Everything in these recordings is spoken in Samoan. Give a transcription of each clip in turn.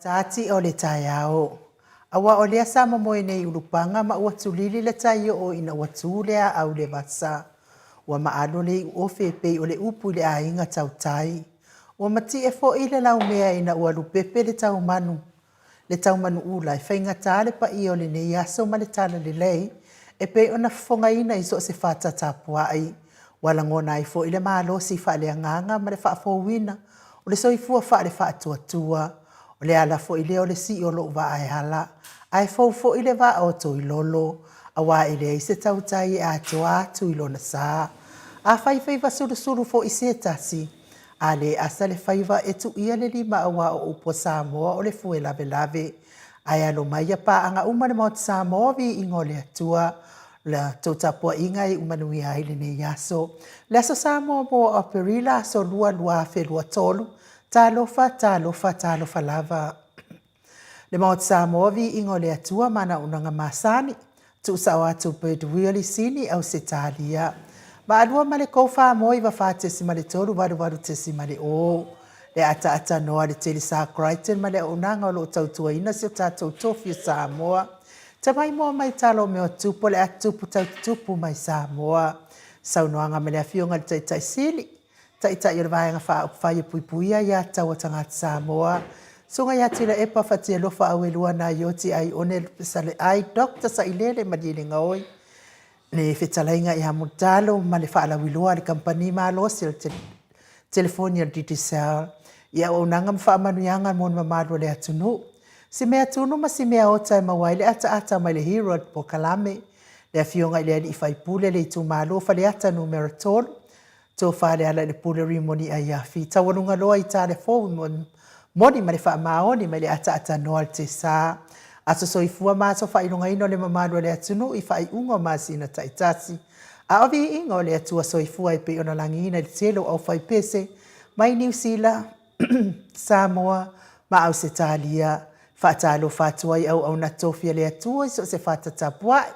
Tati o le taeao. Aua o lea sa momoe nei Ulupaga ma ua tulili le tai oo ina ua tu le aau i le vasa. Ua maalo le iuofe e pei o le upu i le aiga tautai. Ua matie foi le laumea ina ua lupepe le taumanu le taumanuula e faigata le paia o lenei aso ma le talalelei e pei ona fofogaina i so o se fata tapuai. Ua lagona ai foi le malosi faaleagaga ma le faafouina o le soifua faale-faatuatua. O le ala foi lea o le sii o lou vaa e ala, ae fou foi le vaa o Toilolo, aua e leai se tautai e atoa atu i lona sa. Afai faiva sulusulu foi se tasi, a le asa le faiva e tuia le lima aua o upu a Samoa o le fue lavelave. Ae alo mai ia paaga uma le Maota Samoa viiga o le Atua. La tou tapuaiga e iu manuia ai lenei aso. Le aso Samoa mo Aperila aso 2 2023. Talofa, talofa, talofa lava. Le Maota Samoa viiga o le Atua ma ana auaunaga masani. Tuusao atu Bird Wheel i Sini, Ausetalia. Vaalua ma le kou Famoa 94.3 88.0. Le ataaatanoa a le Telesa Crichton ma le auaunaga o lo o tautuaina si o tatou tofi o Samoa. Tamai moa mai talo o mea o tupu o le a tupu tau tutupu mai Samoa. Saunoaga ma le Afioga i le Taitai Sili, Taitai o le Vaega Faaupufai e Puipuia Aia Tatau a Tagata Samoa, Susuga ia Tuilaepa Fatialofa Auelua Naioti Aione Lupesaleai Doctor Sailele Malielegaoi, le fetalaiga ia Mulitalo ma le faalauiloa a le Kamupani Malosi o le Telefoni a le Digicel i auaunaga ma faamanuiaga mo le mamalu o le atunuu. Si mea tunu ma si mea ota e maua ai le ataata mai le Herald Polokalame, le Afioga i le Alii Faipule le Itumalo Faleata Numera 3, Tofa Lealailepule Rimoni Aiafi, taualuga loa i Talefou moni ma le faamaoni mai le ataatanoa le Tesa. Aso soifua ma aso faailogaina o le mamalu o le atunuu i faaiuga o masina taitasi. A o viiga o le Atua soifua e pei ona lagiina i le tele o aufaipese mai Niu Sila, Samoa ma Ausetalia. Faatalofa atu ai auauna tofi a le Atua i so o se fata tapuai.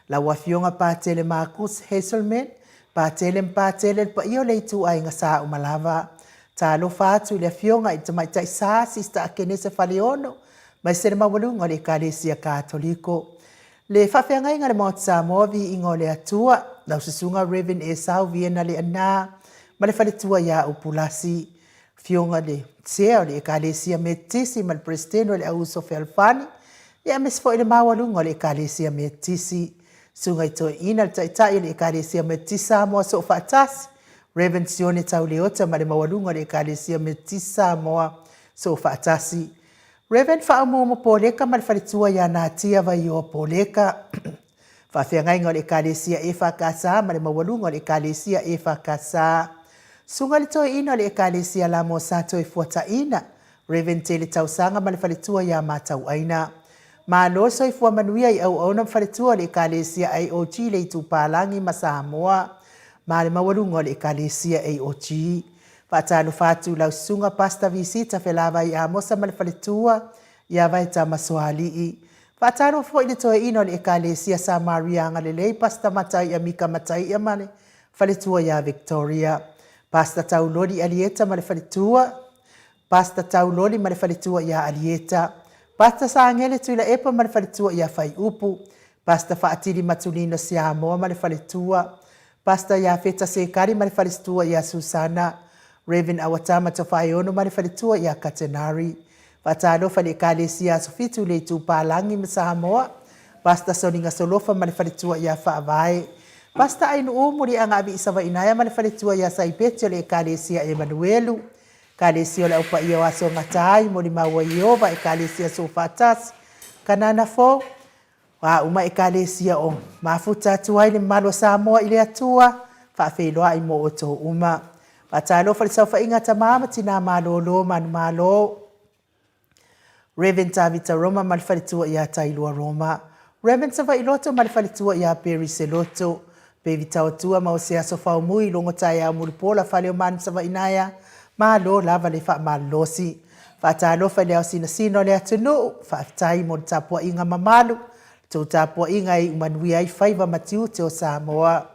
Lau Afioga Patele Marcus Hazelman, Patele ma Patele le paia o le ituaiga sa uma lava. Talofa atu i le Afioga i le Tamaitai Sa, Sista Akenese Faleono, maise le maualuga o le Ekalesia Katoliko. Le faafeagaiga a le Maota Samoa, Viiga o le Atua, lau Susuga Rev. Esau Viena Leaana ma le faletua ia Upulasi. Afioga i le Chair o le Ekalesia Metotisi ma le Peresetene o le Au Uso Fealofani, ia aemaise foi le maualuga o le Ekalesia Metotisi. Susuga i Toeaina, le Taitai o le Ekalesia Metotisi Samoa Soofaatasi, Rev. Sione Tauleota ma le maualuga o le Ekalesia Metotisi Samoa Soofaatasi. Rev. Faaumuumu Poleka ma le faletua ia Natia Vaioa Poleka. Faafeagaiga o le Ekalesia EFKS ma le maualuga o le Ekalesia EFKS. Susuga i le Toeaina o le Ekalesia Lamosa Toefuataina, Rev. Tele Tausaga ma le faletua ia Matauaina. Malo le soifua manuia i auauna ma faletua o le Ekalesia AOG le Itupalagi ma Samoa ma le maualuga o le Ekalesia AOG. Faatalofa atu i lau Susuga Pastor Visita Felavai Amosa ma le faletua ia Vaetama Soalii. Faatalofa foi i le toeaina o le Ekalesia Samaria Agalelei, Pastor Mataia Mika Mataia ma le faletua ia Victoria. Pastor Tauloli Alieta ma le faletua, Pastor Tauloli ma le faletua ia Alieta. Pastor Sangele Tuilaepa ma le faletua ia Faiupu. Pastor Faatili Matulino Siamoa ma le faletua. Pastor Iafeta Sekari ma le falestua ia Susana, Rev. Awatama Tofaeono ma le faletua ia Katenari. Faatalofa i le Ekalesia Aso Fitu i le Itupalagi ma Samoa, Pastor Soninga Solofa ma le faletua ia Faavae, Pastor Ainuu Muliaga Aviisavainaea ma le faletua ia Saipeti o le Ekalesia Emanuelu, Ekalesia o le Au Paia o Aso Gataai, Molimau a Ieova, Ekalesia Soofaatasi, Kanana Fou, A uma Ekalesia o mafuta atu ai le mamalu o Samoa i le Atua, faafeiloai mo outou uma. Faatalofa i le saofaiga a tama ma tina malolo manumalo. Rev. Tavita Roma ma le faletua ia Tailua Roma. Rev. Savailoto ma le faletua ia Perry Seloto. Pevi Taotua ma Osea Sofaomui, Logo Taeao Mulipola, Fale o Manu Savainaea, Malo lava le faamalolosi. Faatalofa i le ao sinasina o le atunuu, faafetai mo le tapuaiga mamalu, le tou tapuaiga e iu manuia ai faiva ma tiute o Samoa.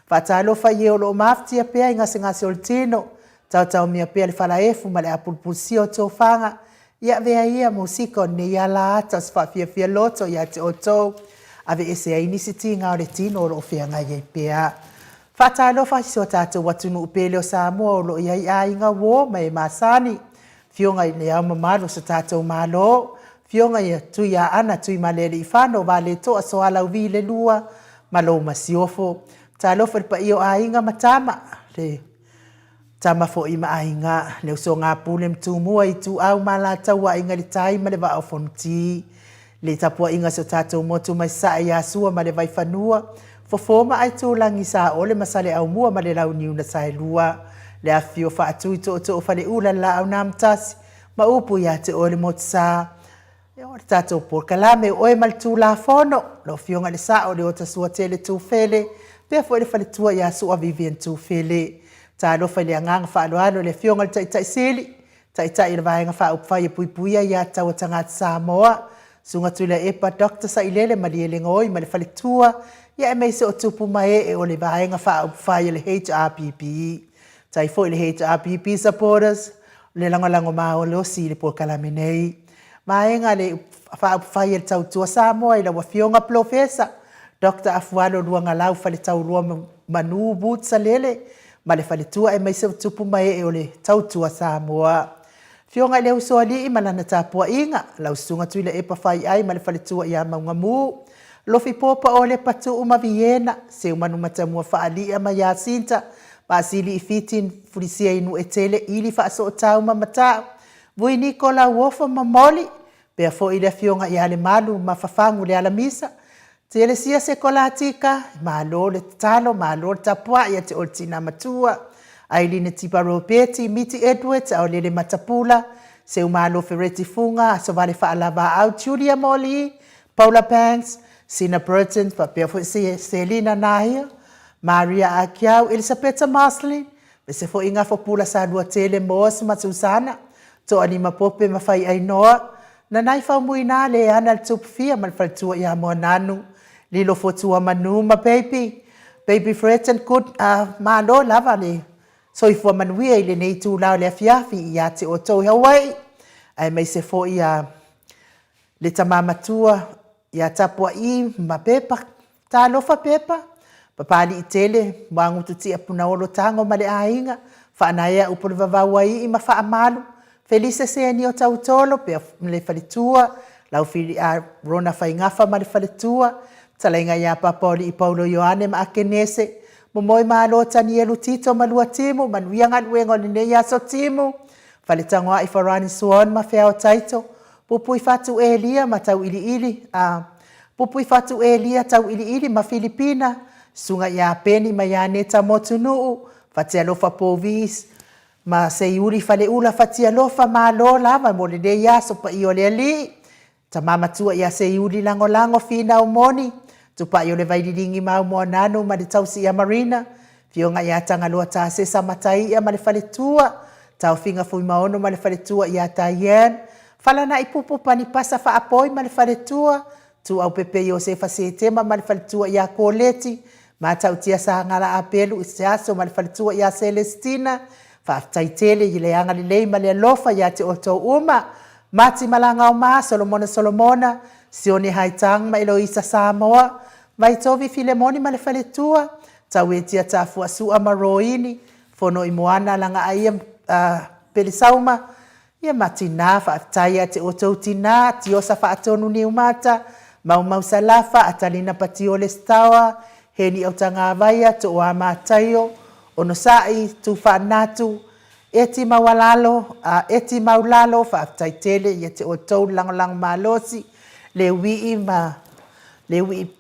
Faatalofa i e o lo o mafatia pea i gasegase o le tino, taotaomia pea le falaefu ma le apulupulusia o tofaga. Ia avea ia musika o lenei ala ata o se faafiafia loto ia te outou, aveese ai nisi tiga o le tino o lo o feagai ai pea. Faatalofa i si o tatou atunuu pele o Samoa o lo o i ai aiga uo ma e masani, Afioga i Le Ao Mamalu o so tatou Malo, Afioga ia Tuiaana Tuimalealiifano Vaaletoa Soalauvi le Lua ma lou Masiofo. Talofa i le paia o aiga ma tama, le Tama foi ma aiga, le usoga a Pule ma Tumua, Ituau ma Alataua, Aiga i le Tai ma le Vaa o Fonoti. Le tapuaiga a si o tatou motu mai Sasae ia Sua ma le Vaifanua, Fofo ma Aitulagi, Saole ma Saleaaumua ma le Launiu na Saelua. Le afifio o Faatui, Tootoo o Faleula, le Laau na Amotasi, ma upu ia te oe le Motusa. O le tatou polokalame o Oe ma le Tulafono, lau Afioga i le Sao Leota Suatele Tufele, faapea foi le faletua ia Sua Vivian Tufele. Talofa i le agaga faaaloalo i le Afioga i le Taitai Sili, Taitai o le Vaega Faaupufai e Puipuia Aia Tatau a Tagata Samoa, Susuga Tuilaepa Doctor Sailele Malielegaoi ma le faletua, ia aemaise o tupu ma ee o le Vaega Faaupufai a le HRPP. Faafetai foi i le HRPP supporters le lagolago malosi i le polokalame nei. Vaega le Faaupufai a le Tautua Samoa i lau Afioga Polofesa Doctor Afualo Luagalau Faletaulua Manu Boots Salele ma le faletua aemaise o tupu ma ee o le Tautua Samoa. Afioga i le Usoalii ma lana tapuaiga, lau Susuga Tuilaepa Faiai ma le faletua ia Maugamu, Lofi Popa o Lepa Tuu ma Viena, Seumanu Matamua Faalia ma Iasinta, Vaasili i Fiti, Fulisia i Nuetele, Ili Faasootau ma Matau, Vui Niko Lauofo ma Moli, pea foi le Afioga ia Lemalu ma Fafagu Lealamisa, Telesia Sekolatika, malo le tatalo, malo le tapuai ia te oe le tina matua, Ailine Tipa Ropeti, Miti Edwards, Aolele Matapula, Seumalo Fereti Fuga, Asovale Faalavaau, Julia Moli, Paula Banks, Sina Burton, faapea foi Selina Nahia, Maria Akiau, Elisapeta Marslin, aemaise foi Gafo Pula Saluatele, Moss ma Susana, Toalima Pope ma Faiainoa, Nanai Faumuina, Leana le Tupufia ma le faletua ia Moananu, Lilo Fotua Manu ma Baby, Baby Fred and Good, malo lava le soifua manuia i lenei itula o le afiafi ia te outou i Hawaii, aemaise foi ia le tama matua ia Tapua'i ma Pepa. Talofa Pepa, Papali'i tele, Muagutu Tia Punaolo Tago ma le aiga, Faanaea upu o le vavau ai ma Faamalu, Felise Senio Tautolo pea ma le faletua, Laufili Rona Faigafa ma le faletua, Fetalaiga ia Papaoli'i Paulo Ioane ma Akenese, Momoe Malo Tanielu Tito ma Luatimu, Manuia galuega o lenei aso Timu, Faletagoai Farani Swan ma Feao Taito, Pupui Fatu Elia ma Tauiliili, a Pupui Fatu Elia Tauiliili ma Filipina, Susuga ia Peni ma ia Neta Motunuu, Fatialofa Povis ma Seiuli Faleula Fatialofa Malo lava mo lenei aso paia o le Alii, Tama matua ia Seiuli Lagolago Finau Moni, Tupai o le Vaililigi Mau Moananu ma le Tausi ia Marina, Afioga ia Tagaloa Tasesa Mataia ma le faletua, Taofiga Fuimaono ma le faletua ia Diane, Falana'i Pupu Panipasa Faapoi ma le faletua, Tuaupepe Iosefa Setema ma le faletua ia Koleti, Matautia Sagala Apelu i se aso ma le faletua ia Celestina, Faafetai tele i le agalelei ma le alofa ia te outou uma. Mati Malagaoma, Solomona Solomona, Sione Haitang ma Eloisa Samoa, Vaitovi Filemoni ma le faletua, Tauetia Tafua Sua ma Roini, Fono i Moana Lagaaia Pelesauma, ia ma Tinā, faafetai ia te outou Tinā, Tiosa Faatonu Niumata, Maumau Salafa, Atalina Patiole Staoa, Heni Autagavaia, Tooa Mataio, Onosai, Tufaanatu, Eti Maualalo, Eti Maulalo, faafetai tele ia te outou le lagolago malosi, Leuii ma Leuii,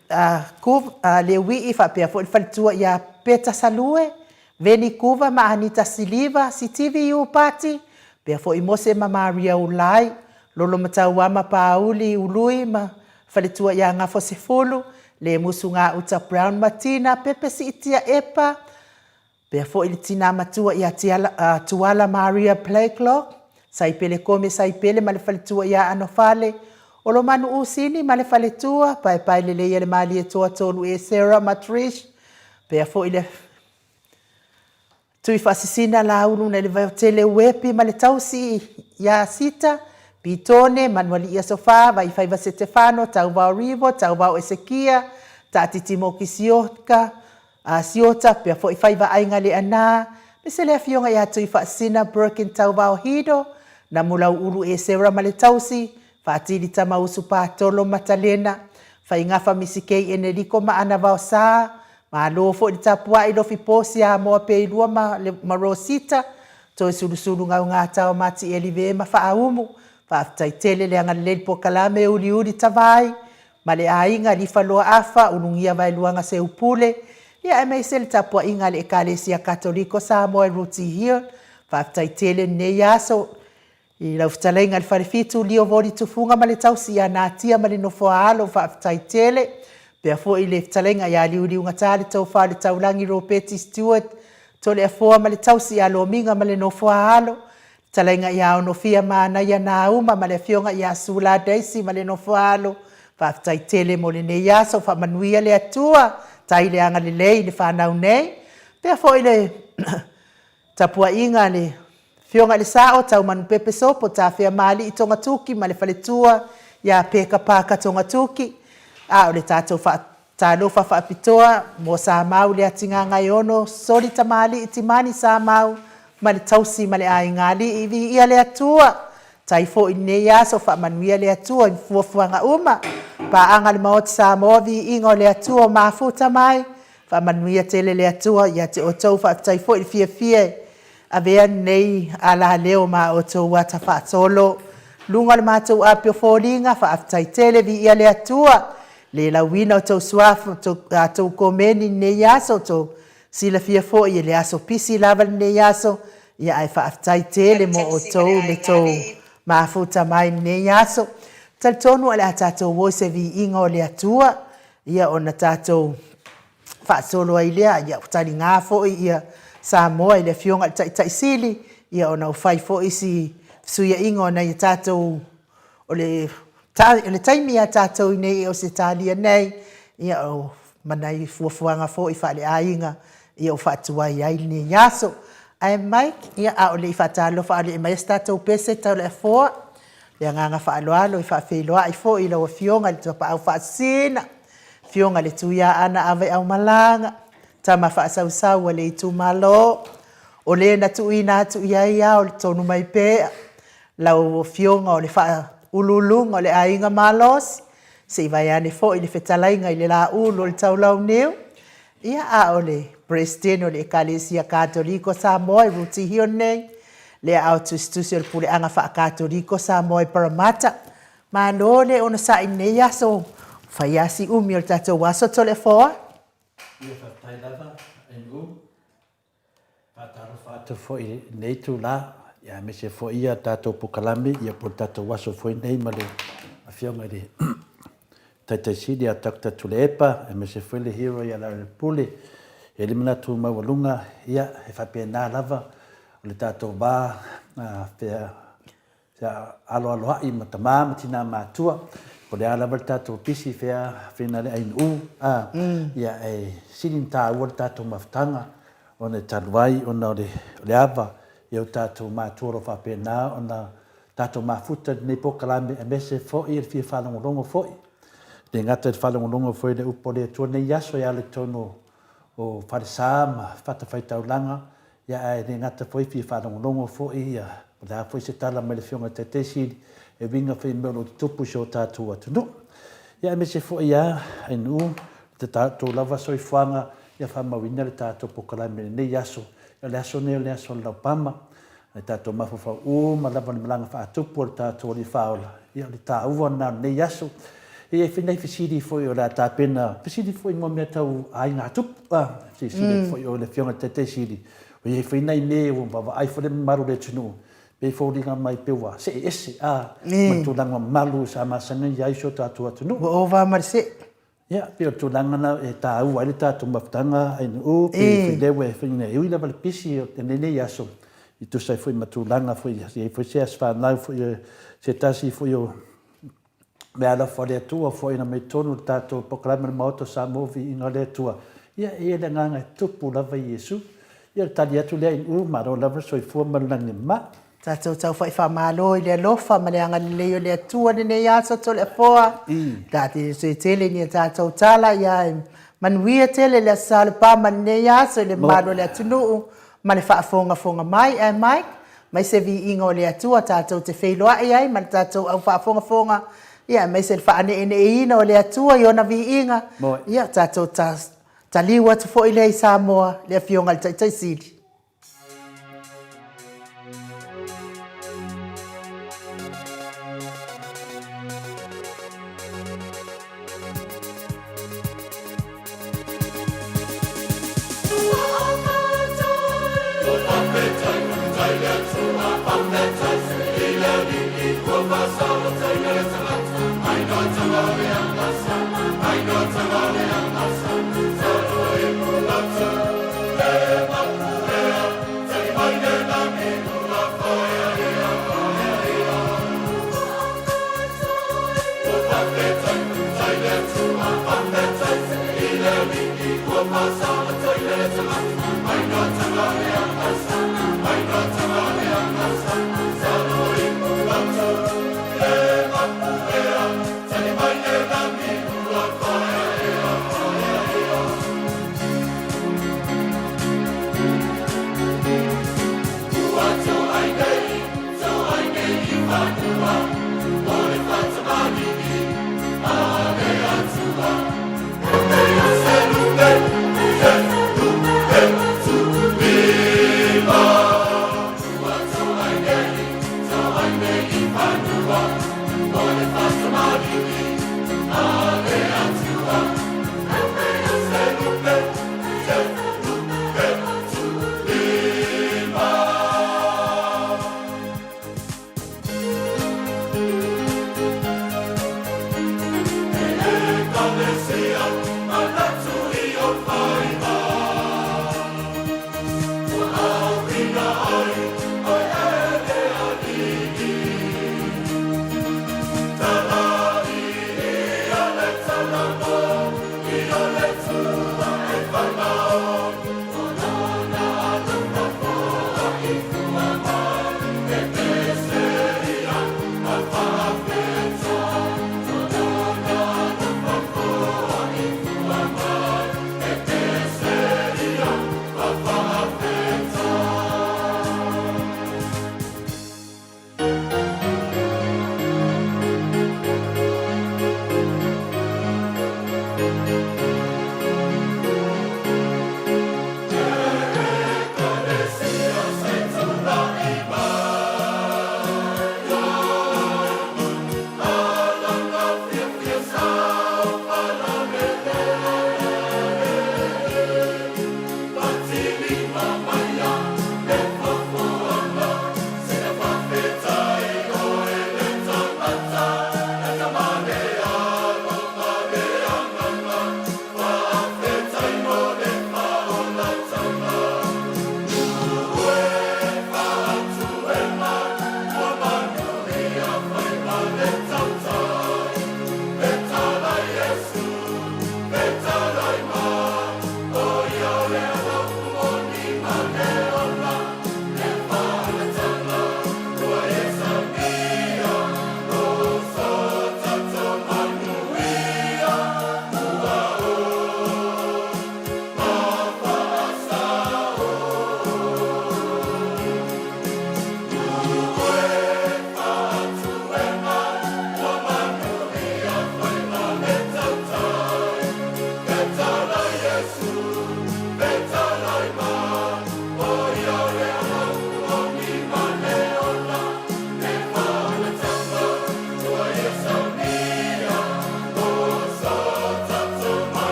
Leuii faapea foi le faletua ia Peta Salue, Veni Kuva ma Anita Siliva, Sitivi Iupati, pea foi Mose ma Maria Ulai, Lolo Matauama Paauli Ului ma Faletua ia Gafo Sefulu, Lemusu Gauta Brown ma Tina Pepe Siitia Epa, pea foi le tina matua ia Tuala Maria Blakelock, Saipele Kome Saipele ma le faletua ia Anofale, Olomanu Usini ma le faletua, Paepae Lelei a le Malietoa Tolu Esera ma Trish, pea foi le Tui Faasisina Laulu nai le Vaitele Uepi ma le tausi ia Sita, Pitone, Manualii Asofa, Vaifaiva Setefano, Tauvao Rivo, Tauvao Esekia, Taatiti Moki Sioka, Siota, pea foi Faiva Aiga Leanā, aemaise le Afioga ia Tuifaasina Birkin Tauvao Hido, Namulau Ulu Esera ma le tausi, Faatili Tamausu Patolo Matalena, Faigafa Misikei Enerico ma Ana Vaosa, Malo foi le tapuai Lofi Posi Amoa Peilua ma ma Rosita, Toe Sulusulu Gaugata o Mati Elive ma Faaumu, Faafetai tele le agalelei le polokalame Uliuli Tavai ma le aiga Lifa Loa Afa, Ulugia Vaeluaga Seupule, ia aemaise le tapuaiga a le Ekalesia Katoliko Samoa i Rooty Hill. Faafetai tele lenei aso I lau fetalaiga i le Falefitu, Lio Voli Tufuga ma le tausi ia Natia ma le Nofoa-alo, faafetai tele. Pea foi le fetalaiga ia Liuliugata le Tofa o le Taulagi Ropeti Stewart Toleafoa ma le tausi ia Lomiga ma le Nofoa-alo, fetalaiga ia Onofia Manaia Nauma ma le afioga ia Sula Daisy ma le Nofoa-alo, faafetai tele mo lenei aso, faamanuia le Atua, tai le agalelei i le fanau nei. Pea foi le tapuaiga a le Afioga i le Sao, Taumanupepe Sopo, Tafea Maali'i Togatuki ma le faletua ia Peka Parker Togatuki, a o le tatou faatalofa faapitoa mo Samau Leatigagaeono, Soli Tamali'i Timani Samau ma le tausi ma le aigali'i. Viia le Atua, tai foi i lenei aso, faamanuia le Atua i fuafuaga uma, paaga a le Maota Samoa, viiga o le Atua o mafuta mai, faamanuia tele le Atua ia te outou, faafetai foi i le fiafia e Avea lenei alaleo ma outou ata faasolo luga o le matou api o foliga, faafetai tele, viia le Atua, le lauina o tou suafa, a tou komeni i lenei aso, tou silafia foi e le aso pisi lava lenei aso, ia ae faafetai tele mo outou le tou mafuta mai i lenei aso. Talitonu o le a tatou o i se viiga o le Atua, ia ona tatou faasolo ai lea, ia ua taliga foi ia Samoa i le Afioga i le Taitai Sili, ia ona ua fai foi si fesuiaiga o nai a tatou, o le o le taimi ia tatou i inei i Ausetalia nei, ia o ma nai fuafuaga foi faaleaiga ia ua faatuai ai lenei aso. Ae Mike, ia a o le i faatalofa a o le i aumaia se tatou pese tauleafoa, le agaga faaaloalo e faafeiloai foi i lau Afioga i le Tapaau Faasisina, Afioga i le Tuiaana Aveaumalaga, tama faasausau a le itumalo, o le na tuuina atu i ai ao le tonu mai pea, lau Afioga o le Faauluuluga o le Aiga Malosi, se i vaeane foi le fetalaiga i le Laulu o le Taulauniu, ia a o le Peresetene o le Ekalesia Katoliko Samoa i Rutihio nei, le aao tusitusi o le Puleaga Faakatoliko Samoa i Paramata, Malo le onosai i lenei aso, fai lava si umi o le tatou aso Toleafoa. Ia faafetai lava NU. Faatalofa atu foi i lenei itula, ia aemaise foi ia tatou polokalame ia po o le tatou aso foi lenei ma le Afioga i le Taitai Sili ia Doctor Tuilaepa, aemaise foi le hero ia Lealailepule. E i ai le manatu maualuga, ia e faapena lava o le tatou va fea Sa aloaloai ma tama ma tina matua, po o le a lava le tatou pisi fea fena le ainu a, ia e sili ona taua le tatou mafutaga ona e talu ai ona o le ava i o tatou matua o lo o faapena ona tatou mafuta i lenei polokalame aemaise foi le fia faalogologo foi. E le gata i le faalogologo foi i le upu a le Atua i lenei aso e ala i totonu o falesa ma fatafaitaulaga, ia ae le gata foi fia faalogologo foi ia po o le a foi se tala mai le Afioga i le Taitai Sili e uiga foi i mea o lo o tutupu i si o tatou atunuu. Ia aemaise foi ia NU, le tatou lava soifuaga ia faamauina le tatou polokalame i lenei aso. O le aso lenei o le aso o le laupama, e tatou mafaufau uma lava i le malaga faatupu a le tatou Alii Faaola. Ia o le taua lena o lenei aso. E i ai foi nai fesili foi o le a tapena, fesili foi mo mea tau aiga tupu, a, silasila mm. foi o le Afioga i le Taitai Sili, o i ai foi nai mea ua vaavaai foi le mamalu o le atunuu, pei foliga mai pei ua see ese, a, ma le tulaga mamalu sa masani ai si o tatou atunuu. Ua ova ma le see. Ia, pei o le tulaga lena e taua ai le tatou mafutaga NU, pei lea ua e ui lava le pisi o lenei aso, e tusa ai foi ma tulaga foi, e i ai foi se aso fanau foi, se tasi foi o meaalofa a le Atua foi na mai totonu o le tatou polokalame o le Maota o Samoa, Viiga o le Atua. Ia, e i ai le agaga e tupu lava Iesu. Ia, o le tali atu lea NU, malo lava le soifua ma le lagi e mama. Tatou taufa'i faamalo i le alofa ma le agalelei o le Atua i lenei aso Toleafoa. Ta te toe tele ni a tatou tala, ia manuia tele le Aso Sa o le Pa ma lenei aso i le mamalu o le atunuu ma le faafogafoga mai. Ae Mike, mai se viiga o le Atua tatou te feiloai ai ma le tatou au faafogafoga, ia aemaise le faaneeneeina o le Atua i ona viiga. Ia tatou taliu atu foi lea i Samoa, le Afioga i le Taitai Sili.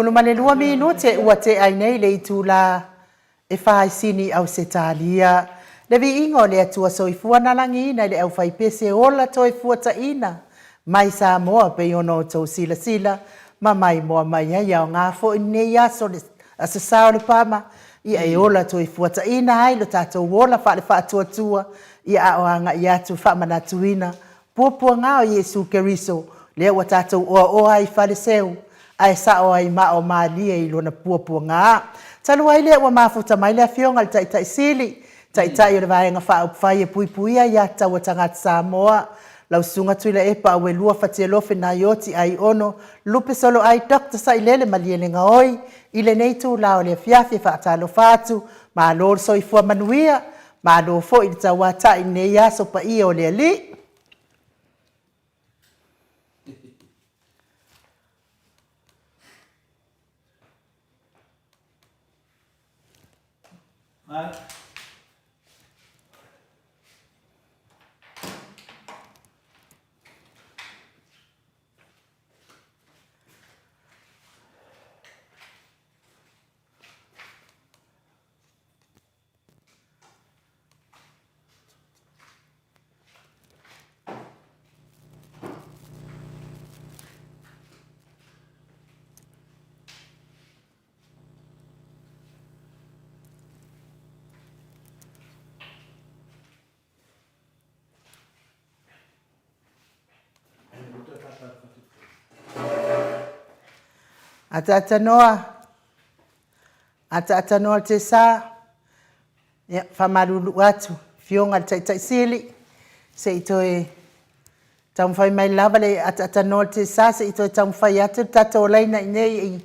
22 minute ua tea ai nei le itula e faisini i Ausetalia. Le viiga o le Atua Soifua na lagiina i le aufaipese ola toe fuataina mai Samoa pei ona outou silasila ma maimoa mai ai. Aoga foi lenei aso, le Aso Sa o le Pama. Ia e ola toefuataina ai lo tatou ola faale-faatuatua, ia a o agai atu faamanatuina puapuaga o Iesu Keriso, lea ua tatou oaoa ai i Faleseu, ae sao ai ma o malie i lona puapuaga. Talu ai lea ua mafuta mai le Afioga i le Taitai Sili, Taitai o le Vaega Faaupufai e Puipuia Aia Tatau a Tagata Samoa, lau Susuga Tuilaepa Auelua Fatialofe Naioti Aiono Lupe Soloai Dr. Sailele Malielegaoi, i lenei itula o le afiafi e faatalofa atu, malo le soifua manuia, malo foi le tauatai i lenei aso paia o le Alii. Ataatanoa, ataatanoa le tesa, ia faamalulu atu Afioga i le Taitai Sili, se i toe taumafai mai lava le ataatanoa le tesa, se i toe taumafai atu le tatou laina i inei i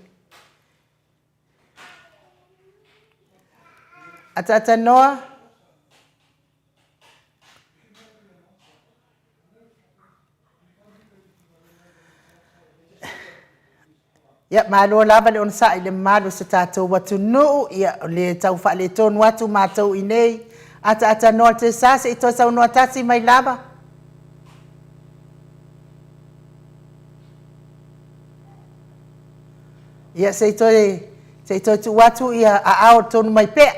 ataatanoa. Ia, malo lava le onosai i le mamalu o si o tatou atunuu. Ia, o le tau faaletonu atu matou i nei. Ataatanoa le tesa se i toe saunoa tasi mai lava. Ia, se i toe, se i toe tuu atu ia aao tonu mai pea.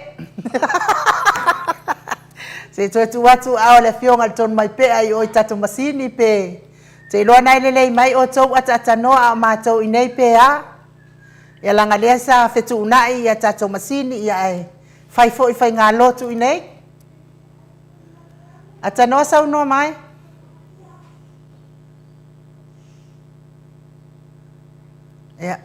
Se i toe tuu atu aao o le afioga i le tonu mai pea i o i tatou masini pe te iloa na e lelei mai outou ataatanoa a o matou i nei pe a. Ia leaga lea sa fetuunai ia tatou masini ia ae fai foi faigalotu i nei. Atanoa saunoa mai. Ia.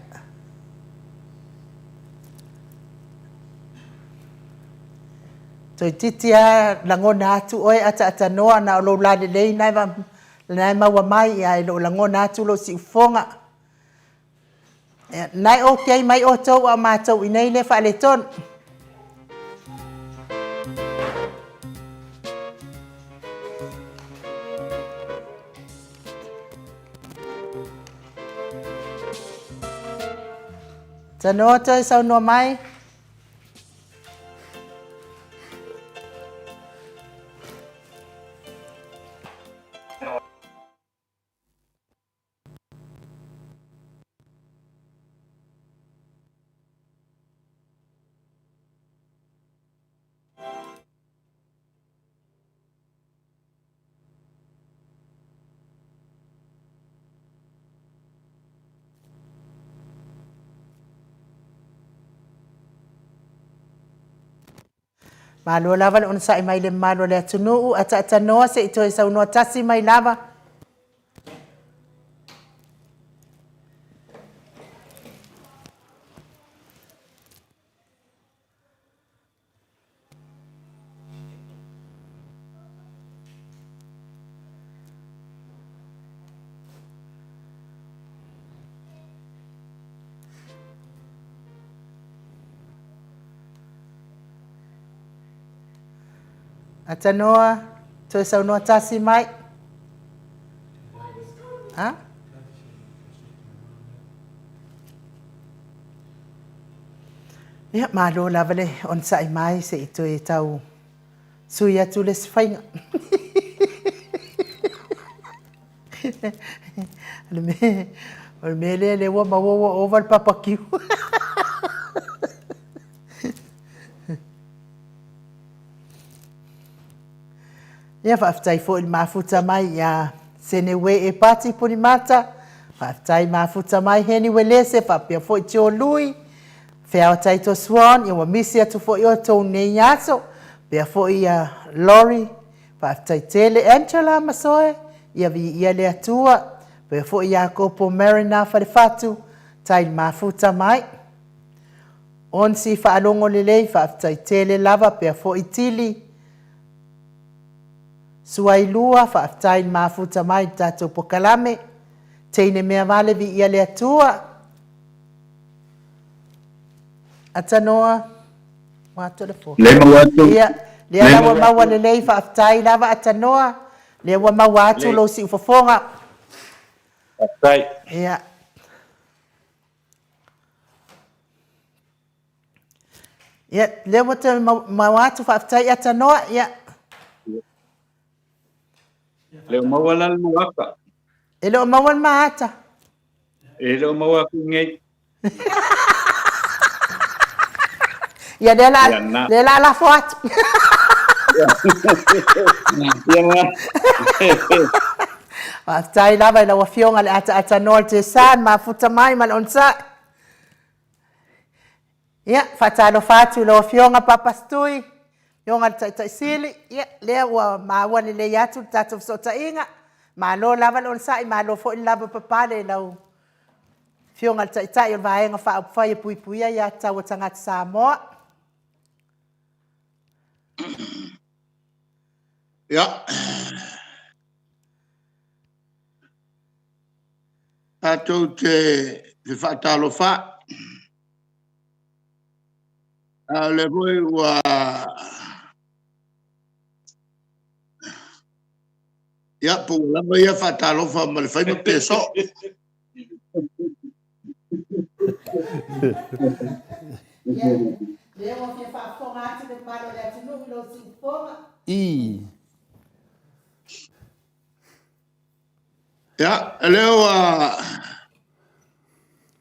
Toeitiiti lava lagona atu oe ataatanoa na o lou lalelei na e maua mai ae le o lagona atu lou siufofoga. Na e okay mai outou a o matou i inei lea e faaletonu. Tanoa toe saunoa mai. Malo lava le onosai mai le mamalu o le atunuu, ataatanoa se i toe saunoa tasi mai lava. Atanoa, toe saunoa tasi mai. Ha? Ia, malo lava le onosai mai se i toe tau sui atu le isi faiga. O le mea, o le mea lea lea ua maua ua ova le papakiu. Ia, faafetai foi i le mafuta mai ia Seneue Epati Pulimata, faafetai mafuta mai Heni Welese faapea foi Tio Lui. Feao Taito Swan, ia ua misi atu foi outou i nei aso. Pea foi ia Lori, faafetai tele. Angela Masoe, ia viia le Atua. Pea foi Iakopo Marina Falefatu, tai mafuta mai. Onsi faalogo lelei, faafetai tele lava. Pea foi Tili Suailua, faafetai le mafuta mai i le tatou pokalame. Teine mea vale, viia le Atua. Atanoa, ua atu le fo. Le maua atu. Ia, lea la ua maua lelei, faafetai lava Atanoa. Lea ua maua atu lou siufofoga. Faafetai. Ia. Ia, lea ua toe maua atu, faafetai Atanoa. Ia. Le o maua la le maata. E le o maua le maata. E le o maua atu nei. Ia, lea la, lea la lafo atu. Ia na. Faafetai lava i lau Afioga le ataatanoa le Tesa, le mafuta mai ma le onosai. Ia, faatalofa atu i lau Afioga Papa Stui, Afioga i le Taitai Sili, ia, lea ua maua lelei atu le tatou fesootaiga. Malo lava le onosai, malo foi le lavapapale i lau Afioga i le Taitai o le Vaega Faaupufai e Puipuia Aia Tatau a Tagata Samoa. Ia, tatou te fefaatalofa ai, a o lea foi ua Ia, po ua lava ia faatalofa ma le faiva pe soo. Ia, lea ua fia faafofoga atu le mamalu o le atunuu i lou siufofoga. I. Ia, o lea ua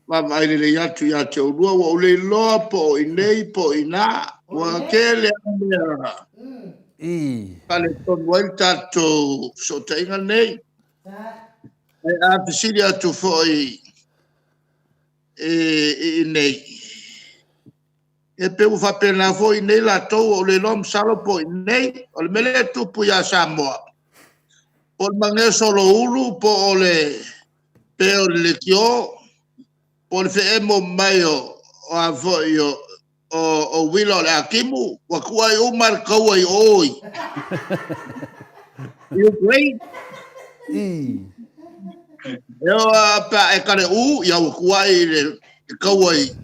vaavaai lelei atu ia te oulua, ua ou le iloa po o i inei po o i ina. Ua tele lava mea faaletonu ai le tatou fesootaiga lenei. Ae a fesili atu foi i inei, E pei ua faapena foi i inei latou, ua ou le iloa masalo po o i inei. O le mea lea e tupu ia Samoa, po o le mageso o lou ulu po o le pe o le leitio, po o le feemo mai o a foi o uila o le atimu, ua tuuai uma lava le taua i o i Ukraine. E oo lava pe a e kaleʻu, ia ua tuuai i le taua i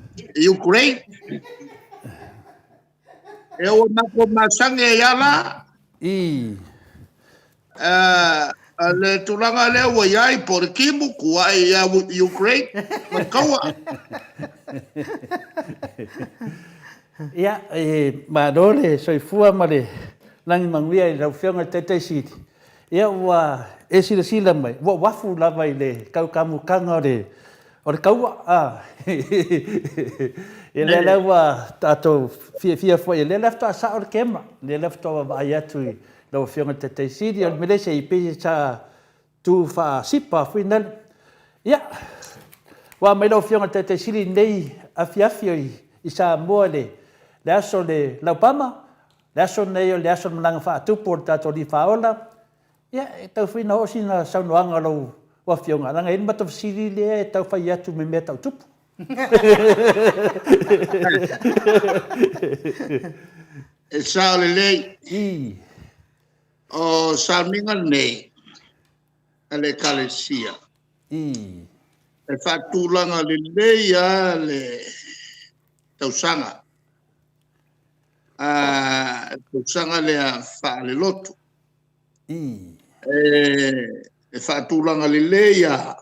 Ukraine. E ua matou masani ai lava la. Le tulaga lea ua i ai, po o le timu, tuuai ia Ukraine ma le taua. Ia, e malo le soifua ma le lagi manuia i lau Afioga i le Taitai Sili. Ia ua e silasila mai, ua ou afu lava i le kaukamukana o le O le taua, a. Ia lea la ua tatou fiafia foi, lea la faatoa sao le camera, lea la faatoa vaavaai atu i lau Afioga i le Taitai Sili o le mea lea se i pei sa tu faasipa foi lale. Ia, ua aumai lau Afioga i le Taitai Sili i lenei afiafi i Samoa i le aso o le Laupama, le aso lenei o le aso o le malaga faatupu o le tatou Alii Faaola, Ia, e tau foi ina oo sina saunoaga a lau Afioga, leaga e i ai le matou fesili lea e tau fai atu me mea tau tupu. E sao lelei. I. O sauniga nei a le Ekalesia. I. E faatulaga lelei lava le tausaga. A, tausaga lea faalelotu. E faatulaga lelei lava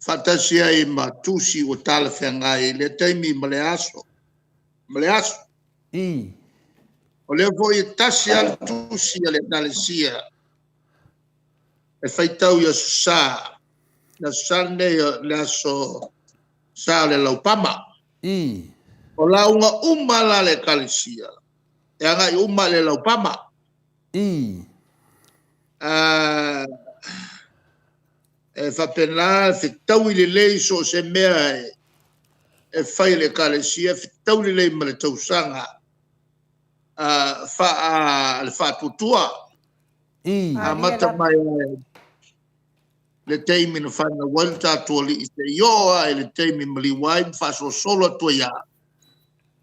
faatasi ai ma tusi ua talafeagai i lea taimi ma lea aso ma lea aso. O lea foi e tasi lava le tusi a le Ekalesia e faitau i Aso Sa, le Aso Sa lenei o le Aso Sa o le Alaupama. O lauga uma la a le Ekalesia, e agai uma i le Alaupama. E faapena, fetaui lelei so o se mea e fai e le Ekalesia e fetaui lelei ma le tausaga le faatuatua. Amata mai le taimi na fanau ai lo tatou Alii seia oo lava i le taimi e maliu ai ma faasolosolo atu ai lava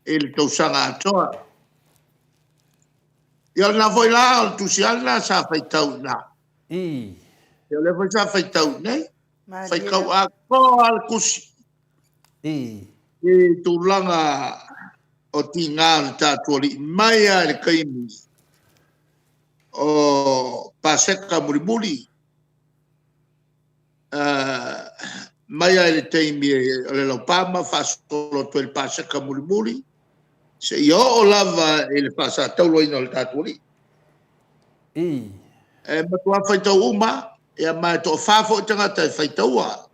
i le tausaga atoa. Ia o lena foi la, o le tusi lava lena sa faitau i ina. Ia o lea foi sa faitau i inei. Faitau atoa lava le tusi i tulaga o tiga o le tatou Alii mai lava i le taimi o Paseka mulimuli, mai lava i le taimi o le Laupama faasolo atu ai i le Paseka mulimuli, seia oo lava i le faasatauloina o le tatou Alii. E matua faitau uma lava, ma e toa-fa foi tagata e faitaua.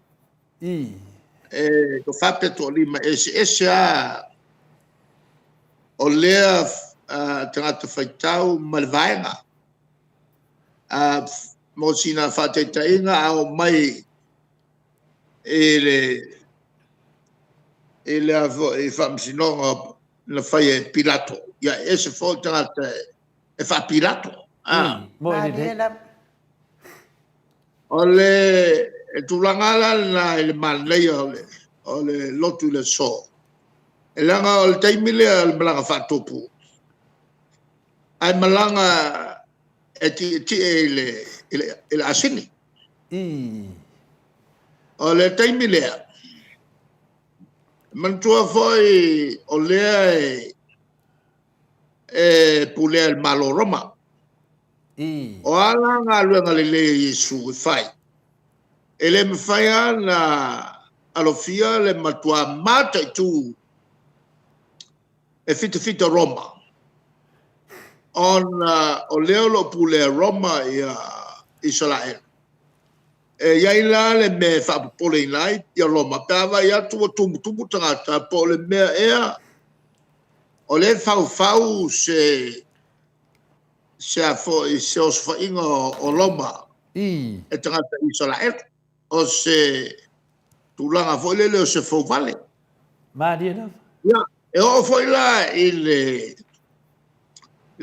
E toa-fa pe toa-lima, e eseese lava o lea tagata faitau ma le vaega. Mo sina faataitaiga, a oo mai i le faamasinoga na faia e Pilato, ia e ese foi le tagata e faa-Pilato. O le tulaga la lena i le manaia o le lotu i le aso, e leaga o le taimi lea o le malaga faatupu, ae malaga e tietie i le asini. O le taimi lea, manatua foi o lea e pulea e le Malo o Roma. O a la galuega lelei a Iesu e fai, e le mafai lava ona alofia le matua mataitu e fitafita Roma, ona o lea o lo o pulea e Roma Isaraelu. E i ai la le mea e faapopoleina ai Roma pe a vaai atu ua tumutumu tagata, po o le mea ea o lea e faufau se osofaiga o Roma e tagata Isaraelu. O se tulaga foi lele o se fouvale. Malie lava. Ia, e oo foi la i le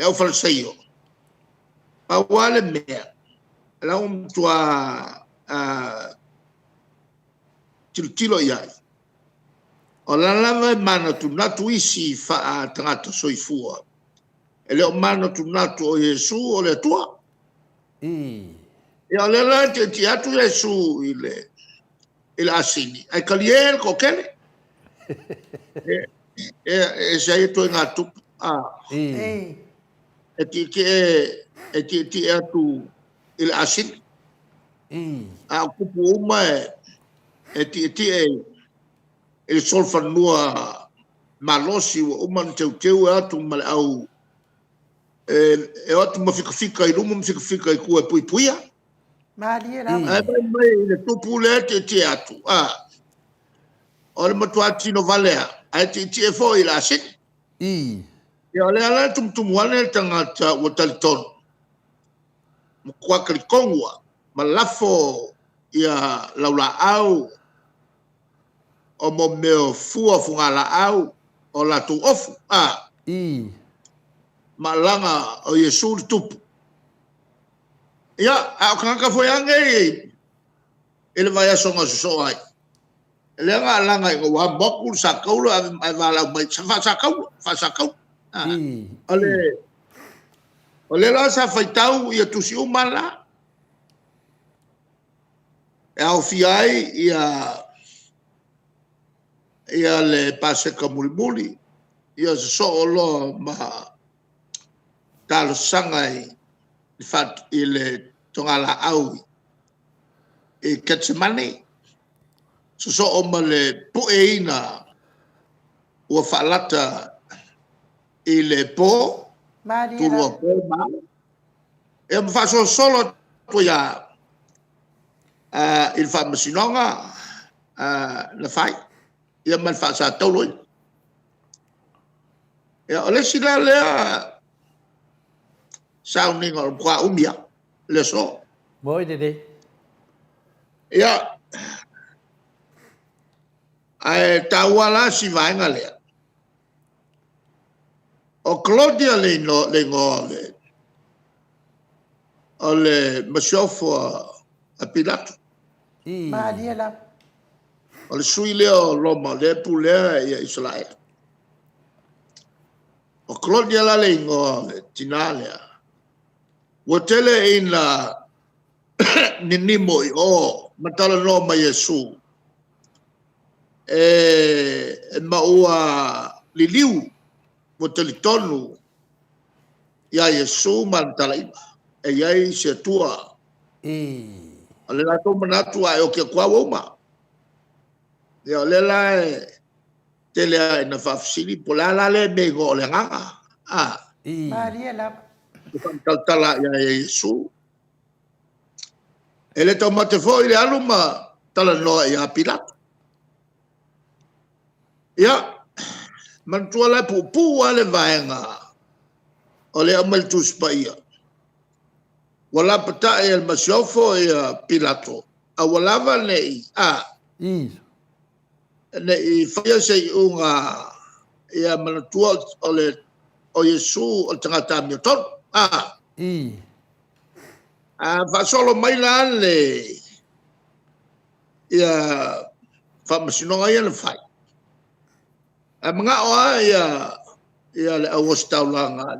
aufalesaio, pau lava le mea, o la ua matua tilotilo i ai, o la lava e manatunatu isi faa-tagata soifua, e le o manatunatu o Iesu o le Atua. Ia o lea la e tietie atu Iesu i le asini, ae talie le toatele. E ese ai ituaiga tupu. E tietie atu i le asini. A o tupu uma e tietie i le solofanua malosi ua uma ona teuteu e o atu ma le au e o atu ma fikafika i luma ma fikafika i tua e puipuia. Malie lava. Ae vaai mai i le tupu lea e tietie atu, o le matua tino vale lava, ae tietie foi i le asini. Ia o lea la e tumutumu ane le tagata ua talitonu, matua talitonu lava, ma lafo ia laulaau o mo mea o fua o fugalaau o latou ofu, maalaga o Iesu le tupu. Ia, a o tagata foi lava nei i le vaiaso na sosoo ai, lea na alaga ina ua amo atu le satauro ae valaau mai, faasatauro, faasatauro. O lea la sa faitau ia tusi uma la, e aofia ai ia le Paseka mulimuli, ia sosoo loa ma talosaga i le togalaau i Ketsemane, sosoo ma le pueina ua faalata i le po, tulua po ma alo, ia ma faasolosolo atu ai lava i le faamasinoga na fai, ia ma le faasatauloina. Ia, o le isi la lea sauniga o le matua umi lava le aso. Moi lelei. Ia, Ae taua la si vaega lea. O Claudia le igoa o le masiofo a Pilato. Malie lava. O le sui lea o Roma o lea e pulea Isaraelu. O Claudia la le igoa o le tina lea. Ua tele ina ninimo i o ma talanoa ma Iesu, ma ua liliu, ua talitonu ia Iesu ma ana talaiga, e i ai se Atua. O le latou manatu a e oti atu lava ua uma. Ia o lea la e tele lava ina faafesili po o le a la lea mea e igoa o le agaga. Malie lava. E faamatalatala ia Iesu. E le taumate foi le alu ma talanoa ia Pilato. Ia, manatua la e puupuu lava le vaega o lea e aumai i le Tusi Paia, ua lapatai e le masiofo Pilato, aua lava ne i, ne i faia se iuga ia manatua o Iesu o le tagata amiotonu. A faasolo mai la le faamasinoga ia na fai, ae manao lava le au ositaulaga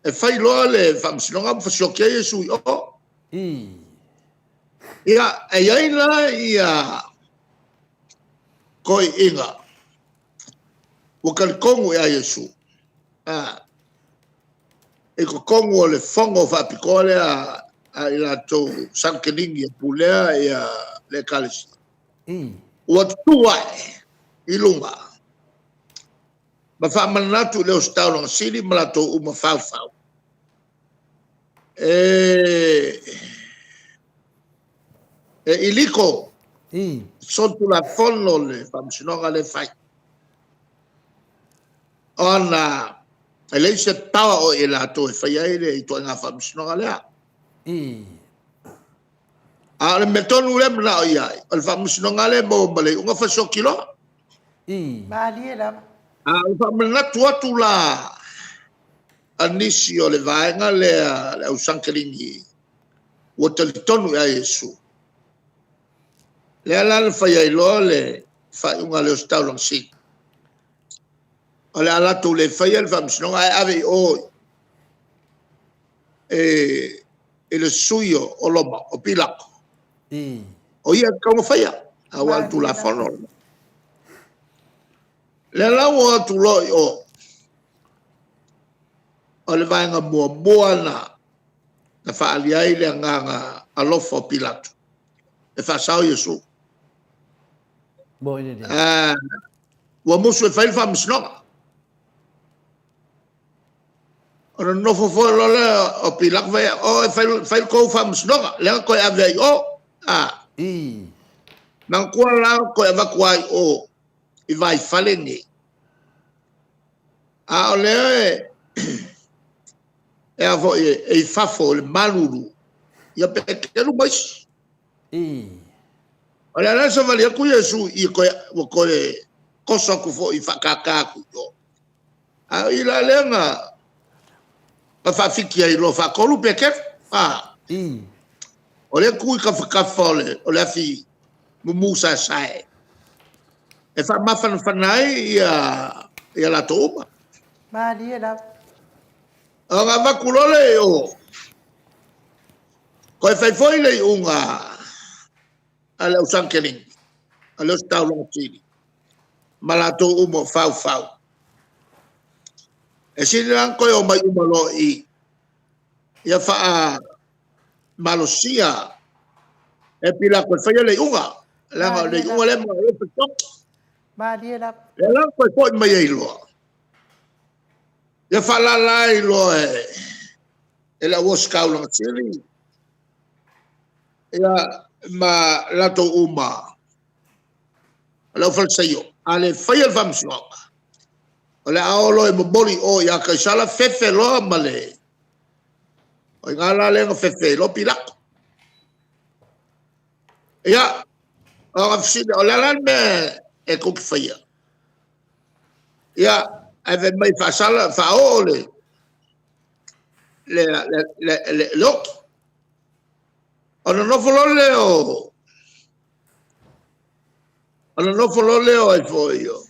e fai loa le faamasinoga ma fasioti ai Iesu i o. Ia, e i ai la toeaiina ua talitonu ia Iesu i totonu o le fono faapitoa lea a i latou Sanekelini e pulea le Ekalesia, ua tutu ae i luga ma faamanatu i le Ositaulaga Sili ma latou uma faufau, e illegal, solitulafono le faamasinoga lea e fai, ona e leai se power o i latou e faia ai le ituaiga faamasinoga lea. A o le mea tonu lea e manao i ai, o le faamasinoga lea e maua ma le iuga fasioti loa. Malie lava. A o le faamanatu atu la a nisi o le vaega lea, le au Sanekelini ua talitonu ia Iesu, lea la na fai ai loa le faaiuga a le Ositaulaga Sili, o le a latou le faia le faamasinoga ae ave i o i le sui o Roma, o Pilato, o ia e tatau ona faia, aua o le Tulafono. O lea la ua o atu loa i o, o le vaega muamua lena na faaali ai le agaga alofa o Pilato e faasao Iesu. Ua musu e fai le faamasinoga. Ona nonofo foi loa lea o Pilato fai atu, o e fai le tou faamasinoga, lea na toe ave ai i o. Manatua la na toe avatu lava i o i vaifale nei. A o lea e i fafo i le malulu ia Peteru ma isi. O lea la e savali atu Iesu i i ua toe toso atu foi faatata atu i o. A o i la lea na faafiti ai loa faatolu Peteru. O lea e tu i tafatafa o le afi mumu saesae e faamafanafana ai ia latou uma. Malie lava. Ona avatu loa lea i o, toe fai foi le iuga a le au Sanekelini, a le Ositaulaga Sili ma latou uma o faufau. E sili la ona toe omai uma loa i i, ia faamalosia e Pilato e faia le iuga, leaga o le iuga lea e manao i ai le Faletolu. Malie lava. Lea la na toe foi mai ai loa, ia faalala ai loa e le au ositaulaga sili ia ma latou uma, o le aufalesaio, a le faia le faamasinoga, o le a o loa e momoli i o ia Kaisara, fefe loa ma le... O i ina la lea na fefe ai loa Pilato. Ia, O fesili, o le a la le mea e tou te faia? Ia, ae fai mai faasala, faaoo le, le, le, le, le, le oti. Ona nofo loa lea o, ona nofo loa lea o ai foi o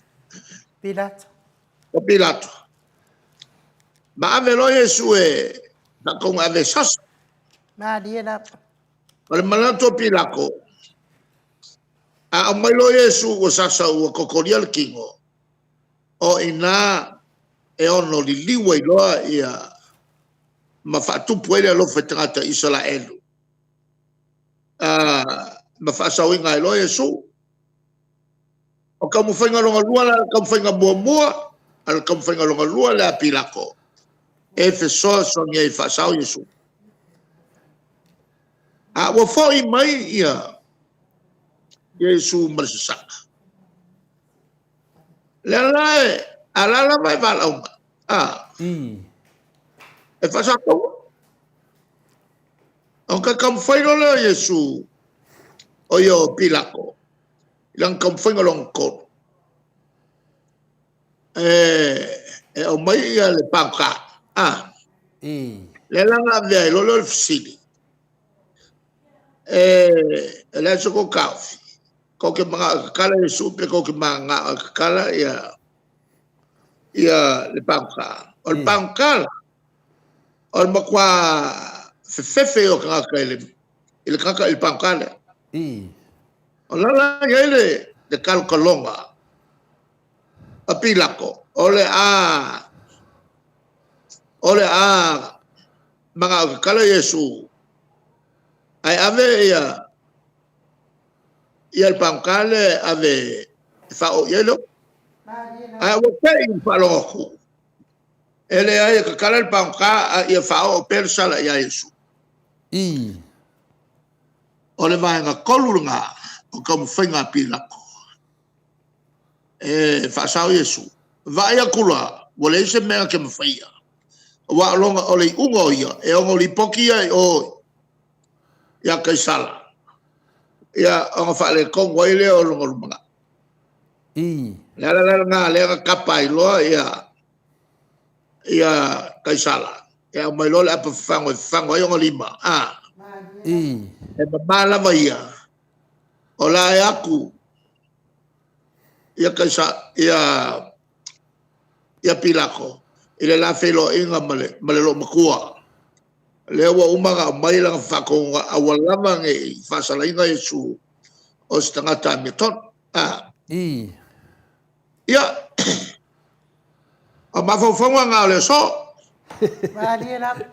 Pilato. O Pilato. Ma ave loa Iesu e faatonu e ave e sasa. Malie lava. O le manatu o Pilato, a aumai loa Iesu ua sasa ua totolia le tino, o i ina e ono liliu ai loa ia ma faatupu ai le alofa i tagata Isaraelu, ma faasaoina ai loa Iesu. O taumafaiga lona lua la, taumafaiga muamua, a o le taumafaiga lona lua lea a Pilato e fesoasoani ai e faasao Iesu. A ua foi mai ia Iesu ma le sasaga. Lea la e, a la lava e valaau mai. A. E faasataua. Ona toe taumafai loa lea o Iesu, o ia o Pilato, i lana taumafaiga lona tolu, e aumai ia le pagota. A. Lea la na avea ai loa lea o le fesili. E, e le a se tou taofi? Tou te manao e tatala Iesu pe tou te manao e tatala ia ia le pagota? O le pagota la, o le matua fefefe o tagata i le i le tagata i le pagota lea. O la la i ai le le talotaloga a Pilato, o le a o le a manao e tatala Iesu ae ave ia ia le pagota lea e ave e faaoo i ai le oti. Ae ua te i i faalogo atu, e leai e tatala le pagota a ia faaoo pea le sala ia Iesu. O le vaega tolu lena o taumafaiga a Pilato e faasao Iesu. Vaai atu loa, ua leai se mea na te mafaia, aua o lona, o le iuga o ia, e ono lipoti ia i o ia Kaisala, ia ona faaletonu ai lea o lona lumanai. O le ala la lena lea na tapa ai loa ia ia Kaisala, e aumai loa le apa fafago e fafago ai ona lima. A. E mama lava ia, o la e atu ia Kaisa, ia ia Pilato i le la feiloaiga ma le, ma le loomatua. Lea ua uma ona aumai lana faatonuga aua lava ne i faasalaina Iesu o se tagata amiotonu. A. Ia, o mafaufauga na o le aso. Malie lava.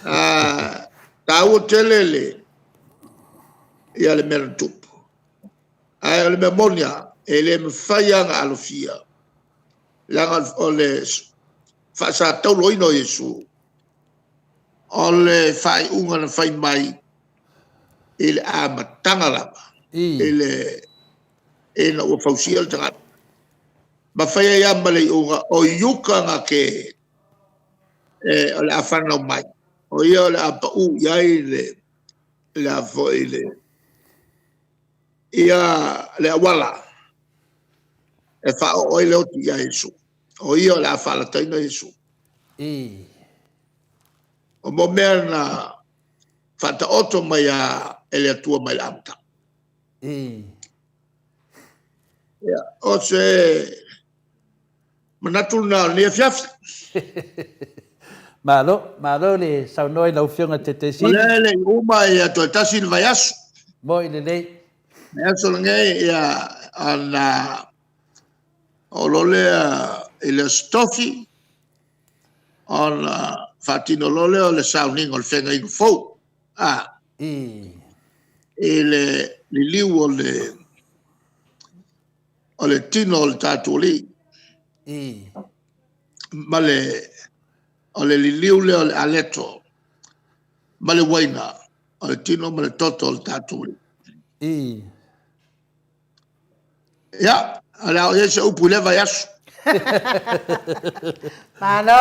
A, taua tele le, ia le mea na tupu. Ae o le mea moni lava, e le mafai lava ona alofia, leaga o le faasatauloina o Iesu, o le faaiuga na fai mai i le amataga lava, i le ina ua fausia le tagata. Ma fai ai lava ma le iuga, o Iuta na te, o le a fanau mai, o ia o le a pau i ai le, le a foi le, ia le auala e faaoo ai le oti ia Iesu. O ia o le a faalataina Iesu. O mo mea na faataoto mai a e le Atua mai le amataga. Ia, o se manatu lena o lenei afiafi. Malo, malo le saunoa i lau Afioga Taitaisili. O lea e le i uma ia toe tasi le vaiaso. Moi lelei. Vaiaso lenei ia ona oo loa lea i le Aso Tofi ona faatino loa lea o le sauniga o le feagaiga fou. A. I le liliu o le o le tino o le tatou Alii. Ma le o le liliu lea o le aleto ma le uaina, o le tino ma le toto o le tatou Alii. Ia, o le a oo i ai se upu i lea vaiaso. Malo!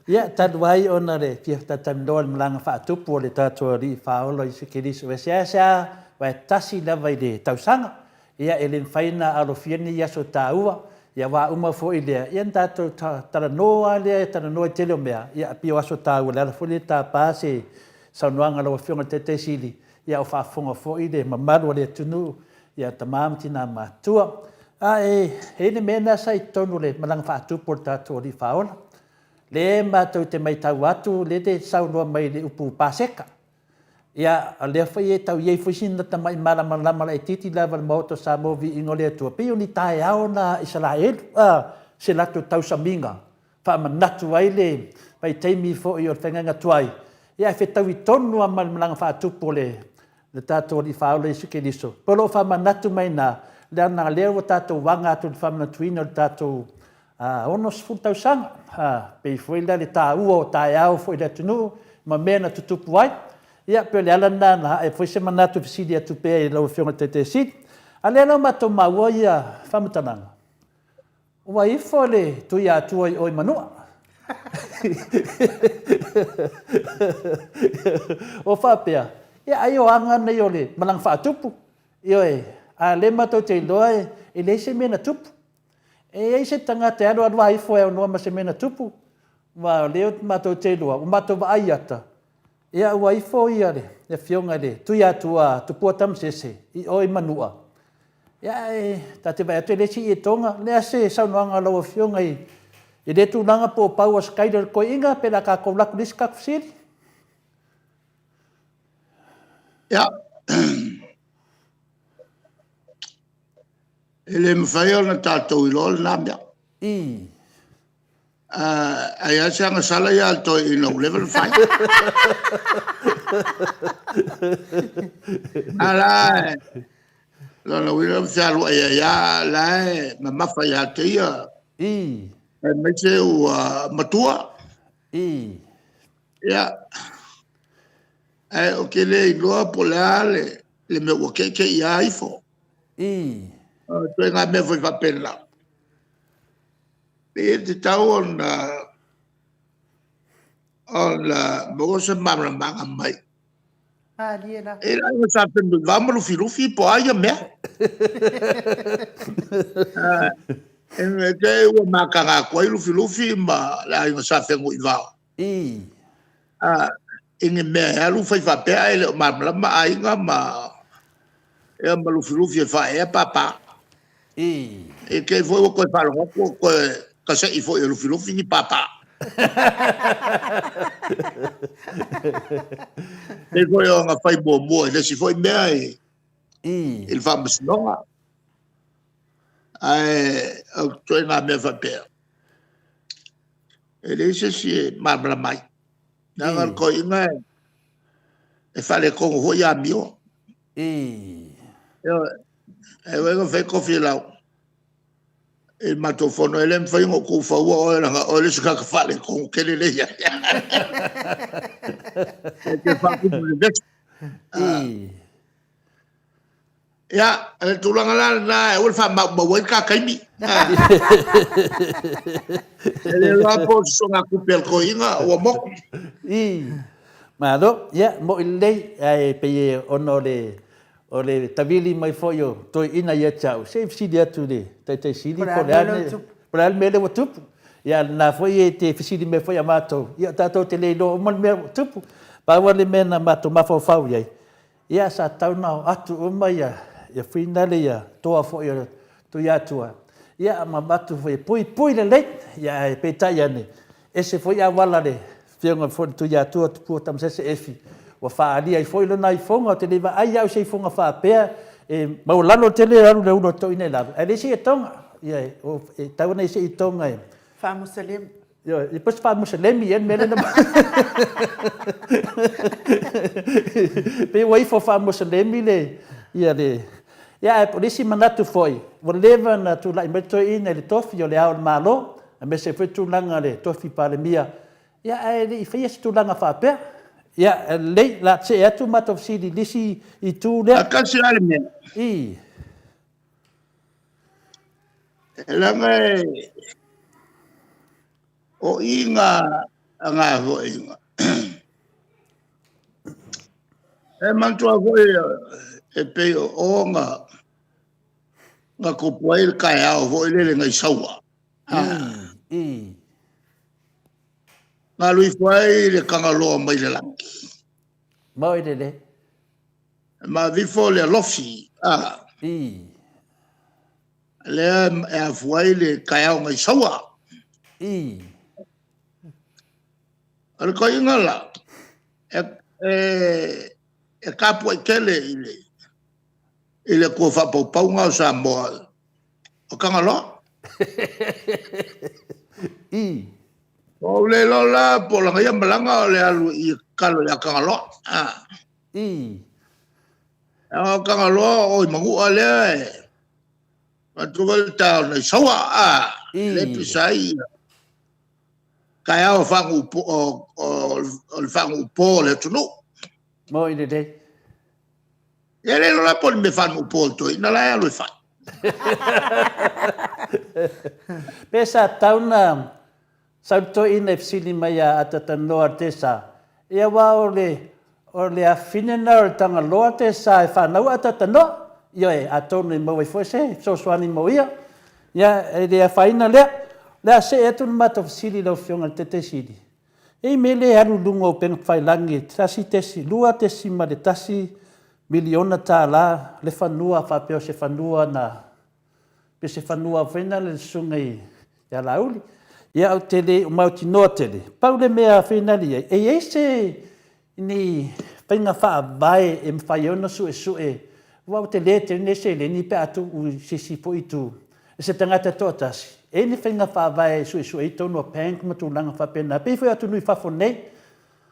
Ia, talu ai ona le fia talatalanoa i le malaga faatupu o le tatou Alii Faaola Iesu Keriso, e seasea Aua e tasi lava i le tausaga, ia e le mafai ona alofia lenei aso taua, ia aua uma foi lea, ia ona tatou talanoa lava lea e talanoa i le tele o mea, ia pei o aso taua, o le ala foi lea e tapa se saunoaga a lau Afioga i le Taitai Sili, ia a o faafofoga foi le mamalu o le atunuu, ia tama ma tina matutua. A e i ai le mea lena sa i totonu o le malaga faatupu a le tatou Alii Faaola, lea matou te matau atu, lea e te saunoa mai i le upu Paseka. Ia, o lea foi e tau i ai foi sina tamai malamalama laitiiti lava i le Maota o Samoa Viiga o le Atua, pei o ni taeao na a Isaraelu, a, se latou tausamiga, faamanatu ai le vaitaimi foi o le faigaiga tuai, ia ae fetaui tonu lava ma le malaga faatupu o le le tatou Alii Faaola Iesu Keriso. O lo o faamanatu mai i ina, leaga o lea ua tatou aga atu i le faamanatuina o le tatou 60 tausaga, pei foi la le taua o taeao foi i le atunuu ma mea na tutupu ai. Ia, pei o le ala lena na ae foi se manatu e fesili atu pea i lau Afioga i le Taitaifono. A o lea la ua matou maua ia faamatalaga, ua ifo le Tuiatua i o i Manua. Ua faapea, ia ai o aga nei o le malaga faatupu, ioe, a o lea matou te iloa e leai se mea na tupu. E i ai se tagata e alu alu lava ifo e aunoa ma se mea na tupu, aua o lea matou te iloa, ua matou vaai ata, ia ua ifo le Afioga i le Tuiatua Tupua Tamasese i o i Manua, ia ae ta te vaai atu e leai se ietoga. O le a se saunoaga a lau Afioga i lea tulaga po o pau o se kaila i le toeaina pe o le a tatou alu atu i le isi tatou fesili? Ia, e le mafai ona tatou iloa lena mea. Ai lava se agasala ia le toeaina ua leva ona fai. A la e, lona uiga ua fealuai ai lava, la e mamafa ia te ia. Aemaise ua matua. Ia, ae ou te le iloa po o le a le mea ua te i te i ai ifo. O ituaiga mea foi faapena, e tatau ona maua se malamalamaaga mai Malie la. E le aiga sa Fenunuivao ma Lufilufi po o a ia mea. E te i ua mataga atu ai Lufilufi ma le aiga sa Fenunuivao. I ni mea e alu fai faapea ae le o malamalama aiga ma ia ma Lufilufi e faaea papa. I te i foi ua toe faalogo atu ua toe tasei foi e Lufilufi ni papa. Pei foi o ana fai muamua i le isi foi mea i le faamasinoga. Ae o ituaiga mea faapea, e leai se isi e malamalama ai. Leaga o le toeaina e faaletonu foi amio. Ioe. E ui ina fai Tofilau i le matou fono, e le mafai ona ou tuufaua oe leaga o oe le isi tagata faaletonu tele lea e i ai. E te faatupu i le vesi. Ia, o le tulaga la lena, e aua le faamaumau ai le ta taimi. E le iloa po o se sogatupe a le toeaina ua motu. Malo, ia, mo'i lelei, ae pei ona o le O le tavili mai foi o toeaiina ia te au, se i fesili atu i le Taitai Sili po o le a le mea lea ua tupu. Ia a o lena foi e te fesili mai foi ia matou, ia tatou te le iloa uma le mea ua tupu. Pau lava le mea na matou mafaufau i ai, ia sa tatau ona o atu uma ia fuinale ia toa foi o Tuiatua, ia ma avatu foi e puipui lelei. Ia ae peitai ane, Ese foi auala a le Afioga foi i le Tuiatua Tupua Tamasese Efi ua faaalia ai foi lona ifoga. Ou te le i vaai au i se ifoga faapea e maualalo tele le alu i le ulu o toeaiina i lalo, ae leai se ietoga. Ia, e tatau ona i ai se ietoga e... Faamusalemu. Ioe, e pei se faamusalemi ea le mea lea na... Pei ua ifo faamusalemi le, ia le... Ia, ae o le isi manatu foi, ua leva ona tulai mai le toeaina i le tofi o Le Ao o le Malo, aemaise foi tulaga o le tofi Palemia, ia ae le i faia se tulaga faapea. Ia, lelei, o le a see atu matou fesili i le isi itu lea. A tasi lava le mea. I. Leaga e, o i ngā, ngā foi. E manatua foi E pei o o na na tupu ai le taeao foi lele nai Saua. I. I. Na alu ifo ai le Tagaloa mai le lagi. Moi lele. Ma avifo le alofi. A. I. Lea e afua ai le taeao nai Saua. I. O le toeaina la, e, e, e tapuai tele i le, i le Atua faapaupauga o Samoa o Tagaloa. I. Ua ou le iloa la po o lana ia malaga o le alu i tatalo ia Tagaloa. Ah. I. O Tagaloa o i Manua lea e atu foi le taeao nai Saua. Ah. I. Le pisa ai taeao faanuupo o le faanuupo o le atunuu. Moi lelei. Ia le iloa la po o le mea faanuupo o le toeaina la e alu e fai. Pe sa tau na sau le toeaina e fesili mai ia Atatanoa Tesa, ia aua o le o le afafine lena o le Tagaloa Tesa e fanau Atatanoa. Ioe, atonu e maua ai foi se fesoasoani mo ia. Ia, e le afaina lea. O le a see atu le matou fesili i lau Afioga i le Taitaisili. E i mea le alu i luga o upega tafailagi e $1.1 miliona tala le fanua faapea o se fanua na pe se fanua foi na le susuga ia Laauli. Ia ou te le mautinoa tele, pau le mea finali i ai, e i ai se ni faiga faavae e mafai ai ona suesue, aua ua tele tele lenei seleni pe a tuu i se isi foi itu i se tagata e toatasi, e i ai ni faiga faavae e suesue ai totonu o bank ma tulaga faapena, e pei foi o atunuu i fafo nei,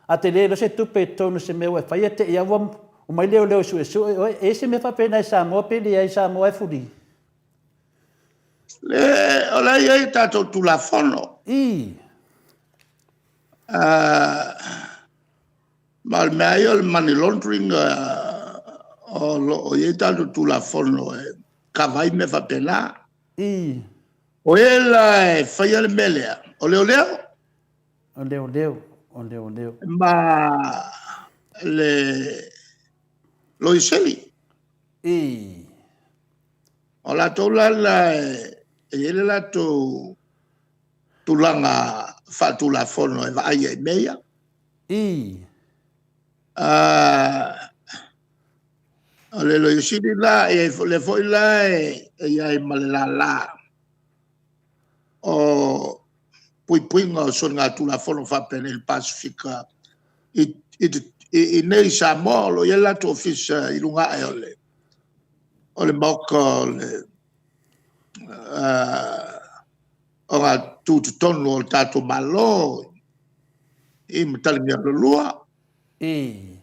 a tele loa se tupe i totonu o se mea ua e faia te i lava ua omai leoleo e suesue oe. E i ai se mea faapena i Samoa pe leai, i Samoa e fuli? Le, o la e i ai tatou Tulafono. I. Ma o le mea lava ia o le money laundering, o lo o i ai tatou Tulafono e kava ai mea faapena. I. O e la e faia le mea lea, o leoleo. O leoleo, o leoleo. Ma le Loia Sili. I. O latou la la e i ai le latou tulaga faatulafono e vaai ai i mea ia. I. O le Loia Sili la, e lea foi la e i ai ma le lala o puipuiga o soligatulafono faapenei i le Pasefika i nei i Samoa, o lo o i ai le latou ofisa i luga ae o le Maota o le Ogatutonu o le tatou Malo i Matalegialolua. I.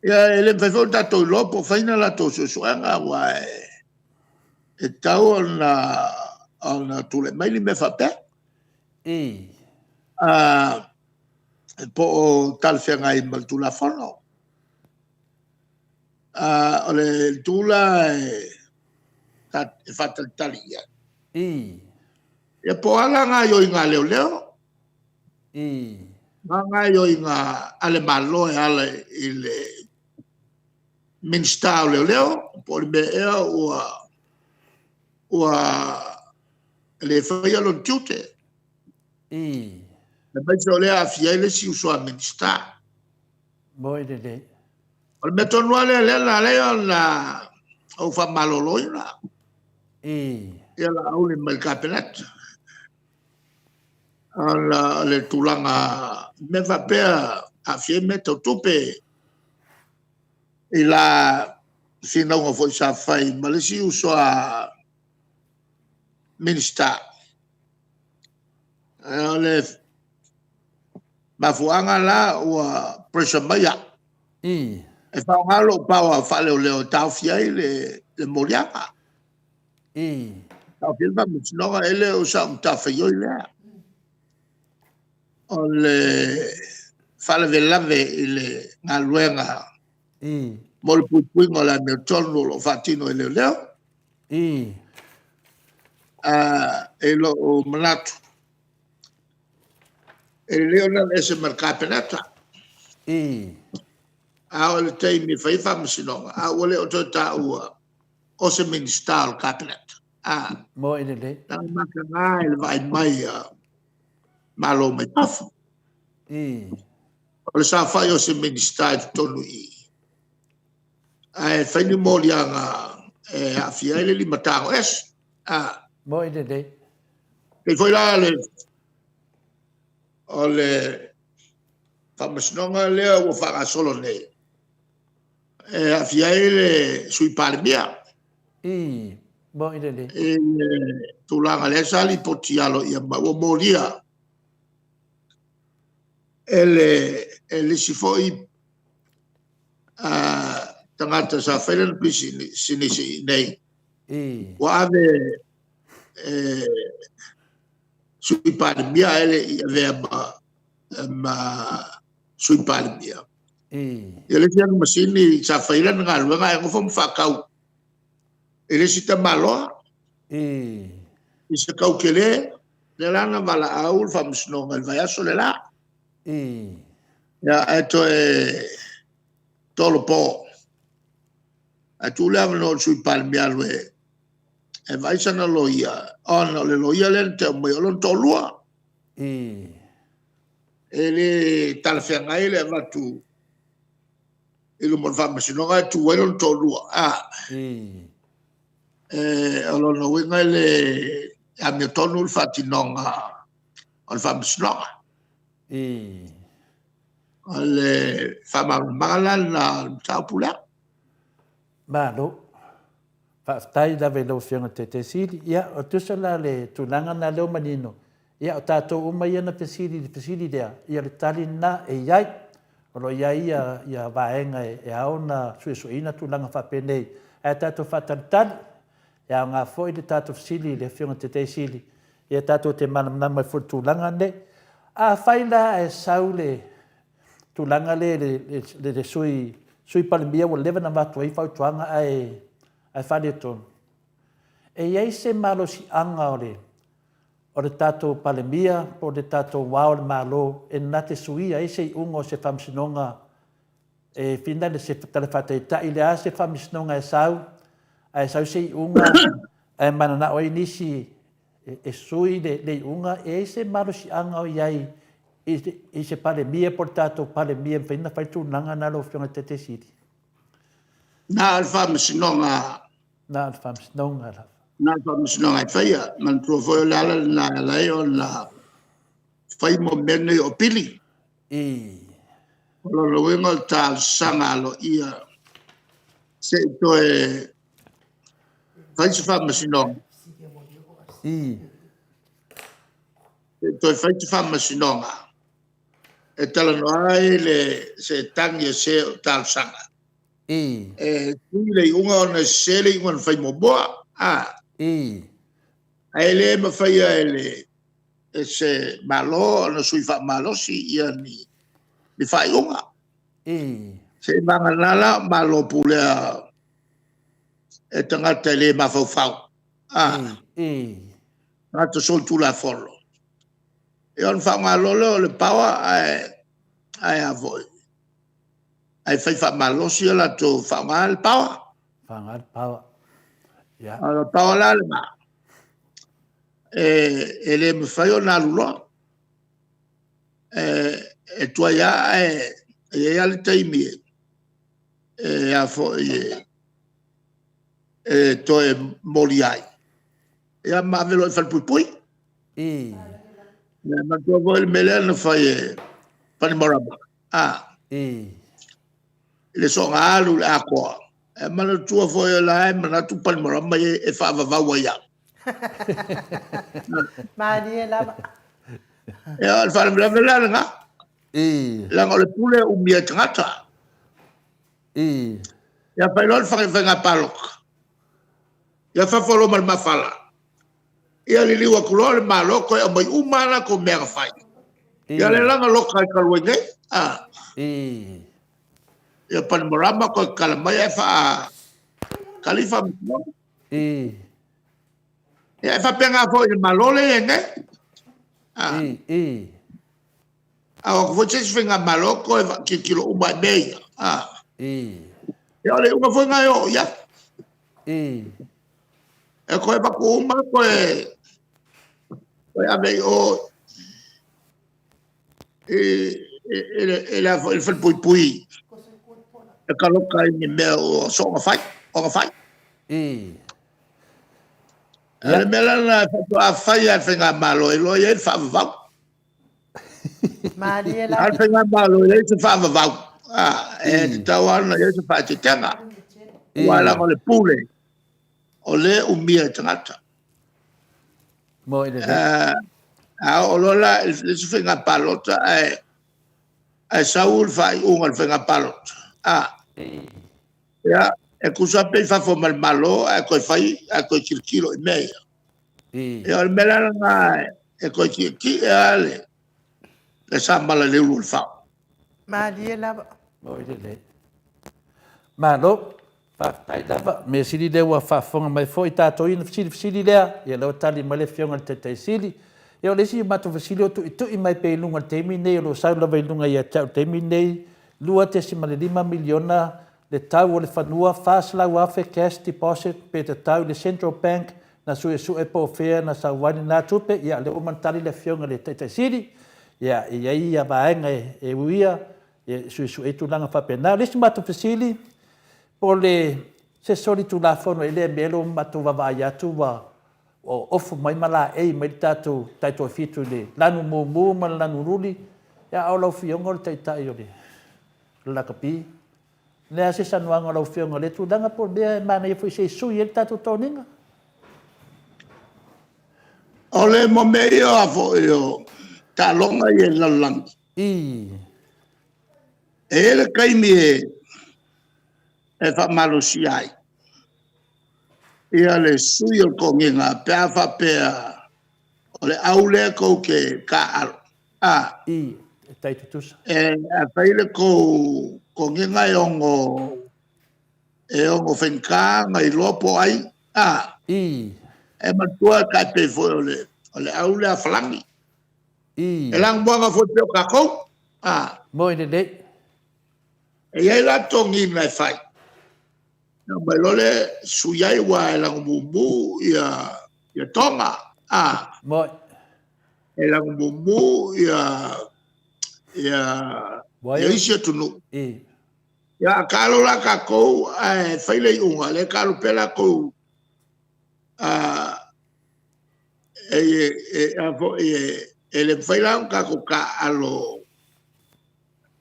Ia, e le mafai foi ona tatou iloa po o fai ni a latou suesuega, aua e tatau ona tulai mai ni mea faapea. I. Po o talafeagai ma le Tulafono. O le itu la e faatalitali i ai. I. Ia po o a la gaoioiga a leoleo, I. ma gaoioiga a le Malo e ala i le Minisita o Leoleo, po o le mea ea ua ua le faia lona tiute. I. Aemaise o lea e aafia ai le isi uso a Minisita. Moi lelei. O le mea tonu lava lea lea na ala ai ona ou faamaloloina. I. Ia Laauli mai le Kapeneta. Ona o le tulaga mea faapea aafia ai mea tau tupe i la finauga foi sa fai ma le isi uso a Minisita. O le mafuaaga la ua pressure mai au I. e faaaoga lou power faaleoleo e taofi ai le moliaga. I. Taofi ai le faamasinoga, e le o sau matafaioi lea. O le faalavelave i le galuega I. mo le puipuiga o le amiotonu o lo o faatino e leoleo. I. I lou manatu, e lelei ona alu ese ma le Kapeneta. I. A o le taimi e fai ai faamasinoga, a ua le o toe taua o se Minisita o le Cabinet. A. Moe lelei. Leaga mataga i le vaai mai a Malo mai fafo. O le saofai o se Minisita i totonu i i, ae fai ni moliaga e aafia ai le limatago ese. A. Moe lelei. Pei foi la le o le faamasinoga lea ua faagasolo nei, e aafia ai le Sui Palemia. I, moe lelei. I le tulaga lea sa lipoti aloaia mai, ua molia e le, e le isi foi tagata sa fai lana pisinisi i inei. I. Ua ave e Sui Palemia ae le i avea ma, ma Sui Palemia. I. Ia le isi ana masini sa fai lana galuega ae nofo ma faatau i le isi tamaloa. I. I se kau tele, lea la na valaau le faamasinoga i le vaiaso le la. I. Ia, ae toe tolopo. Ae tuu le avanoa i le Sui Palemia alu e e vaai sana loia, ona o le loia lea na te aumaia o lona toalua. E le talafeagai le avatu i luma o le faamasinoga e tu ai lona toalua. A, e, o lona uiga e le amiotonu le faatinoga o le faamasinoga. O le faamalamalamaga la lena o le mataupu lea. Malo. Faafetai lava i lau Afioga i le Taitai Sili. Ia, o tusa la le tulaga lena lea ua manino, ia o tatou uma ia na fesili i le fesili lea, ia o le tali lena e i ai. O lo o i ai ia, ia vaega e ao ona suesueina tulaga faapenei, ae tatou faatalitali, e aoga foi le tatou fesili i le Afioga i le Taitai Sili, ia tatou te malamalama ai foi i le tulaga lenei. Afai la ae sau le tulaga lea i le Sui, Sui Palemia ua leva ona avatu ai fautuaga ae, ae faaletonu, e i ai se malosiaga o le, o le tatou Palemia po o le tatou Ao o le Malo e na te suia ai se iuga o se faamasinoga e finale se tala faataitai le a se faamasinoga e sau, ae sau se iuga ae mananao ai nisi e sui le iuga, e i ai se malosiaga o i ai i se Palemia po o le tatou Palemia e mafai ona fai le tulaga lena lau Afioga i le Taitai Sili? Na o le Faamasinoga. Na o le Faamasinoga lava. Na o le Faamasinoga e faia. Manatua foi o le ala lena e ala ai ona fai mo mea nei o pili. O lona uiga o le talosaga aloaia se i toe fai se faamasinoga. Se i toe fai se faamasinoga e talanoa ai le se tagi a se o talosaga. E sui le iuga ona e sese le iuga na fai muamua. Ae le mafaia e le e se Malo ona sui faamalosi ia ni, ni faaiuga. Se i vagana la o Malo pulea e tagata e le mafaufau, tagata solitulafono, ia ona faaaoga loa lea o le power ae, ae a foi, ae fai faamalosi a latou faaaoga le power. Faaaoga le power. Yeah. O le power la lena, e, e le mafai ona alu loa. E, e tuai lava ae e i ai lava le taimi e, e a foi e, e toe moli ai. Ia ma ave loa i falepuipui. Ia manatua foi le mea lea na fai e Panimarama. A. I le soona alu i le atoa. E manatua foi o la e manatu Panimarama e faavavau ai au. Malie lava. Ia, o le faalavelave la lena. Leaga o le pule e umia e tagata. Ia fai loa le faiga palota. Ia fafo loa ma le mafala. Ia liliu atu loa le Malo toe aumai uma lava latou mea na fai. Ia lea la na loka ai talu ai nei. A. Ia Panimarama toe tatala mai ae faa tali faamasinoga. Ia e faapena foi i le Malo lea e i ai nei. A. A o atu foi se isi faigamalo toe tilotilo uma i mea ia. A. Ia o le iuga foi lena e oo i ai. E toe avatu uma toe toe ave i o i i le i le i le falepuipui e taloka ai ni mea ua soona fai, ona fai. A o le mea la lena e faatoa fai lava e le Faigamalo e iloa i ai le faavavau. Malie A lava. le Faigamalo e leai se faavavau, e tatau lava ona i ai se faaeteetega. Aua leaga o le pule, o lea e umia e tagata. Moi lelei. A oo loa la i le isi faiga palota ae sau le faaiuga o le faiga palota, ia, e tusa pe i fafo ma le Malo ae toe fai, ae toe tilotilo i mea ia. Ia o le mea la lena e toe tietie lava le samala i le ulu o le fao. Malie lava. Moi lelei. Malo, faafetai lava. Mea sili lea ua faafofoga mai foi tatou i na fesili fesili lea, ia lea ua tali mai le Afioga i le Taitai Sili. Ia o le isi matou fesili o tuitui mai pea i luga i le taimi nei, o lo o sau lava i luga ia te au i le taimi nei, $2.5 miliona le tau o le fanua, $400,000 cash deposit pe tatau i le Central Bank na suesue po o fea na sau ai lena tupe. Ia lea ua uma ona tali le Afioga i le Taitai Sili, ia e i ai ia vaega e uia e suesue ai tulaga faapena. O le isi matou fesili, po o le se solitulafono i lea mea lea ua matou vaavaai atu ua ofu mai ma laei mai le tatou taitoafitu i le lanu mumu ma le lanu luli, a o lau Afioga o le Taitai o le Lakapi. O le a se saunoaga a lau Afioga i lea tulaga po o le mea e manaia foi se i sui ai le tatou toniga? O le mea ia foi o taaloga ia i le lalolagi, e i ai le taimi e faamalosia ai le sui o le toniga pe a faapea o le au lea tou te taaalo. E tai tutusa. E a fai le tou toniga e ono faigata ona iloa po o ai, e manatua e tai pei foi o le au lea a Falani. E lanumoana foi pei o tatou. Moi lelei. E i ai la toniga e fai, ona aumai loa lea sui ai, aua e lanu mumu ia Toga. Moi. E lanu mumu ia isi atunuu. Ia, a taalo la tatou ae fai le iuga, lea e taalo pea latou e le mafai la ona tatou taaalo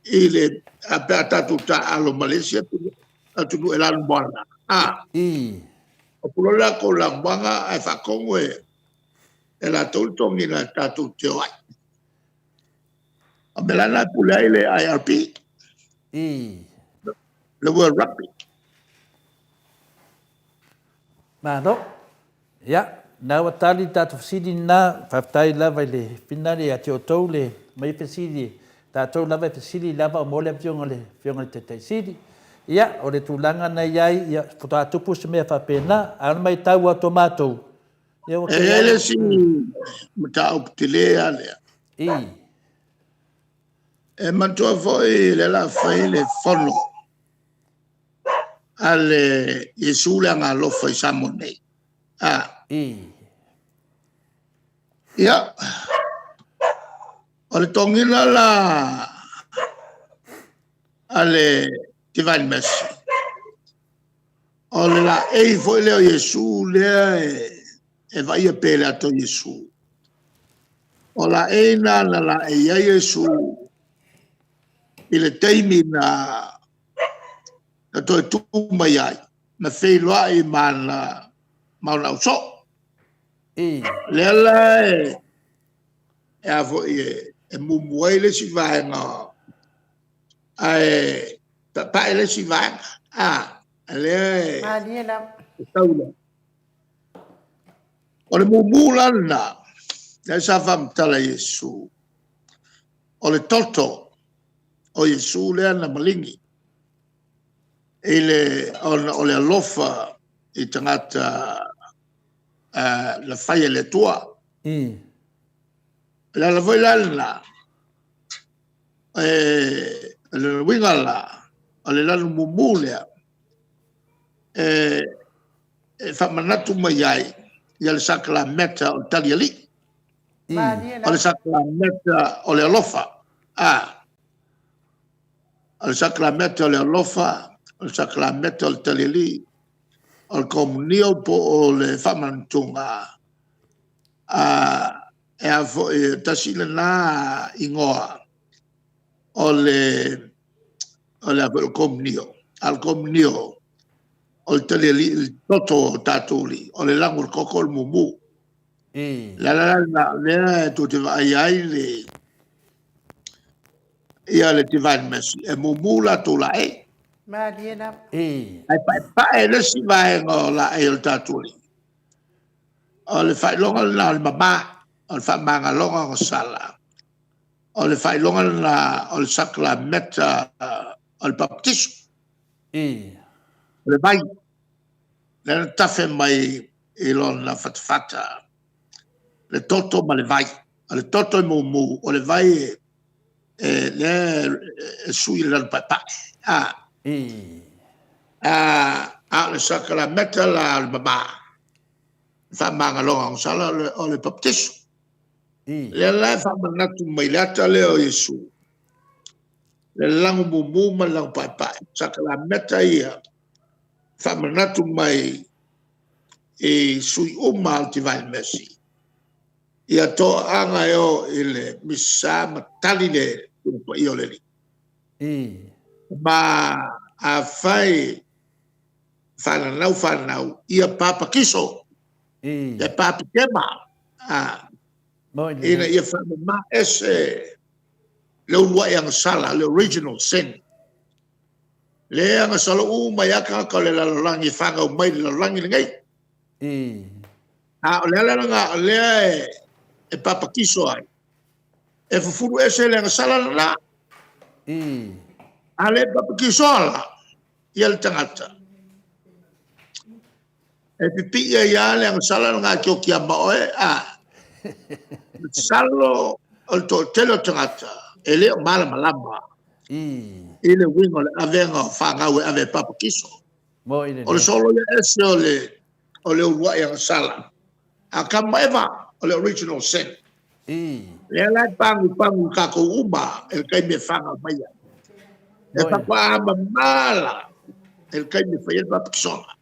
i le, pe a tatou taaalo ma le isi atunuu e lanumoana, o loa le latou lanumoana ae faatonu e latou le toniga tatou te o ai. O le mea la lena e pule ai le IRB, le World Rugby. Malo. Ia, na ua tali le tatou fesili lena. Faafetai lava i le finali ia te outou le mai fesili. Tatou lava e fesili lava o mo le afioga i le Afioga i le Taitai Sili. Ia, o le tulaga na i ai, ia, faatoa tupu se mea faapena. A o le matau atu a matou, ia ua E i ai le isi mataupu tele lava lea. E manatua foi le la fai le fono a le Iesu le Agaalofa i Samoa nei. Ia, o le toniga la a le Divine Mercy, o le laei foi lea o Iesu lea e vaaia pea i le ata o Iesu. O laei na na laei ai Iesu i le taimi na toe tu mai ai, na feiloai ma ona ausoo. Lea la e mumu ai le isi vaega ae paepae le isi vaega. Lea Malie lava. e tau le. O le mumu la lena, lea sa faamatala e Iesu, o le toto o Iesu lea na maligi ona o le alofa i tagata na fai e le Atua. O le ala foi la lena, o le uiga la, O le lanu mumu lea e e faamanatu mai ai ia le sakalameta o le talialii. O le sakalameta o le alofa. A. O le sakalameta o le alofa, o le sakalameta o le talialii, o le komunio po o le faamanatuga a e a foi, tasi lena igoa o le o le a foi o le komunio, a o le komunio o le talialii i le toto o tatou alii, o le lanu o le toto o le mumu. Le ala la lena o lea e tou te vaai ai le ia le Divine Mercy, e mumu latou laei. Malie lava. Ae paepae le isi vaega o laei o le tatou alii. O le faailoga lena o le mama, o le faamagaloga o sala. O le faailoga lena o le sakalameta o le papatiso. O le vai, lea na tafe mai i lona fatafata, le toto ma le vai. O le toto e mumu, o le vai e lea e sui i le lanu paepae. A, a o le sakalameta la o le mama, le faamagaloga o sala o le papatiso. Lea la e faamanatu mai le ata lea o Iesu, le lanu mumu ma le lanu paepae, sakalameta ia, faamanatu mai i sui uma o le Divine Mercy, ia toaaga e o i le Misa ma tali le Tusi Paia o le Alii. Ma afai fananau fanau, ia papatiso, ia papitema, ina ia faamama ese le uluai agasala, le original sin. Le agasala uma ai lava tagata o le lalolagi e fanau mai i le lalolagi lenei. A o le ala lena o lea e papatiso ai, e fufulu ese le agasala lena. A le papatisoa la ia le tagata, e pipii ai lava le agasala lena e tiotia ma oe, a masalo o le toatele o tagata e le o malamalama i le uiga o le avega o fanau e ave e papatiso. O le solo ia ese o le o le uluai agasala. Atamu ma Eva, o le original sin. Lea la e pagupagu i tatou uma i le taimi e fanau mai ai. E faatoa mamala i le taimi e fai ai le baptisoga.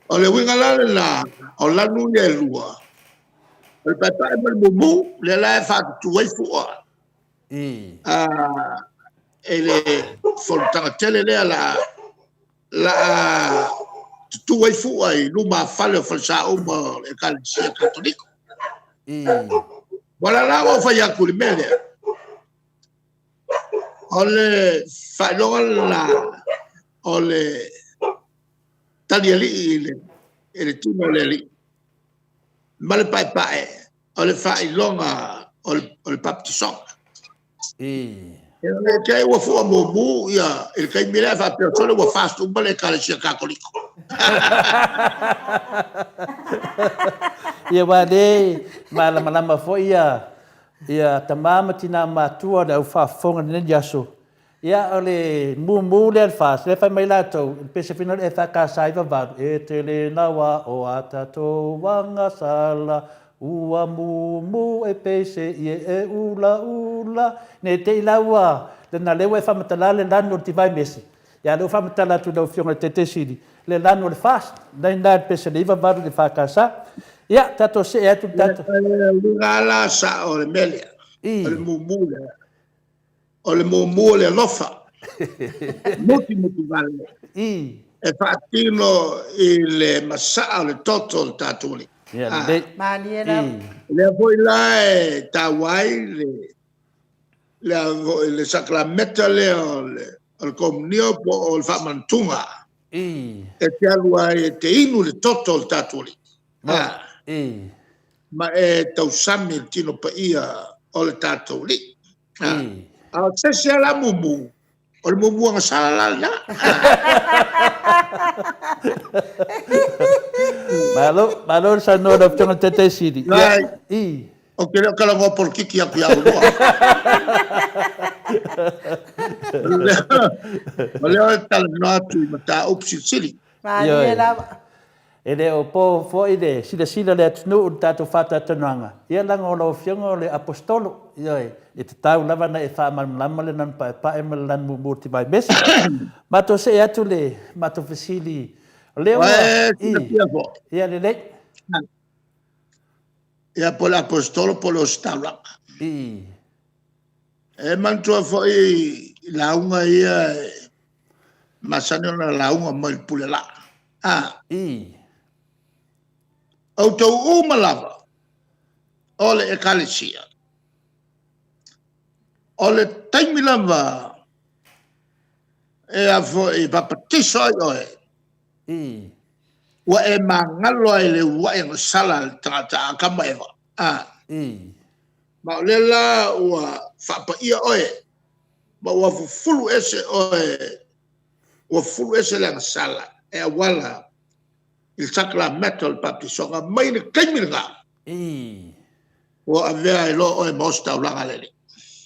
O le uiga la lena, o lanu ia e lua, o le paepae ma le mumu, lea la e faatutu ai fua i le fonotaga tele lea la la a tutū ai fua i luma fale o falesa uma o le Ekalesia Katoliko. Ua la la ua ou fai atu i le mea lea, o le faailoga lena o le talialii i le, i le tino o le alii ma le paepae o le faailoga o le, o le baptisoga. E te ua fua mumu ia i le taimi lea faapea sole ua fast uma le Ekalesia Katoliko. Ia aua le malamalama foi ia ia tama ma tina matua o le au faafofoga i lenei aso. Ia o le mumu lea le fast, lea fai mai latou, i le pesefina o le EFKS 98, e tele naua o a tatou agasala, Ua mumu e pese ie e ulaula. Ne i te i la ua lena lea ua e faamatala le lanu o le Divine Mercy. Ia lea ua faamatala atu i lau Afioga i le Taitaisili le lanu o le FAST, lena i ina i le pese le 98 i le FKS. Ia, tatou see atu i le tatou. Le uiga la sao o le mea lea, o le mumu lea. O le mumu o le alofa, mutimutuvale, e faatino i le masaa o le toto o le tatou Alii. Malie lava. Lea foi la e taua ai le le foi le sakalameta lea o le o le komunio po o le faamanatuga e te alu ai e te inu le toto o le tatou Alii. Ma e tausami le tino paia o le tatou Alii. A o se isi la mumu, o le mumu agasala la lena. Malo, malo le saunoa lau Afioga i le Taitaisili. Ia, i. Ou te le o talanoa polokiki atu ia oulua. O lea o le talanoa atu i mataupu silisili. Malie lava. E le o po foi le silasila a le atunuu i le tatou faatalatalanoaga, ia leaga o lau Afioga o le Aposetolo, ioe, e tatau lava ona e faamalamalama le lanu paepae ma le lanu mumu o le tivaimesi. Matou see atu le matou fesili, o lea ua... Ua e silafia foi. Ia lelei. Ia po o le Aposetolo po o le Ositaulaga. I. E manatua foi i lauga ia e masani ona lauga mai le pule laa. A. I. Outou uma lava o le Ekalesia, o le taimi lava e a foi papatiso ai oe, I. Ua e magalo ai i le uluai agasala a le tagata a Atamu ma Eva. A. I. Ma o lea la ua faapaia oe, ma ua fufulu ese oe, ua fufulu ese le agasala e auala i le sakalameta o le papatisoga mai le taimi lena. I. Ua avea ai loa oe ma ositaulaga a le Alii.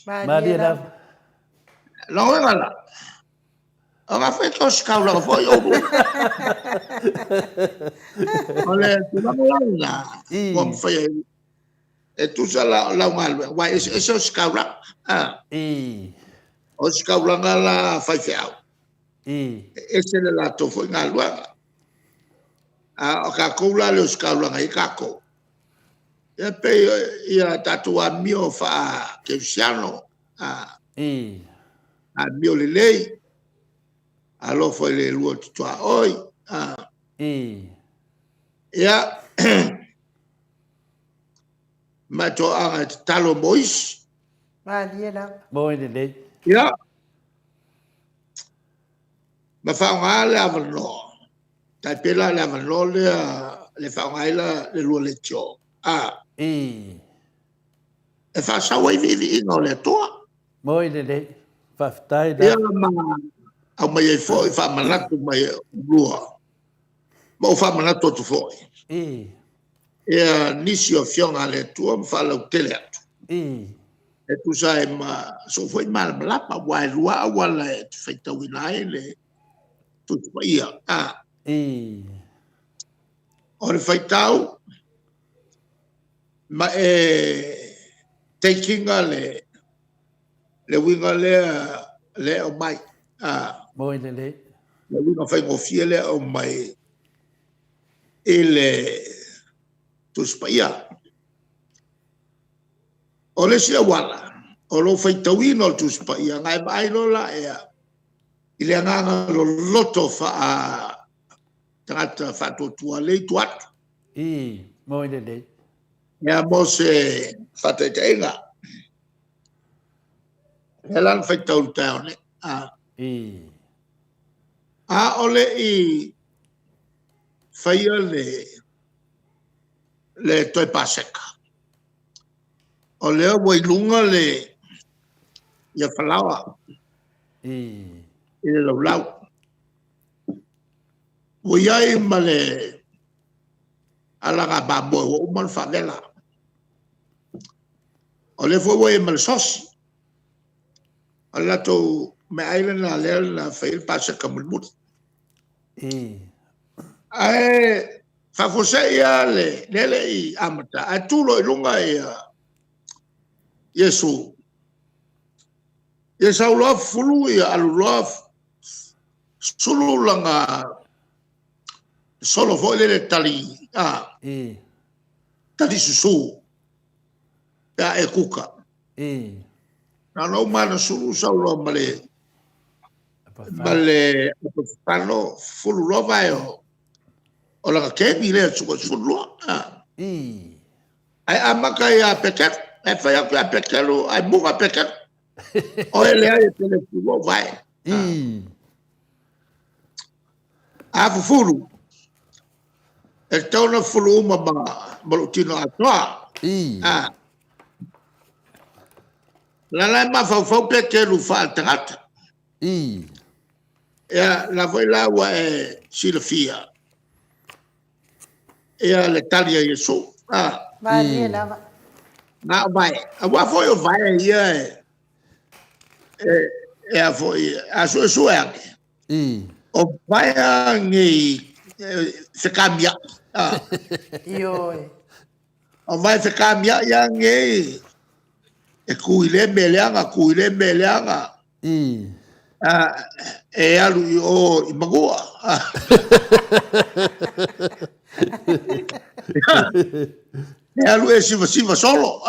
Malie lava. Lona uiga la, Aga fai to ositaulaga foi oulua. O le tulaga la lena, ua mafai ai e tusa la o lau galuega, aua e eseese ositaulaga. O ositaulaga la faifeau, e ese le latou foi galuega. A o tatou la le ositaulaga i ai tatou, ia pei ia tatou amio faa-kerisiano, amio lelei, alofa i le lua o te tuaoi. Ia, ma e toaga e tatalo mo isi. Malie lava. Moi lelei. Ia, ma faaaoga le avanoa, tai pei la le avanoa lea le faaaoga ai la le lua leitio. E faasau ai viiviiga o le Atua. Moi lelei. Faafetai la. Ia ma aumai ai foi faamanatu mai e oulua ma ou faamanatu atu foi. I. Ia nisi o afioga a le Atua ma faalautele atu. I. E tusa ai ma sou foi malamalama, aua e lua auala e te faitauina ai le Tusi Paia. A. I. O le faitau ma e taking-a le le uiga lea lea e aumai. A. Moi lelei. Le uiga faigofie lea e aumai i le Tusi Paia. O le isi auala, o lou faitauina o le Tusi Paia, na e vaai loa la ea i le agaga loloto faa tagata faatuatua lea i tua atu. I, moi lelei. Ia mo se faataitaiga, lea la na faitau i le taeao nei. A. I. A o le i faia le, le toe Paseka, o lea ua i luga le, ia falaoa. I. I le laulau. Ua i ai ma le alaga mamoe ua uma ona faavela. O lea foi ua i ai ma le sosi. O le latou meaai lena lea na fai ai le Paseka mulimuli. Ae faafuasei lava le lea le i amata, ae tu loa i luga ia Iesu. Ia sau loa fulu ia alu loa sulu lana solo foi lele tali a I. tali susu pe a e kuka. I. Na ona uma na sulu sau loa ma le ma le apafano fulu loa vae o o lana keni lea suka sulu loa. A. I. Ae amata ia Peteru, ae fai atu ia Peteru, ae muga Peteru. O e leai e te le fulu ou vae. I. A fufulu, e tatau ona fufulu uma ma, ma lou tino atoa. I. A. La la e mafaufau Peteru faaletagata. I. Ia, la foi la ua e silafia. Ia le tali a Iesu. A. Malie lava. Na o vae. Aua foi o vae ia e, e, e a foi, a suesue ane. O vae a ngei fekamia. Ah. Ioe. O vae fekamia ia ngei e ku i le mea leaga, ku i le mea leaga. E alu i o i Magua. E alu e sivasiva solo.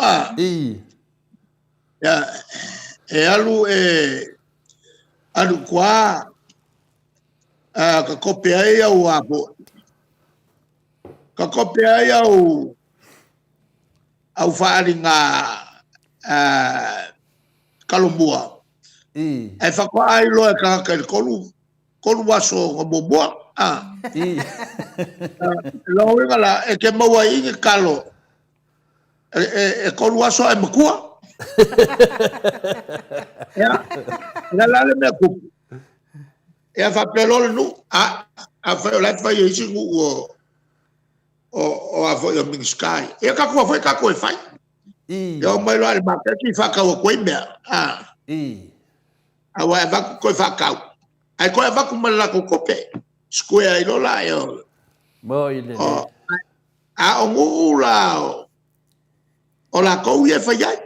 E alu e alu kua ka kope ai au a po. Ka kope ai au au whaaringa Kalomua. Ae whakoa ai loa e kangaka i le kolu, kolu aso nga muamua. Lona uiga la, e ke maua ai i ke kalo, e kolu aso ae makua. Ia, o le a le mea tupu? Ia faapea loa le nuu, a, afai o la e fai e isi nuu o, o, o a foi o Minisita ia. Ia tatou foi tatou e fai. Ia omai loa i le maketi faatau atu ai mea. Aua e avatu toe faatau. Ae toe avatu ma le latou tupe. Square ai loa la ia. Moi lelei. A o nuu la o latou ia e fai ai.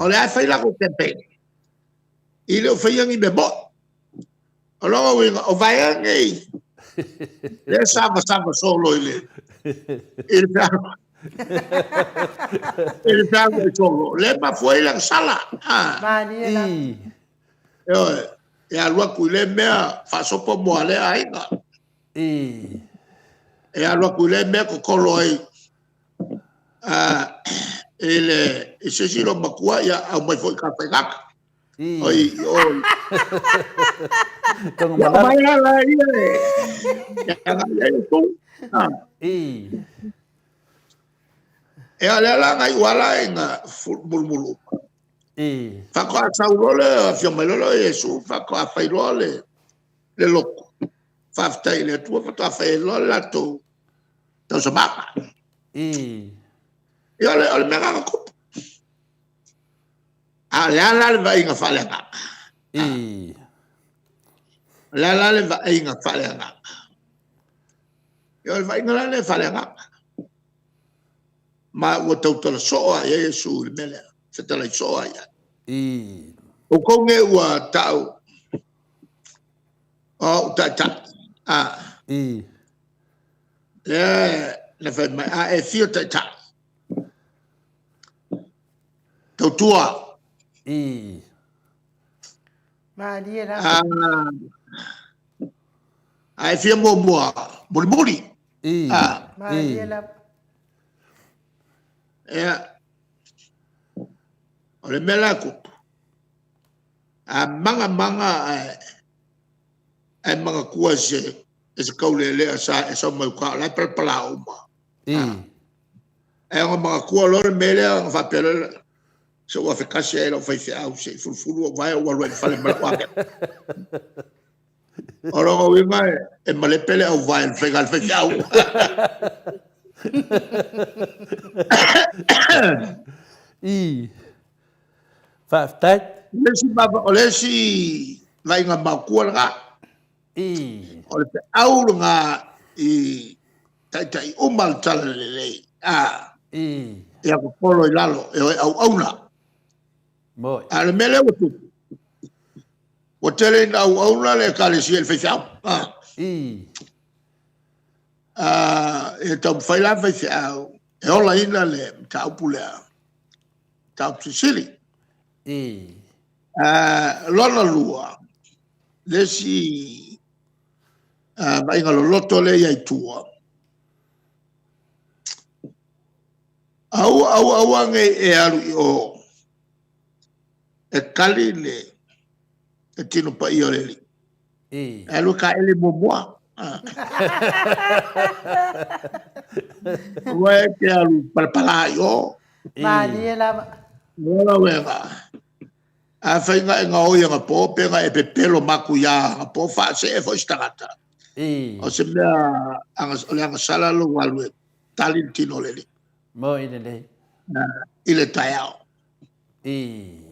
O lea e fai latou campaign. I le o faia ni mea moi. O lona uiga, o vaea nei, lea e savasava solo i le i le feaga i le feaga solo, lea e mafua ai lana sala. Malie lava. Ioe, e alu atu i lea mea faasopo mo lea aiga. E alu atu i lea mea totolo ai i le i se isi loomatua, ia aumai foi ka faigata. Oi, oi. Tonga malala. Mai ala ia e. Ia nga ia e tu. E ale ala ngai wala e nga mulumulu. Whakoa sau loa le afio mai loa le Iesu, whakoa whai loa le le loku. Whawhetai i le Atua, whatoa whai loa le latou tausamaka. Ia o le mea nganga kupu. A o le a la le vaaiga faaleagaga? O le a la le vaaiga faaleagaga? Ia o le vaaiga la lea faaleagaga. Ma ua tautala soo lava i ai Iesu i le mea lea, fetalai soo lava i ai. Outou nei ua tau o au taitai. A. Lea na fai mai, a e fia taitai, Tautua. Malie lava. A e fia muamua, mulimuli. Malie lava. Ia, o le mea la e tupu, a maga maga ae manatua e se taulelea sa e sau mai uta, o la e palapala uma. Ae ona manatua loa le mea lea ona faapea loa lea, se ua fekasi ai lau faifeau se i fulufulu ou vae ou alu ai i le fale ma lau ave. O lona uiga e malepe le auvae i le faiga a le faifeau. Faafetai. O le isi vaaiga maotua lena. O le feau lena i taitai uma le Talalelei, a ia popolo i lalo e o e auauna. A o le mea lea ua tupu, ua tele ina auauna le Ekalesia i le faifeau. E taumafai la le faifeau e olaina le mataupu lea, mataupu silisili. Lona lua, le isi vaaiga loloto lea i ai tua, aua, aua, aua nei e alu i o e kali le tino paia o le Alii. E alu e kaele muamua. Aua e te alu palapala i o. Malie lava. Ola uega. Afai na e gaoi anapo pe na e pepelo matuia anapo, faasee foi se tagata. O se mea o le agasala lou alu e tali le tino o le Alii. Moi lelei. I le taeao. I.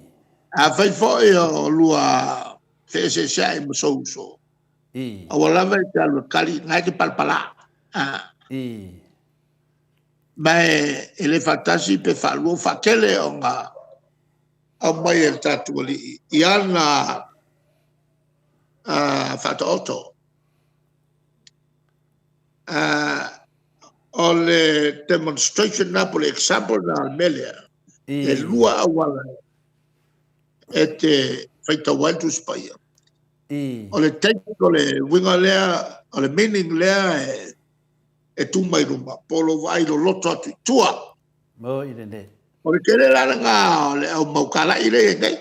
Afai foi o lua feeseeseai ma sou uso, I. aua lava e te alu e kali, na e te palapala. I. Ma e le faatasi pe faalua, faatele ona aumai e le tatou Alii i ana faataoto. O le demonstration na po o le example na o le mea lea, e lua auala e te faitau ai le Tusi Paia. O le take o le uiga lea, o le meaning lea e tu mai luma, po o lou vaai loloto atu i tua. Mo i lenei. O le tele la lena o le au maukalai lea e i ai nei.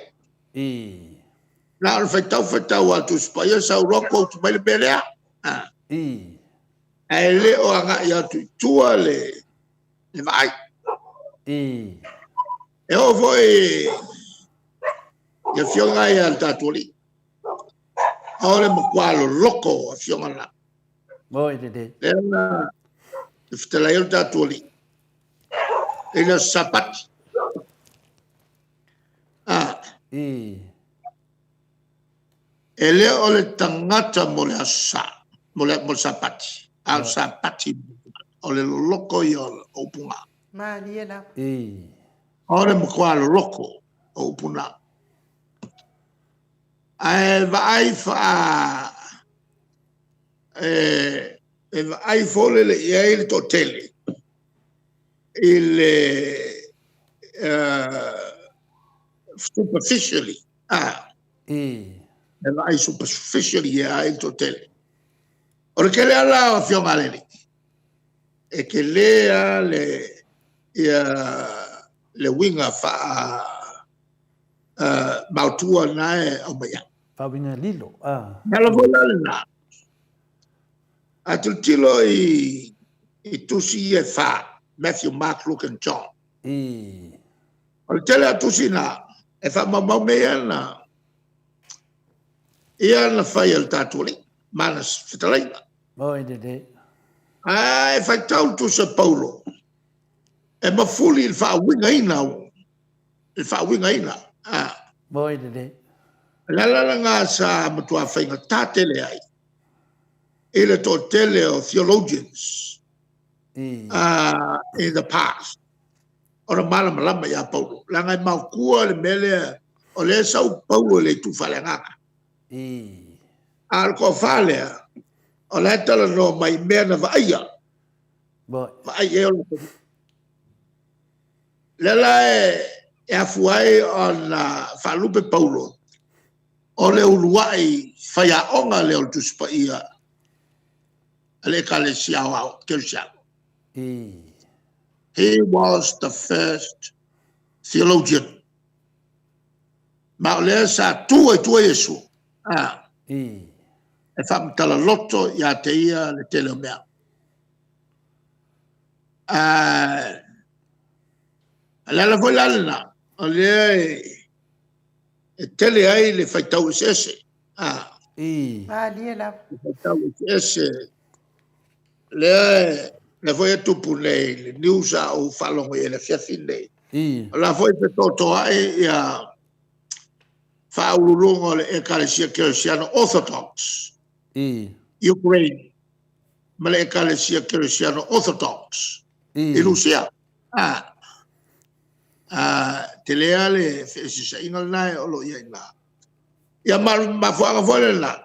Na o le faitau faitau a le Tusi Paia sau loa quote mai le mea lea. Ae le o agai atu i tua le vaai. E oo foi i afioga ia a le tatou Alii. O le matua loloto o afioga na. Mo i lenei. Lea na fetalai ai le tatou Alii i le aso Sapati. E le o le tagata mo le aso Sa, mo le, mo le Sapati, a o le Sapati o le loloko ia o upu na. Malie lava. O le matua loloko o upu na. Ae vaai faa e vaai folele i ai le toatele i le superficially. E vaai superficially i ai le toatele. O le tele ala o afioga a le Alii, e tele lava le, ia, le uiga faa maotua na e aumai ai. Faauiga lilo. Le ala foi la lena, a tilotilo i tusi ia e fa, Matthew, Mark, Luke and John. O le tele o tusi na, e faamaumau mea ia na, ia na fai e le tatou Alii, ma ana fetalaiga. Mo i lelei. Ae faitau le tusi a Paulo, e mafuli i le faauigaina, le faauigaina. Mo i lelei. O le ala lena sa matua faigata tele ai i le toatele o theologians in the past ona malamalama ia Paulo. Leaga e maotua le mea lea, o lea e sau Paulo i le itu faaleagaga. A o le toafa lea, o la e talanoa mai i mea na vaaia. Vaai i ai o latou. Lea la e afua ai ona faalupe Paulo, o le uluai faiaoga lea o le Tusi Paia a le Ekalesia Aoao Kerisiano. He was the first theologian. Ma o lea sa tu ai tua Iesu e faamatala loto ia te ia le tele o mea. A le ala foi la lena, o lea e tele ai le faitau eseese. Malie lava. Le faitau eseese. Lea lea foi e tupu nei le news a ou faalogo i ai i le afiafi nei. O la foi e fetotoai ia faauluuluga o le Ekalesia Kerisiano Orthodox Ukraine ma le Ekalesia Kerisiano Orthodox i Rusia. Tele lava le feeseeseaiga lena o lo o i ai i ina. Ia ma o le mafuaaga foi lena,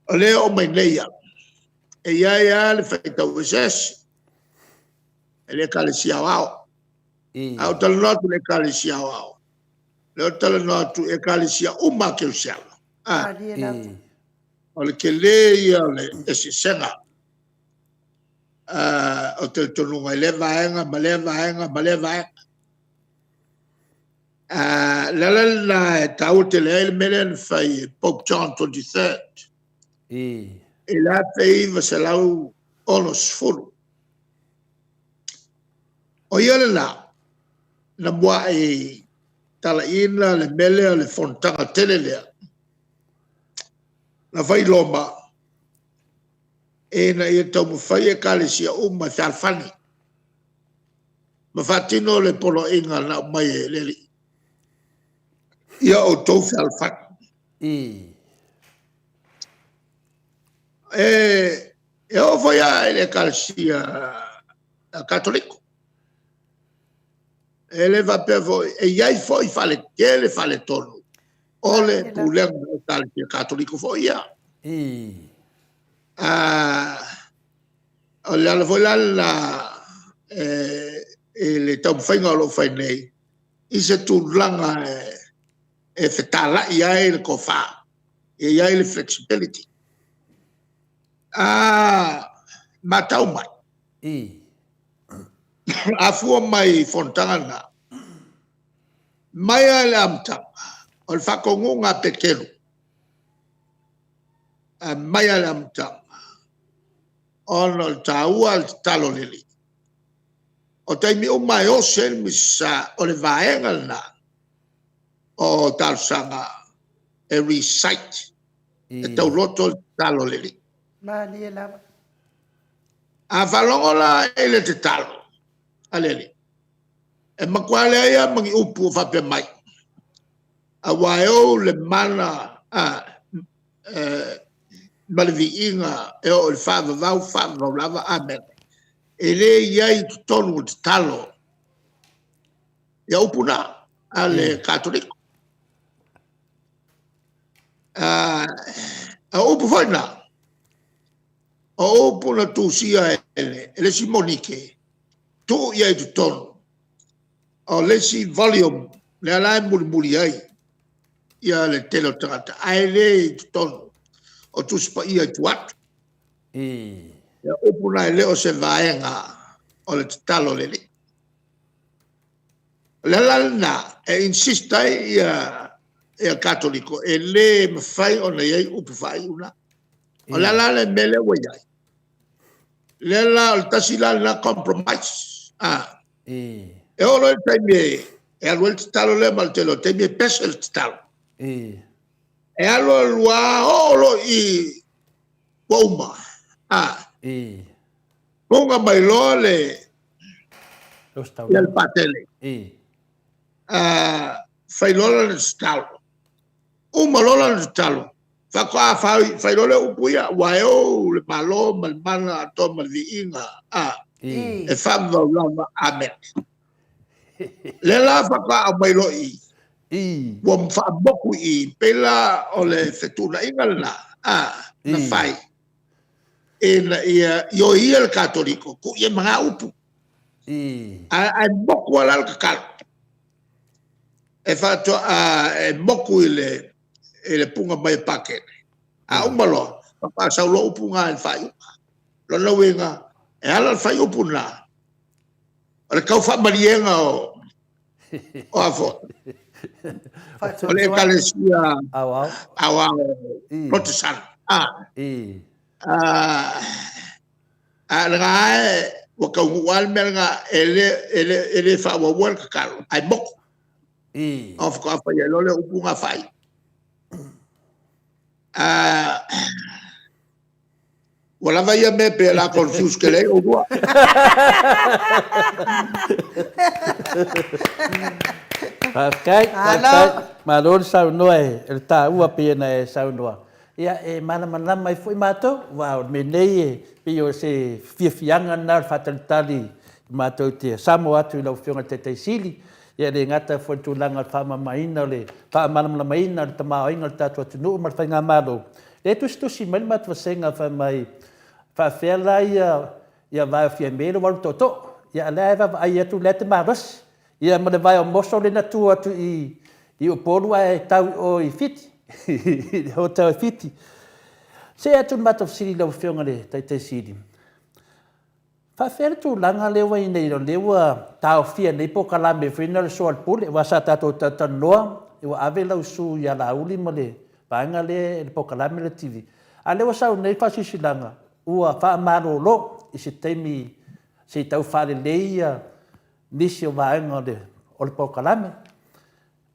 o lea e oo mai nei au, e i ai lava le faitau eseese e le Ekalesia Aoao. A ou talanoa atu i le Ekalesia Aoao, lea ou te talanoa atu i Ekalesia uma a Kerisiano. O le tele ia o le eseesega o talitonuga i lea vaega ma lea vaega ma lea vaega. O le ala lena e taua tele ai le mea lea na fai e Pope John 23 i le 1960. O ia lena na muai talaiina le mea lea o le fonotaga tele lea na fai i Roma ina ia taumafai Ekalesia uma e fealofani. Ma faatino le poloaiga na aumai e le Alii ia outou fealofani. E oo foi lava i le Ekalesia Katoliko, e le faapea foi, e i ai foi tele faaletonu o le pulega a Ekalesia Katoliko foi ia. O le ala foi la lena i le taumafaiga o lo o fai nei, i se tulaga e fetalai ai le tofa, e i ai le flexibility. A matau mai, a fua mai i Fonotaga na, mai lava i le amataga, o le faatonuga a Peteru, e mai lava i le amataga, ona o le taua o le tatalo i le Alii. O taimi uma lava e osi ai le Misasa, o le vaega lena o talosaga e recite, e tauloto le tatalo a le Alii. Malie lava. A faalogo la i le tatalo a le Alii, e matua leai lava ma ni upu o faapea mai, aua e ou le mana ma le viiga e oo i le faavavau, faavavau lava. Amene. E le i ai i totonu o tatalo ia upu na a le Katoliko. O upu foi na, o upu na tusia e le isi monike tuu i ai i totonu o le isi volume lea la e mulimuli ai le tele o tagata, ae le i totonu o Tusi Paia i tua atu. O upu na e le o se vaega o le tatalo a le Alii. O le ala lena e insist ai ia Katoliko, e le mafai ona i ai upu faaiu na. O le a la le mea lea ua i ai? O lea la o le tasi la lena compromise, e oo loa i le taimi e alu ai le tatalo lea, ma o le tele o taimi e pese le tatalo. E alu alu lava oo loa i i ua uma, funga mai loa le Patele, fai loa lana tatalo, uma loa lana tatalo, faatoa fai loa lea o upu ia, aua e ou le Malo ma le mana atoa ma le viiga e faavavau lava. Amene. O lea la faatoa aumai loa i i, ua faamotu i i, pei la o le fetuunaiga lena na fai, ina ia ioe le Katoliko, tuu i ai ma na upu. Ae motu lava la le tatalo, e faatoa e motu i le puna mai a Patele, a uma loa, faatoa sau loa upu na i le faaiuga. O lona uiga, e ala la fai upu na, o le tau faamaliega o a foi? O le Ekalesia Aoao Polotesani. A o lena lava ua taunuu lava le mea lena, e le faaauaua le tatalo, ae motu. Ona faatoa fai ai loa lea o upu na faaiu. Ua lava ia mea pei o le a confuse tele ai oulua. Faafetai, faafetai. Malo le saunoa e le taua pei ona e saunoa. Ia, e malamalama ai foi matou, aua o le mea nei e pei o se fiafiaga lena o le faatalitali matou te samo atu i lau Afioga i le Taitai Sili, ia e le gata foi i le tulaga o le faamamaina o le faamalamalamaina o le tamaoaiga o le tatou atunuu ma le faigamalo. Lea e tusitusi mai le matou vasega fai mai, faapefea la ia vae o Fiame lea ua alu i tootoo. Ia a o lea e vaavaai atu o lea e te malosi. Ia ma le vae o Moso lea na tu atu i i Upolu ae tau i o i Fiti, i le hotel i Fiti. See atu le matou fesili i lau Afioga i le Taitai Sili. Faafefea le tulaga lea ua i ai nei, o lea ua taofia nei polokalame foi nei o le soalepule, aua sa tatou talatalanoa ua ave lau sue ia Laauli ma le vaega lea i le polokalame lea o le TV, a o lea ua sau nei le faasilasilaga ua faamalolo i se taimi se i tau faalelei nisi o vaega o le polokalame.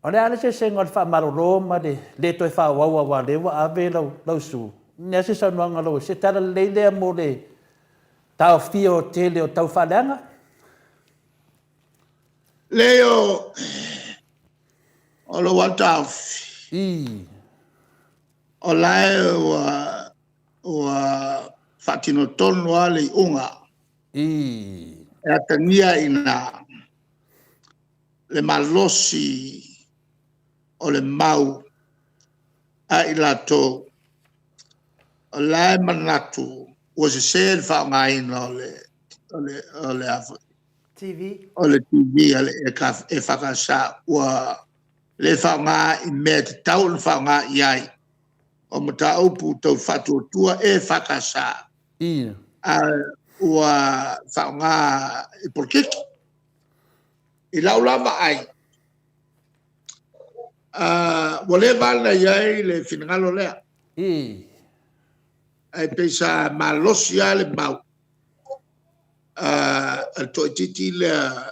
O le a le eseesega o le faamalolo ma le le toe faaauau aua o lea ua ave lau sue? O le a se saunoaga a lau Afioga? Se tala lelei lea mo le taofia o le tele o taufaaleaga? Leai o, o lou lava taofi. O la e ua, ua faatino tonu lava le iuga. E atagia ai i ina le malosi o le mau a i latou o la e manatu ua sese le faaaogaina o le TV. O le TV a le EFKS ua le faaaoga i mea e tatau ona faaaoga i ai, o mataupu tau faatuatua EFKS, ae ua faaaoga i polokiki. I lau la vaai, ua leva lava ona i ai le finagalo lea, ae pei sa malosi lava le mau a le toaitiiti lea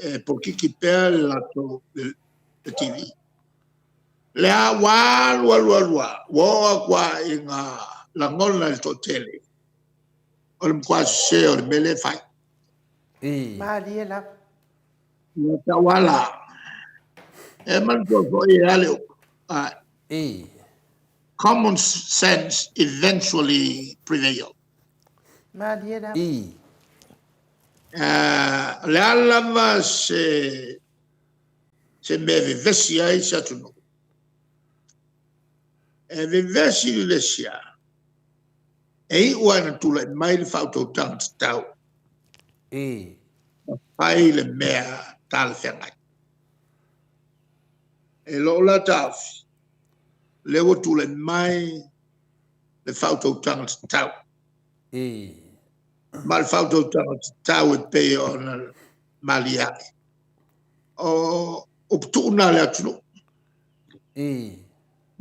e polokiki pea le latou TV. O lea ua alu alu alu lava, ua oo atu lava ina lagona e le toatele, o le matua sese o le mea lea e fai. Malie lava. Ia tau lava la, e manatua foi e a le upu, common sense eventually prevail. Malie lava. O le a lava se mea e vevesi ai se atunuu, e vevesi vevesi lava, e iu lava ina tulai mai le faautautaga tatau, ma fai le mea talafeagai. I lou la taofi, o lea ua tulai mai le faautautaga tatau. Ma o le faautautaga tatau e pei ona malie ae, o upu tuu na a le atunuu. O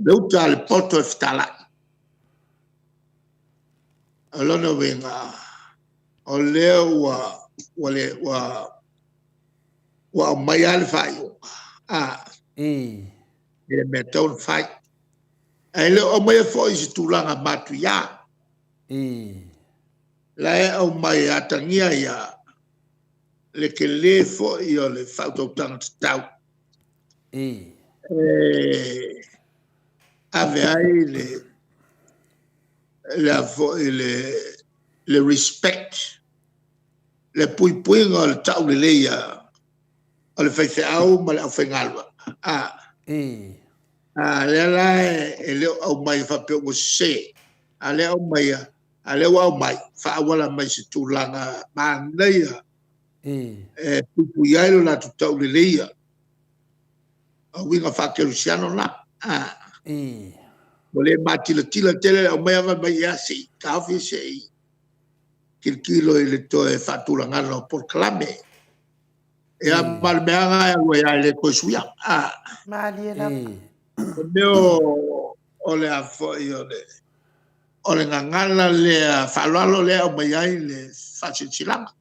le uta a le poto e fetalai. O lona uiga, o lea ua aumai lava le faaiuga i le mea e tatau ona fai. Ae le o aumaia foi i se tulaga matuia. O la e aumai e atagia ai lava le tele foi o le faautautaga tatau e ave ai le respect, le puipuiga o le tauleleia o le faifeau ma le aufaigaluega. O lea la e le o aumaia faapea ua sese, a o lea ua aumai faaauala mai i se tulaga manaia e puipui ai lo latou tauleleia. O uiga faakerisiano na. Ua le matilatila tele le aumai, ae fai mai, ia se i taofi se i tilotilo i le toe faatulagaga o polokalame. Ia ma o le mea lava lena e alu ai lava e le toe suia. Malie lava. O mea o le a foi o le gagana lea faaaloalo lea e aumai ai le faasilasilaga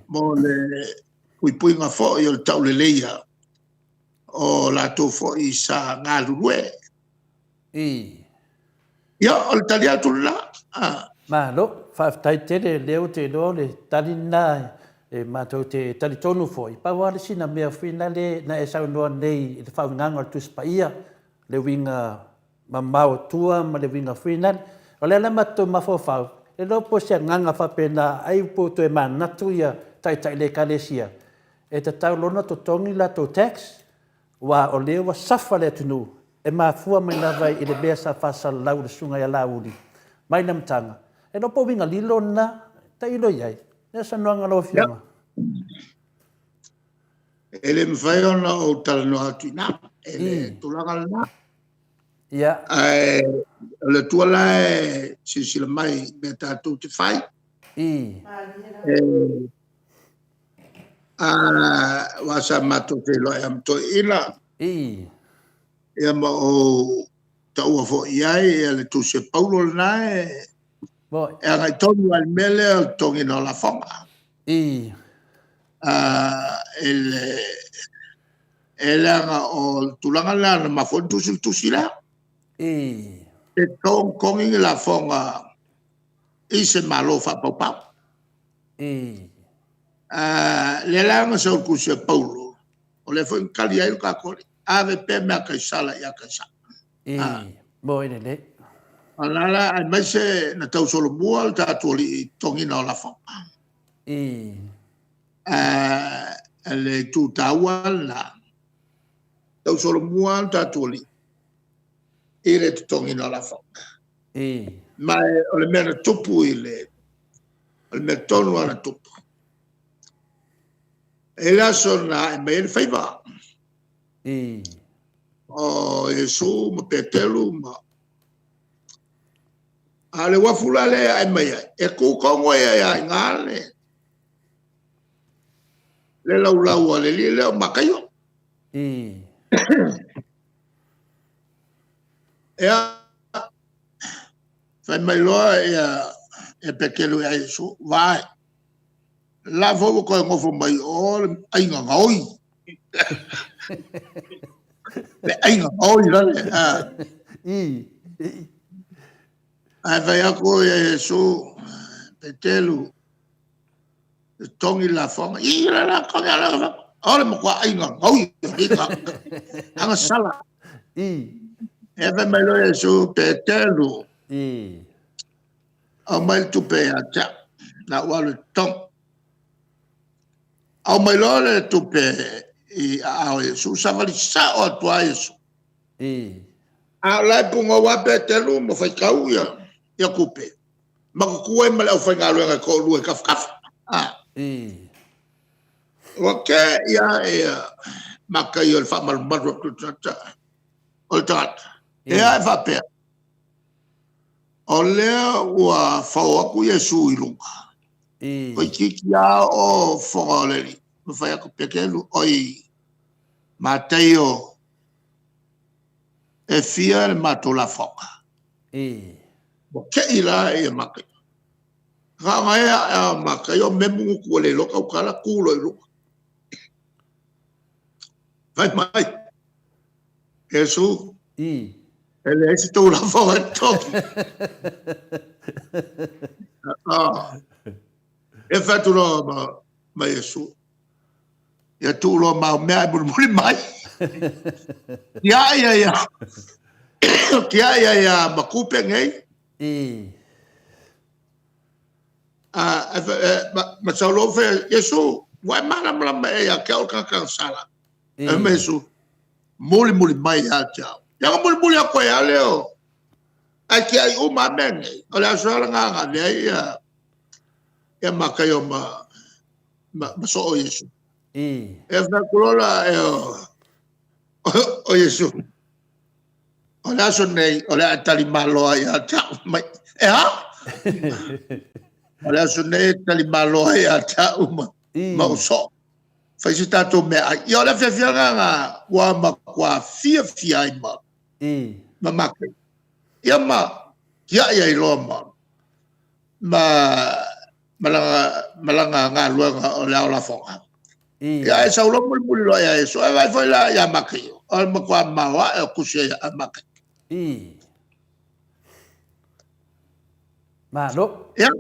mo le puipuiga foi o le tauleleia o latou foi sa galulue. Ia, o le tali atu lena. Malo, faafetai tele, o lea ou te iloa o le tali lena e matou te talitonu foi, pau lava le sina mea foi lea na e saunoa nei i le faauigaga o le Tusi Paia, le uiga mamao i tua ma le uiga foi lale. O lea la matou te mafaufau, e le iloa po o se agaga faapena, ai po o toe manatu Taitai o le Ekalesia, e tatau loa ona totogi latou tax, aua o lea ua suffer le atunuu, e mafua mai lava i le mea sa faasalalau e le Susuga ia Laauli mai le amataga. E le iloa po o uiga lilo lena, tailo i ai i le saunoaga a lau Afioga. E le mafai ona ou talanoa atu i ina i le tulaga lena. Ae o le Atua la e silasila mai i mea tatou te fai. Aua sa matou feiloai lava ma toeaiina, ia ma ou taua foi i ai le tusi a Paulo lena e agai tonu lava i le mea lea o le totogiina o lafoga. E leaga o le tulaga lena na mafua ai ona tusi le tusi lea. E tatau ona totogi ni lafoga i se Malo faapaupau. Lea la na sau i le tusi a Paulo, o lea foi na tali ai lo tatou Alii, ave pea mea a Kaisara ia Kaisara. I, mo i lelei. O la la, aemaise na tausolomua le tatou Alii i totogiina o lafoga. I. Le itu taua lena, tausolomua le tatou Alii i le totogiina o lafoga. I. Ma o le mea na tupu i le, o le mea tonu lava na tupu, e i ai le aso na ae mai ai le faiva. I. O Iesu ma Peteru ma... A o le uafu la lea e ae mai ai, e tu tonu ai lava i ina le laulau a le alii lea o Mataio. I. Ia, fai mai loa ia Peteru ia Iesu, vaai, o la foi ua toe nofo mai o le aiga gaoi. Le aiga gaoi lale. I. Ae fai atu ia Iesu, Peteru, totogi le lafoga. I la la totogi la lafoga. O le matua aiga gaoi o nei tagata. Agasala. I. E fai mai loa Iesu, Peteru. I. Aumai le tupe ia te au. Na ou alu e totogi. Aumai loa le tupe i aao o Iesu, savali sao atu lava Iesu. I. A o la e pugou lava Peteru ma faitau ia tupe, matutu ai ma le aufaigaluega e toalua i tafatafa. I. Ua tea ia Mataio i le faamalumalu atu o le tagata. Ia e faapea, o lea ua fao atu Iesu i luga, I. toeitiiti lava oo fofoga o le Alii, ma fai atu, Peteru, oi, Mataio, e fia le matou lafoga? I. Ua te i la ia Mataio. Na ona ea ae o Mataio memu gutu ua le iloa tautala, tu loa i luga. Fai mai, Iesu, I. e leai se tou lafoga e totogi. Ah, e fai atu loa ma Iesu, ia tuu loa ma au mea ae mulimuli mai. Tiai ai a, tiai ai a ma tupe nei. I. Ma sau loa fai atu, Iesu, ua e malamalama ea ia te au le tagata agasala? Fai mai Iesu, mulimuli mai ia te au. Ia ona mulimuli atu ai lava lea o, ae tiai uma lava mea nei. O le aso lava lena na avea ai ia Mataio ma soo o Iesu. Ia fai atu loa la o Iesu, o le aso nei, o le a e tali malo ai ia te au. Mai, e a? O le aso nei e tali malo ai ia te au ma ou soo. Fai se tatou meaai. Ia o le afiafiaga na ua matua fiafia ai ma ma Mataio. Ia ma tiai ai loa ma lana galuega o le ao lafoga. Ia ae sau loa mulimuli loa ia Iesu. Ae vaai foi la ia Mataio, o le matua maoae o tusi a Mataio. Malo. Ia.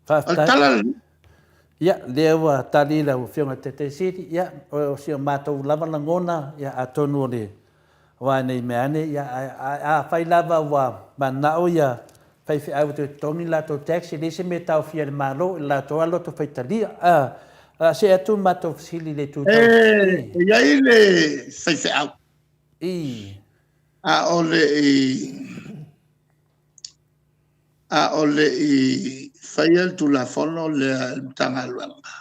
Faafetai. O le tala lena. Ia, lea ua tali lau Afioga i le Taitaifono Sili. Ia, o si o matou lava lagona, ia, atonu o le aua nei mea ane, ia, ae afai lava ua mananao ia faifeau e toe totogi le latou tax, e leai se mea e taofia e le Malo i le latou lava loto faitalia. A, o le a see atu le matou fesili i le itu tau. E i ai le faifeau. I. A o le i a o le i faia le Tulafono lea e le Matagaluega,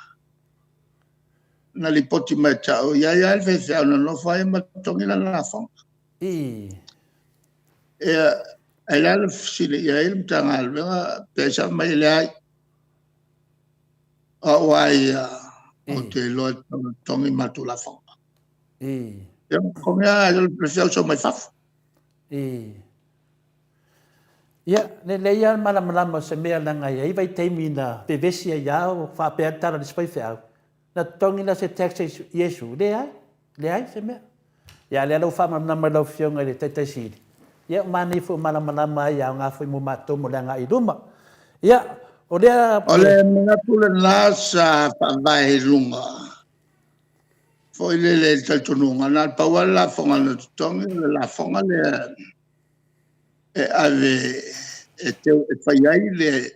na lipoti mai ia te au, e i ai lava le faifeau na nofo ai ma totogi lana lafoga. I. Ia, ae le a le fesili i ai le Matagaluega, pe sa mai e leai. O au lava ia, ou te iloa e tatau ona totogi matou lafoga. I. Ia, totogi lava le feau sau mai fafo. I. Ia, lelei lava le malamalama o se mea leaga e i ai vaitaimi na vevesi ai lava o faapea le tala a le isi faifeau, na totogi la se tax e Iesu? Leai, leai se mea. Ia, a o lea la ua faamalamalama e lau Afioga i le Taitai Sili, ia ua manaia foi ua malamalama ai e aoga foi mo matou mo le agai i luma. Ia, O lea... O le manatu lena sa faavae i luga foi lele i le talitonuga, na o le pau lava le lafoga na totogi o le lafoga lea e ave e fai ai le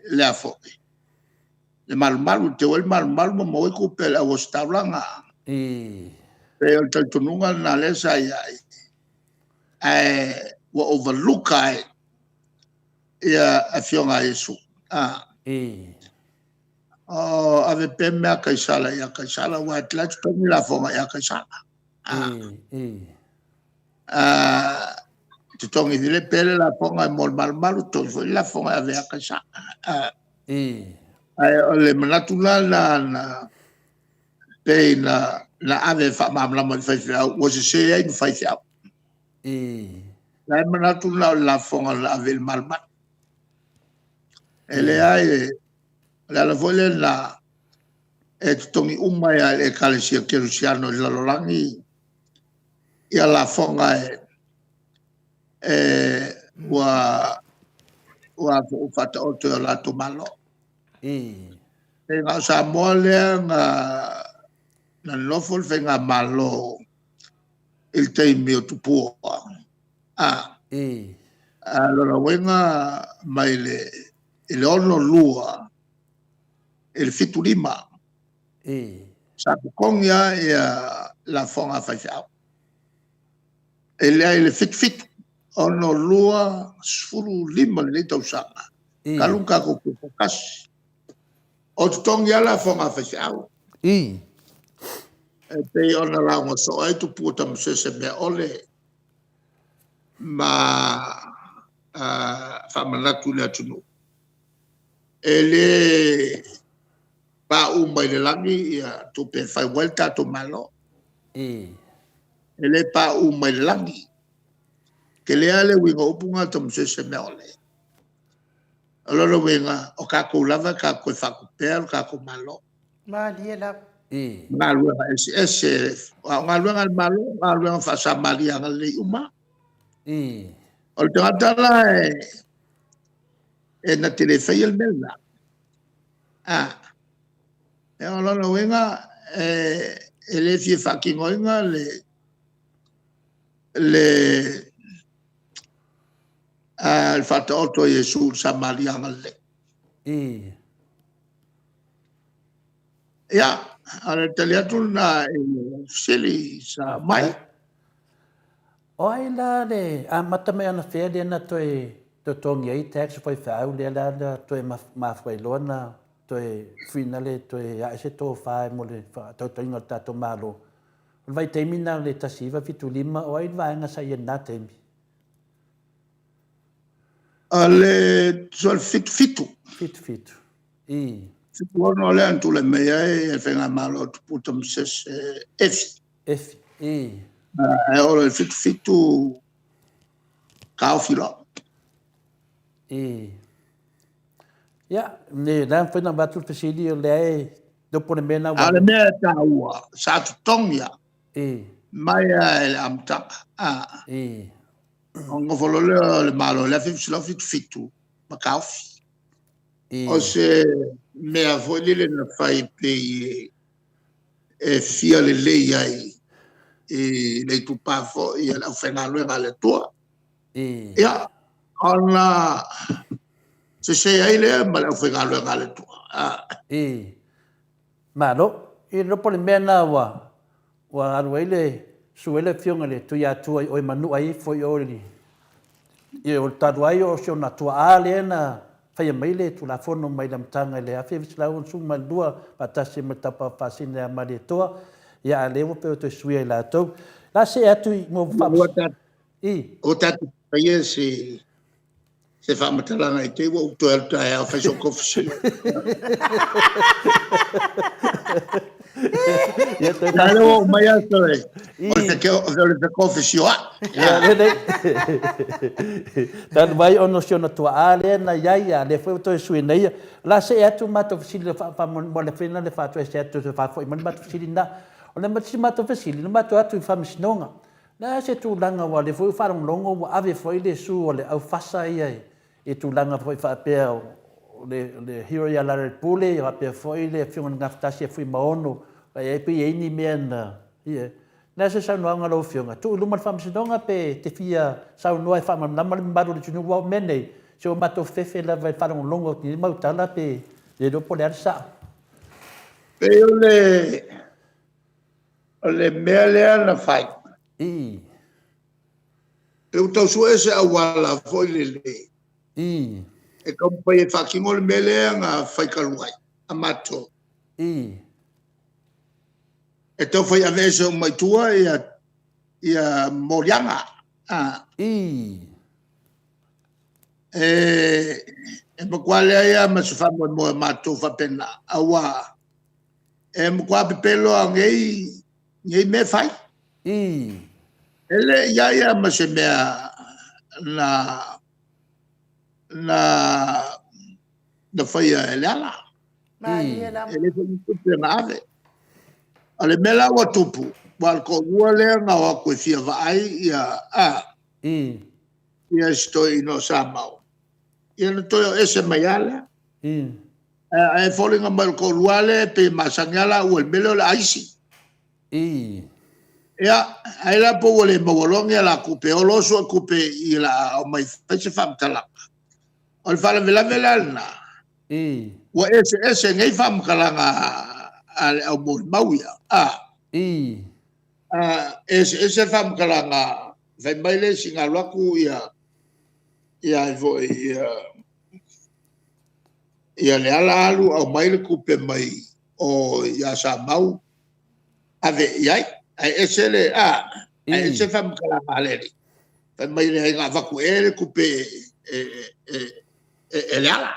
malumalu, e teu ai le malumalu ma maua ai tupe a le au ositaulaga. E pei o le talitonuga lena o lea sa i ai, ae ua overlook ai Afioga a Iesu. O ave pea mea a Kaisara ia Kaisara, aua o la e totogi lafoga ia Kaisara. Totogi pea le lafoga mo le malumalu, totogi foi le lafoga e ave ia Kaisara. Ae o le manatu la lena pei na ave e faamalamalama i faifeau, ua sese ai ma faifeau. La e manatu na o le lafoga na ave i le malumalu. E leai, o le ala foi lena e totogi uma ai lava e le Ekalesia Kerisiano i le lalolagi lafoga ua faataoto e o latou Malo. E na o Samoa lea na nonofo le Faigamalo i le taimi o Tupua, o lona uiga mai le 1962 i le 1975, sa totogi lava lafoga a faifeau. E leai i le 1977, 62, 15 lelei tausaga talu ona tatou tutoatasi. O totogi lava lafoga a faifeau. E pei ona lauga soo ai Tupua Tamasese Meaole ma faamanatu i le atunuu, e le pauu mai le lagi tupe e fau ai le tatou Malo. E le pauu mai le lagi. E tele lava le uiga o upu na a Tamasese Meaole. O lona uiga, o tatou lava tatou te faatupea lo tatou Malo. Malie lava. Galuega eseese, aua o galuega a le Malo o galuega faa-Samaria agalelei uma lava. O le tagata la e na te le faia le mea lena, o lona uiga e le fia faatinoina le Faataoto a Iesu i le Samaria agalelei. Ia, o le tali atu lena i le fesili sa aumai. O ai la le amata mai anafea lea na toe totogi ai tax a faifeau lea la na toe mafua ai loa na toe finale toe ae se tofa mo le faatautaiga o le tatou Malo. O le vaitaimi lena o le 1975, o ai le vaega sa i ai i lena taimi? O le 77. 77. I. 76 lea na tulai mai ai le Faigamalo a Tupua Tamasese Efi. Efi. I. Ae oo loa i le 77 taofi loa. I. Ia, ne la mafai ona avatu le fesili o lea e topo le mea na A o le mea e taua, sa totogi lava mai lava i le amataga. I. Ona nofo loa lea o le Malo i le 1977 ma taofi. O se mea foi lele na fai pei e fia lelei ai i le itupa foi o le aufaigaluega a le Atua. Ia, ona sese ai lea ma le aufaigaluega a le Atua. Malo. I le po le mea lena ua ua alu ai le susu ai le Afioga i le Tuiatua i o i Manua ifo i o i o le talu ai o si ona tuaa lea na faia mai le Tulafono mai le amataga i le 1962 faatasi ma le Taupa Faasina ia Malietoa, ia a lea ua pei ua toe suia e latou. La see atu i mo I. Ua tatou faia se se faamatalaga i te i ua ou toe alu taeao fai sou kofi sili. Ia toe Na lea ua ou mai aso e, o le fekofi sioa'i. Ia lelei. Talu ai ona o si ona tuaa lea na i ai, a lea foi ua toe sui nei. O le a see atu matou fesili mo le fina le faatoese atu toe faafoi mai le matou fesili lena. O le si matou fesili, na matou atu i Faamasinoga. O le a se tulaga aua o lea foi ua faalogologo ua ave foi le sue a le aufasa ia i tulaga foi faapea o le hero ia Lalelepule, ia faapea foi le afioga i le Gafatasi ia Fuimaono, e pei e i ai ni mea na, ia. Le a se saunoaga a lau Afioga? Tuu i luma le Faamasinoga pe te fia saunoa e faamalamalama le mamalu o le atunuu aua o mea nei, se ua matou fefe lava i le faalogologo atu i nei mau tala pe le iloa po o le a le sao. Pei o le, o le mea lea na fai. Ii. Pe ua tau sue se auala foi lele. Ii. E taumafai e faatino le mea lea na fai talu ai a matou. Ii. E tau fai aveese uma i tua ia, ia moliaga. Ah. Ii. E, e matua leai lava ma se faamoemoe o matou faapena, aua e matua pepelo lava o nei mea e fai. Ii. E le i i ai lava ma se mea na, na, na faia e Leala. Malie lava. E leai foi ni tupe na ave. O le mea la ua tupu, aua o le toalua lea na o atu e fia vaai ia, a, ia si toeaina o Samau, ia na toe o ese mai lava lea. Ae foliga mai o le toalua lea e pei e masani lava laua i le mea lea o le aisi. Ia, ai la pe ua le maua loa ni a la tupe, o loa sue tupe i i o le a omai e fai se faamatalaga. O le faalavelave la lena, ua eseese nei faamatalaga a le au molimau ia. A, eseese faamatalaga, fai mai le isi na alu atu ia, ia foi ia, ia Leala alu aumai le tupe mai o ia Samau ave i ai. Ae ese le, a, ae ese faamatalaga a le alii. Fai mai leai na avatu ea le tupe e, e, e, e Leala.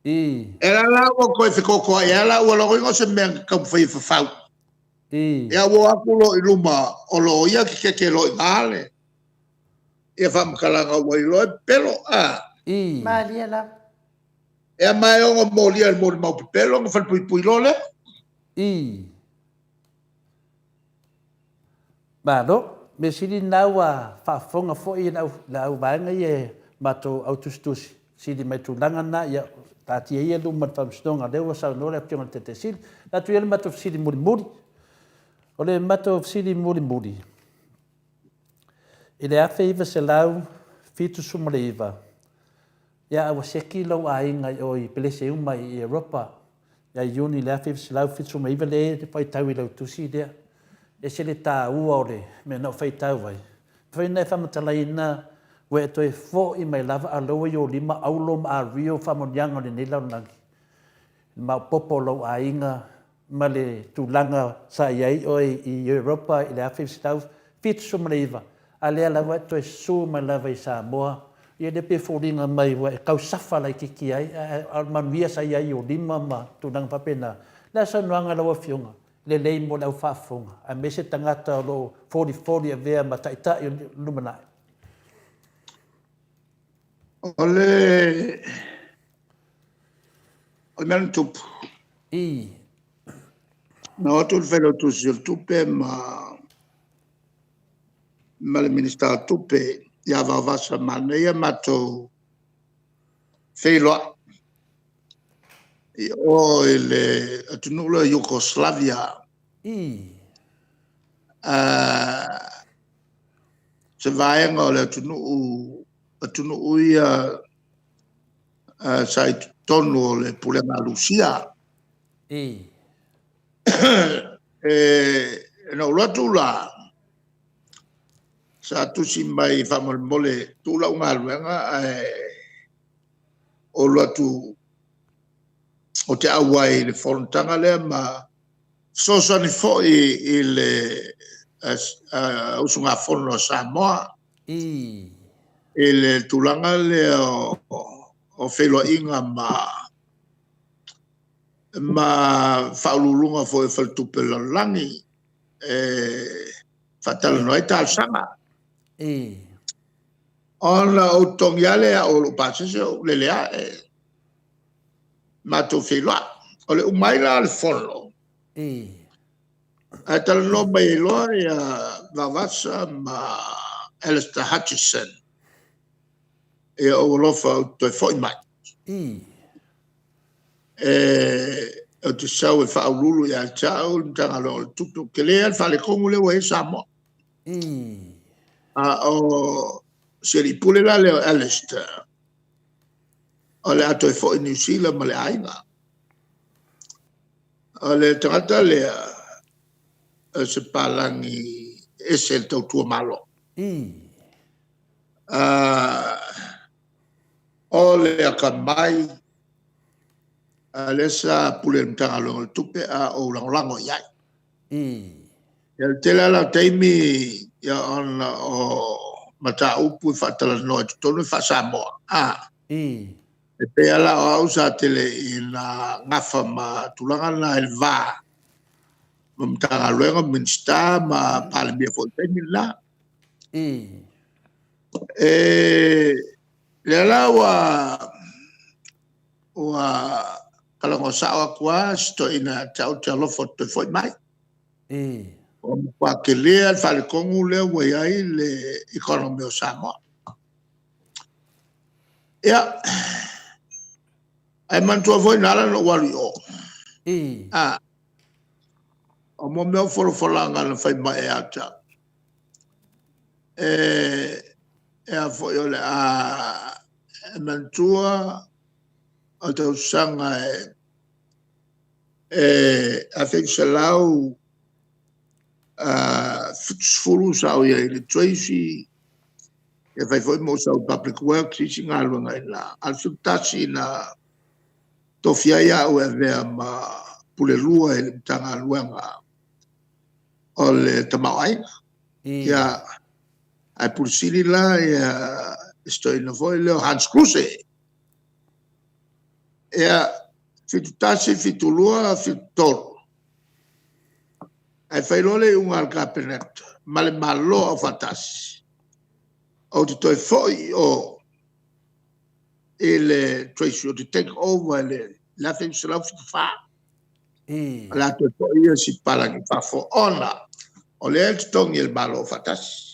E la la ua toe fetotoai ai la ua logoina o se mea na taumafai e fafau. Ia ua o atu loa i luma o loia ke keke loa i ina le ia faamatalaga ua iloa e pepelo. A. Malie lava. Ea ma e ono molia e le molimau pepelo ona falepuipui loa lea. Malo. Mea sili lena ua faafofoga foi le au vaega ia e matou au tusitusi sili mai tulaga na, ia taatia ia luma i le Faamasinoga, lea ua saunoa le Afioga i le Taitai Sili. O le atu ia le matou fesili mulimuli. O le matou fesili mulimuli, i le 1979, Ia, a ua seki lou aiga i o i pelese uma i Europa ia Iuni i le 1979 lea e faitau i lau tusi lea. E ese le taua o le mea na ou faitau ai. Mafai ona e faamatalaina ua e toe foi mai lava a lea ua i ou lima auro ma ario faamanuiaga o lenei lalolagi. Le maopoopo o lou aiga ma le tulaga sa i ai oe i Europa i le 1979, a lea lava e toe susu mai lava i Samoa, ia lea pei e foliga mai ua e tau safa laitiiti ai, ae o le manuia sa i ai i ou lima ma tulaga faapena. O le a saunoaga a lau Afioga? Lelei mo le au faafofoga, aemaise tagata o lo o folifoli avea ma taitai o le lumanai. O le O le mea na tupu, na o atu le Failautusi o le Tupe ma ma le Minisita o Tupe ia Vaovasa, manaia matou feiloai i o i le atunuu lea o Yugoslavia. Se vaega o le atunuu, atunuu ia sa i totonu o le Pulega a Rusia. Na ou alu atu la, sa tusi mai faamolemole tuu lau galuega ae ou alu atu ou te auai i le fonotaga lea ma fesoasoani foi i le usugafono a Samoa i le tulaga lea o feiloaiga ma faauluuluga foi o faletupe o le lalolagi e faatalanoa ai talosaga. Ona ou totogi lava lea e au o lou pasese ou lele ae matou feiloai. O le uma ai la o le fono, ae talanoa mai ai loa Vaovasa ma Alistair Hutchison, ia ou alofa ou te toe foi mai. Ou te sau e faauluulu ia te au le Matagaluega o le Tupe, ua tele lava le faaletonu lea ua i ai Samoa. A o si alii pule la lea o Alister, o le a toe foi i Niu Sila ma le aiga. O le tagata lea, o se palagi e ese le tautua Malo. O le atamai, a o lea sa pule i le Matagaluega o le Tupe a o ou lagolago i ai. O le tele lava la o taimi ona o mataupu e faatalanoa i totonu e faa-Samoa, e pei lava la o au sa tele ina nafa ma tulaga na i le va ma Matagaluega, Minisita ma Palemia foi i le taimi lena. O lea la ua talanoa sao atu lava si toeaina ia te au, ou te alofa ou te toe foi mai. Ua matua tele lava le faaletonu lea ua i ai le economy o Samoa. Ia, ae manatua foi na ala ona ou alu i o, o mea o folafolaga na fai mai ia te au, o le a e manatua o le tausaga e 1970 sa ou i ai i le Treasury, fai foi ma ou sau i le Public Works isi galuega i ina. A o le 1971 na tofia ai au e avea ma Pule Lua i le Matagaluega o le Tamaoaiga. Ae Pule Sili la si toeaina foi lea o Hans Kruse. Ia, 1971, 1972, 1973, ae fai loa le iuga a le Kapeneta ma le Malo Aufaatasi, ou te toe foi i o i le Treasury ou te take over i le 1974. O le a toe foi si papalagi i fafo, ona o lea e totogi e le Malo Aufaatasi.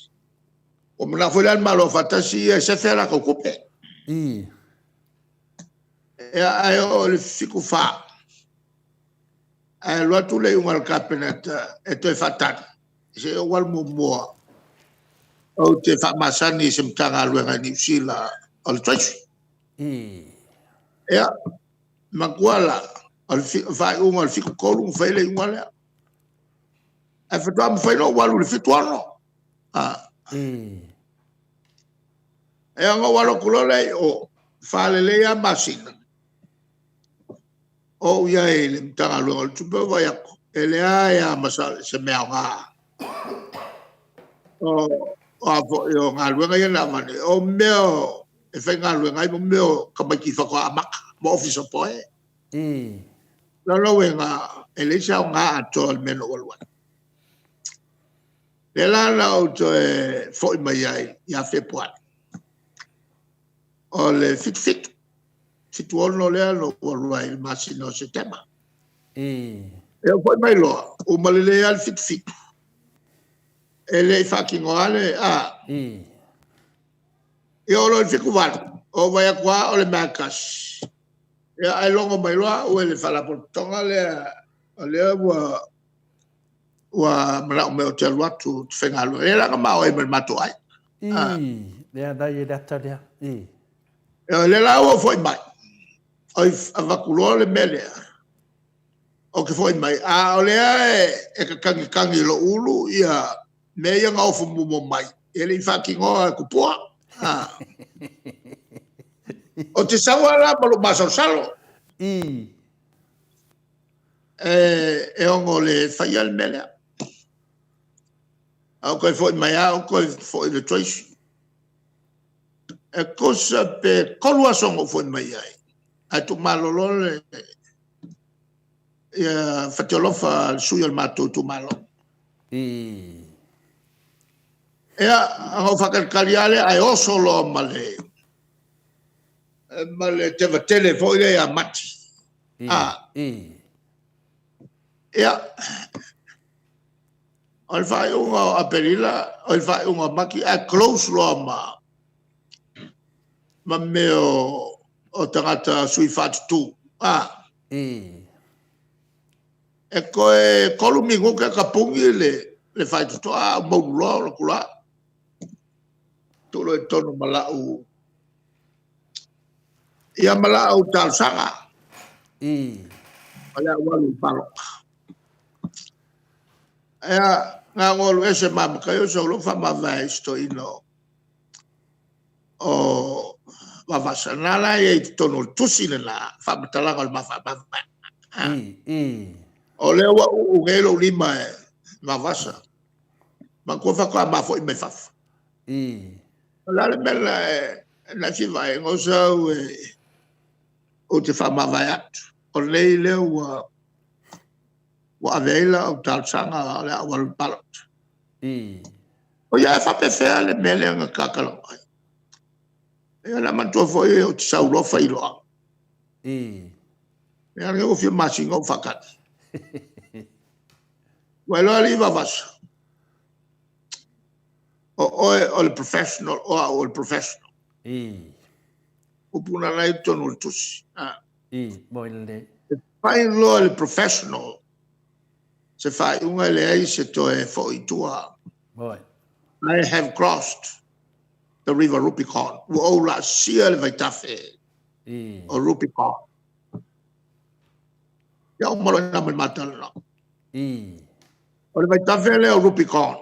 Ua manao foi la le Malo Aufaatasi ia e sefe a latou tupe. Ae oo i le 1974, ae alu atu le iuga a le Kapeneta e toe faatali, se i ou alu muamua ou te faamasani i se Matagaluega i Niu Sila o le Treasury. Ia, manatua la, o le faaiuga o le 1973 na fai ai le iuga lea, ae faatoa mafai ona ou alu i le 1976. Ia ona ou alu atu loa lea i o, 4 lelei lava masina o ou i ai i le Matagaluega o le Tupe, ou vaai atu e leai lava ma se mea aoga o galuega ia na avane, o mea e faigaluega ai o tamaiti faatoa amata ma Officer boy. O lona uiga, e leai se aoga atoa o le mea na ou alu ai. O lea la na ou toe foi mai ai ia Fepuari o le 1977, 1976 lea na ou alu ai i le masina o Setema. Ou foi mai loa, uma lelei lava le 1977, e le i faatinoina lava le... Ia oo loa i le 1978, ou vaai atu lava o le mea lava e tasi, ae logo mai loa au e le Faalapotopotoga lea, o lea ua manao mai ou te alu atu ou te faigaluega. Lea la na ma o ai ma le matou aiga. Lea la e i ai le ata lea. O lea la ua ou foi mai, avatu loa le mea lea, ou te foi mai, a o lea e tatagitagi i lou ulu mea ia na ofo muamua mai, e le i faatinoa e Tupua. Ou te sau lava la ma lou masalosalo, e ono le faia le mea lea. Ae ou toe foi mai lava ou toe foi i le Treasury. E tusa pe 3 aso na ou foi mai ai, ae tuumalolo le Fatialofa le sui o le matou itumalo. Ia, ona ou faatalitali lava lea, ae oso loa ma le tevatele foi lea ia Mati. Ia, o le faaiuga o Aperila, oi le faaiuga o Mati ae close loa ma mea o tagata sui faatutu. E toe 3 minuke ka pungi le faitotoa au maunu loa o le kula. Tuu loa i totonu ma lau, ia ma lau talosaga. O le au alu i le palota. Ia, na ona alu ese ma Mataio sau loa faamavae i si toeaina o Vavasa. Na la e i ai i totonu o le tusi lena, faamatalaga o le ma faamavaega. O lea ua uu nei lou lima e Vavasa. Manatua faatoa ma foi mai fafo. O le a le mea na e fia vaai ai? Na ou sau ou te faamavae atu. O nei lea ua ave ai lau talosaga o le a ou alu i le palota. O ia e faapefea le mea lea na ta talanoa ai? Ia o le a manatua foi ou te sau loa fai loa. Ia o lea ua fia masina o ou faatali. Ua iloa alii Vavasa, o oe o le professional o au o le professional. Upu na la e i totonu o le tusi. Moi lelei. E fai loa le professional se faaiuga e leai se toe foi i tua. Moi. I have crossed the river Rubicon. Ua ou laasia le vaitafe o Rubicon. Ia uma loa i ina ma le ma talanoaga. O le vaitafe lea o Rubicon,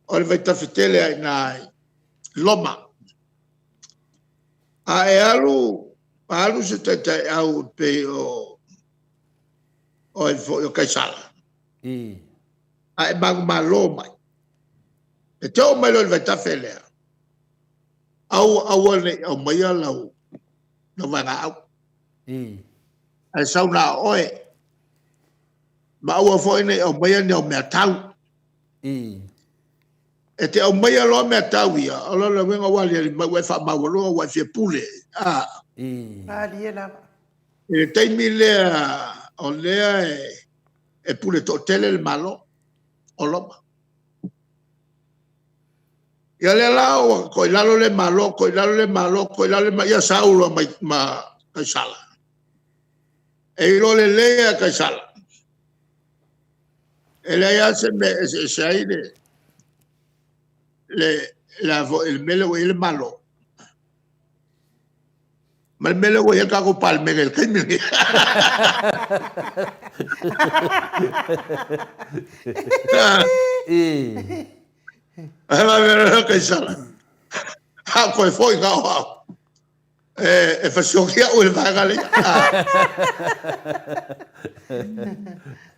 o le vaitafe tele lava i ina i Roma. A e alu, alu se taitaiau e pei o ai foi o Kaisara, a e manumalo mai, e te oo mai loa i le vaitafe lea, aua aua ne i aumaia lau vaegaau, ae sau na o oe. Ma aua foi ne i aumaia ni au meatau. E te aumaia loa meatau ia, o lona uiga ua aliali mai ua e faamaualuga ua e fia pule. Malie lava. I le taimi lea o lea e pule toatele le Malo o Roma. Ia lea la ua toilalo lea Malo, toilalo lea Malo, toilalo lea Malo, ia sau loa ma Kaisara. E iloa lelei lava e Kaisara, e leai lava se mea e eseese ai le mea lea ua i ai le Malo, ma le mea lea ua i ai le tatou Palemene i le taimi lenei. Ae vave loa Kaisara, a o toe foi na o au e fasioti au e le vaega lea.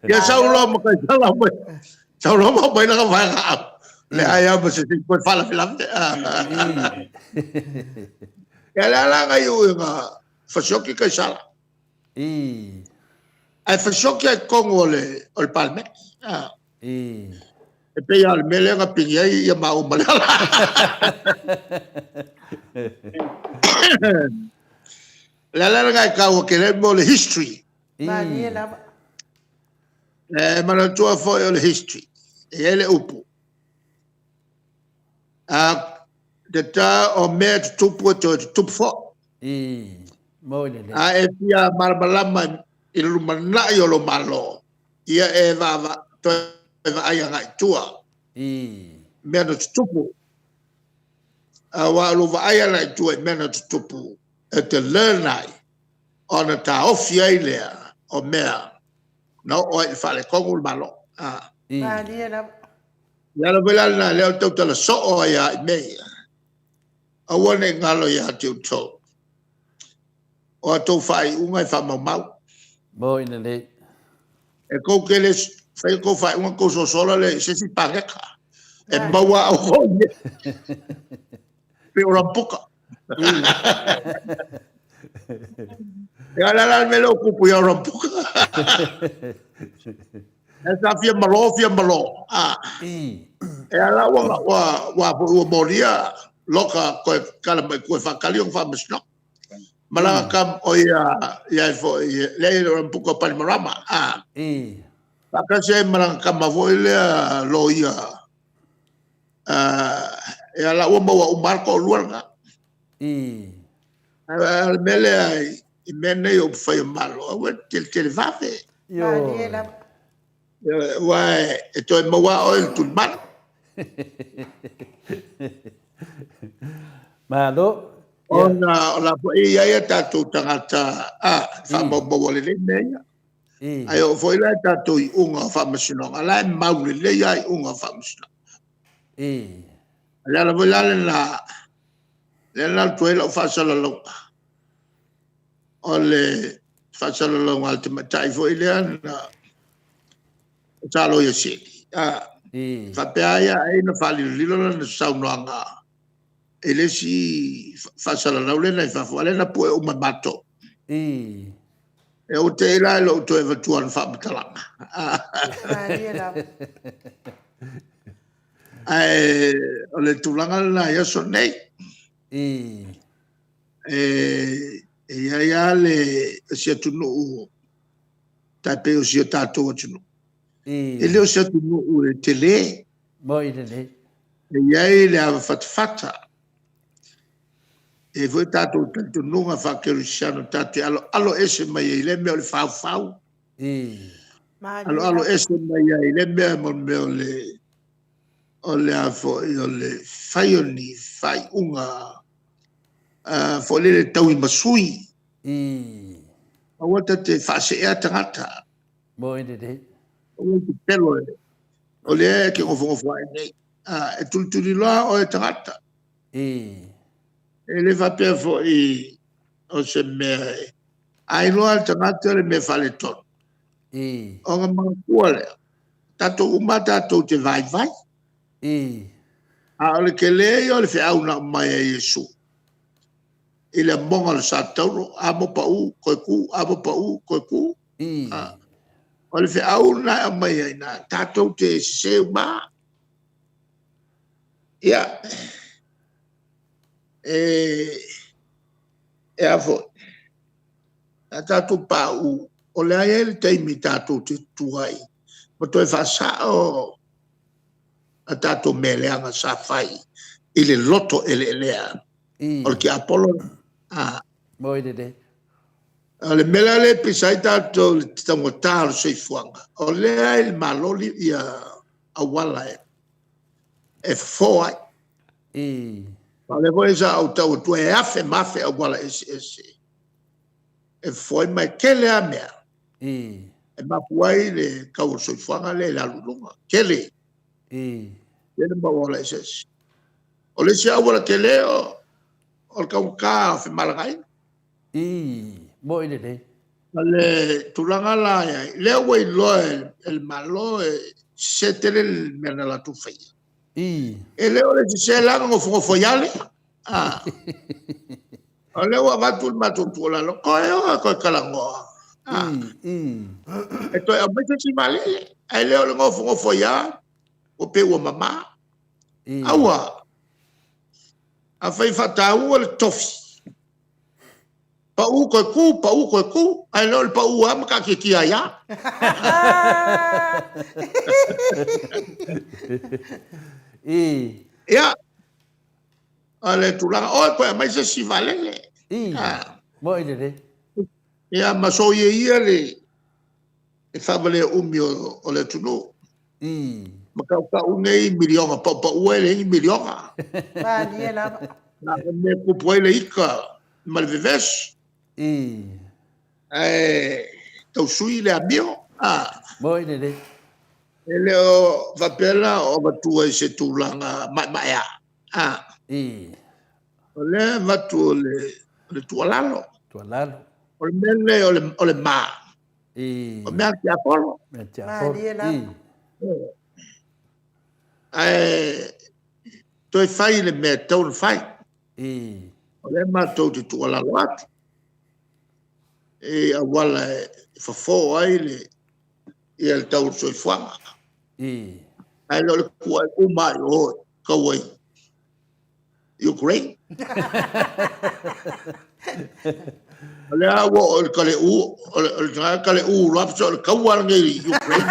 Ia sau loa ma Kaisara mai, sau loa ma aumai lana vaegaau. Leai lava ma se isi toe faalavelave. Ia lea la na iu ina fasioti Kaisara. Ae fasioti lava i totonu o le Palemene. E pei lava o le mea lea na pigi ai ia maua ma Leala. O le ala lena e taua tele ai mo le history. Malie lava. E manatua foi o le history. E i ai le upu. A te ta o mea e tutupu e toe tutupu foi. Moi lelei. A e fia malamalama i le lumanai o lou Malo, ia e vaava, toe vaai agai i tua. Mea na tutupu. Aua o lou vaai agai i tua i mea na tutupu, e te learn ai, ona taofi ai lea o mea na oo ai i le faaletonu le Malo. Malie lava. Ia ala foi la lena, lea ou te tautala soo ai lava i mea ia. Aua ne i galo ia te outou. O a outou faaiuga e faamaumau. Moi lelei. E tou te le faia tou faaiuga tou sosola lea i se isi paneta. E maua au foi i pei o Rambuka. Ia la la le mea lea o tupu ia Rambuka. E sa fia malo, fia malo. E ala ua ua ua ua molia loka koe kala mai koe whakali o whaamasinoga. Malaga kam o ia ia foi le ia Rambuka Palimarama. Faatasi ai ma lana tama foi lea loia, ia la ua maua uma lava le toalua lena. A o le mea lea i mea nei o upufai o Malo, aua e te teletele vave. Malie lava. Aua e toe maua oe i le tulimanu. Malo. Ona o la foi e i ai a tatou tagata a faamaumaua lelei mea ia. Ae oo foi la i tatou iuga o faamasinoga, la e mau lelei lava iuga o faamasinoga. O le ala foi la lena, lea na alu atu ai lau faasalalauga, o le faasalalauga a le tamaitai foi lea na sa Loia Sili, faapea ai ai na faalilolilo lana saunoaga i le isi faasalalau lea na i fafo, a o lea na pue uma e matou. Ia ua te i la i lou toe avatua o le faamatalaga. Malie lava. Ae o le tulaga lena i aso nei. E i ai lava le isi atunuu tai pei o si o tatou atunuu. E le o se atunuu e tele. Moi lelei. E i ai le ava fatafata. E i ai foi tatou talitonuga faakerisiano tatou te aloalo ese mai ai i lea mea o le faufau. Aloalo ese mai ai i lea mea mo le mea o le o le a foi o le fai o ni faaiuga foi lele tauimasui. Aua ta te faaseea tagata. Moi lelei. Aua te pelo e o lea e te nofonofo ai nei. E tulituliloa oe e tagata. E le faapea foi o se mea e... A iloa e le tagata le mea faaletonu, ona manatua lea, tatou uma lava tatou te vaivai. A o le tele ia o le feau na aumai e Iesu i le amoga o le sa tauro, amo pau, toe tu, amo pau, toe tu. O le feau lena e aumai ai i ina, tatou te sese uma lava. Ia, e a foi, a tatou pauu, o lea e i ai le taimi tatou te tutu ai ma toe faasao a tatou mea leaga sa fai i le loto eleelea o le tiapolo. Moi lelei. O le mea la lea e pisa ai tatou i le taugata o le soifuaga, o lea e i le Malo auala e fofo ai. O lea foi sa ou tau atua, e afe ma afe auala eseese e fofo ai, ma e tele lava mea e mafua ai le tau o le soifuaga lea i le alu i luga. Tele, tele mau auala eseese. O le isi auala tele o le taugata o femalagaaiga. Moi lelei. O le tulaga la e i ai, lea ua iloa e le Malo e sese tele le mea na latou faia. E le o le sese la na nofonofo ai lava lea. O lea ua avatu le matou tuualalo, toe o e toe talanoa, e toe aumai se isi vaalele. Ae le o le nofonofo ai lava, ua pei ua mama. Aua, afai e faataua le tofi, pau toe tu, pau toe tu, ae le o le pau lava ma taatiatia ai lava. Ia, o le tulaga, oi toe aumai se isi vaalele. Moi lelei. Ia, ma soia ia le faavalea umi o le atunuu. Ma tautau nei miliona, paupau ai leai ni miliona. Malie lava. Na o le mea e tupu ai le ita ma le vevesi. Ae tau sui le amio. Moi lelei. E le o faapea la o avatua i se tulaga maemaea. O lea e avatu o le tuualalo. Tuualalo. O le mea lenei o le ma. O mea a le tiapolo. Mea tiapolo. Malie lava. Ae toe fai le mea e tatau ona fai. O lea matou te tuualalo atu i auala e fofo ai le ia le tau o le soifuaga. Ae le o le tuuai uma lava i o i kaua i Ukraine. O lea ua oo i le kaleʻu, o le tagata kaleʻu loa o le kaua lenei i Ukraine.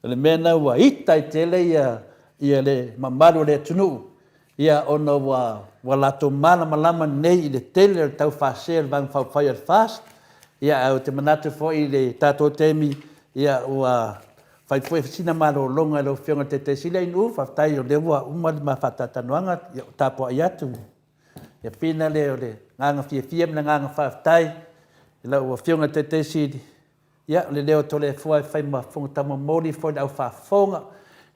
O le mea lena ua ita ai tele ia le mamalu o le atunuu. Ia, ona ua, ua latou malamalama nei i le tele o le taufaasee o le Vaega Faaupufai o le FAST, ia, ae ou te manatu foi i le tatou taimi, ia, ua fai foi sina malologa i lau Afioga i le Taitai Sili Ainuu, faafetai o lea ua uma le ma faatalatalanoaga, ia, ua tapuai atu. Ia, pei lena o le agaga fiafia ma le agaga faafetai i lau Afioga i le Taitai Sili, Ia, o le leo o Toleafoa e fai ma fofoga taumamoli foi i le au faafofoga.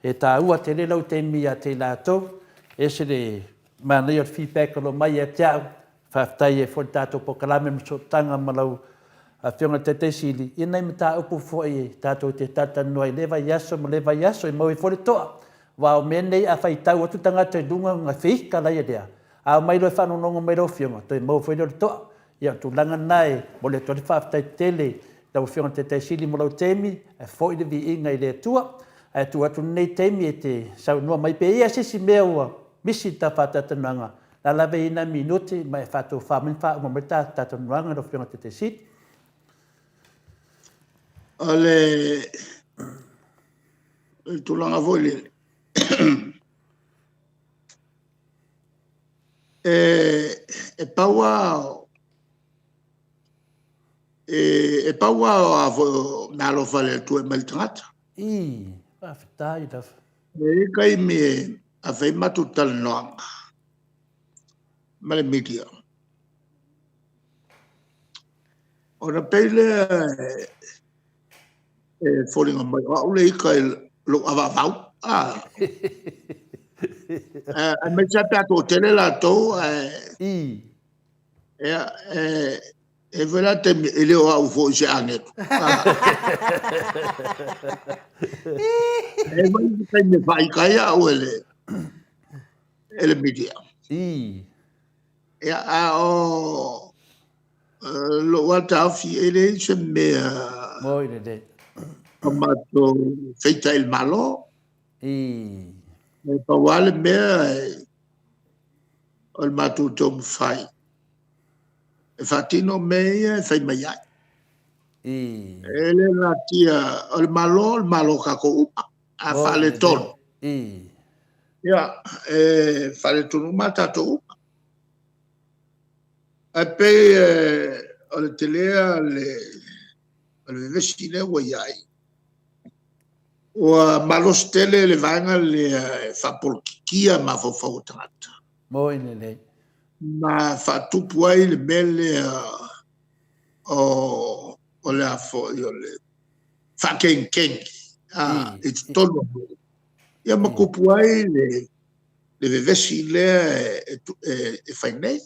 E taua tele lau taimi ia te i latou. E ese le manaia o le feedback o lo o mai ia te au. Faafetai ai foi i le tatou polokalame ma sootaga ma lau Afioga i le Taitai Sili i nai mataupu foi tatou te talatalanoa ai i lea vaiaso ma lea vaiaso e maua ai foi le toa. Aua o mea nei a faitau atu tagata i luga ona feika laia lea, a omai loa e faalogologo mai i lau Afioga, toe maua foi lea o le toa. Ia, o le tulaga lena e momoli atu ai le faafetai tele i lau Afioga i le Taitai Sili mo lou taimi, ae foi le viiga i le Atua. Ae tuu atu lenei taimi e te saunoa mai pe i ai se isi mea ua misi i le ta faatalatalanoaga, la lava e i ai nai minute ma e faatofa mai ma faauma mai le ta talatalanoaga lau Afioga i le Taitai Sili. O le tulaga foi lele, E pau lava e pau lava o foi o meaalofa a le Atua e aumai i le tagata. Ii, faafetai lava. E i ai taimi e ave ai matou talanoaga ma le media, ona pei lea e foliga mai o au le ita i lou avaavau. Aemaise lava pe a toatele latou ae... Ia, e i ai foi la taimi e le o au foi o se agelu. E i ai foi isi taimi e faaita ai au e le media. Ia, a o lou lava taofi, e leai se mea Moi lelei. o matou feita i le Malo. E pau lava le mea o le matou taumafai e faatino mea ia e fai mai ai. E le natia, o le Malo o le Malo o tatou uma. A faaletonu, ia, e faaletonu uma lava tatou uma. Ae pei o le tele o le vevesi lea ua i ai, ua malosi tele le vaega lea e faapolokikia mafaufau o tagata. Moi lelei. Ma faatupu ai le mea lea o le a foi o le faakegikegi i totonu o nuu, ia ma tupu ai le vevesi lea e fai nei.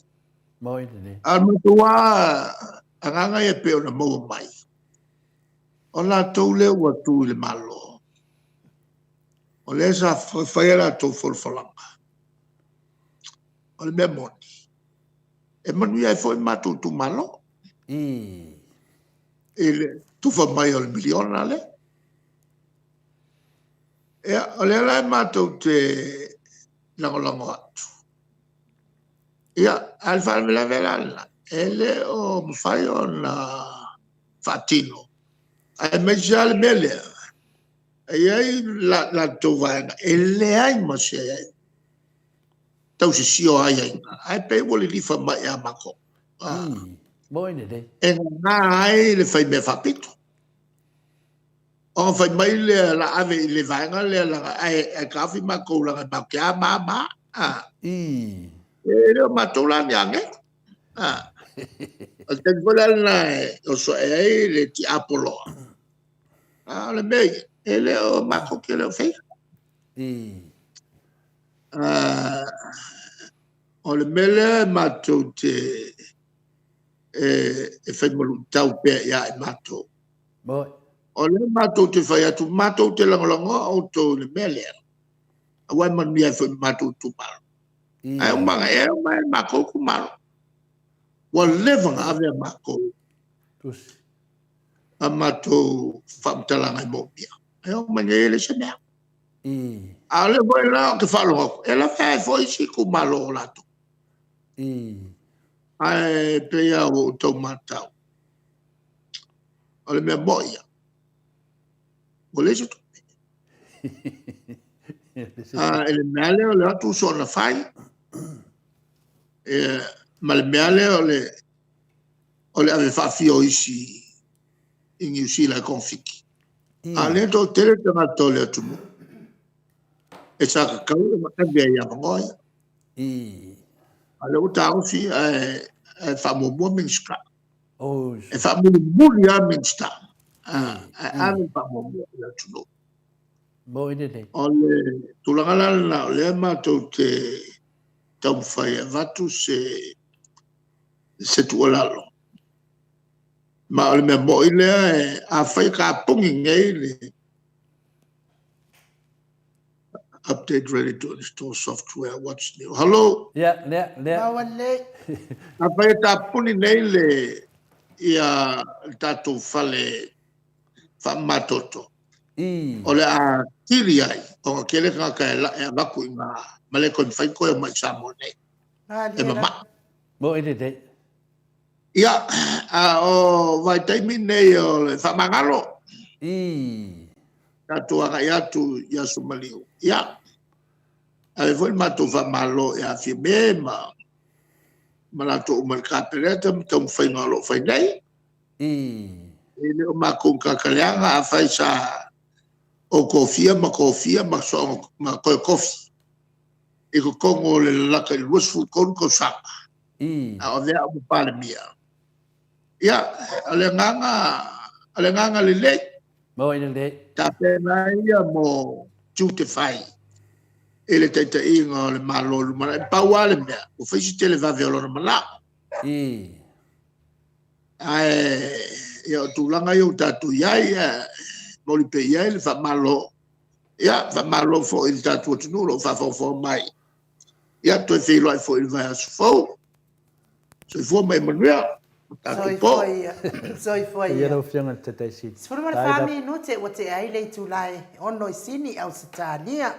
Moi lelei. A o le matou lava agaga ia e pei ona maua mai, o latou lea ua tu i le Malo, o lea sa fai a latou folafolaga, o le mea moni, e manuia ai foi matou itumalo i le tufa mai o le miliona lea. Ia, o lea la matou te lagolago atu, ia, a o le faalavelave la lena, e le o mafai ona faatino, aemaise lava le mea lea, e i ai latou vaega e leai ma se tausisia o aiaiga, ae pei ua lilifa mai ia matou. Moi lelei. E nana ai le faimea faapito. Ona fai mai lea o le a ave i le vaega lea, ae taofi matou leaga matou te a ma a ma a. E le o matou la ni agelu. O le taimi foi la lena e oso ae ai le tiapolo, a o le mea ia, e le o matou te le o faia. O le mea lea matou te fai ma luitau pea ia i matou. O lea matou te fai atu, matou te lagolagoina outou i le mea lea, aua e manuia ai foi ma matou itumalo. Ae uma ane, e omai lava i le matou itumalo. Ua leva ona ave a matou faamatalaga e manaomia. E oo mai nei e leai se mea. A o lea foi la ou te faalogo atu, e lavea ai foi isi itumalo o latou. Ae pei lava ua ou tau matau, o le mea moni lava, ua leai se tupe. I le mea lava lea o le o atu soona fai. Ia, ma le mea lea o le o le ave faafia o isi i Niu Sila e togafiti. A o lea e toatele tagata o le atunuu e sa tatau ona ave ai i avanoa ia. A o lea ua taofi ae faamuamua Minisita. E faamulimuli lava Minisita ae ave le faamuamua i le atunuu. O le tulaga la lena o lea matou te taumafai e avatu se tuualalo. Ma o le mea moni lea, afai e tapuni nei le update ready to install software, what's new? Hello? Ia, lea, lea. Maua lelei. Afai e tapuni nei le, ia, le tatou fale faamamatoto, o le a tili ai ona tele tagata e avatu i ina, ma le toe mafai ona toe omai i Samoa nei, e mamao. Moni lelei. Ia, a o vaitaimi nei o le faamagalo. Tatou agai atu i aso maliu. Ia, ave foi le matou faamalo ia Fiame ma latou uma i le Kapeneta ma taumafaiga o lo o fai nei. E le o matou ni tagata leaga, afai sa ou tofia ma tofia ma soona toe tofi i totonu o le lalata i le 23 tausaga, a o avea au ma Palemia, ia, o le agaga, o le agaga lelei. Moi lelei. Tapena ai ia mo tiute fai i le taitaiga o le Malo i le lumanai. Pau lava le mea, ua fai si televave o lona manao. Ae ia, o tulaga ia ua tatou i ai, e momoli pea i ai le faamalo. Ia, faamalo foi i le tatou atunuu o lo o faafogafoga mai. Ia, toe feiloai foi i le vaiaso fou. Soifua ma ia manuia. Tatou po. Soifua ia. Soifua Ia ia. lau Afioga i le Taitai Sili. 14 minute ua tea ai le itula e 6 i Sini, Ausetalia.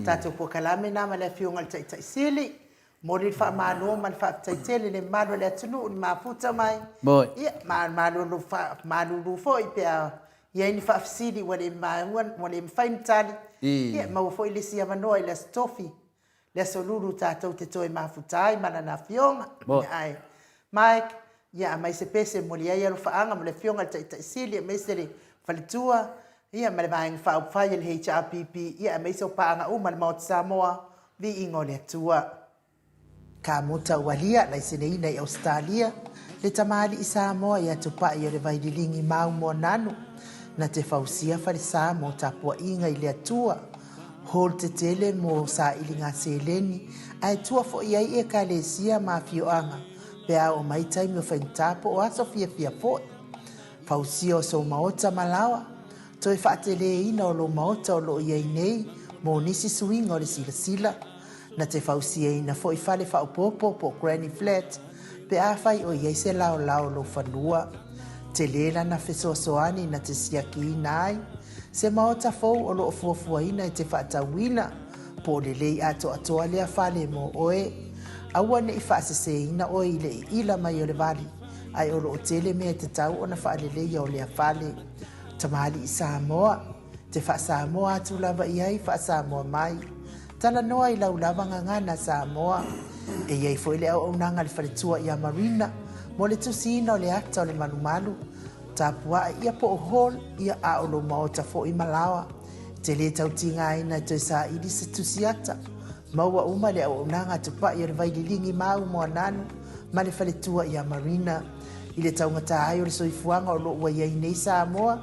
Tatou polokalame na ma le Afioga i le Taitai Sili. Momoli le faamalo ma le faafetai tele i le mamalu o le atunuu i le mafuta mai. Ia, ma malulu, malulu foi pe a i ai ni faafesili ua le maua, ua le mafai ona tali. Ia, maua foi le isi avanoa i le Aso Tofi, le Aso Lulu tatou te toe mafuta ai ma lana Afioga. Ae, Mike, ia aumai se pese e momoli ai alofaaga mo le Afioga i le Taitai Sili aemaise le faletua, ia ma le Vaega Faaupufai a le HRPP, ia aemaise o paaga uma a le Maota Samoa, Viiga o le Atua. Ka muta ua lia laiseneina i Ausetalia le tamalii Samoa ia Tupai o le Vaililigi mau Moananu na te fausia falesa mo tapuaiga i le Atua hall tetele mo sailiga seleni ae tua foi ai Ekalesia ma afioaga pe a oo mai taimi o faigata po o aso fiafia foi. Fausia o sou maota ma laoa, toe faateleina o lou maota o lo o i ai nei mo nisi suiga o le silasila. Na te fausiaina foi fale faaopoopo po o granny flat pe afai o i ai se laolao o lou fanua. Tele lana fesoasoani na te siakiina ai se maota fou o lo o fuafuaina e te faatauina po o lelei atoatoa lea fale mo oe. Aua ne i faaseseina oe i le iila mai o le vali, ae o lo o tele mea e tatau ona faaleleia o lea fale. Tamalii Samoa, te faa-Samoa atu lava i ai faa-Samoa mai. Talanoa i lau lava gagana Samoa. E i ai foi le auaunaga a le faletua ia Marina mo le tusiina o le ata o le malumalu, tapua'i ia po o hall ia a o lou maota foi ma laoa. E te le tau tigaina e toe saili se tusi ata. Maua uma le auaunaga a Tupa'i o le Vaililigi Mau Moananu ma le faletua ia Marina. I le taugata ai o le soifuaga o lo o ua i ai nei Samoa,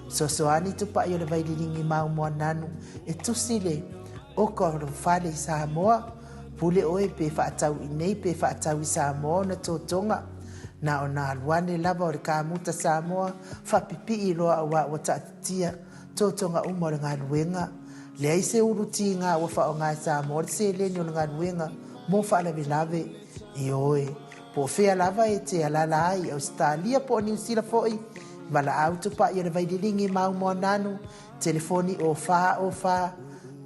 Fesoasoani Tupai o le Vaililigi Mau Moananu e tusi le oka o lou fale i Samoa. Pule oe pe faatau i nei pe faatau i Samoa ona totoga. Na ona alu ane lava o le kamuta Samoa faapipii loa auā ua taatitia totoga uma o le galuega. Leai se ulu tiga ua faaaoga e Samoa le seleni o le galuega mo faalavelave. Ioe. Po o fea lava e te alaala ai i Ausetalia po o Niu Sila foi, valaau Tupai o le Vaililigi Mau Moananu, telefoni o 4 o 4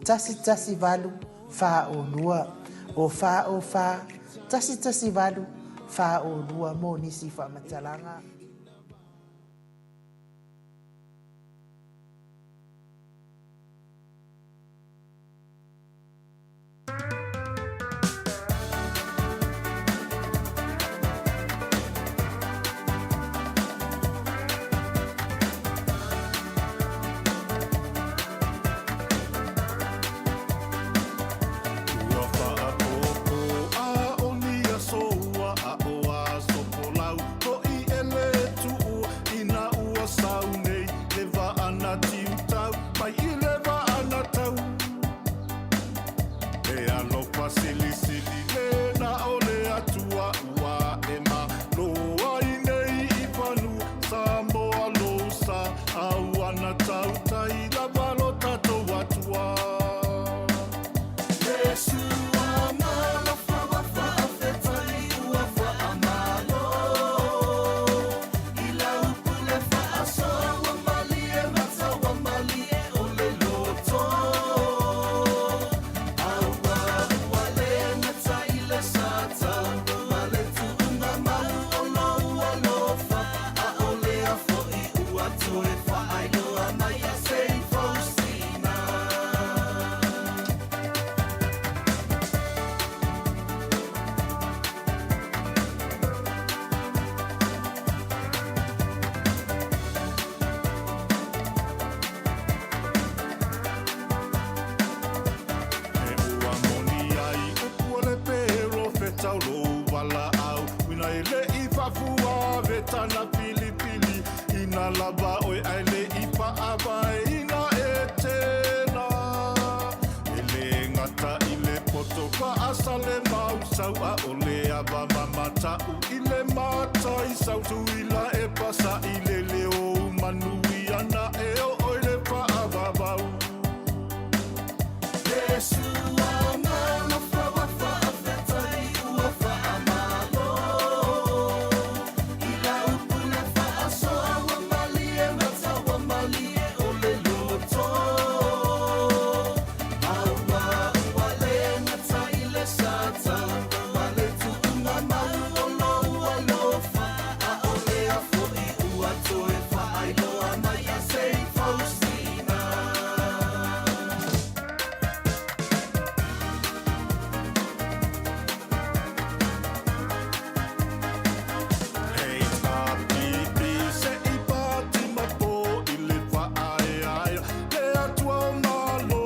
118 4 o 2, o 4 o 4 118 4 o 2 mo nisi faamatalaga. mafua vetana pilipili ina lava oe ae le i paavae ina e tena e le gata i le poto paasa le mau sau a o le ava mamata'u i le matai sau tuila e pasa i le leo manui ana e o i le paavavau. Hei tāpipi se i pātima pō i le whaaeaea le Atua o Malo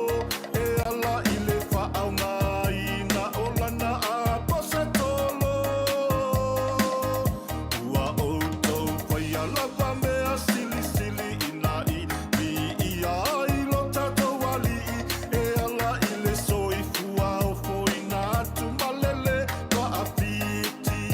e ala i le whaaogaina o lana aposetolo. Ua outou whaia lava mea silisili ina i viia ai lo tatou alii e ala i le soifua ofoina atu ma lele paafiti.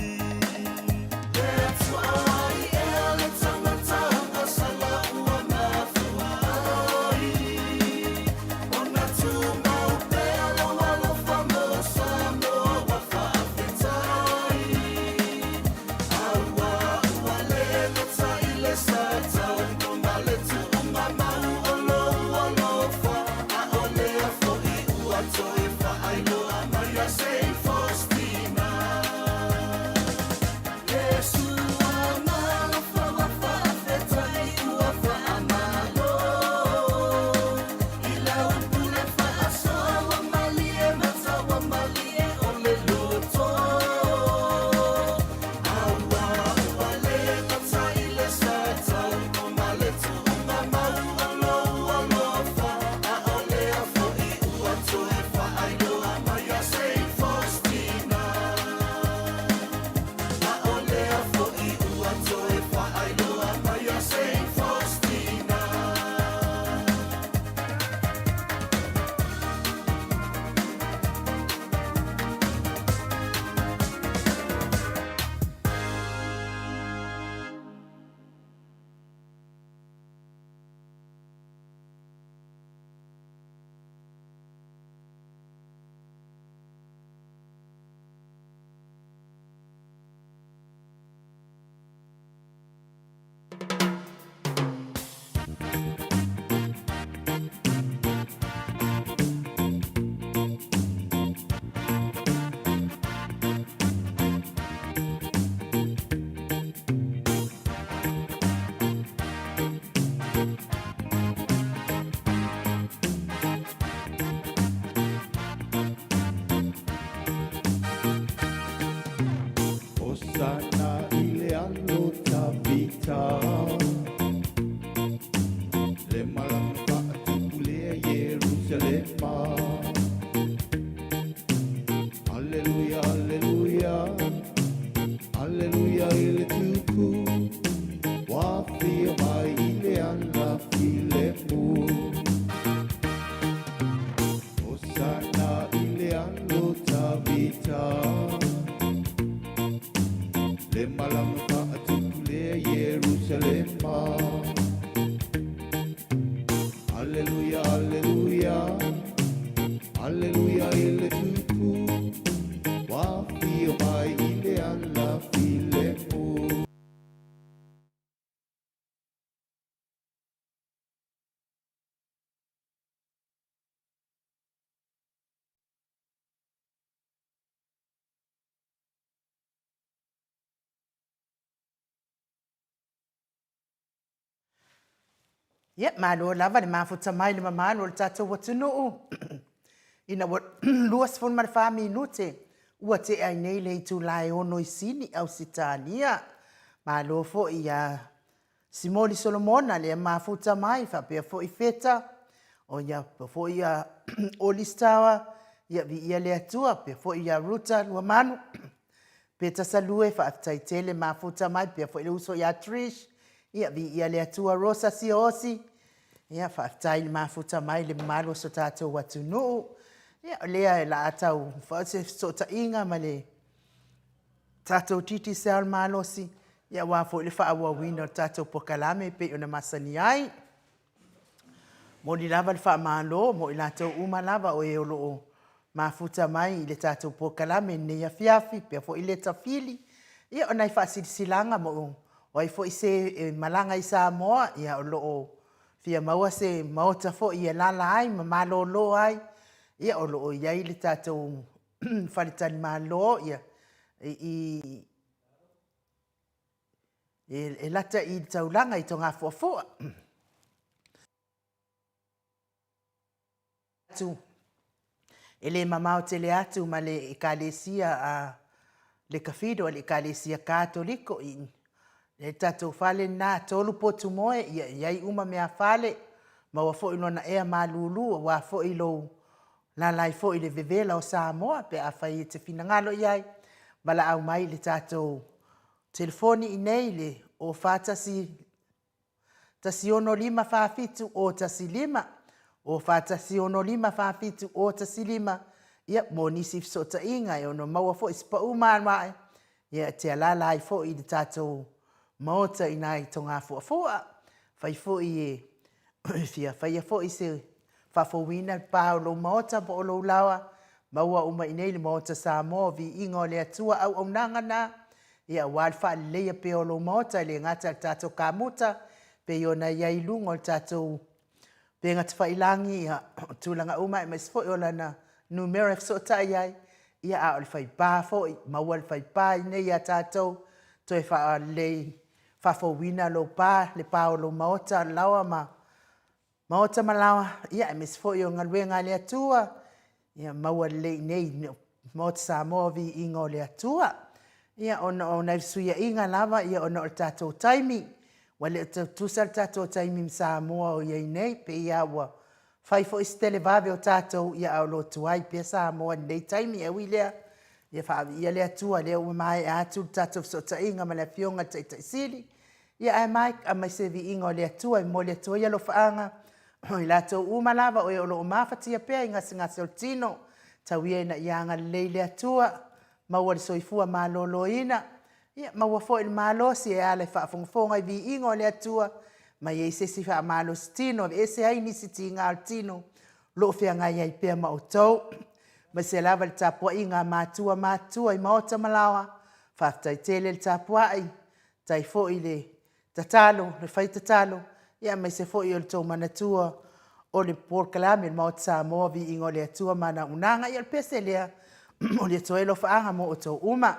Hosana i le alo Tavita, le malama faatupulea Ierusalema. Aleluia, aleluia, aleluia i le tupu, ua afio mai i le ala filemu. Hosana i le alo Tavita, le malama faatupulea Ierusalema. Aleluia, aleluia, aleluia i le tupu, ua afio mai i le ala filemu. Ia, malo lava le mafuta mai le mamalu o le tatou atunuu. Ina ua 24 minute ua tea ai nei le itula e 6 i Sini, Ausetalia. Malo foi ia Simoli Solomona lea mafuta mai, faapea foi Feta, o ia foi ia Olistawa, ia viia le Atua, pea foi ia Ruta Luamanu. Peta Salue, faafetai tele mafuta mai, pea foi le uso ia Trish, ia viia le Atua Rosa Siaosi, ia faafetai le mafuta mai le mamalu o so tatou atunuu. Ia o lea e la tau fai se fesootaiga ma le tatou Digicel malosi, ia aua foi le faaauauina o le tatou polokalame e pei ona masani ai. Momoli lava le faamalo mo i latou uma lava o e o lo o mafuta mai i le tatou polokalame i lenei afiafi, pea foi leta fili, ia o nai faasilasilaga mo o ai foi se e malaga i Samoa, ia o lo o fia maua se maota foi e alaala ai ma malolo ai, ia o lo o i ai le tatou faletalimalo ia i e lata i le taulaga i Togafuafua. Atu e le mamao tele atu ma le Ekalesia a le Kafido, le Ekalesia Katoliko i le tatou fale lena, 3 potu moe, ia i ai uma mea fale, maua foi lona ea malulu aua foi lou lala ai foi i le vevela o Samoa pe afai e te finagalo i ai, valaau mai i le tatou telefoni i inei i le 041 165 47 015, 041 65 47 015, ia, mo nisi fesootaiga e ono maua foi se pau maluae, ia, e te alaala ai foi i le tatou Maota i ina i Togafuafua. Afai foi e fia faia foi se faafouina le pa o lou maota po o lou laoa, maua uma i inei le Maota Samoa o Viiga o le Atua auaunaga na, ia aua le faaleleia pea o lou maota e le gata i le tatou kamuta, pei ona i ai i luga o le tatou upega tafailagi, ia, o tulaga uma aemaise foi o lana numera e fesootai ai, ia a o le faipa foi, maua le faipa i inei ia tatou, toe faalelei, faafouina lou pa, le pa o lou maota, laoa ma maota ma laoa, ia aemaise foi o galuega a le Atua, ia maua lelei i inei i Maota Samoa o Viiga o le Atua. Ia ona o nai fesuiaiga lava ia ona o le tatou taimi, ua le o tutusa le tatou taimi ma Samoa o i ai nei, pei lava ua fai foi si televave o tatou, ia a o lo o tuai pea Samoa i lenei taimi. Ae ui i lea, ia faaviia le Atua o lea ua maea atu le tatou fesootaiga ma le Afioga i le Taitai Sili, ia ae aumai se viiga o le Atua e momoli atu ai alofaaga o i latou uma lava o e o lo o mafatia pea i gasegase o le tino, tau ia ina ia agalelei le Atua, maua le soifua maloloina, ia maua foi le malosi e ala i faafogafoga i viiga o le Atua, ma i ai se isi faamalosi tino e aveese ai nisi tiga o le tino o lo o feagai ai pea ma outou. Aemaise lava le tapuaiga a matua matutua i maota ma laoa, faafetai tele le tapuai, faafetai foi le tatalo, le fai tatalo, aemaise foi o le tou manatua o le polokalame o le Maota Samoa, Viiga o le Atua ma ana Auaunaga. Ia o le pese lea, momoli atu ai alofaaga mo outou uma.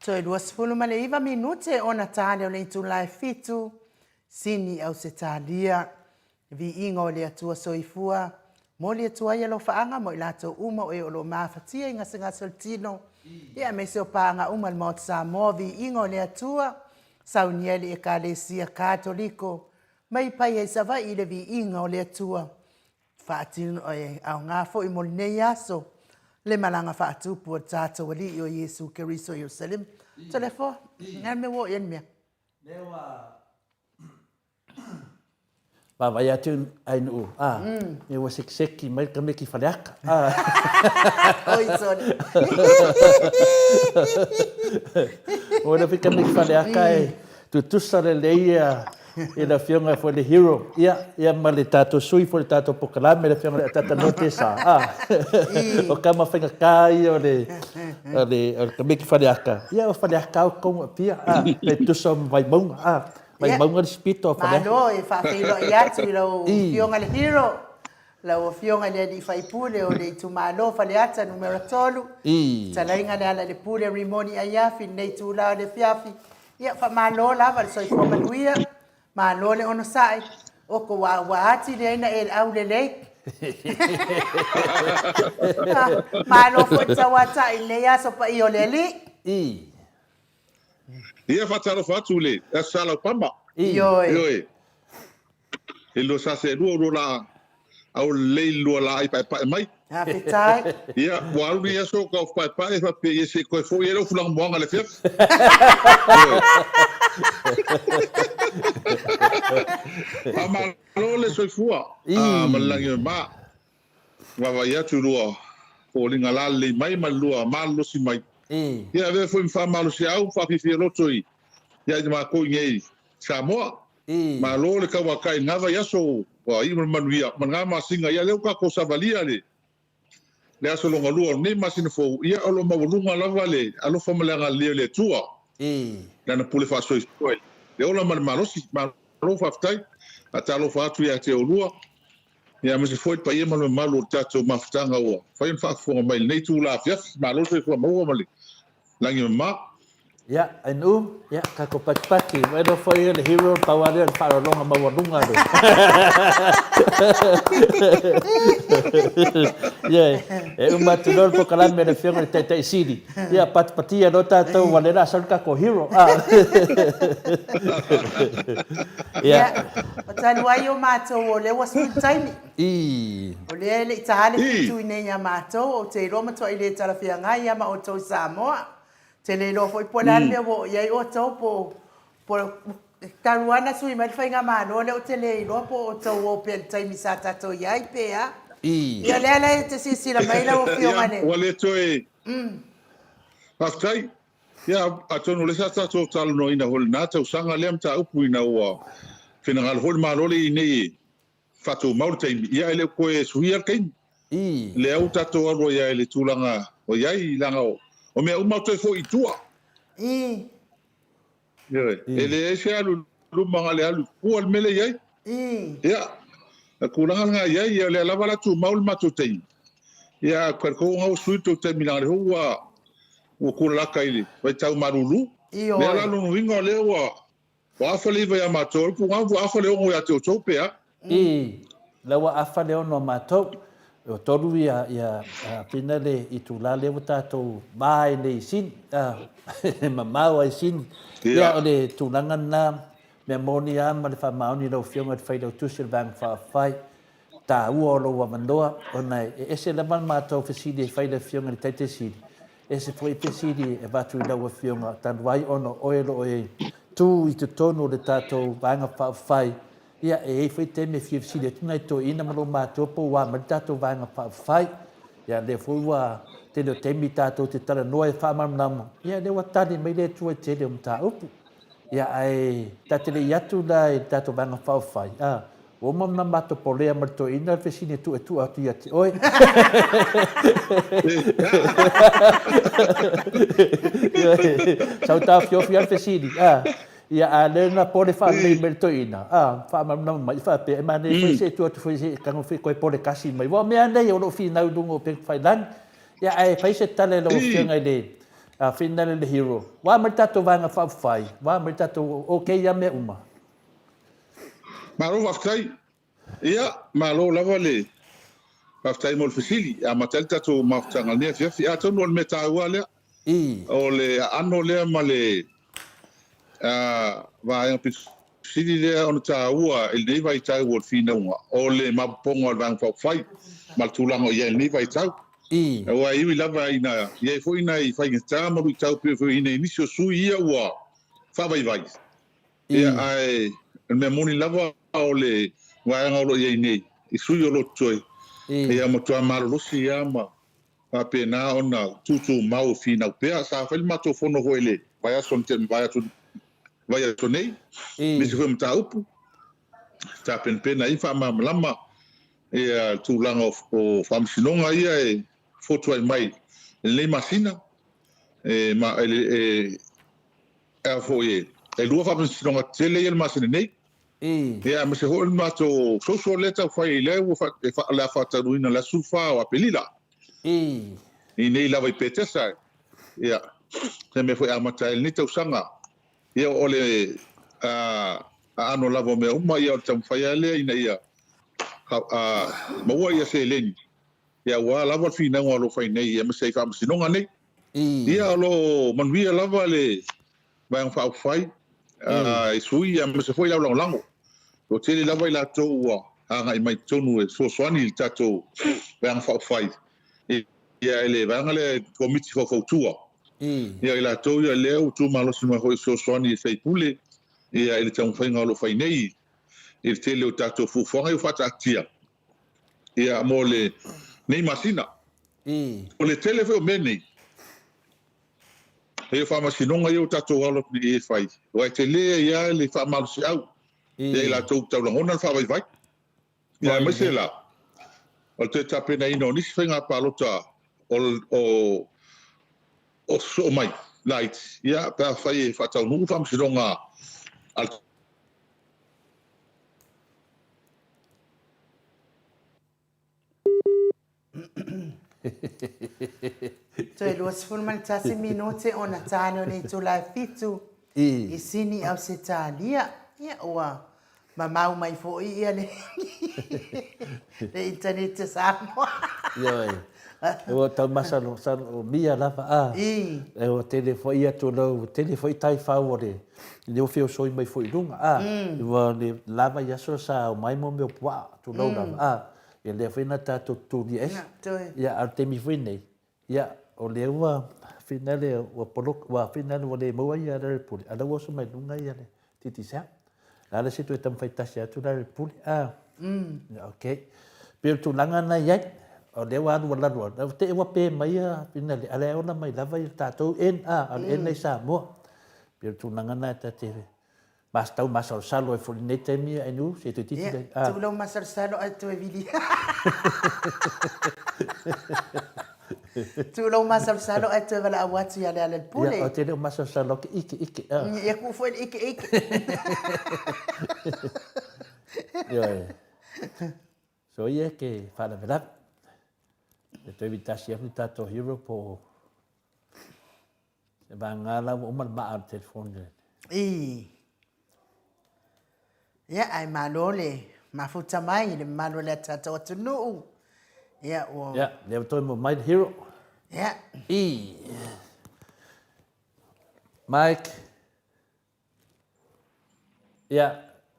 Toe 29 minute ona ta lea o le itula e fitu, Sini Ausetalia. Viiga o le Atua Soifua, momoli atu ai alofaaga mo i latou uma o e o lo o mafatia i gasegase o le tino, ia aemaise o paaga uma a le Maota Samoa. Viiga o le Atua, saunia e le Ekalesia Katoliko mai Paia i Savaii i le viiga o le Atua. Faatino e aoga foi mo lenei aso le malaga faatupu a le tatou Alii o Iesu Keriso i Ierusalema. Toleafoa, le a le mea ua oo i ai le mea? Lea ua vaavaai atu Ainuu, a, me ua sekiseki mai le tamaiti Faleata. A. Oi, sorry. Ua le tamaiti Faleata e tutusa lelei ia i le afioga foi le hero, ia, ia ma le tatou sui foi le tatou polokalame le afioga i le Atata Note sa. A. O tama faigata ia o le o le o le tamaiti Faleata. Ia o Faleata o tonu Apia, a, pe tutusa ma Vaimauga, a. Vaimauga le isi pito o Faleata. Malo e faafeiloai atu i lau Afioga le Hero, lau Afioga i le Alii Faipule o le itumalo Faleata Numera 3, fetalaiga Lealailepule Rimoni Aiafi i lenei itula o le afiafi. Ia, faamalo lava le soifua manuia, malo le onosai, oko ua ua atili ai na e aulelei. Malo foi le tauatai i lenei aso paia o le Alii. Ia faatalofa atu i le Aso Sa Laupama. Ioe. Ioe. I le lua sa seelua o lua laa au lelei i le lua laai paepae mai. Faafetai. Ia, ua alu lenei aso o tau paepae faapea ia se i toe foi ai lou fulaga moaga i le afiafi. Ioe. Faamalo le soifua ma le lagi e mama. Vaavaai atu i lua foliga lalelei mai ma le lua malolosi mai. Ia avea foi ma faamalosiau ma faafiafia loto i ia i matou i nei Samoa. Malo le tauatai i lena vaiaso ua iu ma le manuia ma lena masina ia lea ua tatou savalia le le aso lona lua o lenei masina fou ia o lo o maualuga lava le alofa ma le agalelei o le Atua i Lana pule faasoifua i le ola ma le malosi. Malo faafetai. Faatalofa atu ia te oulua. Ia aemaise foi le paia ma le mamalu o le tatou mafutaga ua mafai ona faafofoga mai i lenei itula afiafi. Malo le soifua maua ma le lagi e mama. Ia, Ainuu, ia, tatou patipati, ua iloa foi le hero na pau lava lea o le faaaloaloga maualuga le. Ia, e uma atu loa le polokalame a le Afioga i le Taitai Sili, Ia, patipatia loa tatou ua le la sau le tatou hero. Ah. Ia. Ua talu ai o matou o lea ua sui le taimi. I. O lea e le i taha le fitu i nei ia matou, ou te iloa matuai le talafeagai ia ma outou i Samoa. Ou te le iloa foi po o le a le mea ua oo i ai outou po o talu lava ona sui mai le faigamalo lea ou te le iloa po o outou o pea i le taimi sa tatou i ai pe a. I. Ia o lea la e te silasila mai lau Afioga i le. Ua le toe Faafetai. Ia, atonu o lea sa tatou talanoaina foi i lena tausaga lea mataupu ina ua finagalo foi le Malo lea i nei e faatumau le taimi, ia e le o toe suia le taimi. Lea ua tatou alu ai lava i le tulaga o i ai, leaga o mea uma toe foi i tua. Ioe. E leai se alu i luma na o le alu i tua le mea lea e i ai. Ia, o le tulaga lena e i ai, ia o lea lava la tumau le matou taimi. Ia, ae talitonu lena ua sui le tou taimi leaga o lea foi ua ua tulalata i le vaitau malulu. Ioe. Lea la lona uiga o lea ua ua afa le iva ia matou, o le upu lena ua afa le ono ia te outou pe a? I, la ua afa le ono a matou. Ua tolu ia, ia, pina le itula lea ua tatou va ai nei i Sini, e mamao ai Sini. Ia, o le tulaga lena, mea moni lava ma le faamaoni i lau Afioga i le Failautusi o le Vaega Faaupufai, taua o lou avanoa, ona e ese lava le matou fesili e fai i le Afioga i le Taitai Sili, ese foi fesili e avatu i lau Afioga talu ai ona o oe o lo o e tu i totonu o le tatou Vaega Faaupufai. Ia, e i ai foi taimi e fia fesili atu nai toeaiina ma lou matua po ua a mai le tatou Vaega Faaupufai. Ia, lea foi ua tele o taimi tatou te talanoa e faamalamalama, ia lea ua tali mai le Atua i le tele o mataupu. Ia, ae ta te le i atu la i le tatou Vaega Faaupufai, a, ua uma ona matou polea ma le toeaina le fesili e tuuatua atu ia te oe. Sau taofiofi lava le fesili, a. Ia, a lea na pole faalelei mai le toeaina, a, faamalamalama mai, faapea, e manaia foi se i tuu atu foi se i tago foi toe pole tasi mai. Aua o mea lava nei o lo o finau i luga o upega tafailagi. Ia, ae fai se tala i lau Afioga i le A finale le hero. Wa mai le tatou vaega faaupufai, wa mai le tatou ok ia mea uma. Malo faafetai. Ia, malo lava le faafetai mo le fesili. E amata ai le tatou mafutaga i lenei afiafi. Atonu o le mea taua lea, o le aano lea ma le vaega pito sili lea ona taua i lenei vaitau o le finauga, o le maopoopoga o le Vaega Faaupufai ma le tulaga o i ai i lenei vaitau. Aua e ui lava ina i ai foi nai faigata ma luitau pei foi ona i ai nisi o sui ia ua faavaivai, ia, ae o le mea moni lava o le vaega o lo o i ai nei i sui o lo o totoe, ia matua malolosi lava ma faapena ona tutumau e finau pea. Sa fai le matou fono foi i le vaiaso na tea vaiaso nei, nisi foi o mataupu tapenapena ai ma faamalamalama le tulaga o faamasinoga ia e fotuai mai i lenei masina. E lua faamasinoga tetele ia i le masina nei. Ia, aemaise foi o le matou social lea e tau fai lea ua o le a faataunuuina i le aso 14 o Aperila. I nei lava i Petesa. Ia, se mea foi e amata ai lenei tausaga. Ia, o le aano lava o mea uma, ia o le taumafai lava lea ina ia maua ia seleni, ia aua lava le finauga o lo o fai nei, aemaise ai faamasinoga nei. Ia, o lo o manuia lava le Vaega Faaupufai i sui aemaise foi le au lagolago. Ua tele lava i latou ua agai mai totonu e fesoasoani i le tatou Vaega Faaupufai ia i le vaega lea i Komiti Faufautua. Ia i latou ia lea ua tumalosi mai foi e fesoasoani i sui usufono ia i le taumafaiga o lo o fai nei i le tele o tatou fuafuaga ia ua faataatia ia mo lenei masina. O le tele foi o mea nei, Pei o faamasinoga ia ua tatou alo atu nei e fai, aua e tele ai lava le faamalosiau ia i latou ua tau lagona le faavaivai. Ia aemaise la, o le toe tapenaina o nisi faiga palota o o sosoo mai laiti, ia pe afai e faataunuu le faamasinoga a le Toe 21 minute ona tāne o le itula e fitu i Sini, Ausetalia. Ia, ua mamao mai foi ia le, le internet Samoa. Ioe. Ua tau masalo, salo, mia lava a. I. E ua tele foi ia tulou, ua tele foi taifau o le, le o feosoi mai foi i luga a. Ua le lava i aso sa omai mo mea o puaa, tulou lava a. Ia lea foi na tatou tutulia ese. Ia, a o le taimi foi lenei, ia, o lea ua finale ua poloka, ua finale ua le maua ia Larry Pule, a o lea ua oso mai luga ia le Digicel. O le a le isi toe taumafai tasi atu Larry Pule, a? Ia, okay. Pei o le tulaga lena e i ai, o lea ua alu alu alu, te i ua pe mai ia finale, a o lea e ola mai lava ia le tatou N, a, o le N i Samoa. Pei o le tulaga lena e ta te Mas tau masalosalo ai foi i lenei taimi Ainu, se toeitiiti lea. Ia, tuu lou masalosalo ae toe vili. Tuu lou masalosalo ae toe valaau atu ia Lealailepule. Ia, ou te le o masalosalo, ou te ike ike. Ia kuu foi le ike ike. Ioe. So ia ke faalavelave. E toe vitasi atu le tatou hero po o Se vagana la ua uma le maa o le telefoni lea. I. Ia, ae malo le mafuta mai i le mamalu o le tatou atunuu. Ia, ua... Ia, lea ua toe maua mai le hero. Ia. I. Mike. Ia,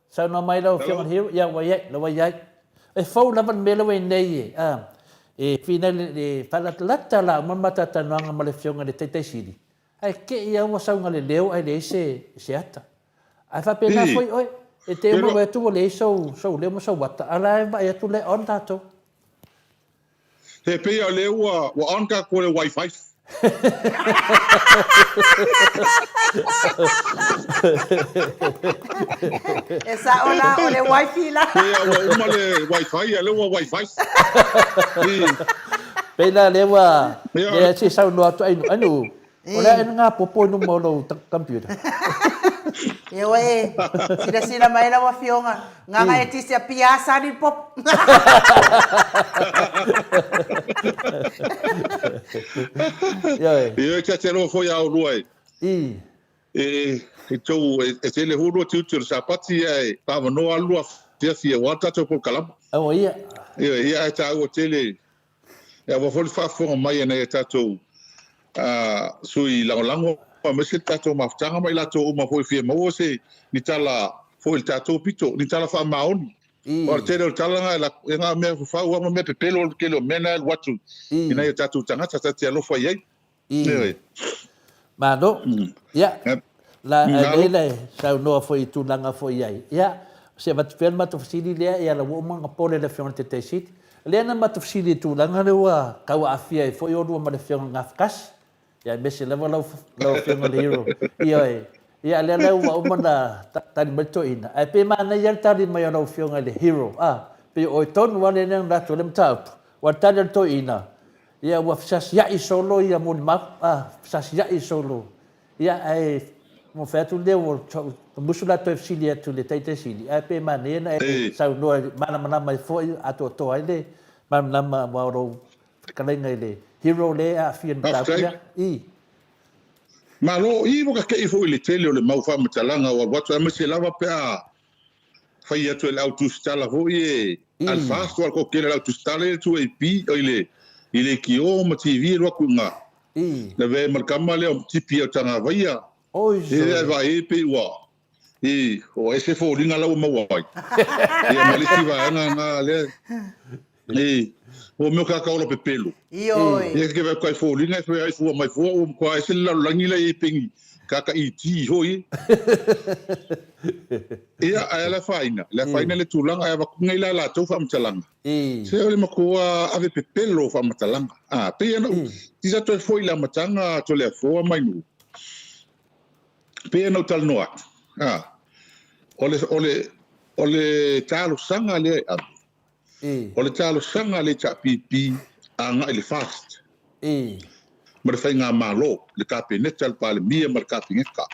saunoa mai lau Afioga i le Hero. Ia, ua i ai, la ua i ai. E fou lava le mea lea ua i nei e, a, e finai le, le faalatalata la uma le matatalanoaga ma le Afioga i le Taitaisili, ae te i lava ua sauga le leo ae leai se, se ata. Ae faapena foi oe, e te i uma atu ua leai sou, sou leo ma sou ata, a o la e vaai atu la e on tatou. He pei o lea ua ua on tatou le wifi. E sa'o la, o le wifi la. Pei ua uma le wifi, a lea ua wifi. Pei la lea ua, lea se saunoa atu ai, Anu, o le a ea ngā popo i luma o lou computer? Ioe e, silasila mai lau Afioga, gaga e tisi a pia sali le popo. Ioe. Ioe, ta te alofa foi ia oulua e. E, e tou, e, e tele hu lua tiute o le Sapati ae faavanoa lava lua afiafi aua le tatou polokalama. Aua ia. Ioe, ia ae taua tele E aua foi le faafofoga mai a nai a tatou sui lagolago aemaise le tatou mafutaga ma i latou uma foi e fia maua se ni tala foi i le tatou pito, ni tala faamaoni. Aua o le tele o le tala na e na o mea fafau lava ma mea pepelo le tele o mea na e alu atu i nai o tatou tagata ta te alofa i ai. Ioe. Malo. Ia, la, lea la e saunoa foi i tulaga foi i ai. Ia, se avatu pea le matou fesili lea, ia la ua uma ona pole le Afioga i le Taitai Sili. Lea na matou fesili i le tulaga lea ua tau aafia ai foi oulua ma le Afioga i le Gafatasi, ia aemaise lava lau, lau Afioga i le Hero. Ioe. Ia, lea la ua uma ona tali mai le toeaina, ae pei e manaia lava le tali mai a lau Afioga i le Hero, a, pei o oe tonu lava lea na alu atu ai le mataupu. Aua o le tali a le toeaina, Ia ua fesasia'i solo ia molimau, a, fesasia'i solo. Ia ae ua fai atu lea ua musu la toe fesili atu i le Taitai Sili, ae pe manaia na e saunoa e malamalama ai foi atoatoa ai le malamalama aua o lou fetalaiga i le hero lea e aafia i le mataupu lea. I. Malo, i ua kake'i foi i le tele o le mau faamatalaga ua alu atu aemaise lava pe a fai atu e le au tusitala foi e a le FAST aua o le toatele o le au tusitala ia e tu AP oi le i leitio ma TV e alu atu i ina lavea ai ma le tama lea o Tipi o Tagavaia e vaai ai pei ua i ua ese foliga la ua maua ai ia ma le isi vaega na lea i ua mea o tagata ola pepelo. Ioe. Ia ke vai kai foliga e fai ai fua mai fua ua matua ese le lalolagi la i ai pei kaka ET foi. Ia, ae le afaina, le afaina le tulaga ae avatu nei la latou faamatalaga. Se o le matua ave pepelo o faamatalaga. A, pei ona ou, tisa toe foi i le amataga Toleafoa mai nuu. Pei ona ou talanoa atu, a, o le, o le, o le talosaga lea e ave, O le talosaga a le HRPP agai i le FAST ma le Faigamalo, le Kapeneta, le Palemia ma le Kapeneta,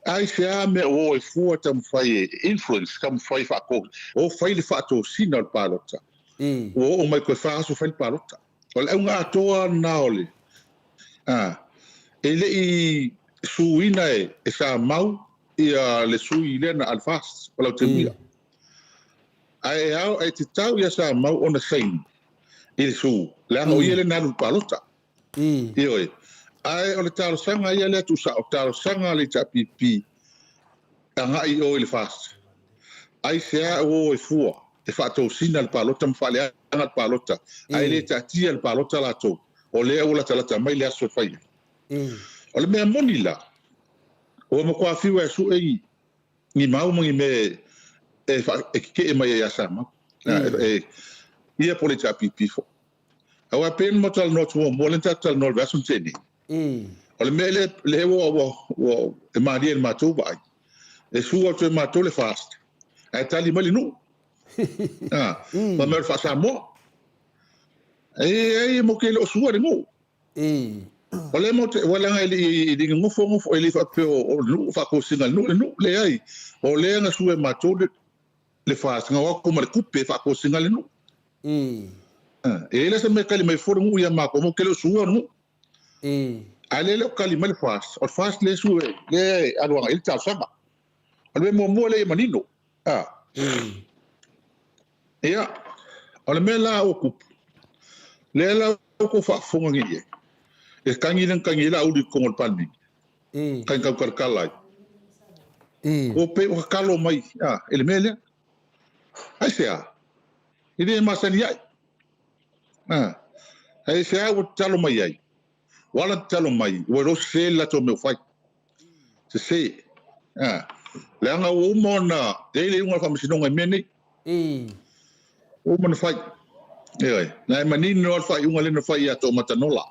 aisea mea ua o ai fua taumafai e influence, taumafai e faato, o fai le faatosina o le palota, ua oo mai toe fa aso fai le palota. O le auga atoa lena o le, a, e le i suina e Samau ia le sui lea na a le FAST, o Lautemuia. Ae e ao, e tatau ia Samau ona saini i le su, leaga o ia lea na alu i le palota. Ioe. Ae o le talosaga ia lea tuusao, talosaga a le HRPP agai i o i le FAST. Aisea ua o ai fua e faatosina le palota ma faaleaga le palota, ae le taatia le palota latou, o lea ua latalata mai le aso e fai ai. O le mea moni la, ua matua fiu e sue i ni mau ma ni mea e e keke'e mai ai ia Samau. E ia po o le HRPP foi. Aua e pei ona matou talanoa atu muamua lea na tatou talanoa i le vaiaso na tea nei, o le mea lea lea ua ua ua e malie i le matou vaai, e sua atu e matou le FAST ae tali mai le nuu. A, fai mai o le faa-Samoa. E ai e matou te le o sua le nuu. O lea matou te, ua leaga e le i nonofo nofo, e le faapea o le nuu, faatosina e le nuu le nuu. Leai, o lea na sue e matou le FAST, na o atu ma le tupe e faatosina le nuu. E i ai la se mea e tali mai fua le nuu ia matou, matou te le o sua le nuu. A o lea e le o tali mai le FAST, o le FAST lea e sue, lea e alu agai i ai le talosaga. O le mea muamua lea ia manino. Ia, o le mea la ua tupu, lea la ua outou faafofoga nei i ai, e tagi lea na tagi ai Laauli i totonu o le Palemene, tagi tautalatala ai, ua pei ua tatalo mai i le mea lea. Aisea? E le masani ai. Aisea ua tatalo mai ai? Ua ala tatalo mai, ua iloa sese le latou mea ua fai. Sese. A, leaga ua uma ona i ai le iuga o le faamasinoga i mea nei. Ua uma ona fai. Ioe. Na e manino lava le faaiuga lea na fai ia Toomatanola.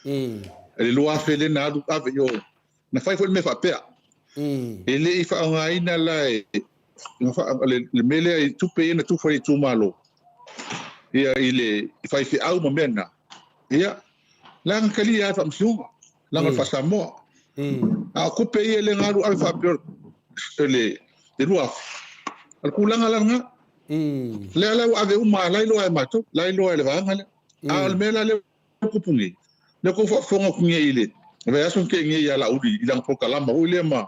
I le 2000 lea na alu ave i o. Na fai foi le mea faapea. E le i faaaogaina la e le mea lea i tupe ia na tufa i itumalo ia i le faifeau ma mea na. Ia, leaga talia lava e le Faamasinoga, leaga o le faa-Samoa. A o tupe ia le galu ave faapea o le 2000. O le tulaga la lena. Lea la ua ave uma la iloa e matou, la iloa e le vaega lea. A o le mea la lea ua tupu nei, lea ua faafofoga atu nei i le vaiaso na tea nei ia Laauli i lana polokalama foi lea ma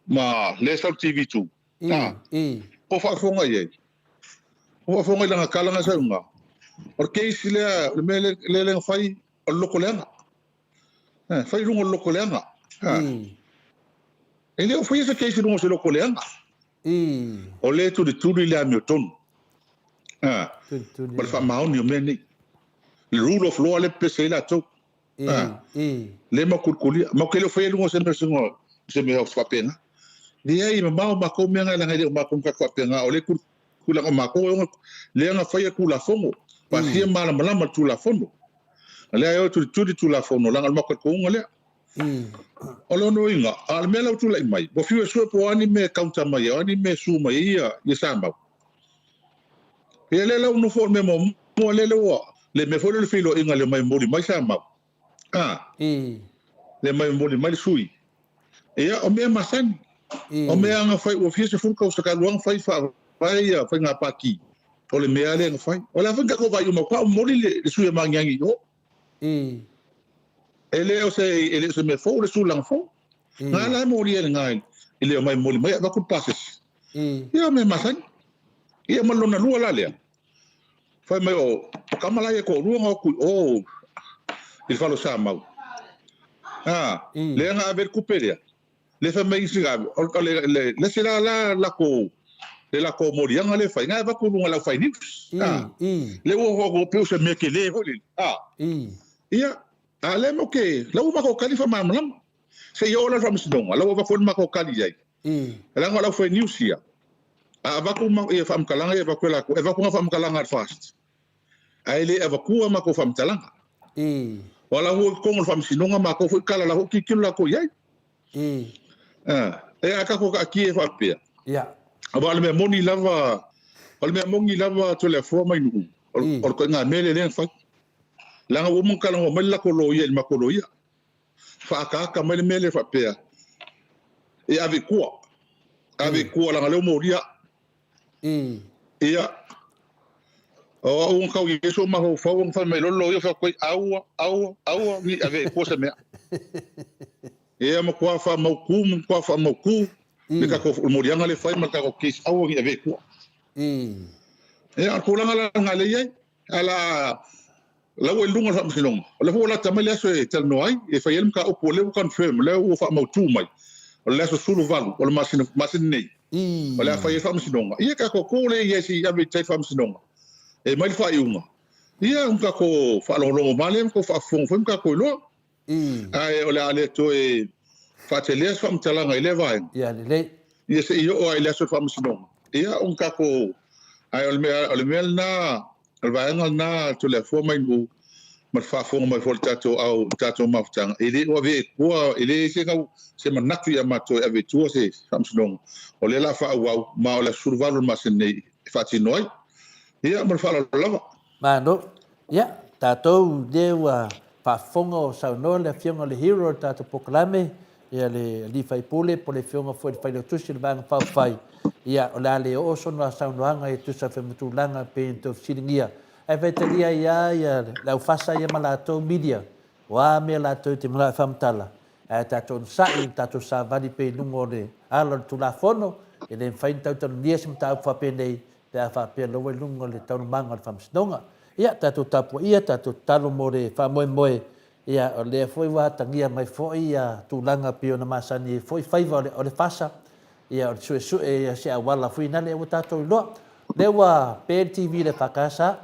ma lea e sau i le TV2. Ua faafofoga i ai. Ua faafofoga i lana tala na sau i luga. O le case lea, o le mea lea na fai, o le loto leaga. Fai i luga o le loto leaga. E le o faia se case i luga o se loto leaga. O lea e tulituli le amiotonu. Ma le faamaoni o mea nei. Le rule of law lea e pepese ai latou. Lea ma kulikulia. Ma ke le o faia i luga o se mea se mea faapena. Leai, e mamao matou mea na leaga e le o matou na tatou faapena. O lea e kulikuli o matou lea na faia Tulafono. Pasia malamalama le Tulafono. O lea e o e tulituli Tulafono leaga o le matou talitonuga lea. O lona uiga, a o le mea la ua tulai mai, ua fiu e sue po o a ni mea e counter mai ai, o a ni mea e su mai ai ia Samau. Ia lea la ua nofo o le mea muamua lea ua, le mea foi lea o le feiloaiga le omai momoli mai Samau. A, le omai momoli mai le sui. Ia, o mea masani. O mea na fai ua fia sefulu tausaga talu lava ona fai faavae ia faiga pati. O le mea lea na fai. O le a foi na tatou vaai uma, ua momoli le sui a Magiagi i o. E le o se, e le o se mea fou le tulaga fou. Na la e molia i lena i le omai momoli mai avatu le pasese. Ia o mea masani. Ia ma le lona lua la lea. Fai mai o tama la ia toalua na o atu i o i le fale o Samau. A, lea na ave le tupe lea. Le fai mai isi na ave, o le, le, le se la la latou, le latou moliaga lea e fai, na e avatu i luga o le aufai news. A, le ua ua pei o se mea tele foi lele. A, ia, a lea matou te, la ua matou tali faamalamalama. Se i oo la i le faamasinoga, la ua avatu ai le matou tali i ai. Leaga o le aufai news ia, a avatu ia faamatalaga ia e avatu e latou, e avatu na faamatalaga a le FAST, ae le avatua matou faamatalaga. Aua la ua i totonu o le faamasinoga matou foi tala, la foi tilotilo latou i ai. E a tatou taatia e faapea, aua o le mea moni lava, o le mea moni lava Toleafoa mai Nuu, o le ituaiga mea lea lea na fai. Leaga ua uma ona talanoa mai le latou loia i le matou loia. Faaataata mai le mea lea faapea, e ave i tua, ave i tua leaga o lea ua molia au. Ia, o au na tau i ai sou mafaufau ona fai mai loa le loia fai atu ai, aua, aua, aua ne i avea i tua se mea. Ia matua faamautu ma matua faamautu le tatou moliaga lea e fai ma le tatou case, aua ne i avea i tua. Ia, o le tulaga la lena lea e i ai. Ae la la ua i luga o le faamasinoga. O lea foi ua lata mai le aso e talanoa ai, e fai ai le mataupu, o lea ua confirm, o lea ua faamautu mai, o le aso 18 o le masina, masina nei, o le a fai ai le faamasinoga. Ia tatou tuu lea i ai se i ave i tai le faamasinoga, e aumai le faaiuga, ia ona tatou faalogologo ma lea ma tatou faafofoga foi ma tatou iloa. Ae o le a le toe faatelea se faamatalaga i lea vaega. Ia lelei. Ia se i oo lava i le aso o le faamasinoga, ia ona tatou. Ae o le mea, o le mea lena, o le vaega lena Toleafoa mai Nuu ma le faafofoga mai foi a le tatou au, le tatou mafutaga, e le o avea i tua, e leai se gau, se manatu ia matou e ave i tua se faamasinoga. O lea o le a faaauau, ma o le aso 18 o le masina nei e faatino ai. Ia, ma le faaaloalo lava. Malo. Ia, tatou lea ua faafofoga o saunoa le Afioga i le Hero o le tatou polokalame, ia le Alii Faipule po o le Afioga foi i le Failautusi o le Vaega Faaupufai, ia, o le a le oo sona saunoaga e tusa foi ma tulaga e pei ona outou fesiligia. Ae faitalia ai lava ia le aufasa ia ma latou media, o a mea latou te manao e faamatala, ae tatou onosai, tatou savali pea i luga o le ala o le Tulafono, e le mafai ona tautalagia se mataupu faapenei pe a faapea loa i luga o le taualumaga o le faamasinoga. Ia, tatou tapuaia, tatou tatalo mo le faamoemoe, ia, o lea foi ua atagia mai foi ia tulaga pei ona masani ai foi faiva o le fasa, ia, o le suesue ia se auala foi nale ua tatou iloa. O lea ua pe le TV i le FKS. O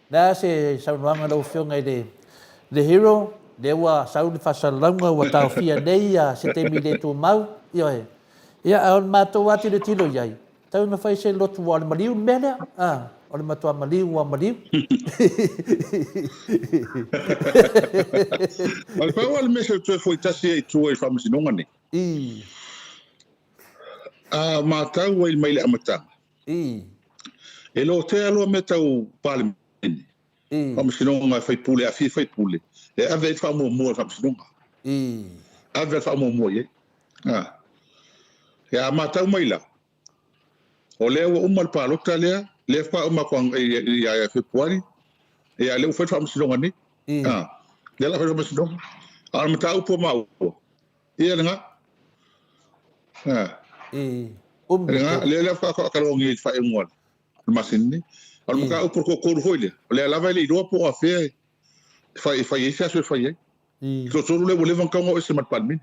le a se saunoaga lau Afioga i le le Hero, lea ua sau le faasalalauga ua taofia nei ia se taimi le tumau, ioe. Ia, a o le matou lava tilotilo i ai, Tau ina fai se lotu aua o le maliu le mea lea. A, o le matua maliu ua maliu. O le pau lava le mea se toe foi tasi ai i tua i le faamasinoga nei. A matau ai mai le amataga. E lotea loa mea tau Palemene, faamasinoga e faipule, aafia faipule, e ave ai le faamuamua i le faamasinoga. ave le faamuamua i ai. A. Ia, a matau mai la, o lea ua uma le palota lea, lea faatoa uma atu ia Fepuari, ia lea ua fai le faamasinoga nei. A. Lea la fai le faamasinoga. A o le mataupu a maua, ia lena. A. Lena, lea lea faatoa talanoa i le faaiuga o le masina nei. A o le mataupu o le toatolu foi lea, o lea lava e le iloa po o afea e fai, e fai ai se aso e fai ai. Le toatolu lea ua leva ona tatau ona o ese ma le Palemene.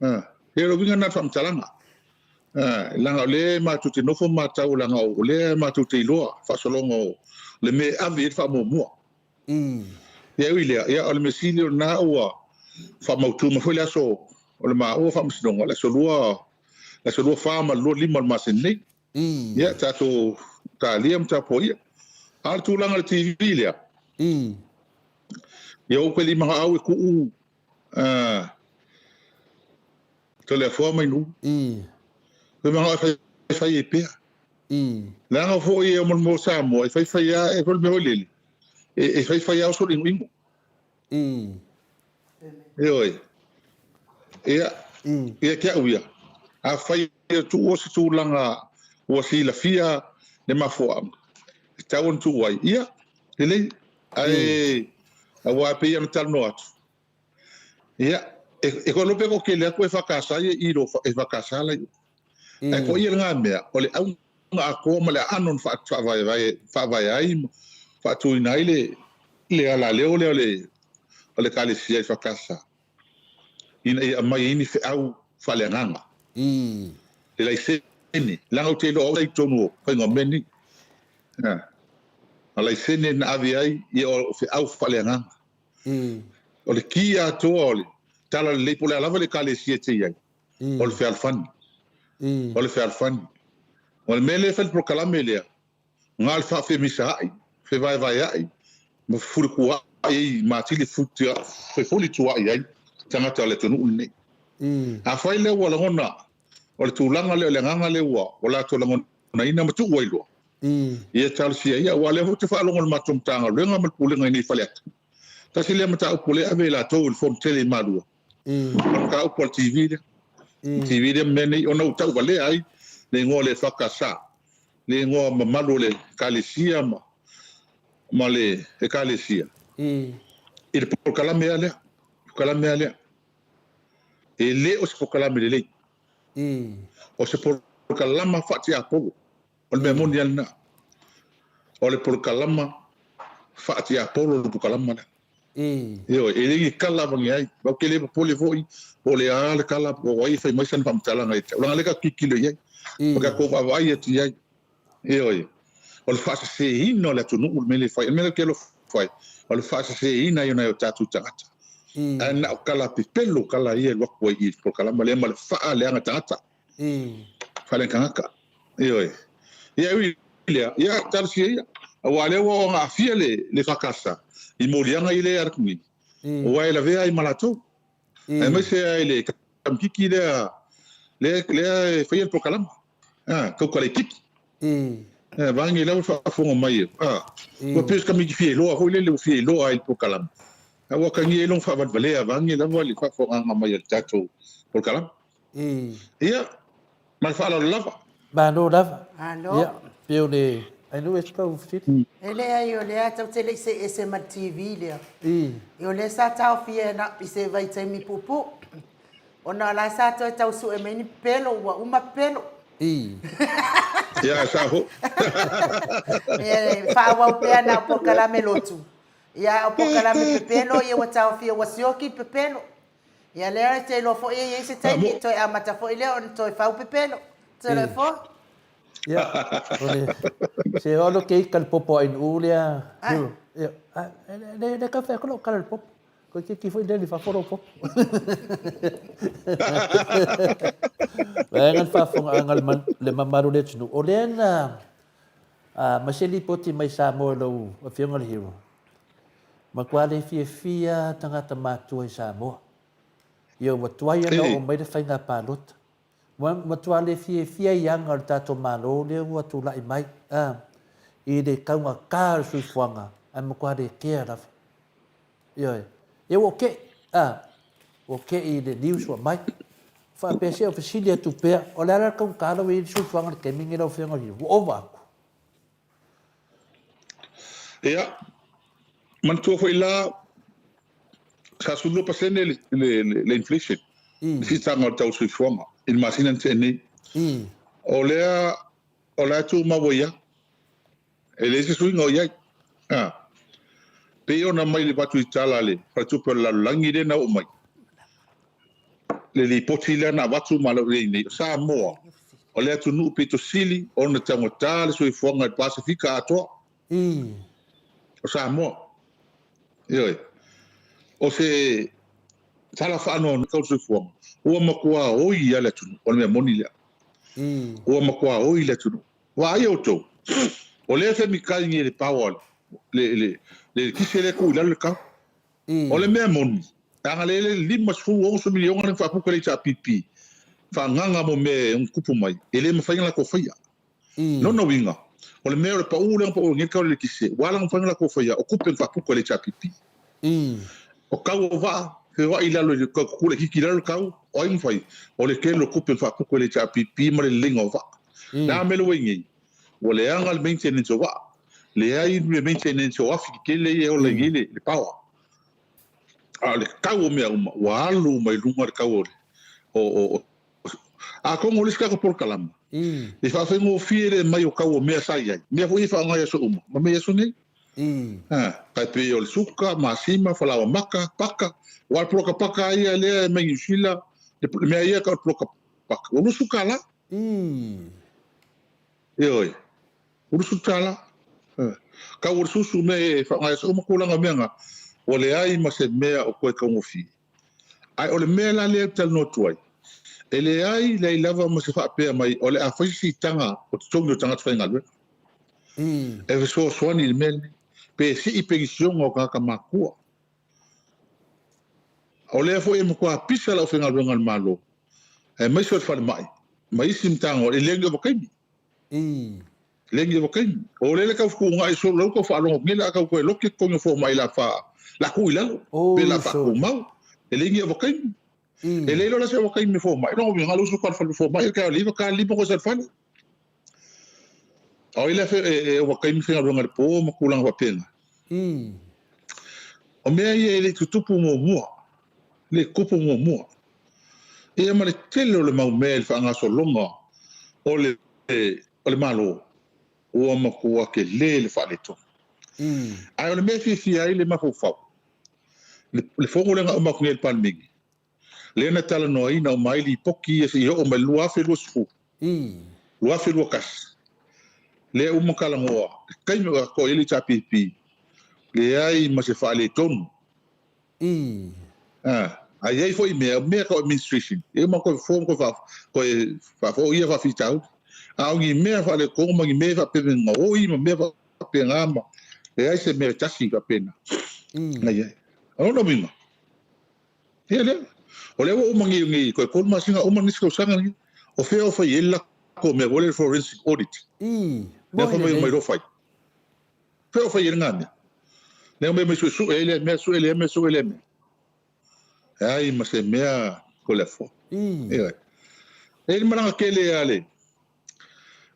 A, e o le uiga lena o le faamatalaga. A, leaga o lea matou te nofo ma matau leaga o lea matou te iloa faasologa o le mea e ave i ai le faamuamua. Ia e ui i lea, ia o le mea sili o lena ua faamautu mai foi le aso o le maua faamasinoga, le aso 2, le aso 24 ma le 25 o le masina nei. Ia, tatou talia ma tapuaia. A o le tulaga i le TV lea, ia ou te le i manao e tuu Toleafoa mai nuu. Ou te manao e faifai ai pea. Leaga foi e mo Samoa, e faifai lava, e foi le mea foi lele, e faifai lava oso le inoino. Ioe. Ia, ia te au ia, afai e tuua se tulaga ua silafia le mafuaaga, e tatau ona tuu ai, ia, lelei. Ae, aua e pei ona talanoa atu, ia, e iloa pe toatele atu EFKS ia i lo EFKS la i o. Ae ko ia lena mea, o le auga atoa ma le aano na faavae ai ma faatuina ai le le alaleo lea o le o le Ekalesia EFKS, ina ia aumai ai ni feau faaleagaga, le laisene, leaga ou te iloa o au sa i totonu o faiga o mea nei. A laisene na ave ai ia o feau faaleagaga. O le ki atoa o le Talalelei po o le a lava le Ekalesia e te i ai, o le fealofani. O le fealofani. O le mea lea e fai le polokalame lea, na o le faafemisaai, fevaevaeai ma fefulituaai ai ma atili fefolituaai ai tagata o le atunuu lenei. Afai lea ua lagona o le tulaga lea o le agaga lea ua latou lagonaina ma tuu ai loa, ia talosia ia, aua o lea foi ou te faalogo i le matou Matagaluega ma le Pulega i inei i Faleata, tasi lea mataupu o lea e ave e latou i le Fono tele i Malua, o le mataupu a le TV lea. TV lea ma mea nei, ona ua tauvalea ai le igoa o le EFKS, le igoa mamalu o le Ekalesia ma, ma le Ekalesia i le polokalame lava lea, polokalame lava lea. E le o se polokalame lelei. O se polokalama faatiapolo. O le mea moni lava lena. O le polokalama faatiapolo le polokalama lea. Ioe, e le ni tala avane ai. Ou te le popole foi po o le a le tala po o ai e fai mai sana faamatalaga ia te au, leaga o lea tatou te tilotilo i ai, ma tatou vaavaai atu i ai. Ioe, o le faaseseina o le atunuu le mea lea e fai. O le mea lea ou te alofa ai, o le faaseseina ai o nai o tatou tagata. Ae na o tala pepelo tala ia e alu atu ai i le polokalama lea ma le faaleaga tagata. Faaleaga tagata. Ioe. Ia e ui i lea, ia talosia ia. Aua o lea ua oo ina aafia le le EFKS i moliaga ia lea e alu atu nei, aua e lavea ai ma latou. Aemaise lava i le kamikiki lea lea lea e faia le polokalama, a, Taukalaititi. A, vaeane lava le faafofoga mai, a, ua pei o se kamiki fia iloa foi lele ua fia iloa ai i le polokalama. A ua atagia ai lona faavalevalea, vaeane lava le faafofogaaga mai a le tatou polokalama. Ia, ma le faaaloalo lava. Malo lava. Malo. Ia, pei o le I know e tau fesili. E leai, o lea tatou te le i see ese ma le TV lea. Ia o lea sa taofia na i se vaitaimi puupuu, ona o la sa toe tau sue mai ni pepelo, ua uma pepelo. Ia, sa ho. Ia, faaauau pea na o polokalame lotu. Ia, a o polokalame pepelo, ia ua taofia, ua sioki pepelo. Ia lea e te iloa foi e i ai se taimi e toe amata foi lea ona toe fau pepelo. Te loe fo? Ia, o le, se o lo ke ika le popo ai nuu lea. Ia, le le ka whea kolo kala le popo. Ko ke ki foi le li faforo popo. Vaega le faafofoga anga le mamalu le atunuu. O lea na ma se lipoti mai Samoa i lau Afioga le Hero. Matua le fiafia tagata matua i Samoa. Ia ua tuai ona oo mai le faiga palota. Ua matua le fiafia i aga o le tatou Malo lea ua tulai mai a, i le taugata o le soifuaga ae matua le kea lava. Ioe. Ia ua okei a. Ua te'i i le news ua mai. Faapea se o fesili atu pea, o le a la le taugata la ua i ai le soifuaga i le taimi lenei lau Afioga i le Ua ova atu. Ia, manatua foi la, sa 12% le, le, le, le inflation, le siitaga o le tau o le soifuaga i le masina na tea nei. O lea, o la e tumau ai lava. E leai se suiga o i ai. A. Pei ona aumai le avatu i tala a le Faletupe o le Lalolagi lea na oo mai, le lipoti lea na avatu ma lau i nei, o Samoa, o le atunuu pito sili ona taugata le soifuaga i le Pasefika atoa. O Samoa. Ioe. O se tala faanoanoa tau soifuaga, ua matua oi lava le atunuu, o le mea moni lea. Ua matua oi le atunuu. Vaai outou, o lea e femikai nei le power, le, le, le eletise lea e tuu i lalo le tau. O le mea moni, leaga lea le 50, 60 miliona lea na faapuka e le HRPP, faaagaga mo mea e ono tupu mai, e le mafai ona latou faia. Lona uiga, o le mea o le pau lea na pau ai nei le tau o le eletise, ua ala ona mafai ona latou faia, o tupe na faapuka e le HRPP. O tau o vaa, feoai i lalo i le tau laitiiti i lalo le tau, o ai na fai? O le tele o tupe na faapuka e le HRPP ma le leleiga o vaa. Le a mea le ua i nei? Ua leaga le maintenance o vaa, leai le maintenance o afi tetele ia e ola i nei le power. A o le tau o mea uma, ua alu uma i luga le tau o le o o Atonu o le isi tatou polokalama, e faafaigofie le aumai o tau o mea sa i ai, mea foi ia e faaaoga i aso uma, ma mea i aso nei. Tai pei o le suka, masima, falaoa maka, paka. Aua o le poloka paka lava ia lea e mai Niu Sila, le mea ia e tau o le poloka paka, ua $20. Ioe, ua $20. Tau o le susu, mea e faaaoga i aso uma, tulaga o mea na, ua leai ma se mea o toe taugofie. Ae o le mea la lea ou te talanoa atu ai, e leai leai lava ma se faapea mai o le a fai se siitaga o totogi o tagata faigaluega e fesoasoani i le mea lenei, pe sii penisiona o tagata matua. O lea foi e matua pisa le aufaigaluega a le Malo, aemaise o le falemai ma isi Matagaluega i le leai o ovataimi. Legi o taimi. O lele tau fetuunai solo lau tau faalogo nei la tau toe loki totogi o fomai la fa la tuu i lalo pe la faatumau. E legi o taimi. E le iloa la se o taimi fomai no uiga le usu ka fale fomai ka le ka lima ko sa fale. O ile fe e o taimi faigaluega le po ma tulaga faapena. O mea ia e le i tutupu muamua, le tupu muamua. Ia ma le tele o le mau mea i le faagasologa o le o le Malo, ua matua tele le faaletonu. Ae o le mea e fiafia ai le mafaufau, le fono lea na uma atu nei a le Palemene, lea na talanoaina uma ai lipoti ia seia oo mai i le 2020, 2021, lea uma talanoa, le taimi o atoa i ai le HRPP, leai ma se faaletonu. A i ai foi mea, mea tau administration, e uma toe fofo ma toe faa, toe faafoia faafitauli. A o ni mea faaletonu ma ni mea faapena gaoi ma mea faapena ma leai se mea e tasi faapena na i ai. O lona uiga, ia lea, o lea ua uma nei, nei toe 3 masina uma nisi tausaga lenei, o fea o fai ai le latou mea foi lea forensic audit. Lea fai mai omai loa fai. Fea o fai ai lena mea? Lea omai suesue ai lea mea, sue lea mea, sue lea mea. Leai ma se mea ko le afoa. Ioe. E i ai le malaga tele a le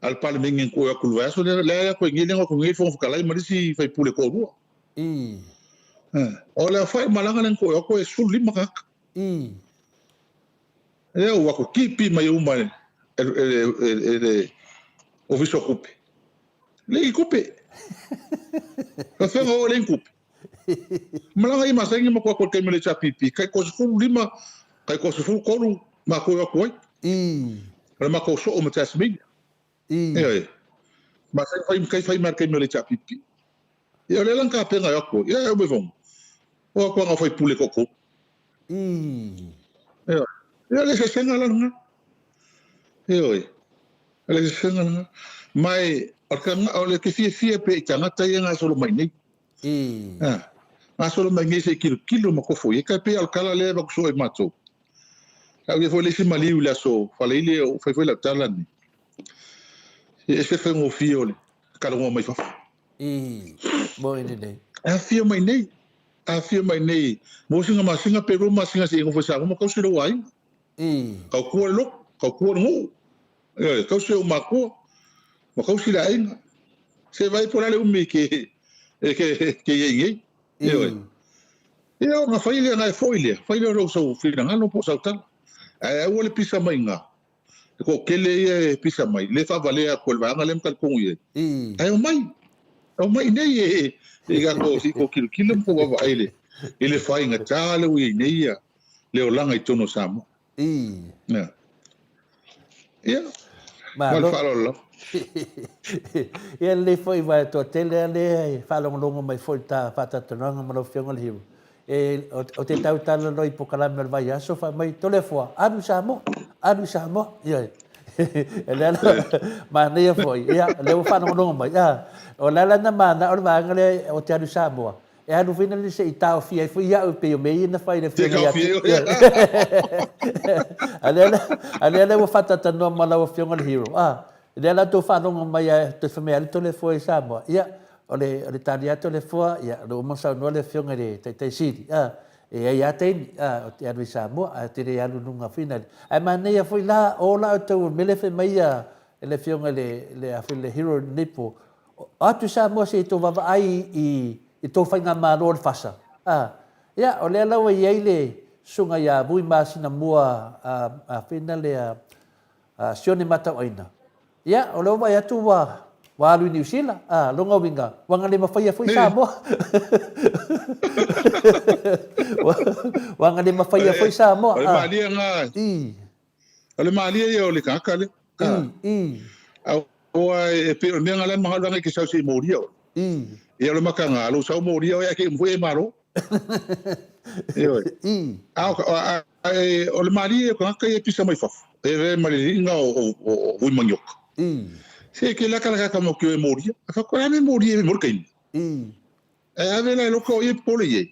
a le Palemene na tuu atu i le vaiaso lea, lea atu ai nei, lea na o atu nei le Fofoga Fetalai ma le isi sui usufono e toalua. O le aofai o malaga lea na tuu atu e 15 tagata. Lea ua atu tipi mai uma e le Ofisa o Tupe. Leai tupe. Faafeaga o leai ni tupe. Malaga ia masani ma koa koe taimi o le HRPP, kai koa 15, kai koa 13 matou e o atu ai. O le matou soo ma Tasmania. Ioe. Masani fai kai fai mai le taimi o le HRPP. Ia o lea la na tapena e o atu ai. Ia e mai o atu ana faipule toatolu. Ioe. Ia o le eseesega la lena. Ioe. O le eseesega lena. Ma e, o le te fiafia pea i tagata ia e gasolo mai nei. A, gasolo mai nei se i tilotilo ma tofo i ai. Tai pei o le tala lea e avatu soo e matou. Sa ou i ai foi i le isi maliu i le aso Faleile o fai foi lau tala nei. E ese le faigofie o le talanoa mai fafo. Moe lelei. E afifio mai nei. Afio mai nei mo singa masina pe lua masina se i nofo i Samoa ma kausi lou aiga. Tautua le lotu, tautua le nuu, ioe, kausi ou matua ma kausi le aiga. Se vaai po o le a le umi e ke, e ke, ke i ai nei. Ioe. Ia ona fai lea, ona e foi lea, fai lea o lou sau finagalo po o sau tala. Ae aua le pisa mai i ina. E toatele ia e pisa mai, le faavalea atu e le vaega lea ma talitonu i ai. Ae omai, omai i inei e, e tatou se i tou tilotilo ma tou vaavaai i le, i le faigata lea ua i ai nei ia le olaga i totonu o Samoa. Ia. Ia. Ma le Malo. faaaloalo lava. Ia lelei foi aua e toatele lava lea e faalogologo mai foi i le ta faatalatalanoaga ma lau Afioga i le Hero. E, o te tautalanoa i pokalame o le vaiaso fai mai, Toleafoa, alu i Samoa, alu i Samoa. Ioe. E lea la, manaia foi, ia, lea ua faalogologo mai. A, o le ala na manao le vaega lea o te alu i Samoa, e alu foi na se i taofia ai foi au e pei o mea ia na fai i le Se afioga ia taofia te. ai oe. A lea la, a lea la ua faatalatalanoa ma lau afioga le Hero, a, lea la tou faalogo mai a, toe fai mai alu Toleafoa i Samoa. Ia, O le, o le tali atu a le Foa, ia, o lea ua uma ona saunoa le Afioga i le Taitai Sili, a, e i ai lava taimi, a, ou te alu i Samoa, ae ou te le alu i luga finale. Ae manaia foi la, o la outou mea lea e fai mai ia le Afioga i le, le, a foi le Hero i lenei po, o atu i Samoa se i tou vaavaai i, i tou faigamalo o le FASA, a, ia, o lea la ua i ai le Susuga ia Vui Masinamua, a, a finale a, a Sione Matauaina, Ia, o lea ua vaai atu ua, ua alu i Niu Sila. A, lona uiga, ua galemafaia foi Samoa. Ua, ua galemafaia foi Samoa. O le malie na. I. O le malie ia o le tagata lea. I, i. Aua e pei o le mea na la na manao e te sau se i molia oe. I. Ia o le makaga, lou sau molia oe ae te i uma foi e malo. Ioe. I. A o, a, a, e, o le malie o tagata ia e pisa mai fafo, e re ma le liiga o, o, o, o Vui Manioka. I. Se ke laka laka ka mo ke e molia. A fa ko ame molia e mo kaimi. I. E ave la e loka o ia pole ye.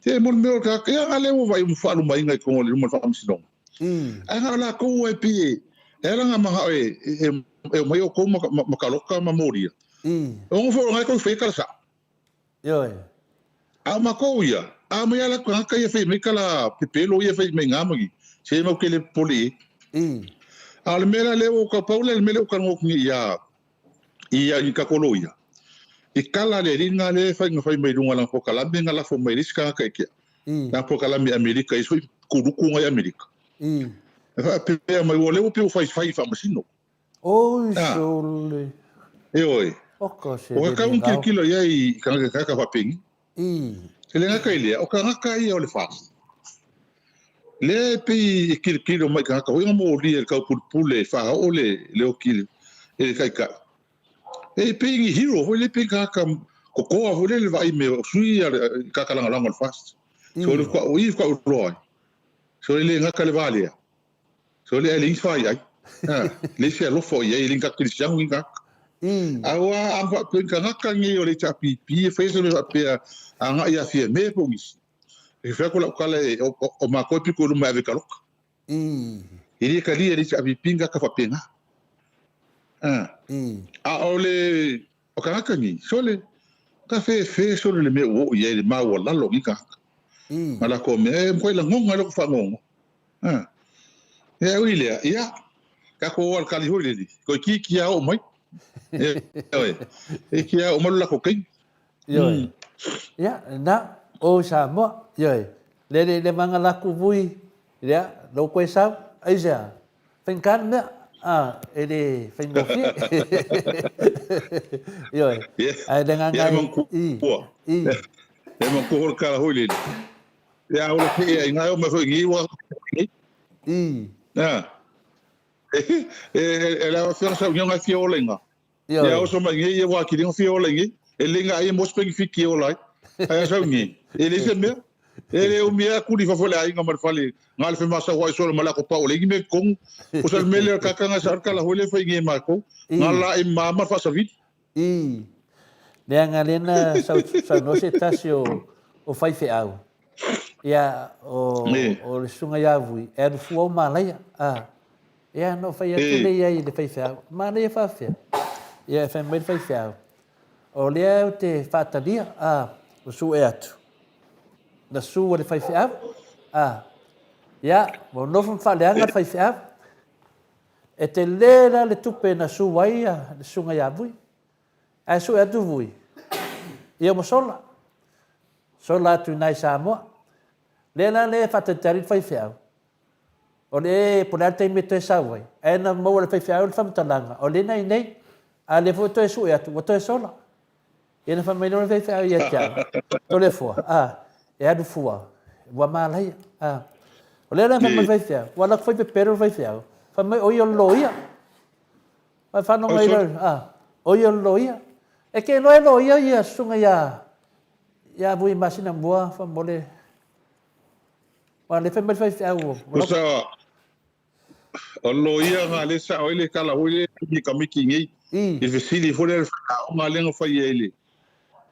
Te mo me o ka ia ngale o vai mo falu mai ngai kongo le luma le faamasinoga. I. Ae na o lakou e pi e e ala nga manga e e e o mai o kou ma, ma, ma kaloka ma molia. I. O ngo fo ngai kou fai kala sa. Ioe. A o makou ia, a mai ala tagata ia fai mai kala pepelo ia fai mai ngamagi, se mau kele popole i. I. A o le mea la lea ua ka pau lea le mea lea ua talanoa atu nei ia ia i ka kolo ia. I kala le alii nga lea fai nga fai mai lunga lana pokalame nga lafo mai le isi tagata i kea. I. Lana pokalame Amerika i sui kuluku nga i Amerika. I. E faapea mai ua lea ua pei ua faifai i faamasino. Oi sole. Ioe. Oka se O ka lele kau ngao. kilokilo ia i kanaka kaka faapeni. I. E le gata i lea, o kanaka ia o le FAST. Lea e pei e kilokilo mai kanaka foi nga molia i le taupulupule e faaoo le le oki i le taitai. E pei ni hero foi lea pei kanaka kokoa foi lea le vaai me o sui ia le kaka lagolago o le FAST. So le faatoa i faatoa iloa ai. So e le gata le va lea. So le ai fai ai. Ha, le se alofa o iai, le ka kerisiano ni tagata. Aua a faapea ni tagata nei o le HRPP e fai se mea faapea agai ia Fiame po o nisi. E fai atu lau tala e o, o, o matou e pito i luma e ave i taloka. E le talia e le HRPP ni tagata faapena. Ha. A o le o tagata nei, sole, ka fefe sole le mea ua oo i ai le maualalo o nei tagata. Ma latou mea, e matua lagona ai lou faanoanoa. A. E ui lea, ia, tatou o alikali foi lele, toeitiiti lava oo mai. Ioe, toeitiiti lava oo mai lo latou taimi. Ioe. Ia, na, o Samoa, ioe. Le le le manga laku vui, lea, lou koe sau, aisea, faigata le mea, a, e le faigofie. Ioe. Ia, Ae le ia agaga e e, i, manatua. i. E manatua foi le tala foi lele. Ia, o le pea i ngai o mai foi ngi ua nei. I. A. E, e, e la fia sa ngi ngai fia ola inga. Ia oso mai ngi ia wa kiri fia ola ngi. E le ngai e mos pengi fiki ola ai. Ai sa ngi. E le se mea. E le o mea kuri fa fole ai nga mar fale. Nga le fema sa wai solo mala ko pa ole ngi me kong. O sa mele ka ka nga sa ka la hole fa ngi ma ko. Nga la e ma ma fa sa vit. I. Leaga lea na saunoa se tasi o, o faifeau. Ia, o, o le susuga ia Vui, e alu fua o Malaia. A, ia, na ou fai atu lea i ai i le faifeau, Malaia faafefea? Ia, e fai mai le faifeau, o lea ou te faatalia, a, ua sue atu. Na su a le faifeau. A, ia, ua nofo ma faaleaga le faifeau. E tele la le tupe na su ai le susuga ia Vui. Ae sue atu Vui, ia ua sola. Sola atu i ina i Samoa. Lea la lea e faatalitali le faifeau, o le po o le a le taimi e toe sau ai, ae na maua e le faifeau le faamatalaga, o lea na i inei, a o lea foi ua toe sue atu, ua toe sola. Ia na fai mai loa le faifeau ia te au, Toleafoa, a, e alu fua, ua malaia. A, o lea la na fai mai le faifeau, ua alu atu foi pepelo le faifeau, fai mai o ia o le loia. Mai faalogo ai loa, a, o ia o le loia. E te iloa e loia ia susuga ia, ia Vui Masina mua, faamolemole. Aua o lea fai mai le faifeau o... Tusa, o le loia na lea e sao ai le tala foi lea i tamaiti nei. I le fesili foi lea le faiaoga lea na fai ai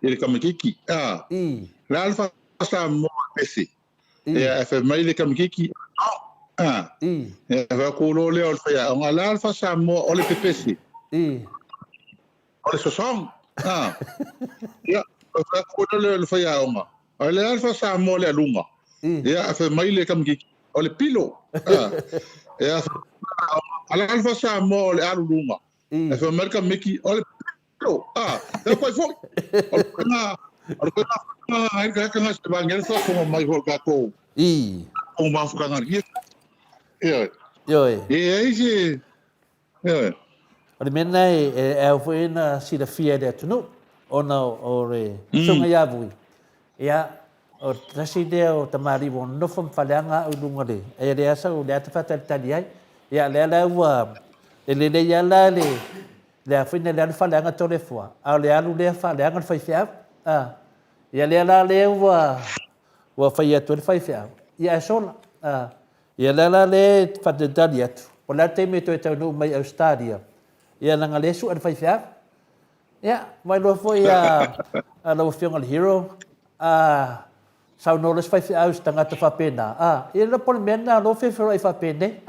i le tamaitiiti. A, o le a le faa-Samoa o le pese? Ia, ae fai mai le tamaitiiti, a, ia fai atu loa lea o le faiaoga, o le a le faa-Samoa o le pepese? O le sosogi. A, ia, fai atu foi lea o le faiaoga, o le a le faa-Samoa o le aluga? Ia, ae fai mai le tamaitiiti, o le pilo. A, ia, o le a le faa-Samoa o le aluluga? Ae fai mai le tamaitiiti, o le pilo. A, ia koe foi. O le koena, o le koena ai le tagata na se vagi le faafofoga mai foi o le tatou o mafutaga. Ia, ioe. Ioe. E ai se, ioe. O le mea lena e ao foi ona silafia e le atunuu, ona o le susuga ia Vui, ia, o le tasi lea o tamalii ua nonofo ma faleaga au i luga o le, e leai lava sau, leai lava faatalitali ai. Ia, lea la ua, e lelei lava la le, le a foi le alu faaleaga Toleafoa, a o le alu lea faaleaga le faifeau. A, ia lea la lea ua, ua fai atu ai le faifeau, ia ae sola. A, ia lea la lea e faatalitali atu, po o le a le taimi e toe taunuu mai i Ausetalia, ia leaga o lea e sue le faifeau. Ia, vailoa foi a, a lau Afioga i le Hero, a saunoa loa se faifeau i se tagata faapena, a, ia le po o le mea lena o lea ua feofeoai faapenei.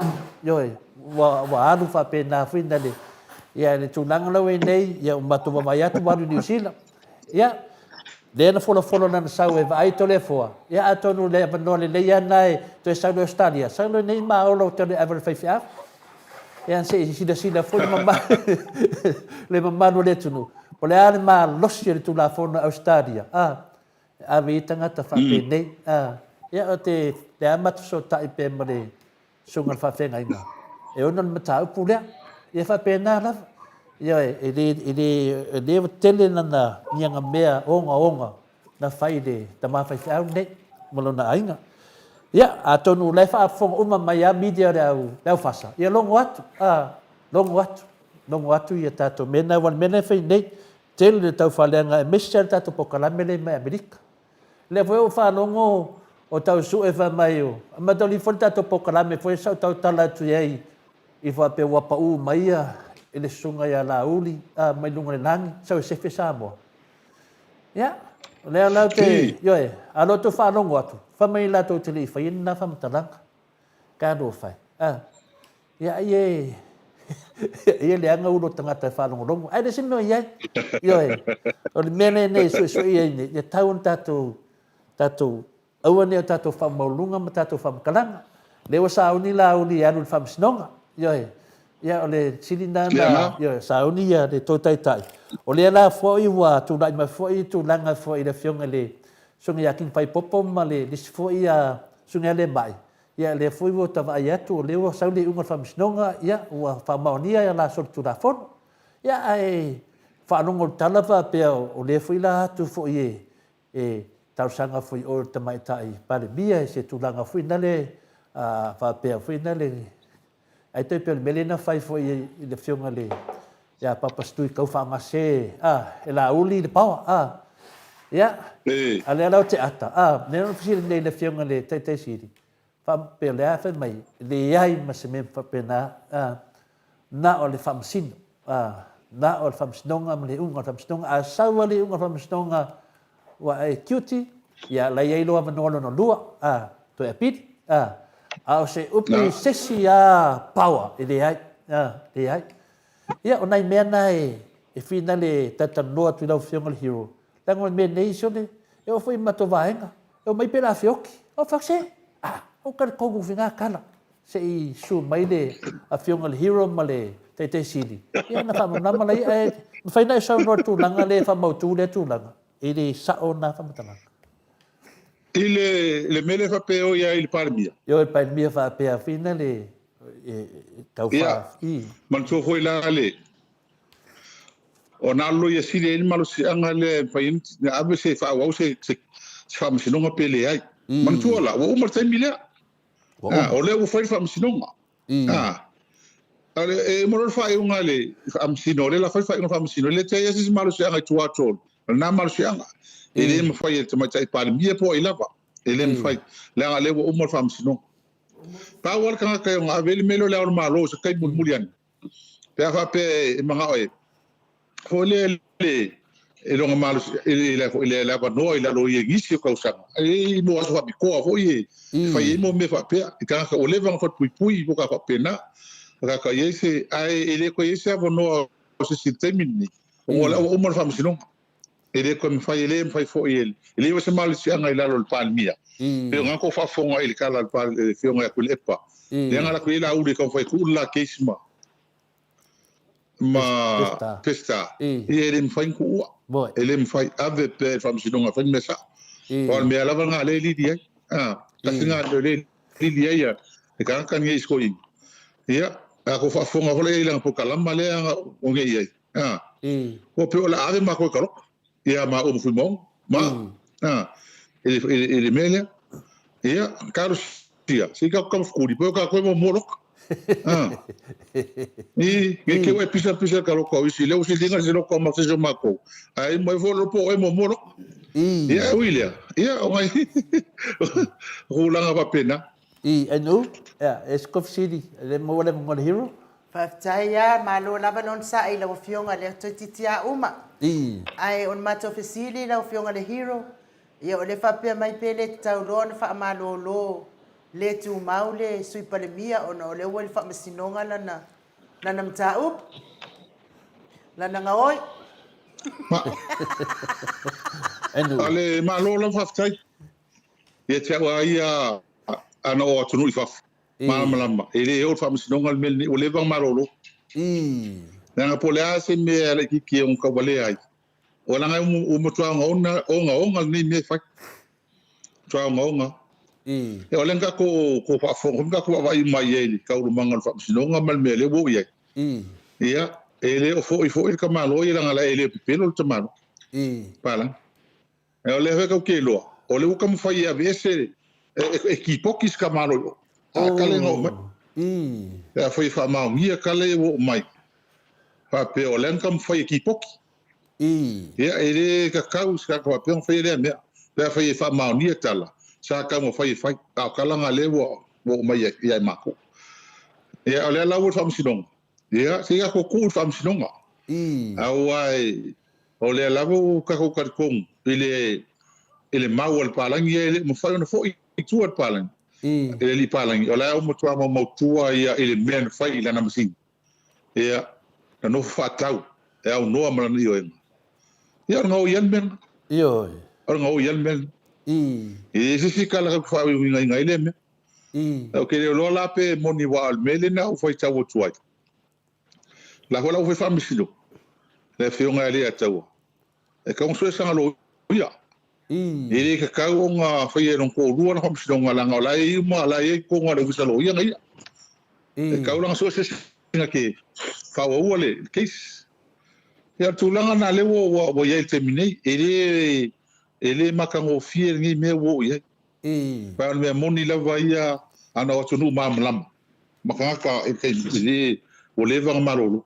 Ioe, ua, ua alu faapena foi na le, ia le tulaga la ua i ai nei, ia ua matou vaavaai atu ua alu i Niu Sila. Ia, lea na folafola lana sau e vaai Toleafoa, ia atonu o le avanoa lelei lava lena e toe sau i Ausetalia, sau loa nei ma ola o tau ave le faifeau. Ia se i silasila foi le mamalu, le mamalu o le atunuu, po o le a le malosi o le Tulafono a Ausetalia, a, e ave ai tagata faapenei. A, ia o te, lea matou fesootai pea ma le susuga i le faafeagaiga, e ono le mataupu lea. Ia faapena lava. Ioe, e le, e le, e le tele lana niagamea ogaoga na fai i le tama faifeau lenei ma lona aiga. Ia, atonu o la e faafofoga uma mai lava media o le au, le au fasa, ia logo atu, a, logo atu, logo atu ia tatou mea na, aua o le mea lea e fai nei, tele le taufaaleaga aemaise lava le tatou polokalame lea mai Amerika. Lea foi ua ou faalogo o tau sue fai mai o mataulia foi le tatou polokalame foi sa ou tautala atu i ai i faapea ua pau mai ia i le susuga ia Laauli a, mai luga o le lagi sau e sefe Samoa. Ia, o lea la ou te, ioe, a o lea ou te faalogo atu, fai mai latou te le i faia lena faamatalaga. Talofa e. A, ia ai e, ai e leaga ulo tagata e faalogologo. Ae le se mea o i ai. Ioe, o le mea lenei e suesue i ai nei, ia tau ona tatou, tatou, aua ne i o tatou faamaualuluga ma tatou faamatalaga. Lea ua sauni Laauli e alu i le faamasinoga. Ioe, ia o le sili lena na, ioe, sauni ia le tou taitai. O lea la foi ua tulai mai foi tulaga foi i le afioga i le Susuga ia King Faipopo ma le isi foi ia Susuga ia Lemai, ia lea foi ua ta vaai atu o lea ua sau le iuga o le Faamasinoga, ia ua faamaonia ia la solitulafono. Ia ae faalogo i le tala faapea o lea foi la atu foi e e talosaga foi i o i le Tamaitai Palemia i se tulaga foi nale faapea foi nale Ai toe pei o le mea lea na fai foi i le afioga i le ia Papa Stui tau faagase a e Laauli le power a ia a lea la o te ata a lea na fesili nei le afioga i le Taitai Sili faapea o le a fai mai leai ma se mea faapena a na o le faamasino a na o le faamasinoga ma le iuga o le faamasinoga a sau lava le iuga o le faamasinoga Ua e tiuti, ia la i ai lou avanoa lona lua, a, toe apili, a, a o se upu i se isi a power, e leai, a, leai. Ia, o nai mea na e, e finale talatalanoa atu i lau Afioga i le Hero, leaga o le mea nei, sole, e oo foi i matou vaega. E omai pe la feoki. O fak se, ah, o ka kongu fi ngā kala. Se i su mai le afioga le hero ma le taitai sili. Ia na whamanama lai, e, mawhai na e saunoa tūlanga le whamautu le tūlanga. E le sao nā whamatalanga. I le, le mele whape o ia i le Palemia. Io i le Palemia whaapea whina le e, e, tau wha. Ia, manatua foi la le, O na loia sili ai le malosiaga lea e mafai ai ona ave se faaauau se se faamasinoga pe leai. Manatua la, ua uma le taimi lea. A, o lea ua fai le faamasinoga. A, a le, e uma loa le faaiuga a le faamasino, o lea la fai le faaiuga a le faamasino, e le tai lava se isi malosiaga i tua atu o lena malosiaga. E le mafai e le Tamaitai Palemia po o ai lava, e le mafai, leaga o lea ua uma le faamasinoga. Pau lava le tagata e ono ave ai le mea lea o Le Ao o le Malo i se taimi mulimuli ane, Pe a faapea e manao e foi lea le e lona malosi i le foi le avanoa i lalo i nisi o tausaga e mo aso faapitoa foi e fai ai mo mea faapea i tagata ua leva ona falepuipui po ka faapena ka i ai se ae e le toe i ai se avanoa o se isi i le taimi lenei ua uma le faamasinoga. E le toe mafai, e le mafai foi e leai se malosiaga i lalo o le Palemia. Pei o lena tou faafofoga i le tala a le Afioga ia Tuilaepa, lea na alu atu i ai Laauli e taumafai e tuu le la case ma ma Peseta, ia e le mafai ona tuua. E le mafai, ave pea i le Faamasinoga e fai le mea sao. Aua o le mea lava lena o lea e lili ai. Tasi lena mea o lea e lili ai le tagata lenei i si toeaina. Ia, a tou faafofoga foi la i ai i lana polokalama lea o nei i ai. A. Ua pei o le a ave matou e taloka ia maua ma Fuimaono, ma, a, i le, i le mea lea. Ia, talosia, se i tatou tamafukuli, pei o tatou e muamua loka. A. I, ne i te i ua e pisa pisa i ka loka o isi, lea ua siliga se loka o ma se isi o matou, ae mai foi loa po o oe muamua loka. Ia, e ui i lea, ia, o nai tulaga faapena. I, ainu, ia, e se kofi sili, e le maua le avanoa le hero. Faafetai a, malo lava le onosai i lau afioga lea toeitiiti a uma. Ae o le matou fesili lau afioga le Hero, ia o lea faapea mai pe le tatau loa ona faamalolo le tumau le Sui Palemia ona o lea ua i le faamasinoga lana lana mataupu, lana gaoi. A le malo lava faafetai. Ia te au a ia ana o atunuu i fafo. Malamalama, e le oo i le faamasinoga le mea lenei, ua leva ona malolo. Leaga po o le a se mea laitiiti e ono tauvalea ai, o leaga ua matua ogaoga ogaoga lenei mea e fai. Matua ogaoga. E o lea na tatou faafofoga foi ma tatou vaavaai uma i ai i le taualumaga o le faamasinoga ma le mea lea ua oo i ai. Ia, e le o foi foi le tamaloa ia leaga e le o pepelo le tamaloa. Palagi. O lea foi tatou te iloa, o lea ua taumafai e aveese, e tipoti si tamaloa i o. A kala ina oo mai. Pe afai e faamaonia kala ia ua oo mai, faapea o lea na taumafai e tipoti. Ia, e le tatau i se tagata faapea ona faia lea mea. Pe afai e faamaonia tala, sa taumafai e fai, a o tala na lea ua oo mai ia i matou. Ia, o lea la ua i le faamasinoga, Ia, se i tatou tuu i le faamasinoga. Aua o lea lava ua tatou talitonu i le i le mau a le palagi ia e le o mafai ona foi i tua le palagi. I le alii palagi, o la e ua matua maumautua ia i le mea na fai i lana masini. Ia, na nofo faatau e aunoa ma lana ioega. Ia, o le gaoi lava le mea lena. Ioe. O le gaoi lava le mea lena. E leai se isi tala tatou te faauigaina ai lea mea. Ou te le iloa la pe moni aua o le mea lea na ou faitau atu ai, la foi la ua fai faamasino le afioga ia Leiataua, e tatau ona sue sana loia. E le tatau ona faia e lona toalua lana faamasinoga leaga o la e i ai uma, o la e i ai totonu o le Ofisa Loia na ia. E tatau la ona sue se isi na te faaauaua le case. Ia o le tulaga lena lea ua i ai i le taimi nei, e le e le matagofie lenei mea ua oo i ai. Aua o le mea moni lava ia ana o atunuu malamalama ma tagata e le ua leva ona malolo.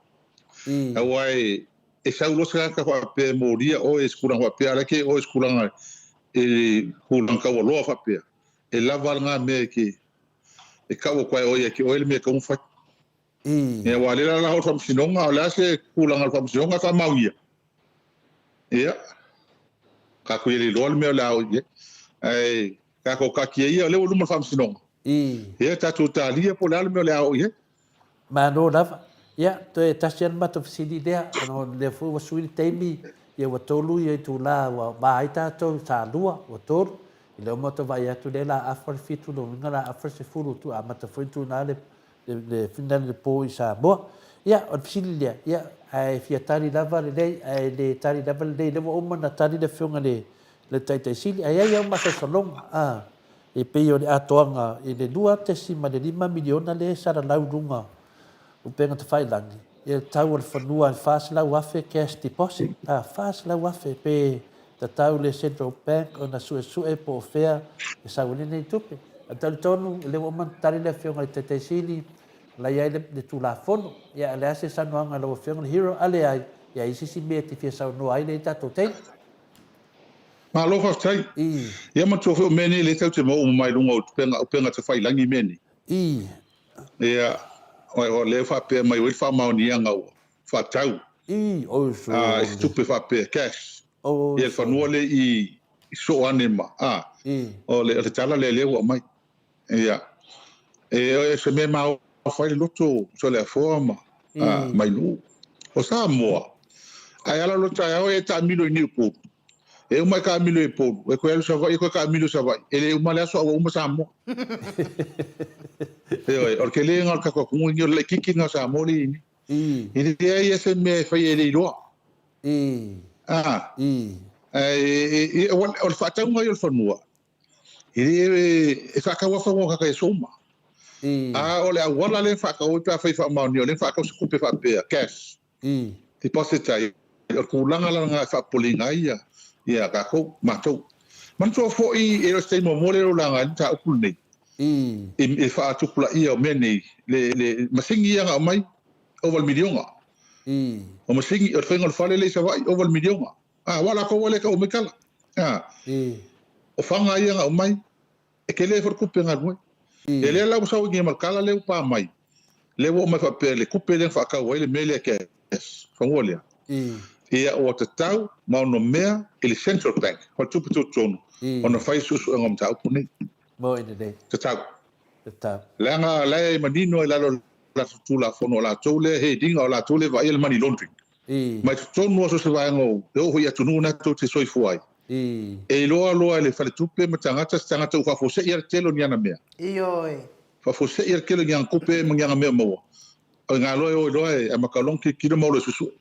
Aua e sau loa se tagata faapea e molia oe i se tulaga faapea, a o la e kei oe i se tulaga i le tulaga taualoa faapea, e lava lena mea e te e tau atu ai oe ia te oe le mea e tatau ona fai. Aua o lea la la o le faamasinoga, o le a se tulaga o le faamasinoga e faamaonia? Ia, tatou ia le iloa le mea o le a oo i ai. Ae tatou taatia ia, o lea ua i luma le faamasinoga. Ia, tatou talia po o le a le mea o le a oo i ai. Malo lava. Ia, toe tasi lava le matou fesili lea, ona o lea foi ua sui le taimi, ia ua tolu itula ua va ai tatou, sa lua, ua tolu. I le uma o te vaai atu lea la afa le fitu lona uiga la afa le sefulu tu amata foi tuna le le finale le po i Samoa. Ia, o le fesili lea, ia, ae fia tali lava lelei, ae le tali lava lelei, lea ua uma ona tali le afioga i le le Taitai Sili, ae i ai au masalosaloga, a, e pei o le atoaga i le $2.5 miliona lea e salalau i luga o upega tafailagi, ia le tau o le fanua e $400,000 cash deposit, a, $400,000 pe tatau le Central Bank ona suesue po o fea e sau ai lenei tupe. Ae talitonu, o lea ua uma ona tali le Afioga i le Taitai Sili, o la e i ai le Tulafono. Ia, o le a se saunoaga a lau Afioga le Hero? A leai, ia i ai se isi mea e te fia saunoa ai lea i tatou taimi. Malo faafetai. Ia manatua foi o mea nei lea tatou te maua uma mai luga o upega, upega tafailangi mea nei. Ia, o lea e faapea mai ua i ai le faamaoniaga ua faatau i se tupe faapea cash. Ia le fanua lea i soo ane ma, a, o le tala lea lea ua aumai. Ia, e o se mea maofa ai le loto Toleafoa ma Mainuu. O Samoa, ae ala loa taeao e taamilo i nei Upolu. E uma e taamilo i Upolu, e toe alu i Savaii, e toe taamilo i Savaii. E le uma le aso a ua uma Samoa. Ioe, o le tele lena o le tatou atunuu lenei, o le laitiiti lena o Samoa lea e i ai nei. E leai lava se mea e faia e le iloa. Ae o le faatauga ia o le fanua, E le e faatau lava fanua tagata i aso uma. A o le auala lea e faatau ai pe afai e faamaonia, o lea e faatau se tupe faapea, cash, deposit ai, o le tulaga la lena e faapopoleina ai ia tatou, matou. Manatua foi e le o se taimi muamua lea o laga ai le mataupu lenei i le faatupulaia o mea nei, le masini ia na aumai, ova i le miliona. O masini, o le faiga o le fale lea i Savaii, ova i le miliona. A, aua latou ua le tau mai tala. A, o faga ia na aumai, e tele foi le tupe na alu ai. Ia lea la ua sau ai nei ma le tala lea ua pa mai, lea ua oo mai faapea le tupe lea na faatau ai le mea lea cash, fanua lea, ia ua tatau ma onomea i le Central Bank, Faletupe Tutotonu, ona fai suesuega o mataupu nei. Tatau. Leaga la e manino i lalo o le latou Tulafono o latou lea e head ina, o latou lea e vaaia le money laundering. Mai totonu lava so o se vaega o e oo foi i atunuu na tou te soifua ai. E iloa loa e le faletupe ma tagata se tagata ua faafuasei lava le tele o ni ana mea. Ioe. Faafuasei lava le tele o ni ana tupe ma ni ana mea maua. O i ina loa e o ai loa e amata loa ona tilotilo ma o loa e suesue.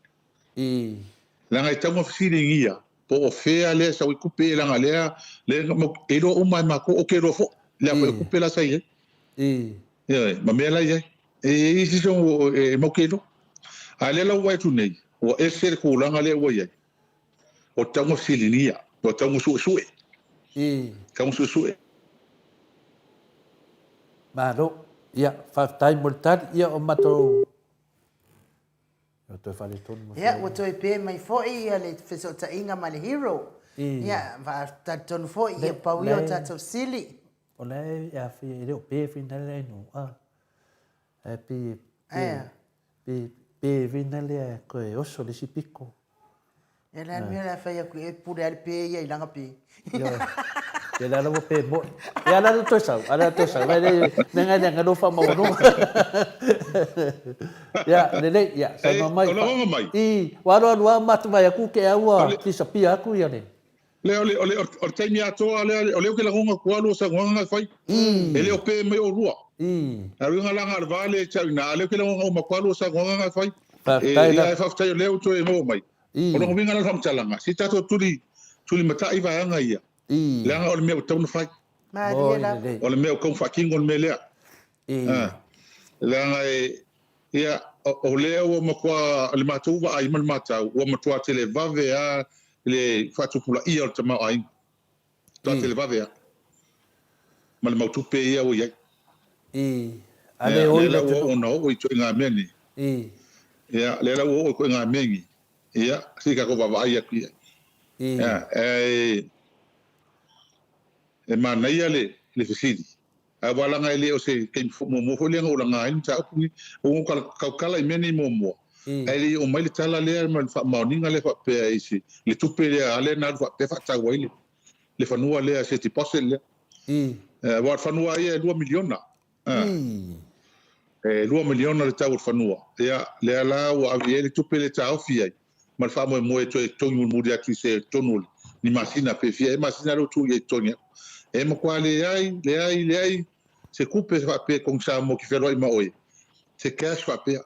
Leaga e tatau ona fesiligia po o fea lea e sau ai tupe ia leaga lea e iloa uma e matou, ou te iloa foi le aofai o tupe la sa i ai. Ioe, ma mea la e i ai. E i ai isi e matou te iloa. A o lea la ua vaai atu nei, ua ese le tulaga lea ua i ai. Ua tatau ona fesiligia, ua tatau ona suesue. Tatau ona suesue. Malo. Ia, faafetai mo le tali. Ia, o matou Ua toe faaletonu ma Ia, ua toe pe mai foi ia le fesootaiga ma le hero. Ia, talitonu foi, ia pau ia o tatou sili. O la e a fai e le o pe fina le no a. E pe pe pe pe fina le koe oso le si piko. E le mea la fai aku e pule ale pe ia i langa pe. Ia la ua pe moi. Ia la toe sau, ala toe sau. Lai le me ngai le ngai fa mau no. Ia le le ia sa no mai. O la mai. I wa lo lua matu mai aku ke aua disappear aku ia le. Lea o le, o le, o le taimi atoa lea, o lea ou te lagona atu lava lua saunoaga na e fai. E le o pe mai oulua. A o le uiga la na o le va lea e tau i ina, a o lea ou te lagona uma atu lava lua saunoaga na e fai. Faafetai la. Ae faafetai o lea ua toe maua mai. O lona uiga la o le faamatalaga, se i tatou tuli, tulimatai vaega ia, leaga o le mea ua tatau ona fai. Malie lava. O le mea ua tatau ona faatino le mea lea. Leaga e, Ia, o lea ua matua, le matou vaai ma le matau, ua matua televave lava le faatupulaia o le tamaoaiga. Matua televave lava. Ma le mau tupe ia ua i ai. A le oi le atunuu. Lea la ua oo ona oo i ituaiga mea nei. Ia, lea la ua oo i ituaiga mea nei. Ia, se i tatou vaavaai atu i ai. Ia, e, e manaia le, le fesili. Ae ua laga e le o se taimi muamua foi lea na ou laga ai le mataupu lenei. Ua ou tautala i mea nei muamua, ae le i oo mai le tala lea ma le faamaoniga lea faapea i se, le tupe lea lea na alu faapea faatau ai le fanua lea, se deposit lea. Aua o le fanua ia e $2 miliona. E $2 miliona le tau o le fanua. Ia, lea la ua ave i ai le tupe lea e taofi ai ma le faamoemoe e toe totogi mulimuli atu i se totonu o ni masina pe fia ea masina lea ua tuu i ai e totogi atu. E matua leai, leai, leai se tupe faapea i totonu Samoa ki fealuai ma oe, se cash faapea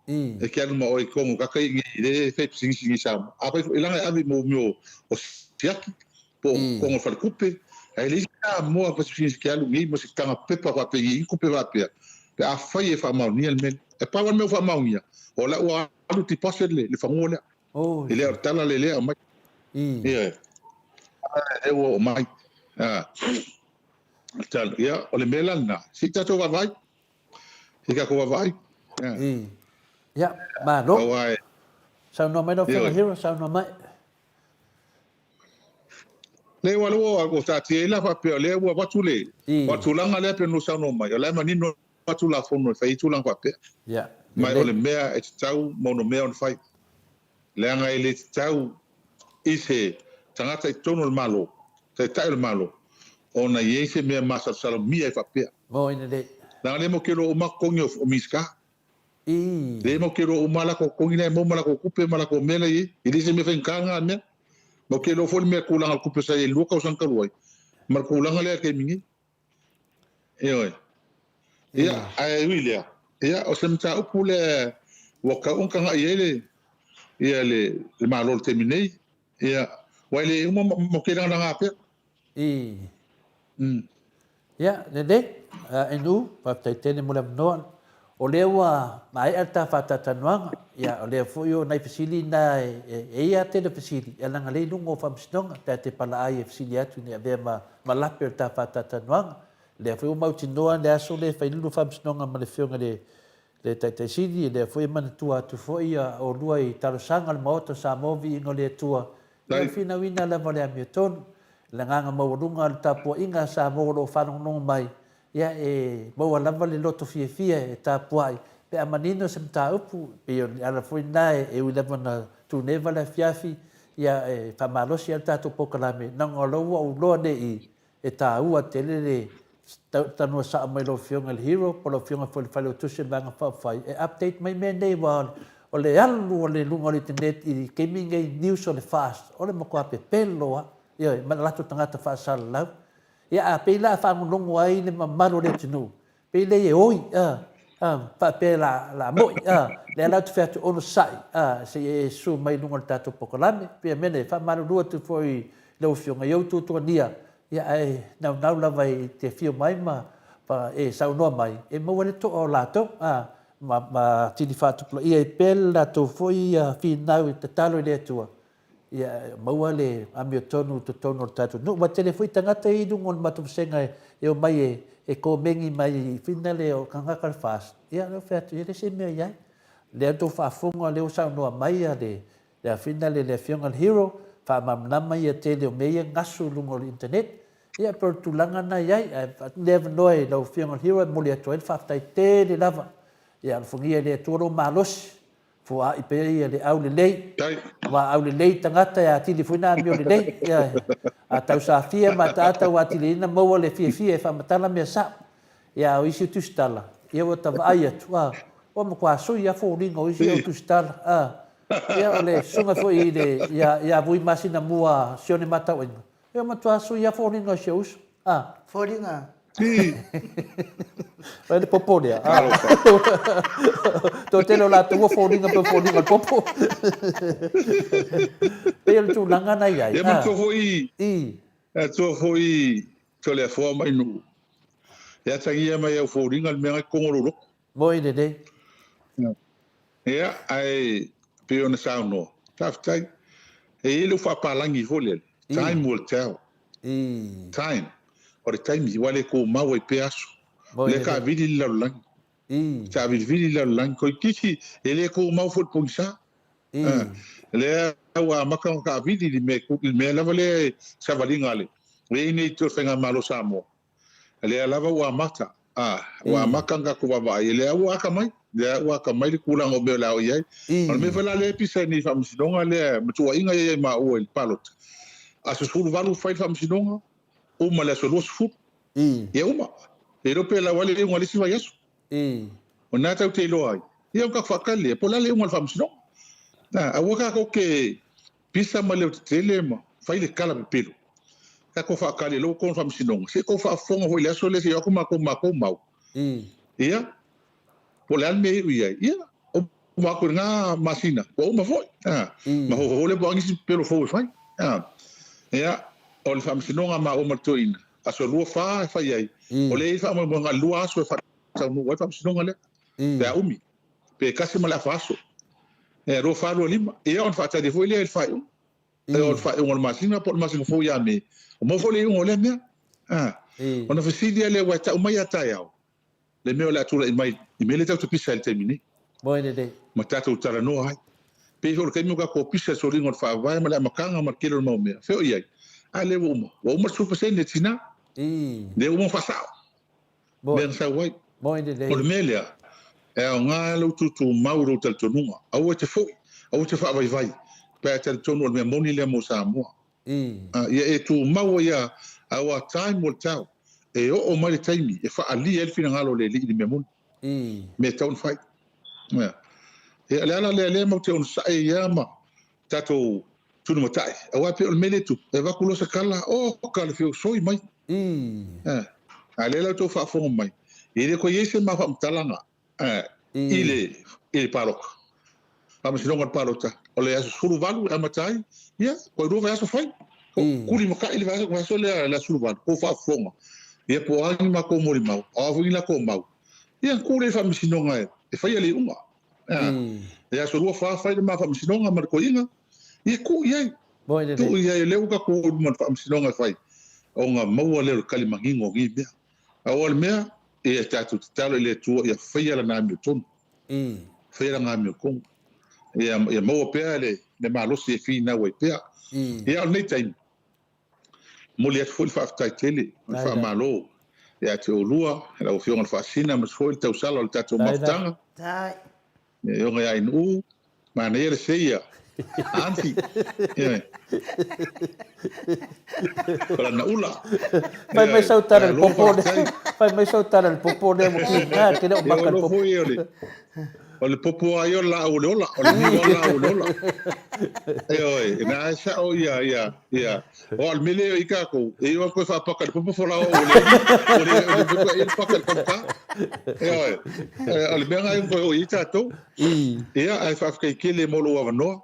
e ke alu ma oe i totonu o kaka i nei le fai pisinisi i nei Samoa. Afai foi leaga e ave i mo mea o siaki po o totonu o le faletupe, ae leai se Samoa fai se pisinisi ke alu nei ma se taga pepa faapea i tupe faapea pe afai e faamaonia le mea lea. E pau lava le mea ua faamaonia, o la ua alu deposit le fanua lea. E le o le tala le lea aumai. Ioe. Lea ua oo mai. Tala, ia, o le mea la lena, se i tatou vaavaai. Se i tatou vaavaai. Ia, malo. Aua e... Saunoa mai lau Afioga Hero, saunoa mai. Le ua lua ua taatia ai la faapea o lea ua avatu le o le tulaga lea pei ona saunoa mai, o la e manino lava Tulafono e fai ai tulaga faapea. Ma o le mea e tatau ma onomea ona fai. Leaga e le tatau i se tagata i totonu o le Malo, Taitai o le Malo, ona i ai se mea masalosalo ai faapea. Leaga lea matou te iloa uma totogi o Minisita. Lea matou te iloa uma latou totogi la e maua ma latou tupe ma latou mea la e i ai. E le o se mea faigata lena mea. Matou te iloa foi le mea tulaga o le tupe sa i ai i le 2 tausaga talu ai ma le tulaga lea i le taimi nei. Ioe. Ia, ae ui i lea, ia, o se mataupu lea ua tatau ona tagai i ai le, ia, le, le Malo i le taimi nei. Ia, aua e le uma matou te lagalaga pea. Ia, lelei, Inu, faafetai tele mo le avanoa. O lea ua maea le ta faatalatalanoaga, ia, o lea foi o nai fesili na e i ai lava tele o fesili, ia leaga lea i luga o Faamasinoga, pe a te palaai e fesili atu ina ia avea ma lape o le ta faatalatalanoaga. O lea foi ua mautinoa le aso lea e fai lulu Faamasinoga ma le Afioga i le le Taitai Sili, o lea foi e manatua atu foi oulua i talosaga a le Maota o Samoa, viiga o le Atua, ia o le finauina lava o le amiotonu. Le agaga maualuga o le tapuaiga a Samoa o lo o faalogologo mai, ia e maua lava le loto fiafia e tapuai pe a manino se mataupu, e pei o le ala foi lena e ui lava ina tuneva le afiafi, ia e faamalosi lava le tatou polokalame, leaga o la ua ou iloa nei e taua tele le talanoa sao mai lau Afioga i le Hero po o lau Afioga foi i le Failautusi o le Vaega Faaupufai e update mai mea nei aua o le alu o le luga o le internet i le taimi lenei news o le FAST o le matua pepelo lava, ioe, ma le latou tagata faasalalau. Ia a pei la a faalogologo ai le mamalu o le atunuu, pei lea e oi, a, a, faapea la, la moi, a, lea la ou te fai atu onosai, a, se i e susu mai i luga o le tatou polokalame. Pei o le mea lea, e faamalulu atu foi i lau Afioga i ou tuatuagia, ia ae naunau lava i te afio mai ma, ma e saunoa mai, e maua ai le toa o latou, a, ma, ma atili faatupulaia ai pea le latou foi finau e tatalo i le Atua, Ia maua le amiotonu i totonu o le tatou nuu. Ua tele foi tagata ia i luga o le matou vasega e omai e komeni mai i finale o tagata le FAST. Ia lea ua fai atu, e leai se mea i ai. Lea tou faafofoga lea ua saunoa mai le le finale le afioga i le Hero, faamalamalama ia tele o mea ia gasu i luga o le internet. Ia pei o le tulaga lena e i ai. Ae avatu le avanoa i lau afioga i le Hero e momoli atu ai le faafetai tele lava. Ia alofagia e le Atua lou malosi Foai pea ia le aulelei, aua aulelei tagata e atili foi na amio lelei. Ia, a tausafia ma ataata ua atili ai na maua le fiafia e faamatala mea sao. Ia, a o isi o tusitala, ia ua ta vaai atu, a, ua matua sui lava foliga o isi au tusitala, a. Ia, o le susuga foi i le, ia, ia Vui Masinamua Sione Matauaiga, ia ua matua sui lava foliga o si ou uso. Ah. Foliga. Vai le popo lea. Ah. Toatele o latou ua foliga pe foliga o le popo. Pei o le tulaga na i ai. Ia manatua foi, manatua foi Toleafoa mai Nuu. E atagia mai au foliga le mea na i totonu o lou loto. Moi lelei. Ia, ae pei ona saunoa, faafetai. E i ai lou faapalagi foi lele, time will tell. Time, o le taimi, ua le tumau ai pea aso. O lea e taavili le lalolagi. Taavilivili le lalolagi. Toeitiiti, e le tumau foi le pogisa. O lea ua amata ona taavili i le mea lava lea e savaliga a le, lea e i ai nei i le Faigamalo a Samoa. Lea lava ua amata, a, ua amata ona tatou vaavaai, lea ua atamai, lea ua atamai le tulaga o mea o le a oo i ai. O le mea foi la lea e pisa ai nei i le faamasinoga lea ma tuuaiga ia i ai maua i le palota, aso 18 fai le faamasinoga, uma i le aso 20, ia uma. Le iloa pe lau ai le iuga o le isi vaiaso. O lena tatou te iloa ai, ia ona tatou faatali lea, po o le a le iuga o le faamasinoga. Aua tatou te pisa ma leotetele ma fai le tala pepelo. Tatou faatali loa ua faamasinoga, se i tou faafofoga foi i le aso lea se i o atu matou ma matou mau. Ia, po o le a le mea e iu i ai. Ia, uma atu i lena masina, ua uma foi. Ma fofo lea po o a nisi pepelo fou e fai. Ia, o le faamasinoga a maua ma le toeaina, aso 2, 4 e fai ai. O lea e i ai le faamoemoega i le 2 aso e faataunuu ai le faamasinoga lea, pe a umi, pe tasi ma le afa aso. Ia, 2, 4, 2, 5. Ia, ona faatali foi lea i le faaiuga. O le faaiuga o le masina po o le masina fou ia Me, ua maua foi le iuga o lea mea. Ona fesili lea, aua e tau mai a taeao le mea o le a tulai mai i mea lea tatou te pisa ai i le taimi nei. Ma tatou talanoa ai. Pei foi o le taimi o tatou pisa i le soliga o le Faavae ma le amataga ma le tele o le mau mea. Fea o i ai? A lea ua uma. Ua uma le 10% e tina. Lea ua uma ona faasao. Mea na sau ai. O le mea lea, e aoga lou tutumau i lou talitonuga. Aua e te foi, aua e te faavaivai, pe a e talitonu o le mea moni lea mo Samoa. Ia e tumau ai lava, our time will tell. E oo mai le taimi e faaalia ai le finagalo o le Alii i le mea moni. Mea e tatau ona fai. Ia, o le ala lea, lea matou te onosai ai lava ma tatou Tulimatai, aua e pei o le mea lea e tupu, e avatu loa se tala, oka le feosoi mai. Eh, a lea la outou faafofoga mai, e le toe i ai se ma faamatalaga eh, i le, i le palota. Faamasinoga o le palota, o le aso 18 e amata ai, ia, toe lua vaiaso fai. Tulimatai le vaiaso lea, le aso 18, tou faafofoga. Ia po o a ni matou molimau, o a foi ni latou mau, ia, tu lea i faamasinoga e faia le iuga. E aso 2 fa fai le ma faamasinoga ma le toeaina, ia tuu i ai. Tuu i ai, o lea ua tatou o i luma o le faamasinoga e fai, ona maua lea o le tali manino o nei mea. Aua o le mea, ia tatou tatalo i le Atua ia faia lana amiotonu. Faia lana amiotonu. Ia maua pea le malosi e finau ai pea. Ia, o lenei taimi, Momoli atu foi le faafetai tele ma le faamalo ia te oulua, lau Afioga i le Faasina aemaise foi le tausala o le tatou mafutaga. Le Afioga ia Ainuu, manaia le seia Aunty. O lana ula. Fai mai sau tala i le popo lea. Fai mai sau tala i le popo lea ua kiga, e te le o maka i le popo. O le popo lava ia o le laau o le ola, o le niu lava o le laau o le ola. Ioe, na e sao ia, ia, ia. O le mea lea i kākou, e iu atu e faapaka i le popo folaoa ua leai, ua leai, ua leai le paka i le kamuta. Ioe, o le mea lena e toe oo i ai tatou. Ia, ae faafetai tele mo lou avanoa.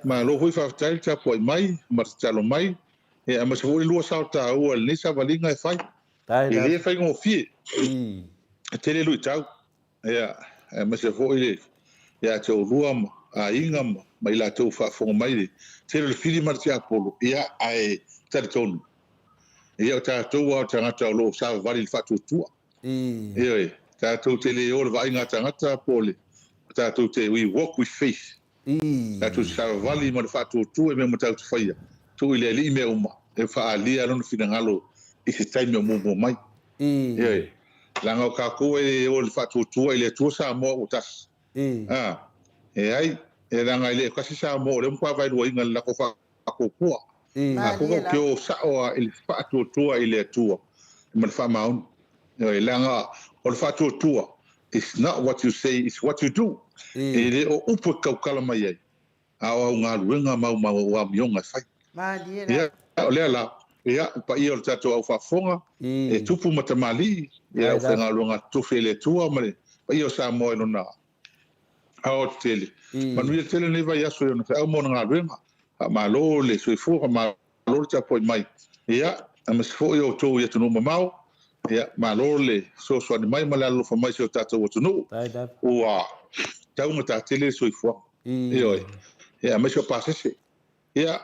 Malo foi faafetai le tapuai mai ma le tatalo mai. Ia, aemaise foi le lua sao taua i lenei savaliga e fai. E le faigofie. E tele luitau. Ia, aemaise foi le ia te oulua ma aiga ma, ma i latou faafofoga mai le tele o le fili ma le tiapolo, ia, ae talitonu, ia o tatou lava o tagata o lo o savavali i le faatuatua. Ioe, tatou te le o i le vaaiga a tagata po o le, tatou te, we walk with faith. Tatou te savavali ma le faatuatua i mea uma tatou te faia, tuu i le Alii mea uma, e faaalia Lona finagalo i se taimi o muamua mai. Ioe, leaga o tatou e o i le faatuatua i le Atua Samoa ua tasi. A, e ai, e leaga e le o tasi Samoa o lea ua matua vaeluaina i le latou faatuatua. A tou te o sao lava i le faatuatua i le Atua ma le faamaoni. Ioe, leaga o le faatuatua, It's not what you say, it's what you do. E le o upu e tautala mai ai, a o au galuega ma au amioga e fai. Ia, o lea la, ia, le paia o le tatou au faafofoga, e tupu ma tamalii, ia, le aufaigaluega totofi e le Atua ma le paia o Samoa i lona aoaotetele. Manuia tele lenei vaiaso i ona feau ma ona galuega. Faamalo le soifua, faamalo le tapuai mai. Ia, aemaise foi o outou i atunuu mamao, ia, malo le fesoasoani mai ma le alolofa mai i si o tatou atunuu, ua taugata tele le soifuaga. Ioe. Ia, aemaise o pasese. Ia,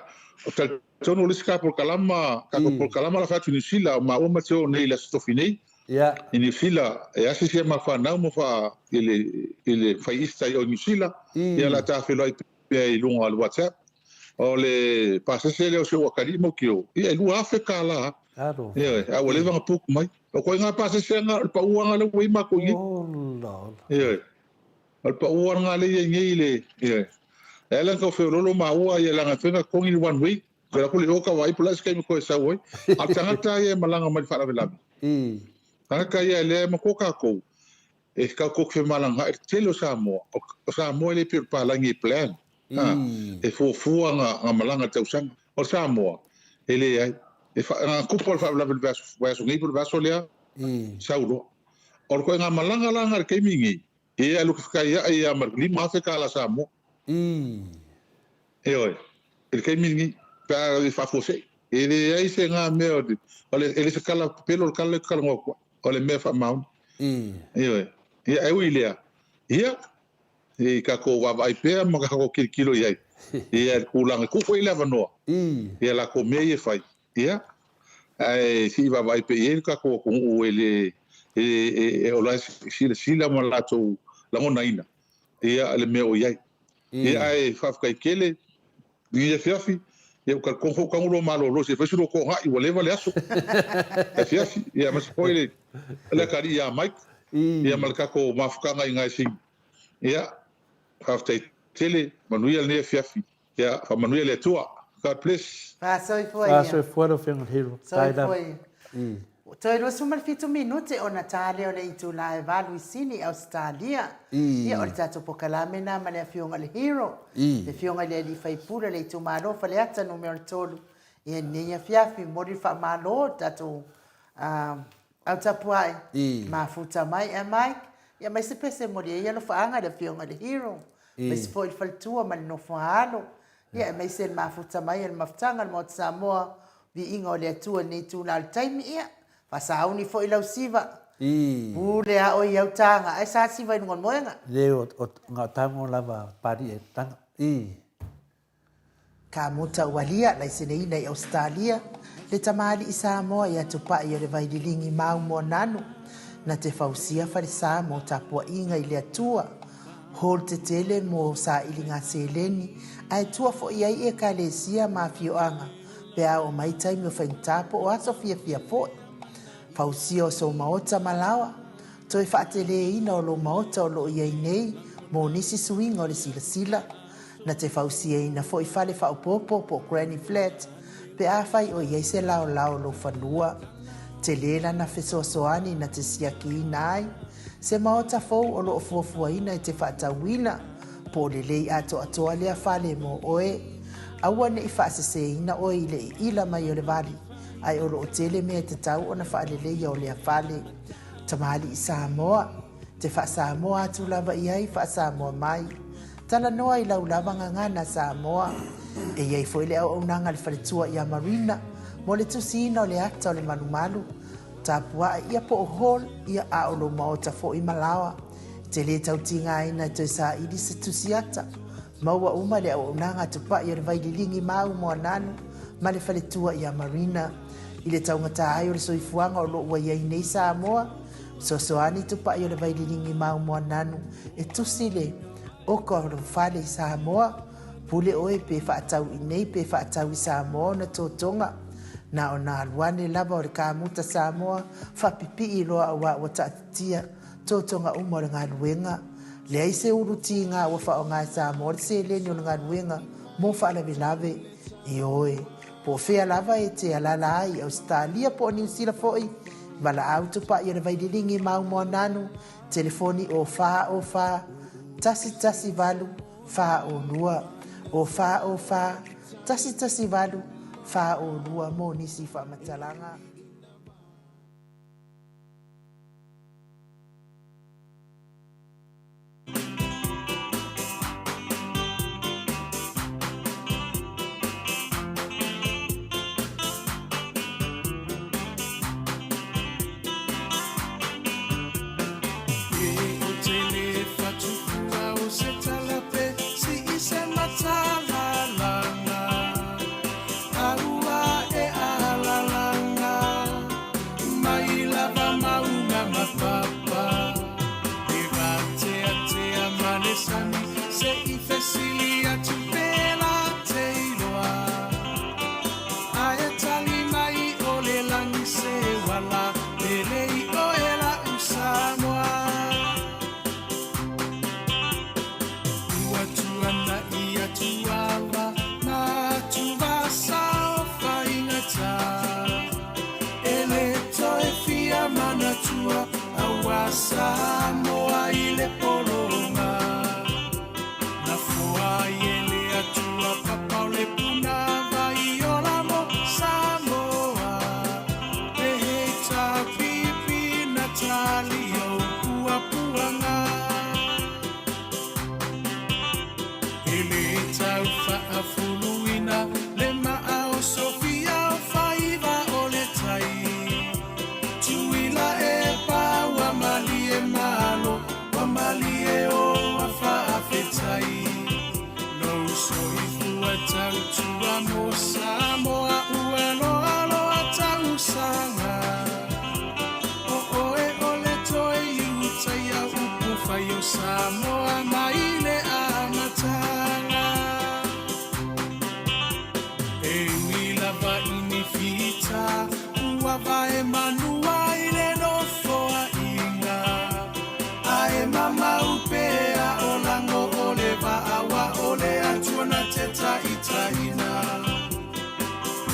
ou te talitonu o le isi ta polokalama, tatou polokalama la fai atu i Niu Sila, o maua ma te o nei i le Aso Tofi nei, i Niu Sila, e asiasi ai ma fanau ma fa, i le, i le fai Easter i o i Niu Sila, ia, o le a ta feiloai pea i luga o le WhatsApp. O le pasese lea o si ou atalii mau kio, ia e $2,000. Ioe, a ua leva ona book mai. O koe ngā pasese nga, o le paua nga lea ua i matou i nei. Ioe, o le paua nga lea i nei i le, ioe. E ala na tau feololo maua ia leaga e fai na totogi le one way, toe alu atu le o tau vaai po o le a se taimi toe sau ai. A o le tagata ia e malaga mai i le faalavelave, tagata ia lea e matua tatou, e tatou te femalagaai i le tele o Samoa. O Samoa e le pei o le palagi e plan. E fuafua nga malaga i le tausaga. O Samoa, e leai. E fa, na kupu o le faalavelave i le vaiaso, vaiaso nei po o le vaiaso lea, sau loa. O le ituaiga malaga la lena i le taimi lenei, e alu fekaiai lava ma le $5,000 tala Samoa. Ioe, i le taimi lenei, pe a e faafuasei. E leai se na mea o le, o le, e le se tala pepelo le tala lea ou te talanoa atu ai. O le mea faamaoni. Ioe. Ia, ae ui i lea, ia, i tatou vaavaai pea ma tatou tilotilo i ai i le tulaga e tuu foi le avanoa i a latou mea ia e fai, ia, ae se i vaavaai pea i ai le tatou atunuu e le, e, o la e silasila ma latou lagonaina ia le mea o i ai. Ia, ae faafetai tele i lenei afiafi, ia, ou te talitonu foi ua tago lua malolo se i fai se lua toagai ua leva le aso afiafi, ia, aemaise foi le le atalii ia Mike, ia ma le tatou mafutaga i Gaesini. Ia, faafetai tele, manuia lenei afiafi. Ia, faamanuia le Atua. God bless. Faasoifua ia. Faasoifua lau Afioga i le Hero. Soifua ia. Toe 27 minute ona ta lea o le itula e 8 i Sini, Ausetalia. Ia, o le tatou pokalame lena ma le Afioga i le Hero, le Afioga i le Alii Faipule o le itumalo o Faleata Nu.3. Ia, i lenei afiafi, momoli le faamalo i le tatou Au tapuai, mafuta mai e Mike, ia mai se pese moli ai alofaaga i le afioga i le Hero, aemaise foi le faletua ma le nofo a alo, ia aemaise le mafuta mai o le mafutaga o le Maota Samoa, viiga o le Atua i lenei itula o le taimi, ia, faasauni foi lau siva, pule a oe i au taga, ae sa siva i luga o le moega? Le o, o, na o tago lava pali e taga. I. Ka muta ua lia laiseneina i Ausetalia le tamalii Samoa ia Tupai o le Vaililigi Mau Moananu na te fausia falesa mo tapuaiga i le Atua, hall tetele mo sailiga seleni ae tua foi ai Ekalesia ma afioaga pe a oo mai taimi o faigata po o aso fiafia foi. Fausia o sou maota ma laoa. Toe faateleina o lou maota o lo o i ai nei mo nisi suiga o le silasila. Na te fausiaina foi fale faaopoopo po o granny flat pe afai o i ai se laolao o lou fanua. Tele lana fesoasoani na te siakiina ai se maota fou o lo o fuafuaina e te faatauina, po o lelei atoatoa lea fale mo oe. Aua ne i faaseseina oe i le iila mai o le vali, ae o lo o tele mea e tatau ona faaleleia o lea fale. Tamalii Samoa. Te faa-Samoa atu lava i ai faa-Samoa mai. Talanoa i lau lava gagana Samoa. E i ai foi le auaunaga a le faletua ia Marina mo le tusiina o le ata o le malumalu. Tapuae ia po o hall ia a o lou maota foi ma laoa. E te le tau tigaina e toe saili se tusi ata. Maua uma le auaunaga a Tupai o le Vaililigi Mau Moananu ma le faletua ia Marina. I le taugata ai o le soifuaga o lo o ua i ai nei Samoa, Fesoasoani Tupai o le Vaililigi Mau Moananu e tusi le oka o lou fale i Samoa. Pule oe pe faatau i nei pe faatau i Samoa ona totoga. Na ona alu ane lava o le kamuta Samoa faapipii loa auā ua taatitia totoga uma o le galuega. Leai se ulu tiga ua faaaoga e Samoa le seleni o le galuega mo faalavelave. Ioe. Po o fea lava e te alaala ai i Ausetalia po o Niu Sila foi, valaau Tupai o le Vaililigi Mau Moananu, telefoni o 4 o 4 1 1 8 4 o 2, o 4 o 4 1 1 8 4 o 2 mo nisi faamatalaga. tautua mo Samoa ua loaloa tausaga O oe o le toe Iutaia upu fai o Samoa mai le amataga E ui lava i ni fita ua vae manua i le nofoaiga Ae mamau pea o lago o le vaa aua o le Atua na te taitaiina.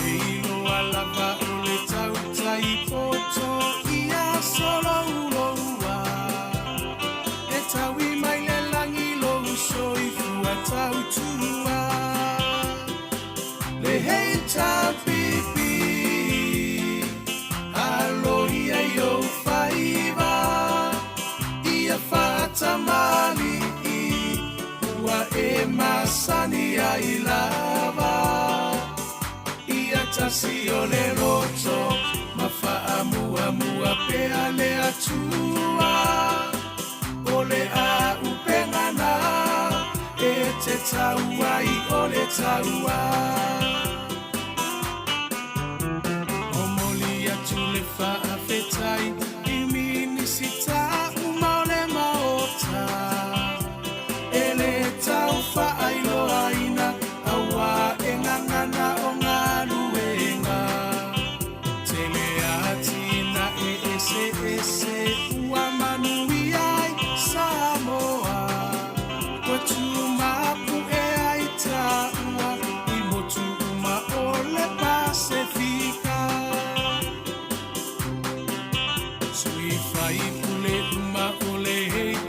E iloa lava o le tautai poto ia solouloua E taui mai le lagi lou soifua tautua Le HRPP Aloia i ou faiva Ia faatamalii Ua e masani ai lava Ia tasi o le loto Ma faamuamua pea le Atua O le auupega na E te tau ai o le taua. Momoli atu le faafetai i Minisita uma o le Maota e le tau faailoaina aua e gagana o galuega. Tele atinae eseese ua manuia ai Samoa, ua tumapu'e ai taua i motu uma o le Pasefika. Sui faipule uma o le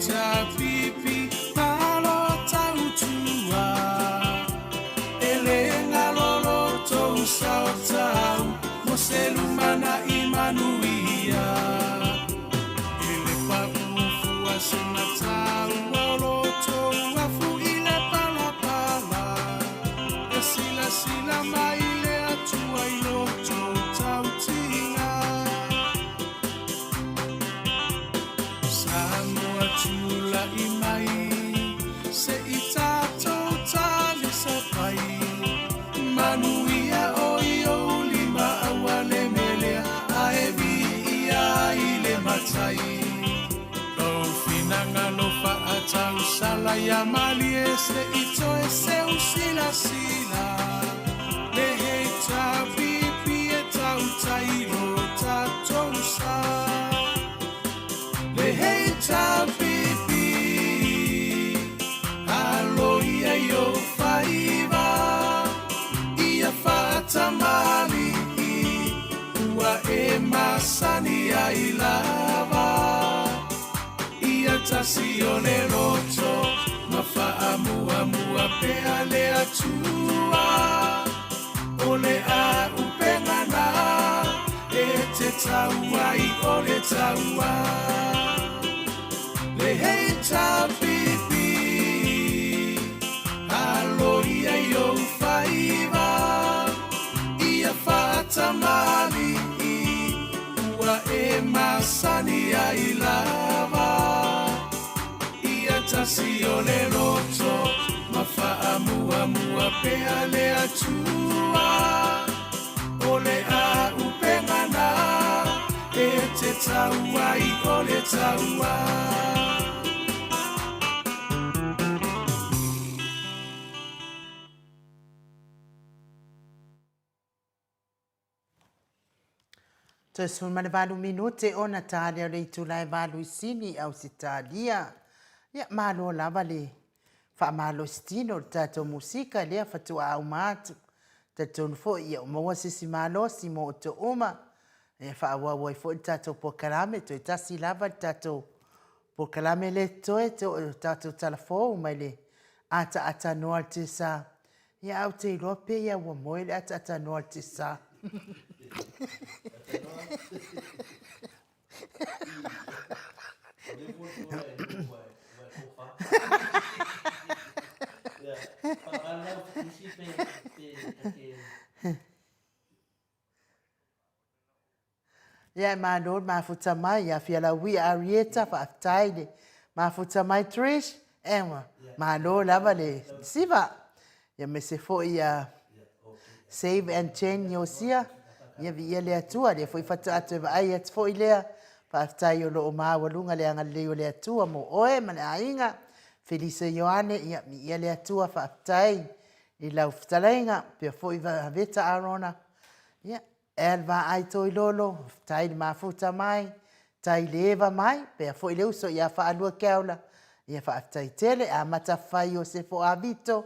HRPP, malo tautua. E le galo lo tou sao tau mo se lumanai manuia. E le paʻu fua se mataua o lo tou afu i le palapala. E silasila mai le Atua i lo tou tautiga. Samoa tulai mai se i tatou talisapai. Manuia o i ou lima aua le melea ae viia i le matai. Lou finagalo faatausala ia malie se i toe seu silasila. Le HRPP e tautai lo tatou sa. Le HRPP aloia i ou faiva ia faatamalii ua e masani ai lava. Ia tasi o le loto ma faamuamua pea le Atua. O le auupega na e te tau ai o le taua. Le HRPP aloia i ou faiva ia faatamalii ua e masani ai lava. Ia tasi o le loto ma faamuamua pea le Atua. O le auupega na e te tau ai o le taua. Toe 18 minute ona ta lea o le itula e valu i Sini, Ausetalia. Ia, malo lava le faamalositino o le tatou musika lea faatoa uma atu. Talitonu foi ia ua maua se isi malosi mo outou uma e faaauau ai foi le tatou polokalame. Toe tasi lava le tatou polokalame lea e totoe, o le tatou tala fou mai le ataatanoa a le Tesa. Ia ae ou te iloa pei lava ua moe le ataatanoa a le Tesa. Ia e malo le mafuta mai ia Fialauia Arieta, faafetai le mafuta mai Trish, ewa, malo lava le siva. Ia aemaise foi ia Save and Chen Iosia, ia viia le Atua, lea foi faatoa toe vaai atu foi lea. Faafetai o lo o maualuga le agalelei o le Atua mo oe ma le aiga. Felisa Ioane, ia viia le Atua, faafetai i lau fetalaiga, pea foi Veta Arona, ia El Vaai Toilolo, faafetai le mafuta mai, tai le eva mai, pea foi le uso ia Faalua Keaula, ia faafetai tele, Amata Fai Iosefo Avito,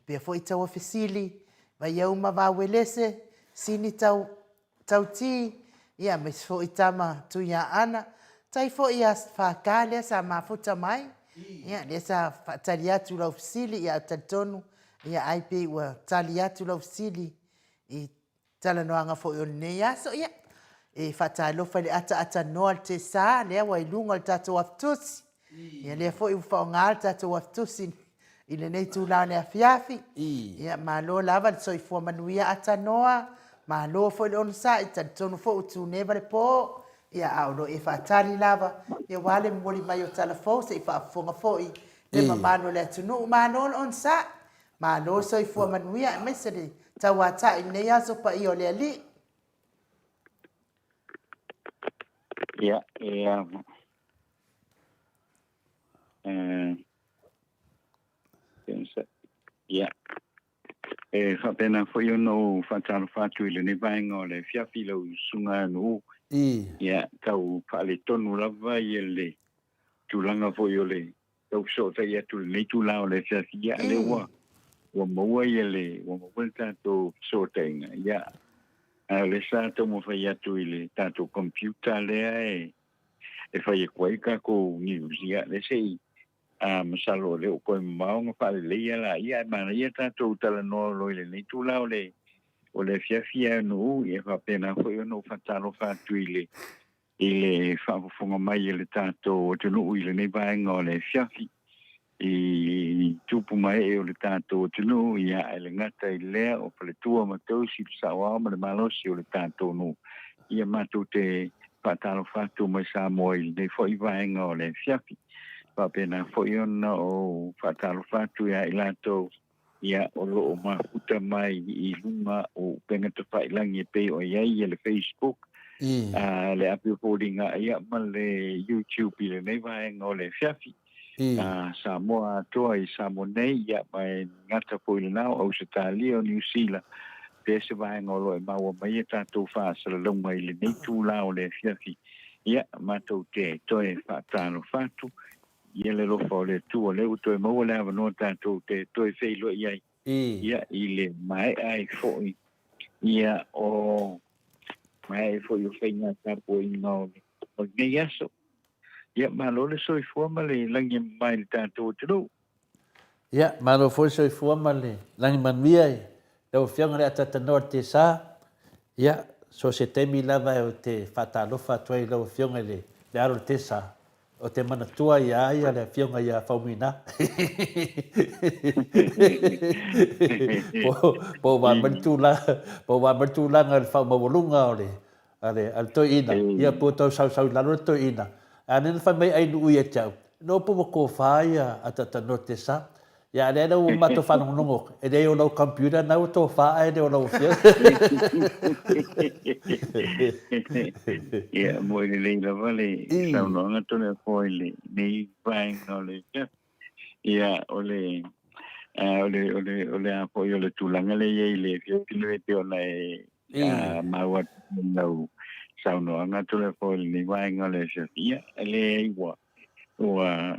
pea foi Taua Fesili, Vaiauma Vauelese, Sini Tau Tauti, ia aemaise foi Tama Tuiaana, tai foi ia FK lea sa mafuta mai, ia lea sa faatali atu lau fesili, ia talitonu, ia ai pei ua tali atu lau fesili i talanoaga foi o lenei aso. Ia, e faatalofa i le ataatanoa le tesa lea ua i luga o le tatou afitusi. Ia lea foi ua faaaoga le tatou afitusi i lenei itula o le afiafi. Ia, malo lava le soifua manuia atanoa, malo foi le onosai, talitonu foi ua tuneva le po, ia a o lo o e faatali lava, ia aua le momoli mai o tala fou se i faafofoga foi le mamalu o le atunuu. Malo le onosai, Malo le soifua manuia aemaise le tauatai i lenei aso paia o le Alii. Ia, e a eh, ia, e faapena foi ona ou faatalofa atu i lenei vaega o le afiafi i lau susuga Anu'u. Ia, tau faaletonu lava ia le tulaga foi o le tau fesootai atu i lenei itula o le afiafi, ia, lea ua, ua maua ia le, ua maua le tatou fesootaiga, ia, ae o lea sa taumafai atu i le tatou computer lea e, e fai atu ai tatou news, ia, lea se i, a, masalo o lea ua toe mamao ona faaleleia laia, ae manaia tatou talanoa loa i lenei itula o le, o le afiafi e Nuu, ia faapena foi ona ou faatalofa atu i le, i le faafofoga mai a le tatou atunuu i lenei vaega o le afiafi i tupu ma ee o le tatou atunuu, ia ae le gata i lea o faletua ma tausi, le saoao ma le malosi o le tatou nuu. Ia matou te faatalofa atu mai Samoa i lenei foi vaega o le afiafi. Faapena foi ona ou faatalofa atu ia i latou ia o lo o mafuta mai i luga o upega tafailagi e pei o i ai le Facebook, a le api o foliga ia ma le YouTube i lenei vaega o le afiafi. A Samoa atoa i Samoa nei, ia ma e gata foi i lena o Ausetalia, o Niu Sila, pea se vaega o lo o e maua mai e tatou faasalalauga i lenei itula o le afiafi. Ia, matou te toe faatalofa atu Ia le alofa o le Atua, lea ua toe maua le avanoa tatou te toe feiloai ai, ia, i le maea ai foi, ia, o maea ai foi o faiga tapuaiga o le, o lenei aso. Ia, malo le soifua ma le lagi e mamae i le tatou atunuu. Ia, malo foi le soifua ma le lagi manuia i lau Afioga i le Atatanoa o le Tesa. Ia, so o se taimi lava ou te faatalofa atu ai i lau Afioga i le alo o le Tesa, Ou te manatua i a ia le afioga ia Faumuina. Po o vae mai le tulaga, po o vae mai le tulaga i le faamaualuga o le, a le, a le toeaina, ia po o tau sausau i lalo le toeaina. A lea na fai mai ai Nuu ia te au, no po ua tofa ia Atatanoa te sa. Ia, a lea la ua matou faalogologo, e leai o lau computer na ua tofa ae le o lau afioga. Ia, moe lelei lava le saunoaga Toleafoa i lenei vaega o le Ia, o le, o le, o le, o le a foi o le tulaga lea i ai i le afiafi lenei pei ona e maua atu i lau saunoaga Toleafoa i lenei vaega o le afiafi. Ia, e leai ua Ua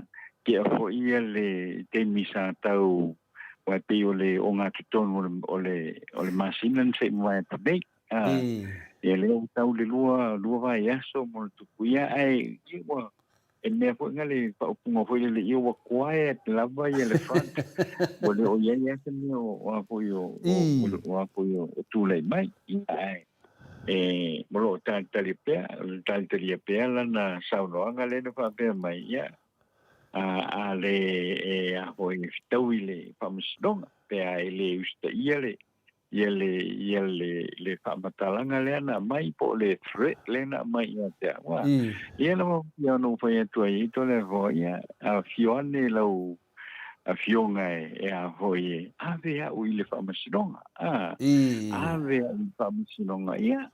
tea foi ia le taimi sa tau aua e pei o le ogatotonu o le o le masina na se i mavae atu nei. A, ia lea ua tau le lua vaiaso mo le tupu ia, ae ia ua e mea foi na le faaupuga foi lele ia ua quiet lava ia le front. Ua le o i ai lava se mea o a foi o o a foi o tulai mai. Ia, ae e, o lo o talitali pea, talitalia pea lana saunoaga lea na faapea mai, ia, a, a le e a foi e fetaui le faamasinoga, pe a e le usitaia le, ia le, ia le, le faamatalaga lea na aumai, po o le threat lea na aumai ia te au. Ua, ia na ia ona ou fai atu ai i tole fo, ia, afio ane lau, afioga e a foi e ave au i le faamasinoga, a, ave au i le faamasinoga, ia,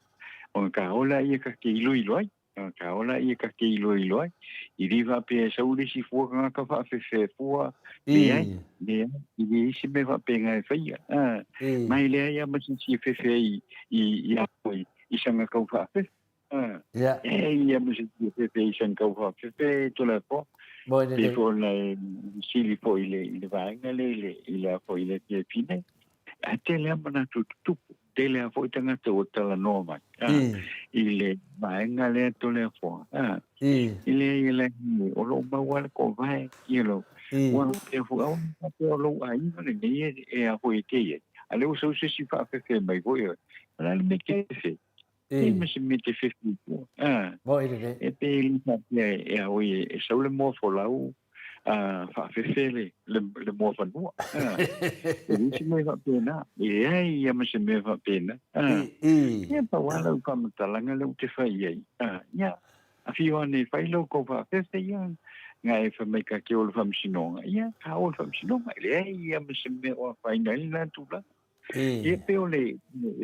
ona ka ola ia ka ke iloilo ai, ona ka ola ia ka ke iloilo ai, i le faapea e sau le isi fua tagata faafefe fua, leai, leai, i le isi mea faapena e faia, a, ma e leai lava ma se isi e fefe ai i, i a foi, i sana tau faafefe. Ia. E ia ma se isi e fefe i sana tau faafefe, Toleafoa. Moi lelei. Pei foi ona e fesili foi i le, i le vaega lea i le, i le a foi i le afiafi nei. Ae tele lava manatu e tutupu, tele lava foi tagata ua talanoa mai, a, i le vaega lea Toleafoa, a, e leai e leai, o lo o maua lava le kovae, ia lou, ua faapea foi, aua ne faapea o lou aiga lenei e, e a foi e te i ai, a o lea ua sau se isi faafefe mai foi oe, o le a le mea e te fefe ai? Ei ma se mea te fefe i tua. Ah, Moi lelei. e pe le faapea e a oi e sau le moa folau a faafefe le, le, le moa fanua. Ah, e le se mea faapena. E leai ia ma se mea faapena. Ah, ia pau lava lau faamatalaga lea ou te fai i ai. Ah, ia, afio ane e fai lau kou faafefe ia, nga e fai mai ka ke o le faamasinoga. Ia, ka o le faamasinoga. E leai ia ma se mea o afaina ai lena tulaga. Ia pei o le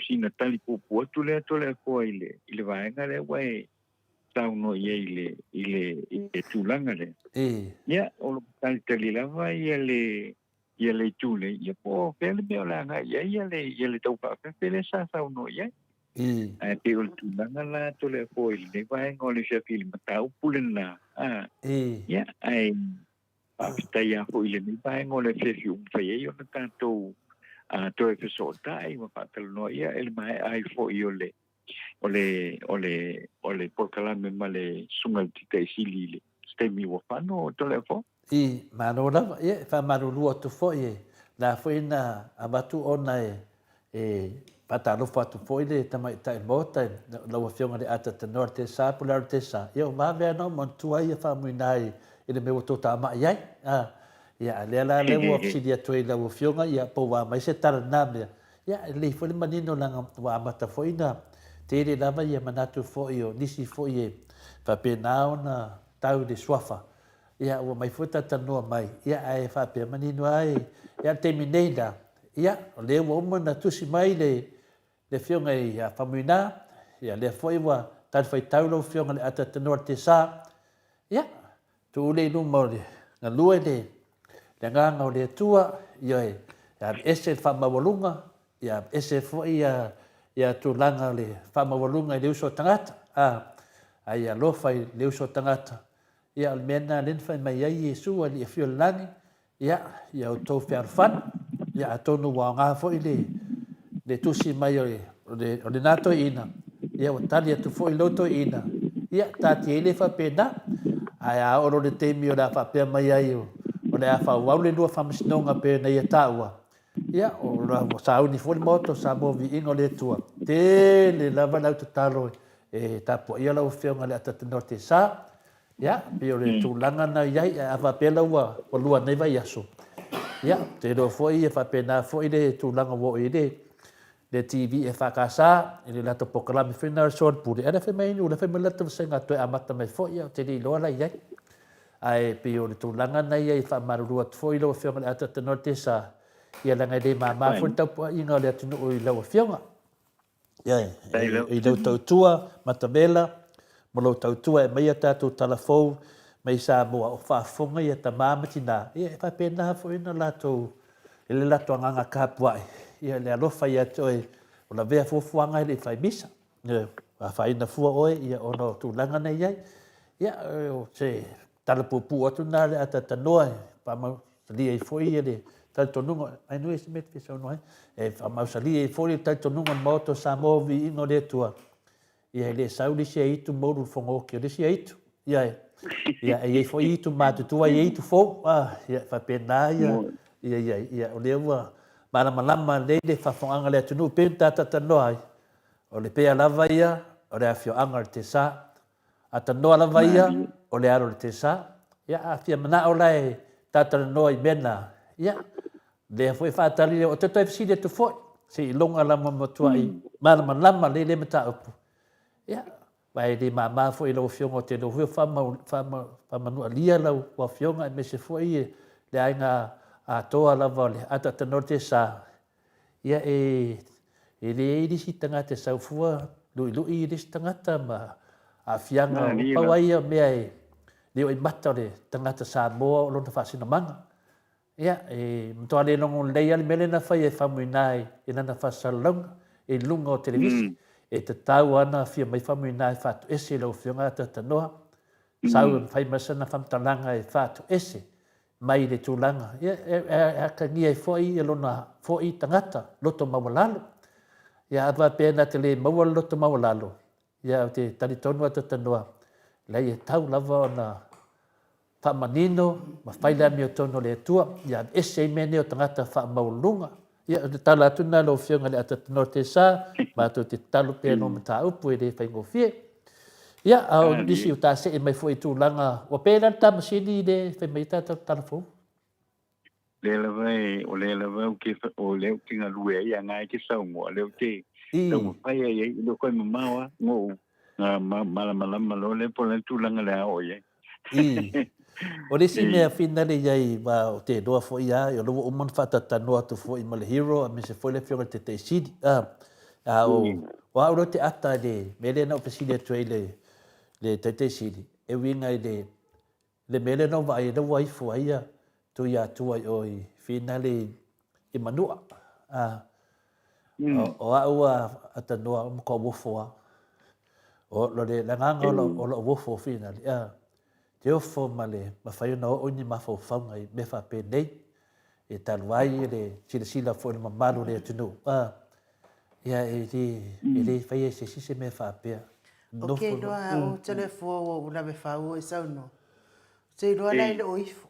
sina tali puupuu atu lea Toleafoa i le i le vaega lea ua e saunoa i ai i le i le i le tulaga lea. Ia o lo o talitali lava ia le ia le itu nei, ia po o fea le mea o le a agai i ai ia le ia le tau faafefe lea sa saunoa i ai. Ae pei o le tulaga la Toleafoa i lenei vaega o le afiafi i le mataupu lena, a, ia ae Faafetai lava foi i lenei vaega o le afiafi ua mafai ai ona tatou toe fesootai ma faatalanoa ia i le maea ai foi o le o le o le o le polokalame ma le Susuga i le Taitai Sili i le taimi ua fano Toleafoa. I, malo lava. Ia, e faamalulu atu foi e la foi na avatu ona e E faatalofa atu foi le Tamaitai Maota i lau Afioga i le Ata Tanoa le Tesa po o le Alo Tesa. Ia o vave lava na ou manatua ai ia faamuina ai i le mea ua toatamai ai. A, ia a lea la lea ua fesili atu ai i lau Afioga, ia po ua aumai se tala i lena mea. Ia e lelei foi le manino leaga ua amata foi ona tele lava ia manatu foi o nisi foi e faapena ona tau i le suafa. Ia ua mai foi talatalanoa mai, ia ae faapea manino lava e, ia le taimi nei la, ia o lea ua uma ona tusi mai le le afioga ia Faumuina, ia lea foi ua talifuaitau lau afioga i le Atatanoa le Tesa, ia tuu lea i luma o le galue le le agaga o le Atua, ia e aveese le faamaualuga, ia aveese foi ia ia tulaga o le faamaualuga i le uso a tagata, a, a ia alofa i le uso a tagata, Ia, o le mea lena lea na fai mai ai Iesu, Alii Afio i le Lagi, ia, ia outou fealofani. Ia, atonu ua aoga foi le, le tusi mai o, le, o, le, o lena toeaina, ia, ua tali atu foi lou toeaina, ia, taatia ai le faapena. Ae a oo loa le taimi o le a faapea mai ai o, o le a faaauau le lua faamasinoga pei ona ia taua, ia, o, ua sauni foi le Maota o Samoa Viiga o le Atua. Tele lava le au tatalo e tapuaia lau Afioga i le Atatanoa Tesa, ia, pei o le tulaga na i ai, ae a faapea la ua lua nei vaiaso, ia, ou te iloa foi e faapena foi le tulaga ua oo i ai le, le TV EFKS, i le latou polokalame foi lena o le soalupule, ae o la e fai mai o la e fai mai le latou vasega toe amata mai foi, ia, ou te le iloa la i ai. Ae pei o le tulaga na i ai e faamalulu atu foi i lau Afioga i le Atatanoa Tesa, ia leaga e le mama foi le tapuaiga o le atunuu i lau Afioga. I lou tautua matavela ma lou tautua e aumai a tatou tala fou mai Samoa o faafofoga ia tama ma tina, ia e faapena foi ona latou i le latou agaga tapuai, ia le alofa ia te oe o lavea fuafuaga e le i fai misa. Ia afaina fua oe ia ona o tulaga na i ai. Ia o se tala puupuu atu lena le atatanoa e faamausali ai foi le talitonuga, ai nui se mea te fia saunoa ai, e faamausali ai foi le talitonuga o le Maota o Samoa viiga o le Atua, ia e le sau le isi aitu moulu le fogaoki o le isi aitu. Ia e, ia e i ai foi itu matutua, e i ai itu fou, ah, ia e faapena ia, ia, ia, ia, o lea ua malamalama lelei le faafofogaaga a le atunuu pei ona ta talanoa ai, o le pea lava ia o le afioaga o le Tesa, A tanoa lava ia, o le alo o le Tesa. Ia, a fia manao la e talatalanoa i mea na, ia, lea foi e faatali lea, ou te toe fesili atu foi, se iloga lava matuai malamalama lelei lea mataupu. Ia, aua e le mama foi i lau Afioga, ou te iloa foi o faamanualia lau Afioga aemaise foi le aiga. atoa lava o le ataatanoa le sa, ia e e leai le isi tagata e sau fua luʻiluʻi i le isi tagata ma aafiaga o pau ai ia mea e le o i mata o le tagata Samoa o lona faasinomaga. Ia, e matua le logo lelei lava le mea lea na fai e Faumuina i lana faasalalauga i luga o televisa. E tatau lava ona afio mai Faumuina e faatoese i lau Afioga Atatanoa, sau e fai mai sana faamatalaga e faatoese mai le tulaga, ia, e atagia ai foi lona foi tagata loto maualalo. Ia, a faapea na te le maua le loto maualalo, ia, ou te talitonu Atatanoa, leai e tau lava ona faamanino ma fai le amiotonu a le Atua, ia aveese ai mea nei o tagata faamaualuluga. Ia, o le tala atu lena i lau Afioga i le Atatanoa Tesa, matou te tatalo pea i nō mataupu e le faigofie. Ia, a o nisi o tasee mai foi i tulaga, ua pē la le tamasini le fai mai ai tatou tala fou. Lea lava e, o lea lava ou te, o lea ou te galue ai, a na e te saunoa, lea ou te taumafai ai ai, e le o toe mamao lava, na ou na malamalama loa lea po o le a le tulaga o le a oo i ai. I. O le isi mea finale i ai, ma ou te iloa foi lava, o lea ua uma ona faatalatanoa atu foi ma le Hero aemaise foi le Afioga i le Taitaisili. A, a o, o au lea ou te ata i le mea lea na ou fesili atu ai i le, le Taitaisili, e uiga i le, le mea lea na ou vaai ai, lea ua ifo ai ia Tuiatua i o i finale i Manua. A, o, o au a atanoa o matua uofo a. O lo le agaga o lou, o lou uofo finale. A, te ofo ma le mafai ona oo i ni mafaufauga i mea faapenei. E talu ai le silasila foi i le mamalu o le atunuu. A, ia e le, e le faia e se isi se mea faapea. O ke iloa o Toleafoa ua ou lawe fau o e saunoa. Ou te iloa la e le o ifo.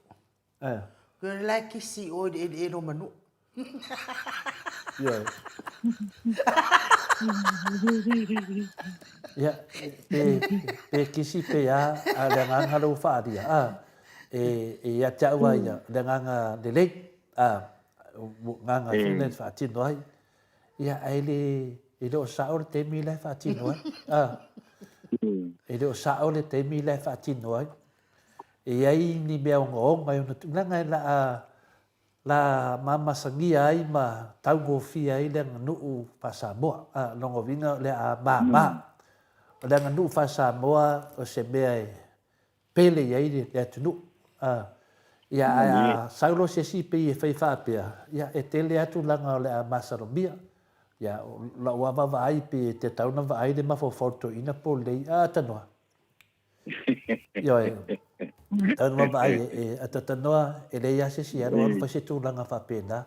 Eh. Koe la e kisi i o i le eleele o Manua. Ioe. Ia, pe, pe kisi pe a, a le agaga lea ua faaalia, a, e, e ia te au a ia, le agaga lelei, a, agaga foi lea e faatino ai. Ia, ae le, e le o sao le taimi la e faatino ai. A, e le o sao le taimi la e faatino ai. E i ai ni mea ogaoga e ono tulaga e laa, la mamasagia ai ma taugofie ai le aganuu faa-Samoa. A, lona uiga o le a māmā. O le aganuu faa-Samoa o se mea e pele i ai le atunuu. A, ia, ae a sau loa se isi pei e fai faapea, ia, e tele lava tulaga o le a masalomia. Ia, o lau lava vaai pei e tatau ona vaai le mafaufau o le toeaina po o lelei, a tanoa. Ioe, tatau ona vaai e, e tanoa, e leai lava se isi e alu alu fai se tulaga faapena.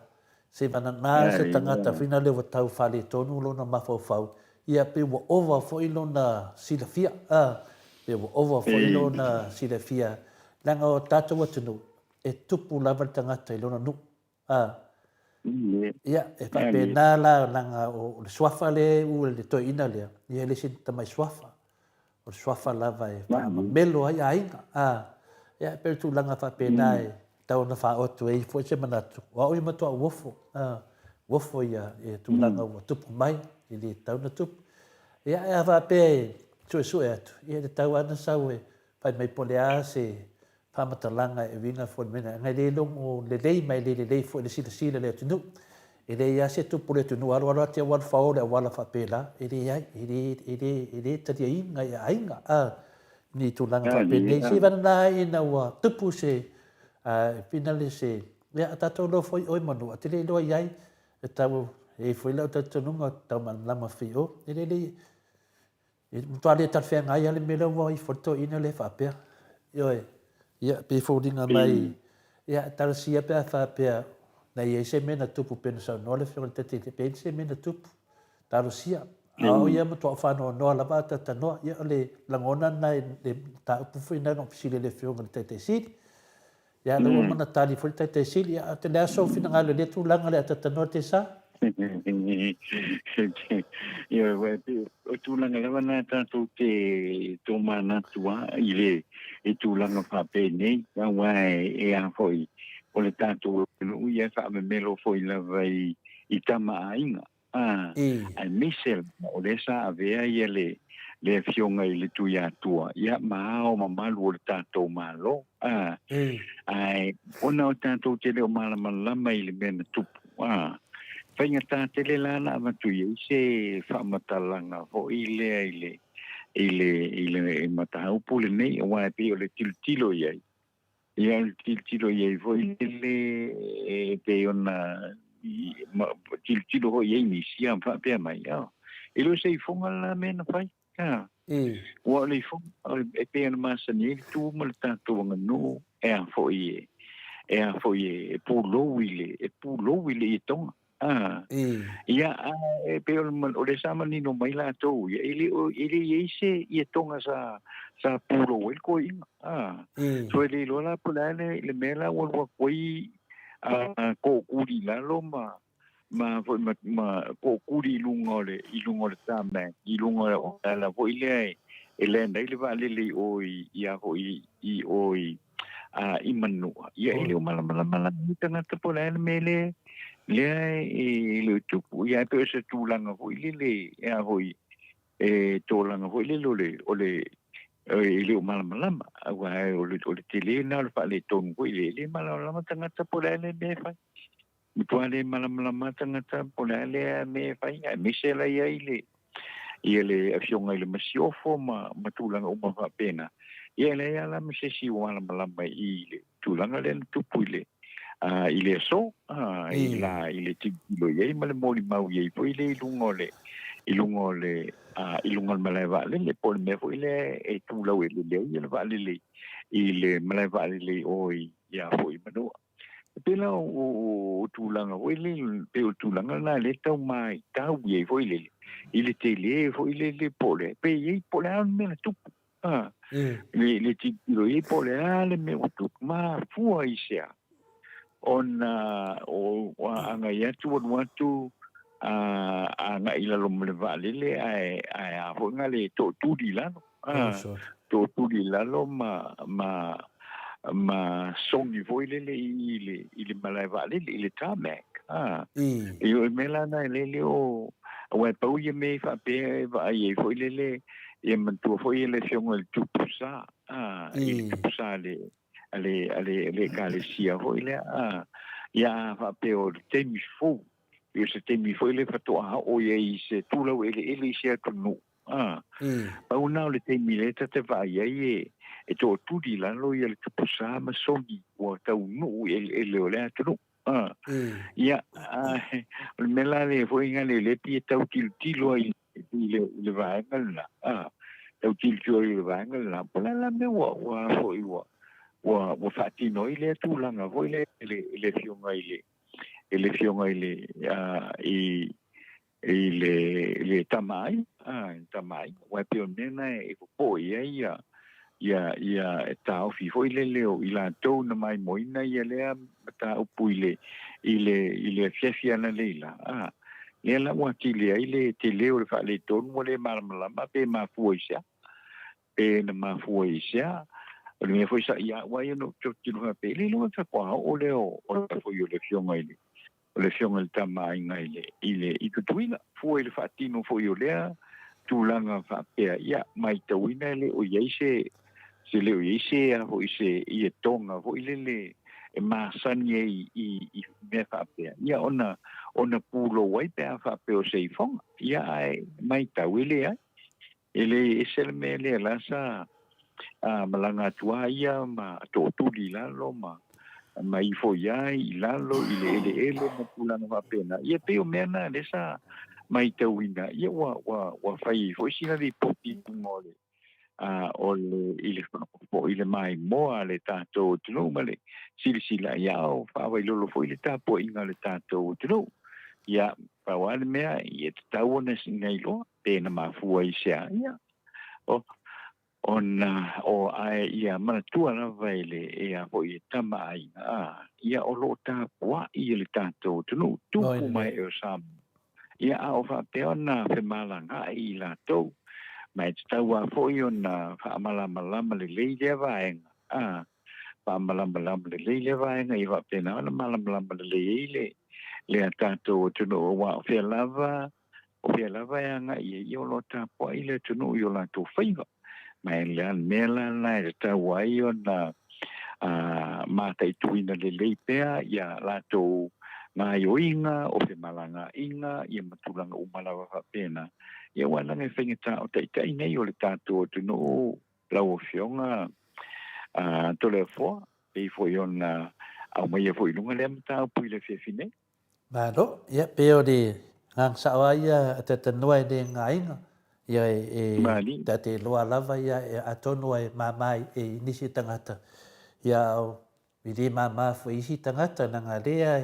Seivanana se tagata foi lea ua tau faaletonu lona mafaufau, ia pei ua ova foi lona silafia, a, pei ua ova foi lona silafia, leaga o tatou atunuu, e tupu lava le tagata i lona nuu, a. Ia, e faapena la, leaga o le suafa lea e u e le toeaina lea, ia e le o se tamai suafa. O le suafa lava e faamamelo ai aiga. A, ia, e pei o le tulaga faapena e tau ona faaoto ai foi se manatu, o au ia matua uofo, a, uofo ia i tulaga ua tupu mai, e le tatau ona tupu. Ia, ae a faapea e suesue atu, ia e tatau lava ona sau e fai mai po o le a se faamatalaga e uiga foi i le mea lena, e le logo lelei ma e le lelei foi i le silasila i le atunuu. E leai lava se tupu o le atunuu, alu alu lava te au alu fao le auala faapela, e leai, e le, e le, e le taliaina i aiga, a, ni tulaga faapenei. Seivanana ai ina ua tupu se, a, finale se, ia, a tatou iloa foi oe Manua, te le iloa i ai, e tau, e i ai foi lau talitonuga, tau malamalama fio, e le, le, E matua le talafeagai lava le mea lea ua ifo le toeaina lea faapea. Ioe. Ia, pei e foliga mai, ia, talosia pe a faapea na i ai se mea na tupu pei ona saunoa le Afioga i le Taitai, pe i ai se mea na tupu. Talosia. A o ia matua faanoanoa lava a talanoa. Ia, o le lagona lena i le mataupu foi lena na ou fesili ai i le Afioga i le Taitai Sili. Ia, lea ua uma ona tali foi le Taitai Sili. Ia, o le a sou finagalo i lea tulaga o le a talanoa Tesa? Ioe, ua e pei o tulaga lava na tatou te tomanatu a i le i tulaga faapenei, aua e a foi o le tatou atunuu ia e faamemelo foi lava i tama aiga. Aemaise lava o lea sa avea ia le le Afioga i le Tuiatua, ia, ma ao mamalu o le tatou Malo, a, ae ona o tatou te le o malamalama i le mea na tupu, a, faigata tele la na avatu i ai se faamatalaga foi lea i le, i le, i le mataupu lenei, aua e pei o le tilotilo i ai, Ia, o le tilotilo i ai foi lele e pei ona tilotilo foi i ai nisi, ia, faapea mai, oh, e le o se ifoga la mea na fai. A, ua o le ifoga, e pei ona masani ai le tu ma le tatou aganuu, e a foi e, e a foi e pulou i le, e pulou i le ietoga. A, ia, a, e pei o o le sa manino mai latou, ia, e le o, e le i ai se ietoga sa, sa pulou ai le toeaina. A, so e le iloa la po o le a le, le mea la ua alu atu ai, a, tootuli i lalo ma, ma foi ma, ma tootuli i luga o le, i luga o le tarmac, i luga o le ala foi lea e, e land ai le vaalele i o i, i a foi i o i, a, i Manua. Ia, e le o malamalama la nei tagata po o le a le mea lea, lea e le o tupu. Ia, e pei o se tulaga foi lele, e a foi, e tolaga foi lele o le, o le, e le o malamalama. Aua o le, o le tele lena o le faaletonu foi lea, e le malamalama tagata po o le a le mea e fai. Matua le malamalama tagata po o le a lea mea e fai, aemaise la i ai le, ia le Afioga i le Masiofo ma, ma tulaga uma faapena. Ia e leai lava la ma se isi ua malamalama i le tulaga lea na tupu i le, i le aso, i la, i le tilotilo i ai ma le molimau i ai foi lea i luga o le, i luga o le, i luga o le malae vaalele, po o le mea foi lea e tu laueleele ai le vaalele i le malae vaalele i o i, ia foi i Manua. E pei la o tulaga foi lele, pei o le tulaga lena lea e tau maitau i ai foi lele, i le tele foi lele po o le, pe i ai, po o le a le mea na tupu. A, le tilotilo i ai po o le a le mea ua tupu, mafua i se a? Ona o agai atu alu atu agai i lalo ma le vaalele ae ae a foi na le tootuli i lalo. A, tootuli i lalo ma ma ma sogi foi lele i le i le malae vaalele i le tarmac. A, i o le mea la na e lele o aua e pau ia mea i faapea e vaai ai foi lele ia manatua foi le Afioga i le Tupu Sa, a, i le Tupu Sa le a le a le le Ekalesia foi lea, a, ia a faapea o le taimi fou, i o se taimi foi lea faatoa oo i ai i se tulaueleele i se atunuu, a, pau lena o le taimi lea ta te vaai ai e e tootuli i lalo ia le Tupu Sa ma sogi ua taunuu i eleele o le atunuu. A, ia, a, o le mea la lea foi na le le pei e tau tilotilo ai i le, i le vaega lena, a, tau tilotilo ai i le vaega lena, po o le a la mea ua, ua foi ua, ua, ua faatino ai lea tulaga foi lea i le, i le Afioga i le, i le Afioga i le, a, i, i le, i le Tama Aiga, a, i le Tama Aiga, aua e pei o le mea lena e popoe i ai ia, ia, ia e taofi foi lele o i latou na maimoaina ia lea mataupu i le, i le, i le afiafi analeila, a, lea la ua atili ai le tele o le faaletonu ua le malamalama pe mafua i se a, pe na mafua i se a. O le mea foi sa ia au a ia na ou tilotilo faapea, e le iloa faatoa oo lea o, o le foi o le Afioga i le, o le Afioga i le Tama a Aiga i le, i le, i Tutuila, fua i le faatino foi o lea tulaga faapea, ia, maitauina e le o i ai se, se le o i ai se, a foi se ietoga foi lele e masani ai i, i mea faapea, ia, ona, ona pulou ai pe a faapea o se ifoga. Ia, ae maitau e leai. E le ese le mea lea la sa a malaga atu a ia ma tootuli i lalo ma ma ifo i ai i lalo i le eleele ma tulaga faapena. Ia pei o mea na lea sa maitauina, ia ua ua ua fai ai foi sina lipoti i luga o le a o le i le faapopo i le maimoa a le tatou atunuu ma le silasila ia o faavailolo foi le tapuaiga a le tatou atunuu. Ia pau lava le mea ia tatau ona sina iloa pe na mafua i se a, ia, o, ona o ae ia manatua lava e le e a foi e Tama a Aiga, a, ia o lo o tapuai e le tatou atunuu, tupu mai e o Samoa. Ia a o faapea ona femalagaai i latou, ma e tatau lava foi ona faamalamalama lelei lea vaega, a, faamalamalama lelei lea vaega ia faapena ona malamalama lelei ai le, le a tatou atunuu, aua o fea lava. O fea lava e agai ai, ia o lo o tapuai le atunuu i o latou faiva. Ma e le a le mea la lena e tatau ai ona mataituina lelei pea ia latou gaoioiga o femalagaaiga ia ma tulaga uma lava faapena. Ia aua leaga e faigata o taitai nei o le tatou atunuu lau Afioga Toleafoa, pei foi ona aumaia foi i luga lea mataupu i le afiafi nei. Malo, ia pei o le agaga sao lava ia a Talanoa e le gaina, ia e ta te iloa lava ia atonu e mama i nisi tagata, ia e le mama foi i isi tagata leaga lea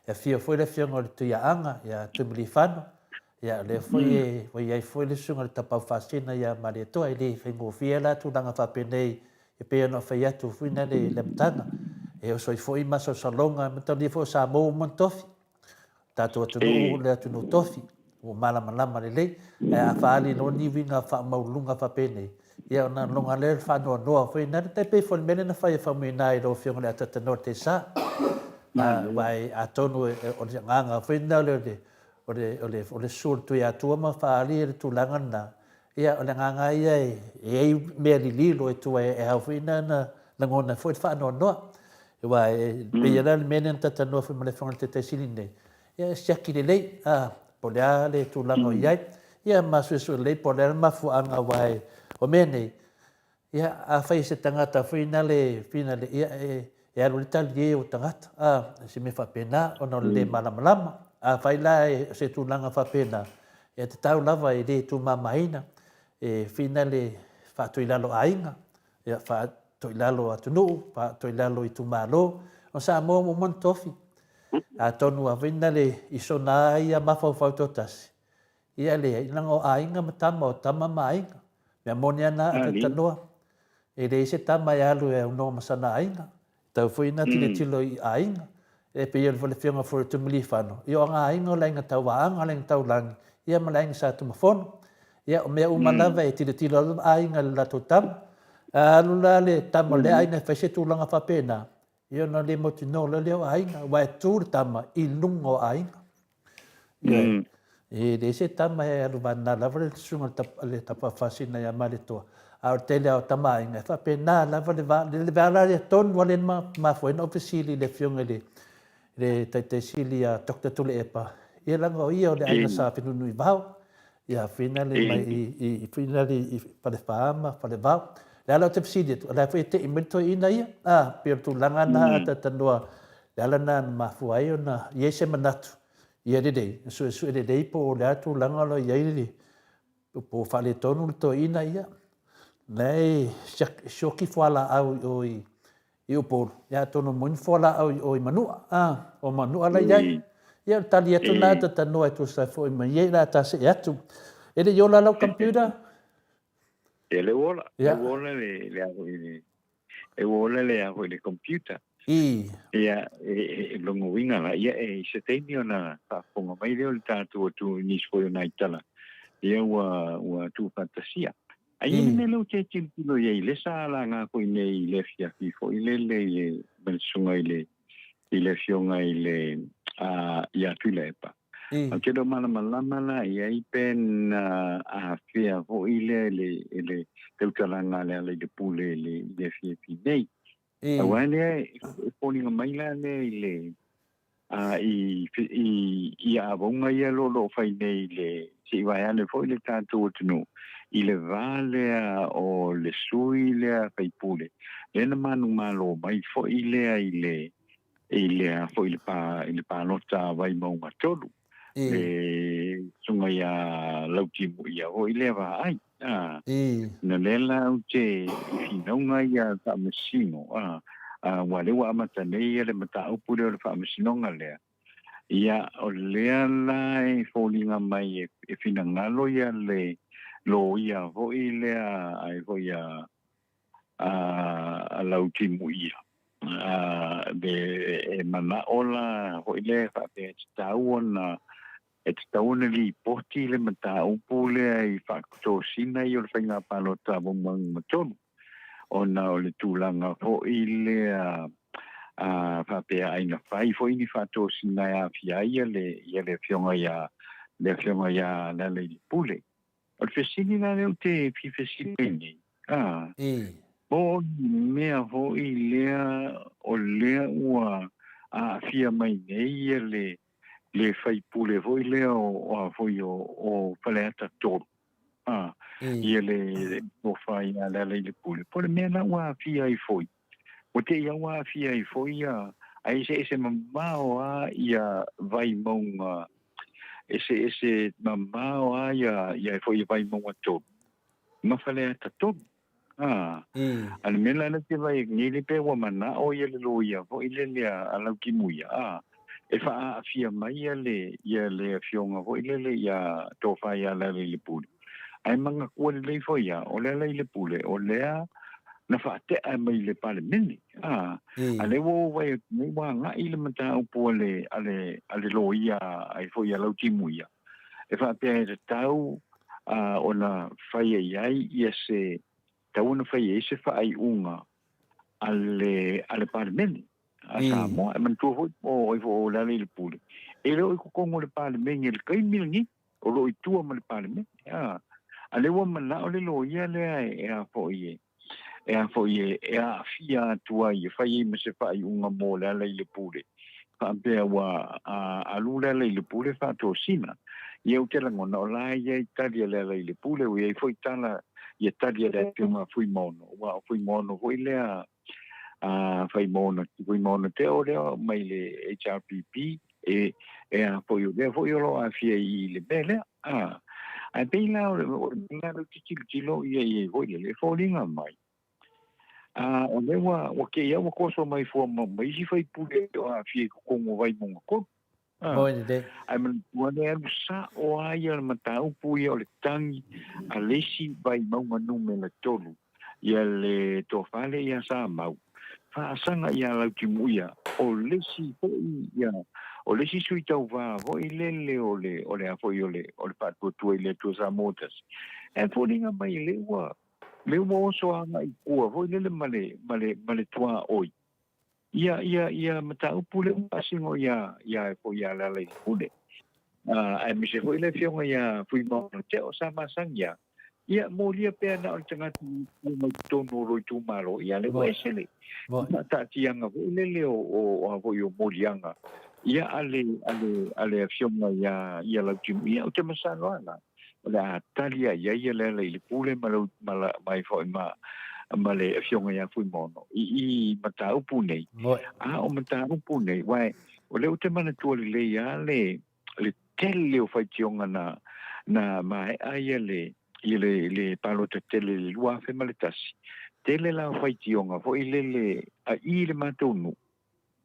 e afio foi le afioga o le Tuiaaga ia Tuimalealiifano, ia lea foi e ua i ai foi le susuga i le Tapaau Faasina ia Malietoa, e le faigofie la tulaga faapenei E pei ona ou fai atu foi na le le amataga, e oso ai foi masalosaloga, mataulia foi o Samoa ua uma ona tofi. O tatou atunuu le atunuu tofi, ua malamalama lelei. Ae a faaali loa ni uiga faamaualuluga faapenei, ia ona loga lea o le faanoanoa foi na le, tai pei foi o le mea lea na fai e Faumuina i lau Afioga i le Atatanoa i le Teisa. Aua atonu o le agaga foi lena o le, o le, o le, o le susu o le Tuiatua ma faaali le tulaga lena, Ia, o le agaga lava ia e i ai mea lililo e tua e ao foi ona lagona ai foi le faanoanoa. Aua e pei lava la le mea lea na talatalanoa foi ma le Afioga i le Taitai Sili nei, ia e siaki lelei, a, po o le a le tulaga o i ai, ia ma suesue lelei po o le a le mafuaaga aua o mea nei, Ia, afai se tagata foi nale finale, ia e, e alu ai le talie o tagata, a, se mea faapena, ona o le le malamalama. Afai la e, o se tulaga faapena, ia tatau lava e le tumamaina, e finale faatoilalo aiga, ia faatoilalo atunuu, faatoilalo itumalo. O Samoa ua uma ona tofi. Atonu a foi nale i sona lava ia mafaufau toatasi, Ia leai, leaga o aiga ma tama, o tama ma aiga. Mea moni a na a Tanoa, e leai se tama e alu e aunoa ma sana aiga. E tau foi ina tilotilo i aiga. E pei o le Afioga foi o Tumiliifano, ia o ana aiga o le aiga Tauaanga, o le aiga Taulagi, ia ma le aiga Sa Tumafono. Ia o mea uma lava e tilotilo lava aiga i le latou tama. A alu la le tama o lea aiga e fai se tulaga faapena, Ia ona le mautinoa loa lea o aiga, aua e tu le tama i luga o aiga. Ioe. E leai se tama e alu vana lava le susuga i le Tapafaasina ia Malietoa, a o le tele lava o tama aiga e faapena lava le va, le va la lea tonu lava lea na mafua ai ona ou fesili i le Afioga i le le Taitai Sili ia Doctor Tuilaepa, ia leaga o ia o le aiga sa Fenunuivao. Ia finale mai i i finale i Falefa ma Falevao. Le ala ou te fesili atu, o la foi e tei mai le toeaina ia. A, pei o le tulaga na a talatalanoa, le ala na na mafua ai ona i ai se manatu, ia lelei, na suesue lelei po o le a tulaga o lo o i ai le, po o faaletonu le toeaina ia. La e sioki fualaau i o i i Upolu, ia atonu moni fualaau i o i Manua, a, o Manua la i ai. Ia o le tali atu lena Tatanoa e tusa ai foi ma ia i la ta see atu. E le i ola lau computer? Ia lea ua ola, lea ua ola le, le a foi le, lea ua ola le a foi le computer. I. Ia, e, e lona uiga la, ia e, i se taimi ona faafofoga mai lea o le tatou atu i nisi foi o nai tala, ia ua, ua tuufaatasia. Ae i ai le mea lea ou te tilotilo i ai, lea sa laga foi nei i le afiafi foi lele i le ma le susuga i le i le afioga i le ia Tuilaepa. Ou te le o malamalama la i ai pe na afea foi lea i le i le tautalaga a Lealailepule i le i le afiafi nei. Aua lea e foliga mai la lea i le a i i i avauga ia lo lo fai nei le se i vaeane foi le tatou atunuu i le va lea o le sui lea faipule lea na manumalo mai foi lea i le i le a foi le pa i le palota a Vaimauga 3 le susuga ia Lautimuia foi lea vaai. A, na lea la ou te i finauga ia faamasino, a, a, ua lea ua amata nei ia le mataupu lea o le faamasinoga lea. Ia, o lea la e foliga mai e, e finagalo ia le loia foi lea, ai foi a, a, a Lautimuia. A, le, e manao la foi lea faapea e tatau ona E tatau ona lipoti le mataupu lea i faatosina ia o le faiga palota a Vaimauga 3 ona o le tulaga foi lea a faapea ai na fai foi ni faatosina e aafia ai le ia le afioga ia le Afioga ia Lealailepule. O le fesili la lea ou te fia fesili ai nei, a, po o le mea foi lea o lea ua aafia mai nei ia le le faipule foi lea o a foi o, o Faleata 3, a, ia le tofa ia Lealailepule, po o le mea la ua aafia ai foi, ua te i a ua aafia ai foi ia, a eseese mamao a ia Vaimauga, eseese mamao a ia, ia foi ia Vaimauga 3 ma Faleata 3. A, a le mea la lea te vaai atu nei, le pe ua manao ia le loia foi lele a Lautimuia, a, e faaaafia mai ia le, ia le afioga foi lele ia Tofa ia Lealailepule. Ae manatua lelei foi ia, o Lealailepule, o lea na faatea mai le Palemene, a, a lea ua ou vaai atu nei ua agai le mataupu a le, a le, a le loia ai foi ia Lautimuia, e faapea e tatau a, ona faia i ai ia se, tatau ona faia i ai se faaiuga a le, a le Palemene a Samoa. E manatua foi o ai foi o Lealailepule, e le o i totonu o le Palemene i le taimi lenei, o lo o i tua ma le Palemene. A, a lea ua manao le loia lea e, e a foi e, e a foi e, e aafia atu ai, e fai ai ma se faaiuga mo Lealailepule, faapea ua a, alu Lealailepule faatosina. Ia ou te lagona o la e i ai tali a Lealailepule, ua i ai foi tala ia tali a le Afioga a Fuimaono, aua o Fuimaono foi lea a Fuimaono, Fuimaono Teo lea mai le HRPP, e, e a foi o lea foi o lo o aafia i le mea lea. A, ae pei la o le, o le mea lea ou te tilotilo i ai foi lele, e foliga mai, a, o lea ua, ua kei a ua toso mai fua ma, ma isi faipule o aafia i totonu o Vaimauga 3. A, Moi lelei. ae manatua lea alu sa'o a ia le mataupu ia o le tagi a le isi Vaimauga numera 3 ia le tofa lea ia Samau faasaga ia Lautimuia o le isi foi ia o le isi sui tauva foi lele o le o le a foi o le o le Faatuatua i le Atua Samoa Tasi. Ae foliga mai lea ua lea ua oso agai i tua foi lele ma le ma le ma le tuaoi ia ia ia mataupu lea ua faasino ia ia foi ia Lealailepule. Aemaise foi le afioga ia Fuimaono Teo sa masani ia ia molia pea na o le tagata i mai totonu o lou itumalo, ia lea ua ese le faataatiaga foi lele o o a foi o moliaga ia a le a le a le afioga ia ia Lautimu. Ia ou te masalo lava la o le a tali lava i ai ia Lealailepule ma lau ma la mai foi ma ma le afioga ia Fuimaono i i mataupu nei. A o mataupu nei, uae o lea ou te manatua lelei lava le le tele o faitioga na na maea ia le ia le le palota tele i le 2001. Tele la o faitioga foi lele a i le matou nuu,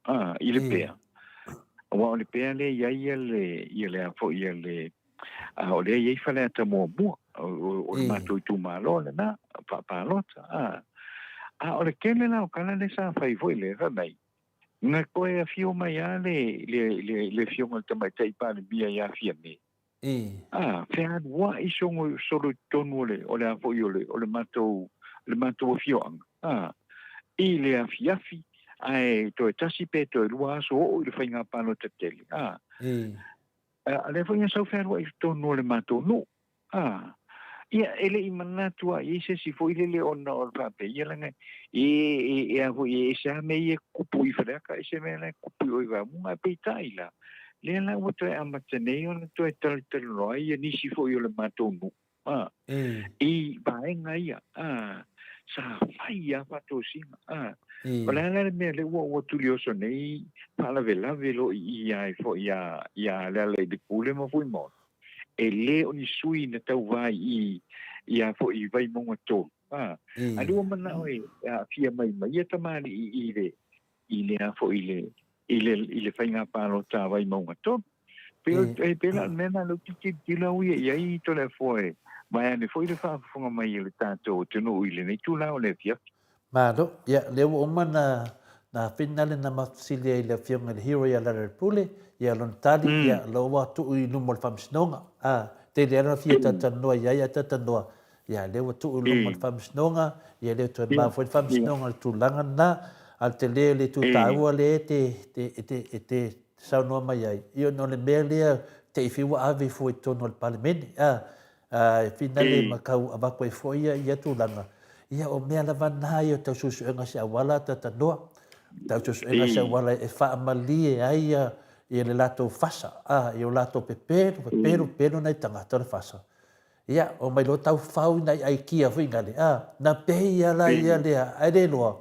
a, i Lepea. Aua o Lepea lea i ai ia le ia le a foi ia le a o lea i ai Faleata muamua o, o, o le matou itumalo lena faapalota. A, a o le tele la o tala lea sa fai foi le fai mai Na toe afio mai lava le, le, le, le Afioga i le Tamaitai Palemia ia Fiame. A, fealuai sogo, solo i totonu o le, o le a foi o le, o le matou, le matou afioaga. A, i le afiafi, ae toe tasi pe toe lua aso oo i le faiga palota tele. A, a lea foi na sau fealuai i totonu o le matou nuu. A, ia, e le i manatu lava i ai se isi foi lele ona o le faapea, ia leaga e, e, e a foi, e ese lava mea ia e tupu i Faleata, ese mea la e tupu i o i Vaimauga, ae peitai la, lea la ua toe amata nei ona toe talatalanoa ai ia nisi foi o le matou nuu, a, i vaega ia, a, sa fai lava faatosina, a. O le a la le mea lea ua, ua tulioso nei faalavelave loa i i ai foi ia, ia Lealailepule ma Fuimaono. e le o ni sui na tauva i i a foi i Vaimauga 3. A, a lea ua manao e aafia mai ma ia tamalii i le i le a foi i le i le i le faiga palota a Vaimauga 3. Pe o e pe la mea na lou te tilotilo au ia i ai Toleafoa e vaeane foi le faafofoga mai a le tatou atunuu i lenei tula o le afiafi. Malo. Ia, lea ua uma na, na finale na ma fesili ai le Afioga i le Hero ia Larry Pule, ia lona tali, ia la ua tuu i luma o le Faamasinoga. A, tele lava na fia talatalanoa i ai, ae talatalanoa, ia lea ua tuu i luma o le Faamasinoga, ia lea ua toe ma foi le Faamasinoga i le tulaga lena, a o le tele o le itu taua lea e te, e te, e te, e te saunoa mai ai, ia ona o le mea lea te i fiu ua ave ifo i totonu o le Palemene, a, a, e finale ma tau avatu ai foi ia, ia tulaga. Ia, o mea lava na ia o tau suesuega se auala tatanoa, tau suesuega se auala e faamalie ai ia, ia le latou fasa, a, i o latou pepelo, pepelo, pepelo nai tagata o le fasa. Ia, omai loa tau fau i nai aikia foi nale, a, na pei a la ia lea, ae le loa,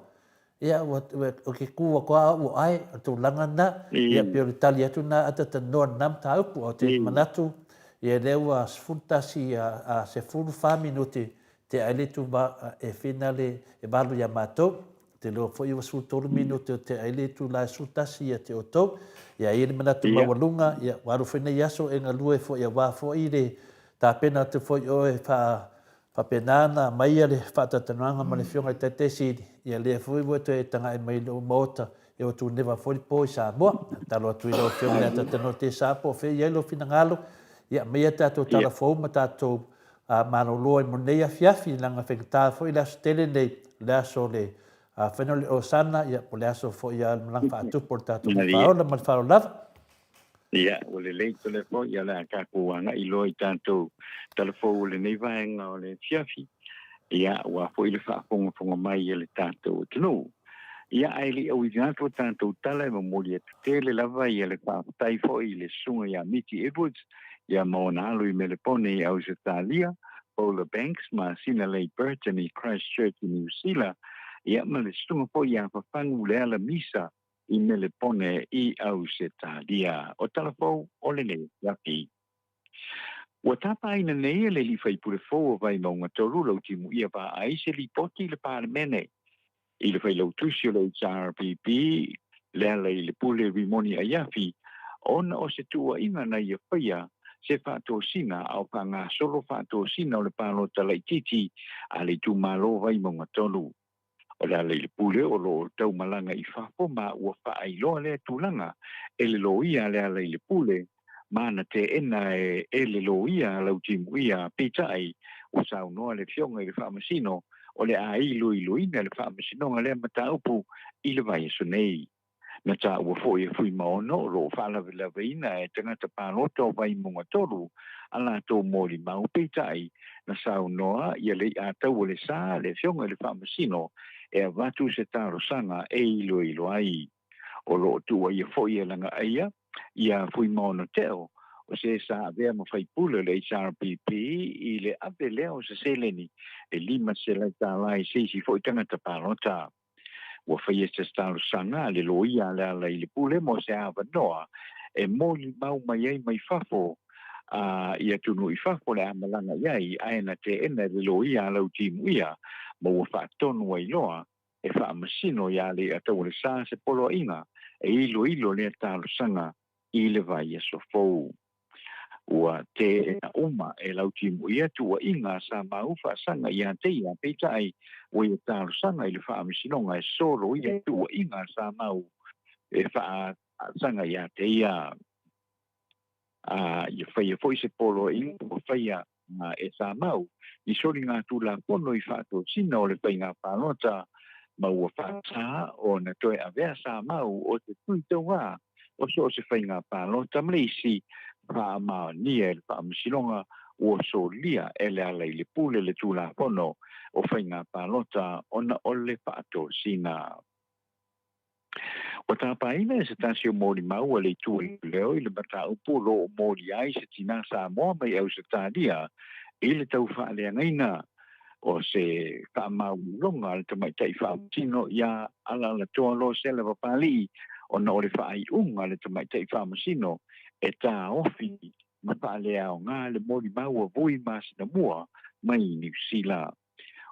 Ia, ua, ua, o ke kū atu a au ua ʻae, o le tulaga lena, ia, pei o le tali atu lena a talanoa i lena mataupu. Ou te manatu, ia lea ua 11 a, a 14 minute tea ai le itula e finale e 8 iā matou. Ou te iloa foi ua 13 minute o tea ai le itula e 11 ia te outou. Ia, e i ai le manatu maualuga, ia, ua alu foi nei aso e galue foi aua foi le tapena atu foi oe e faa Faapena ona aumaia le faatalatalanoaga ma le Afioga i le Taitai Sili, ia lea foi ua toe taga'i mai i lou Maota e o tuneva foi le po i Samoa. Tatalo atu i lau Afioga i le Atatanoa Tesa po o fea i ai lou finagalo, ia aumaia tatou tala fou ma tatou malolo ai mo lenei afiafi, leaga faigata foi le aso tele nei, o le aso o le faiga o le Osana, ia po o le aso foi a le malaga faatupu o le tatou Faaola ma le faaaloalo lava. Ia, ua lelei tole foi, ia o le a tatou agai loa i tatou tala fou o lenei vaega o le afiafi. Ia, aua foi le faafogafoga mai a le tatou atunuu. Ia, ae le i auina atu a tatou tala e momoli atu tele lava ia le faafetai foi i le Susuga ia Miti Edwards, ia ma ona alo i Melepone i Ausetalia, Paula Banks ma Sina Leigh Burton i Christchurch i Niu Sila, ia ma le Susuga foi ia Fafagu Leala Misa i Melepone i Ausetalia. O tala fou o lenei afiafi. Ua tapaina nei e le alii faipule fou o Vaimauga 3 Lautimuia Vaai se lipoti i le Palemene i le failautusi o le HRPP Lealailepule Rimoni Aiafi ona o se tuuaiga na ia faia se faatosina a o faagasolo faatosina o le palota laitiiti a le itumalo Vaimauga 3. O Lealailepule o lo o taumalaga i fafo ma ua faailoa lea tulaga e le loia a Lealailepule ma na teena e le loia a Lautimuia, peitai ua saunoa le Afioga i le Faamasino o le a iloiloina le faamasinoga lea mataupu i le vaiaso nei. Na taua foi e Fuimaono o lo o faalavelaveina e tagata palota o Vaimauga 3 a latou molimau, peitai, na saunoa ia Leiataualesa le Afioga i le Faamasino e avatu se talosaga e iloilo ai. O lo o tuuaia foi e Lagaaia ia Fuimaono Teo, o se sa avea ma faipule o le HRPP i le ave lea o se seleni e $500 i se isi foi tagata palota. Ua faia se talosaga a le loia a Lealailepule mo se avanoa e molimau mai ai mai fafo a i atunuu i fafo o le a malaga i ai, ae na teena e le loia a Lautimuia ma ua faatonu ai loa e faamasino iā Leiataualesa se poloaiga e iloilo lea talosaga i le vaiaso fou. Ua teena uma e Lautimuia tuuaiga sa mau faasaga ia te ia, peitai ua ia talosaga i le Faamasinoga e soloia tuuaiga sa mau e faasaga ia te ia. A ia faia foi se poloaiga ua faia e Samau i soligatulafono i faatosina o le faiga palota ma ua faasa ona toe avea Samau o se tui tauā o so o se faiga palota ma le isi faamaonia e le Faamasinoga ua solia e Lealailepule le Tulafono o Faiga Palota ona o le faatosina. Ua tapaina e se tasi o molimau a le Itu Leoleo i le mataupu o lo o molia ai se tinā Samoa mai Ausetalia i le tau faaleagaina o se faamaualaloga a le tamaitai faamasino iā Alalatoa Losela Papalii ona o le faaiuga a le tamaitai faamasino e taofi ma faaleaoga le molimau a Vui Masinamua mai Niu Sila.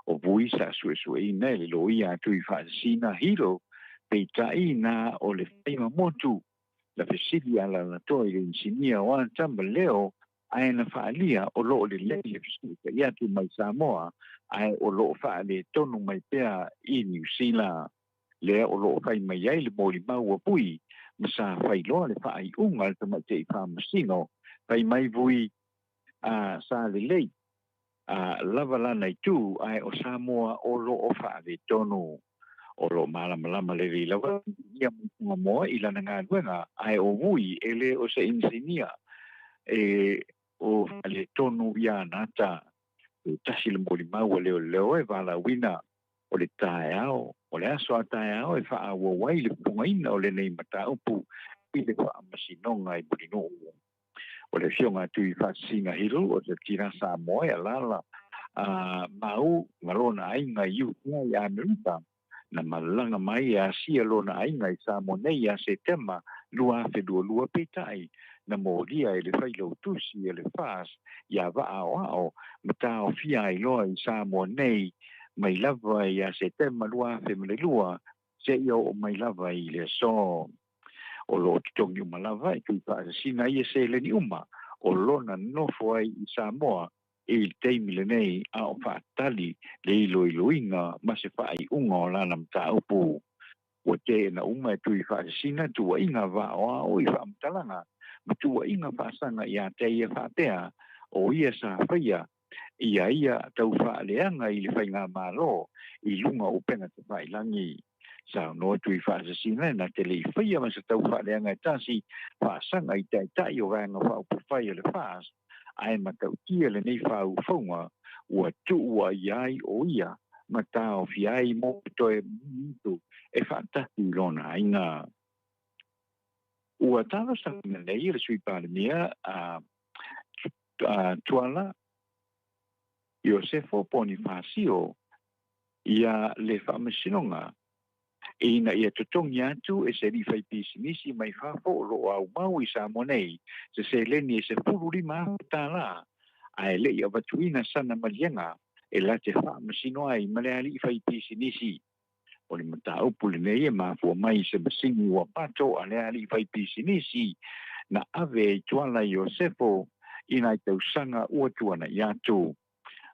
O Vui sa suesueina e le loia a Tuifaasisina Hilo, peitai na o le faima motu na fesili Alalatoa i le inisinia o ana tama Leo ae na faaalia o lo o lelei le fesootai'i atu mai Samoa ae o lo o faaletonu mai pea i Niu Sila. Lea o lo o fai mai ai le molimau a Vui ma sa fai loa le faaiuga a le tamaitai faamasino, fai mai Vui, a sa lelei a lava lana itu ae o Samoa o lo o faaletonu. O lo o malamalama lelei lava ia mai Samoa i lana galuega ae o Vui e le o se inisinia. e o faaletonu ia Anata. E tasi le molimau a leoleo e valaauina o le taeao, o le aso a taeao e faaauau ai le fofogaina o lenei mataupu i le Faamasinoga i Mulinuu. O le afioga a Tuifaasisina Hill o se tina Samoa e alaala a mau ma lona aiga i Utah i Amerika, na malaga mai e asia lona aiga i Samoa nei ia Setema 2022, peitai na molia e le failautusi e le FAS ia vaa aoao ma taofia ai loa i Samoa nei mai lava ia Setema 2002 seia oo mai lava i le aso. O lo o totogi uma lava e Tuifaasisina ia seleni uma o lona nofo ai i Samoa i le taimi lenei a o faatali le iloiloina ma se faaiuga o lana mataupu. Ua teena uma e Tuifaasisina tuuaiga vaaoao i faamatalaga ma tuuaiga faasaga ia te ia faapea o ia sa faia ia ia tau faaleaga i le faigamalo i luga o upega tafailagi. Saunoa Tuifaasisina na te le i faia ma se tau faaleaga e tasi faasaga i taitai o Vaega Faaupufai o le FAST, ae matautia lenei faaufaunga ua tuua ia ai o ia ma taofia ai mo toe atu e faatasi i lona aiga. Ua talosagaina nei e le Sui Palemia a Tuala Iosefo Ponifasio ia le Faamasinoga ina ia totogi atu e se alii faipisinisi mai fafo o lo o aumau i Samoa nei se seleni e $15,000 ae le i avatuina sana maliega e late faamasino ai ma le alii faipisinisi. O le mataupu lenei e mafua mai i se masini ua pato a le alii faipisinisi na ave i Tuala Iosefo i nai tausaga ua tuanai atu.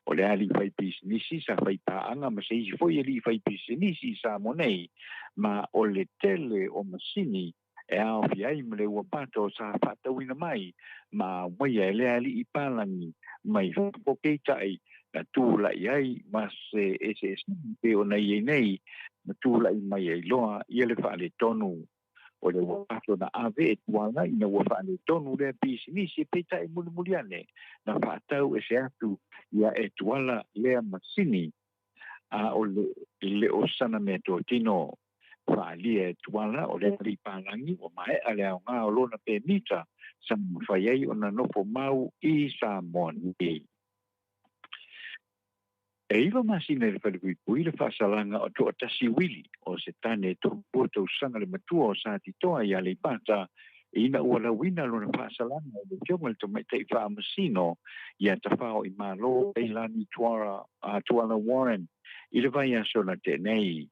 O le alii faipisinisi sa faipaaga ma se isi foi alii faipisinisi i Samoa nei, ma o le tele o masini e aofia ai ma le ua pato sa faatauina mai ma aumaia e lea alii palagi mai fafo, peitai na tulai ai ma se eseesega pei ona i ai nei ma tulai mai ai loa ia le faaletonu. O le ua pato na ave e Tuala ina ua faaletonu lea pisinisi, peitai mulimuli ane na faatau ese atu ia e Tuala lea masini, a o le le o sana mea totino. Faaalia e Tuala o le alii palagi ua maea le aoga o lona pemita sa mafai ai ona nofo mau i Samoa nei. E 9 masina i le falepuipui le faasalaga o Toatasi Wili, o se tane e 32 tausaga le matua o Satitoa i Aleipata, ina ua lauina lona faasalaga i le Afioga i le Tamaitai Faamasino ia Tafaoimalo Leilani Tuala Warren i le vaiaso na tea nei.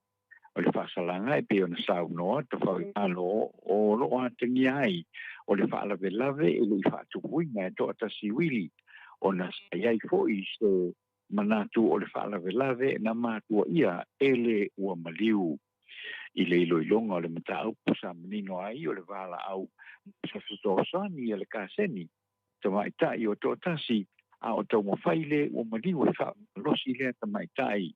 O le faasalaga e pei ona saunoa Tafaoimalo o lo o atagia ai o le faalavelave e le i faatupuina e Toatasi Wili, ona sa i ai foi se manatu o le faalavelave na matua ia e le ua maliu. I le iloiloga o le mataupu sa manino ai o le valaau sa fesoasoani a le kaseni tamaitai o Toatasi a o taumafai le ua maliu e faamalosi lea tamaitai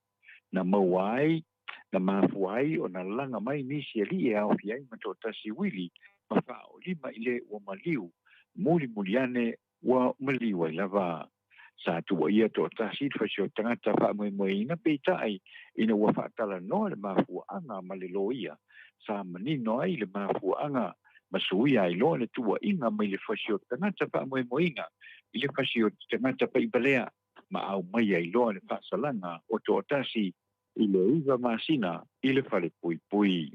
na maua ai na mafua ai ona laga mai nisi alii e aofia ai ma Toatasi Wili ma faaolima i le ua maliu mulimuli ane ua maliu ai lava. Sa tuuaia Toatasi i le fasi o tagata faamoemoeina, peitai ina ua faatalanoa le mafuaaga ma le loia sa manino ai le mafuaaga ma suia ai loa le tuuaiga mai le fasi o tagata faamoemoeina i le fasi o tagata paipalea ma aumai ai loa le faasalaga o Toatasi i le 9 masina i le falepuipui.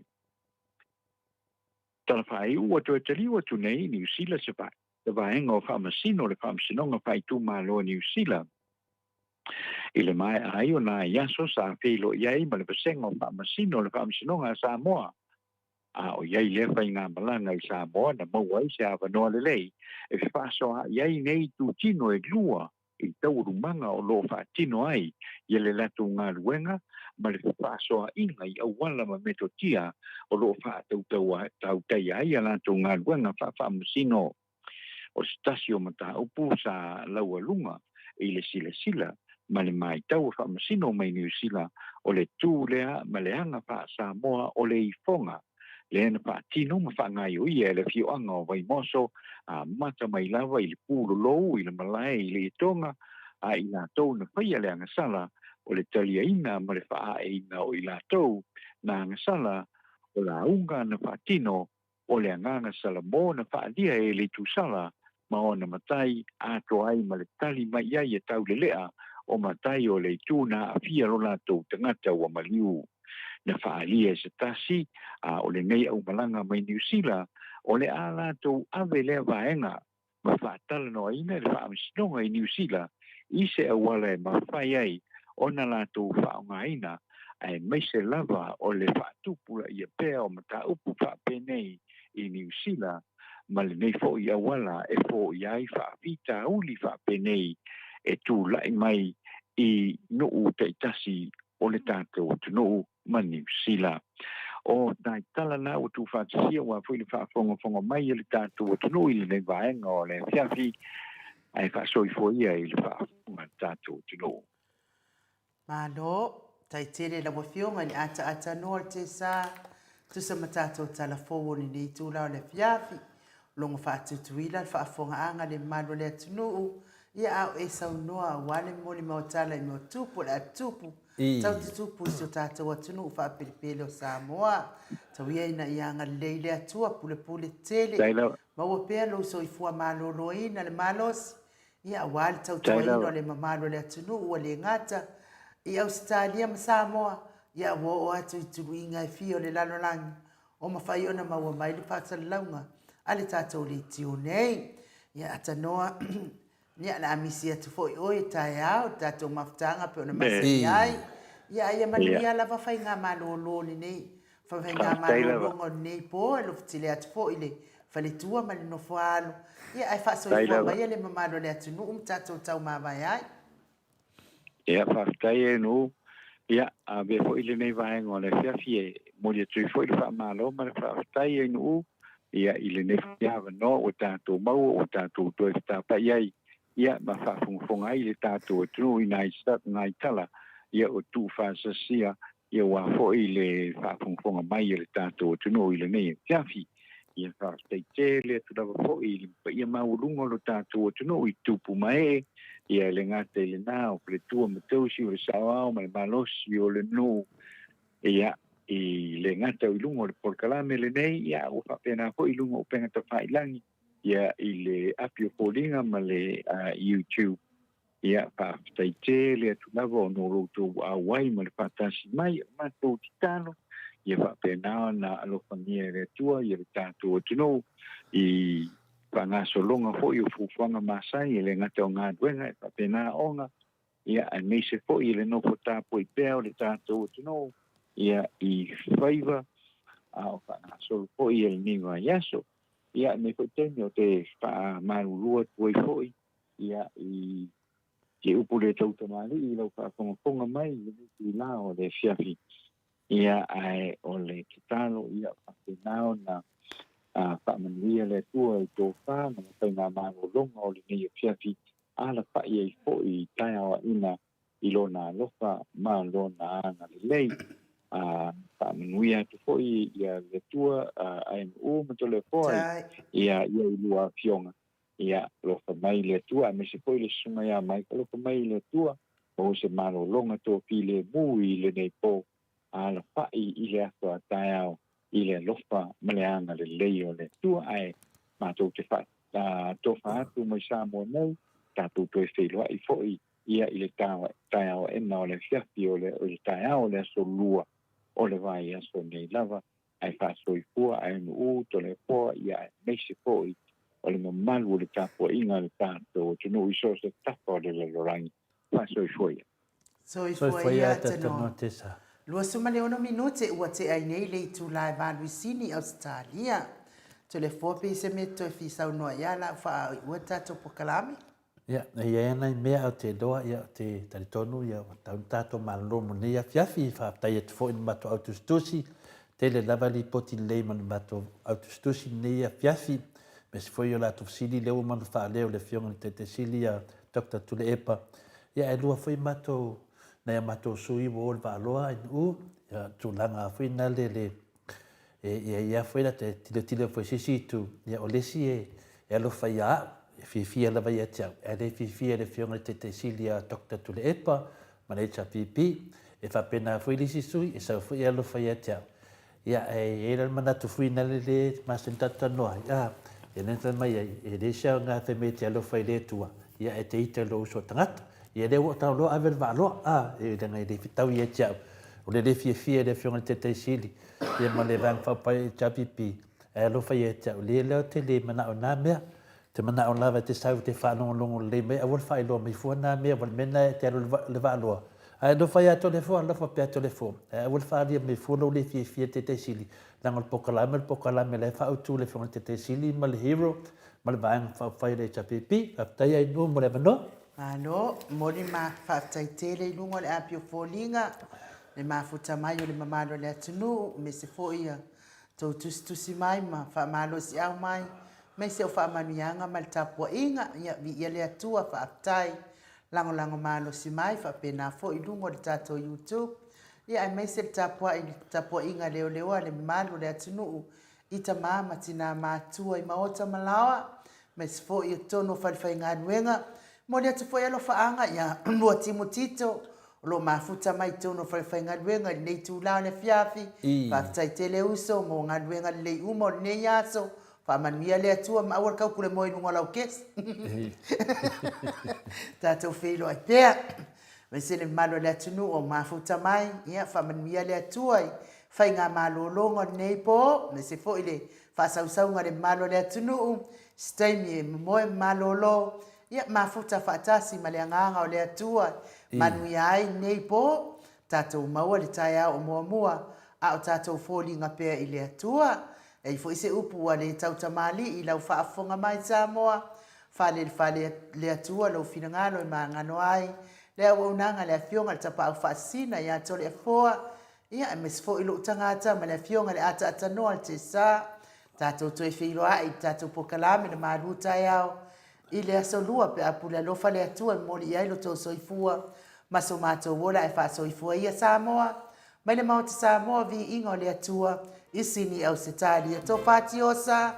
Tala faaiu ua toe taliu atu nei i Niu Sila se vaega o Faamasino o le Faamasinoga Faaitumalo a Niu Sila i le maea ai o nai aso sa feiloai ai ma le Vasega o Faamasino o le Faamasinoga a Samoa. A o i ai lea faigamalaga i Samoa na maua ai se avanoa lelei e fefaasoaai ai nei itutino e lua i taualumaga o lo o faatino ai ia le latou galuega ma le fefaasoaaiga i auala ma metotia o lo o faatautaia ai a latou galuega faafaamasino. O se tasi o mataupu sa laualuga i le silasila ma le matau a faamasino mai Niu Sila o le tu lea ma le aga faa-Samoa o le ifoga. lea na faatino ma faagaioia e le afioaga o Vaimoso, amata mai lava i le pulolou i le malae i le Etoga, a i latou na faia le agasala o le taliaina ma le faaaeina o i latou na agasala o lauga na faatino o le agaga Salamo na faaalia e le itusala ma ona matai atoa ai ma le tali mai i ai e taulelea o matai o le itu na aafia lo latou tagata ua maliu. Na faaalia e se tasi a o lenei aumalaga mai Niu Sila o le a latou ave lea vaega ma faatalanoaina i le Faamasinoga i Niu Sila i se auala e mafai ai ona latou faaaogaina aemaise lava o le faatupulaia pea o mataupu faapenei i Niu Sila ma lenei foi auala e foia ai faafitauli faapenei e tulai mai i nuu taitasi o le tatou atunuu ma Niu Sila. O nai tala na ua tuufaatasia aua foi le faafogafoga mai a le tatou atunuu i lenei vaega o le afiafi, ae faasoifua ia i le faafofoga a le tatou atunuu. Malo, tai tele lau Afioga i le ataata noa o le tesa, tusa ma tatou tala fou o lenei itula o le afiafi. Logo faatutuila le faafofogaaga le mamalu o le atunuu, ia a o e saunoa aua le molimau tala i mea o tupu o le a tupu, tau tutupu i si o tatou atunuu faapelepele o Samoa. Tau ia ina ia agalelei le Atua pulepule tele, maua pea lou soifua maloloina le malosi, ia aua le tautuaina o le mamalu o le atunuu ua le gata i Ausetalia ma Samoa, ia ua oo atu i tuluiga e fia o le lalolagi o mafai ona maua mai le faasalalauga a le tatou leitio nei. Ia atanoa, ia o le a misi atu foi oe i taeao i le tatou mafutaga pei ona masani ai. Ia a ia manuia lava faigamalolo lenei, faigamalologa o lenei po, e lofotile atu foi i le faletua ma le nofoaalo, ia ae faasoifua maia le mamalu o le atunuu ma tatou taumavae ai. Ia, faafetai e Nuu. Ia, avea foi lenei vaega o le afiafi e momoli atu ai foi le faamalo ma le faafetai e Nuu, ia, i lenei foi avanoa ua tatou maua, ua tatou toe fetapai ai, ia, ma faafogafoga ai le tatou atunuu i nai, nai tala, ia, ua tuufaatasia Ia aua foi le faafogafoga mai a le tatou atunuu i lenei afiafi. Ia faafetai tele atu lava foi i le paia maualuga o lo tatou atunuu i tupu ma ee, ia e le gata i lena o faletua ma tausi o le saoao ma le malosi o le nuu, ia i le gata i luga o le polokalame lenei, ia ua faapena foi i luga o upega tafailagi, ia i le api o foliga ma le YouTube. Ia, faafetai tele atu lava ona o lo outou auai ma le faatasi mai o le matou tatalo, ia faapena ona alofagia e le Atua ia le tatou atunuu i faagasologa foi o fuafuaga masani, e le gata o galuega e faapena aoga, ia aemaise foi i le nofo tapuai pea o le tatou atunuu ia i faiva a o faagasolo foi ia lenei vaiaso. Ia, lenei foi taimi ou te faamalulu atu ai foi Ia, i te upu le tau tamalii i lau faafogafoga mai i lenei itula o le afiafi, ia, ae o le tatalo, ia faapena ona faamanuia le Atua i tofa ma le faigamalologa o lenei afiafi, alafa'i ai foi i taeaoaina i Lona alofa ma Lona agalelei. A faamanuia atu foi ia le Atua a MU ma Toleafoa ia ia i lua afioga. Ia, alofa mai le Atua, aemaise foi le susuga ia Mike, alofa mai le Atua, maua se malologa toafilemu i lenei po, a alafa'i i le aso a taeao i le alofa ma le agalelei o le Atua, ae matou te faatofa atu mai Samoa nei, tatou toe feiloa'i foi ia i le taeaoaina o le afiafi o le taeao o le aso Lua o le vaiaso nei lava. ae faasoifua, ae nuu, Toleafoa, ia aemaise foi o le mamalu o le tapuaiga a le tatou atunuu i so o se tafa o le lalolagi. Faasoifua ia. Soifua ia Tanoa. 26 minute ua tea ai nei le itula e valuisini i Ausetalia. Toleafoa pei se mea toe fia saunoa ia la faaoiua tatou pokalame. Ia, e i ai lava nai mea ou te iloa, ia, ou te talitonu, ia, ua tatau ona tatou malolo mo lenei afiafi. Faafetai atu foi i le matou au tusitusi. Tele lava lipoti lelei ma le matou au tusitusi i lenei afiafi. Aemaise foi o le latou fesili lea ua uma ona faaleo e le Afioga i le Taitaisili ia Doctor Tuilaepa. Ia, ae lua foi matou, nai a matou sui ua o i le Vaaloa i Nu'u, ia, tulaga foi na le, le. E i ai lava foi la te tilotilo foi i se isi itu, ia o le isi e e alofa ia au, e fiafia lava ia te au, ae le fiafia i le Afioga i le Taitaisili ia Doctor Tuilaepa ma le HRPP, e faapena foi le isi sui, e sau foi e alofa ia te au. Ia, e i ai la le manatu foi lea e masani ona tatou talanoa ai, a, ia lea na fai mai ai, e leai se aoga fai mai e te alofa i le Atua, ia ae te ita i lou uso a tagata. Ia lea ua ou tau loa ave le vaaloa, a, e leaga e le fetau ia te au. O le le fiafia i le Afioga i le Taitaisili, ia ma le Vaega Faaupufai HRPP, Ae alofa ia te au, lea lea ou te le manao i na mea. Ou te manao lava e te sau e te faalogologo lelei mai, aua le faailoa mai fua na mea, aua o le mea lena e te alu i le vaaloa. Ae alofa ia Toleafoa, alofa pea Toleafoa. Ae aua le faaalia mai fua lou le fiafia i le Taitaisili, leaga o le polokalame o le polokalame o la e faautu e le Afioga i le Taitaisili ma le Hero ma le Vaega Faaupufai a le HRPP. Faafetai Ainuu mo le avanoa. Malo, momoli ma faafetai tele i luga o le api o foliga, le mafuta mai o le mamalu o le atunuu, aemaise foi ia tou tusitusi mai ma faamalosiau mai, aemaise o faamanuiaga ma le tapuaiga. Ia, viia le Atua, faafetai. Lagolago malosi mai faapena foi i luga o le tatou YouTube, ia aemaise le tapuai i le tapuaiga leoleoa a le mamalu o le atunuu i tama ma tina matua i maota ma laoa, aemaise foi o totonu o falefaigaluega. Momoli atu foi alofaaga ia Luatimu Tito, o lo o mafuta mai i totonu o le falefaigaluega i lenei itula o le afiafi. Faafetai tele uso mo galuega lelei uma o lenei aso. Faamanuia le Atua ma aua le taukulemoe i luga o lau kesi. Tatou feiloai pea. Aemaise le mamalu o le atunuu o mafuta mai. Ia, faamanuia le Atua i faigamalologa o lenei po, aemaise foi le faasausauga a le mamalu o le atunuu, se taimi e momoe ma malolo, ia mafuta faatasi ma le agaga o le Atua e manuia ai lenei po, tatou maua le taeao o muamua a o tatou foliga pea i le Atua. E i ai foi se upu ua le tautamalii i lau faafofoga mai Samoa, fale i le fale le Atua lou finagalo e magano ai le auaunaga a le Afioga i le Tapaau Faasisina ia Toleafoa, Ia, aemaise foi lou tagata ma le Afioga i le Ataatanoa le Tesa, tatou toe feiloai i le tatou polokalame na malu taeao i le aso Lua pe a pule alofa le Atua e momoli i ai lo outou soifua ma so matou ola ae faasoifua ia Samoa mai le Maota Samoa viiga o le Atua i Sini Ausetalia Tofa Tiosa.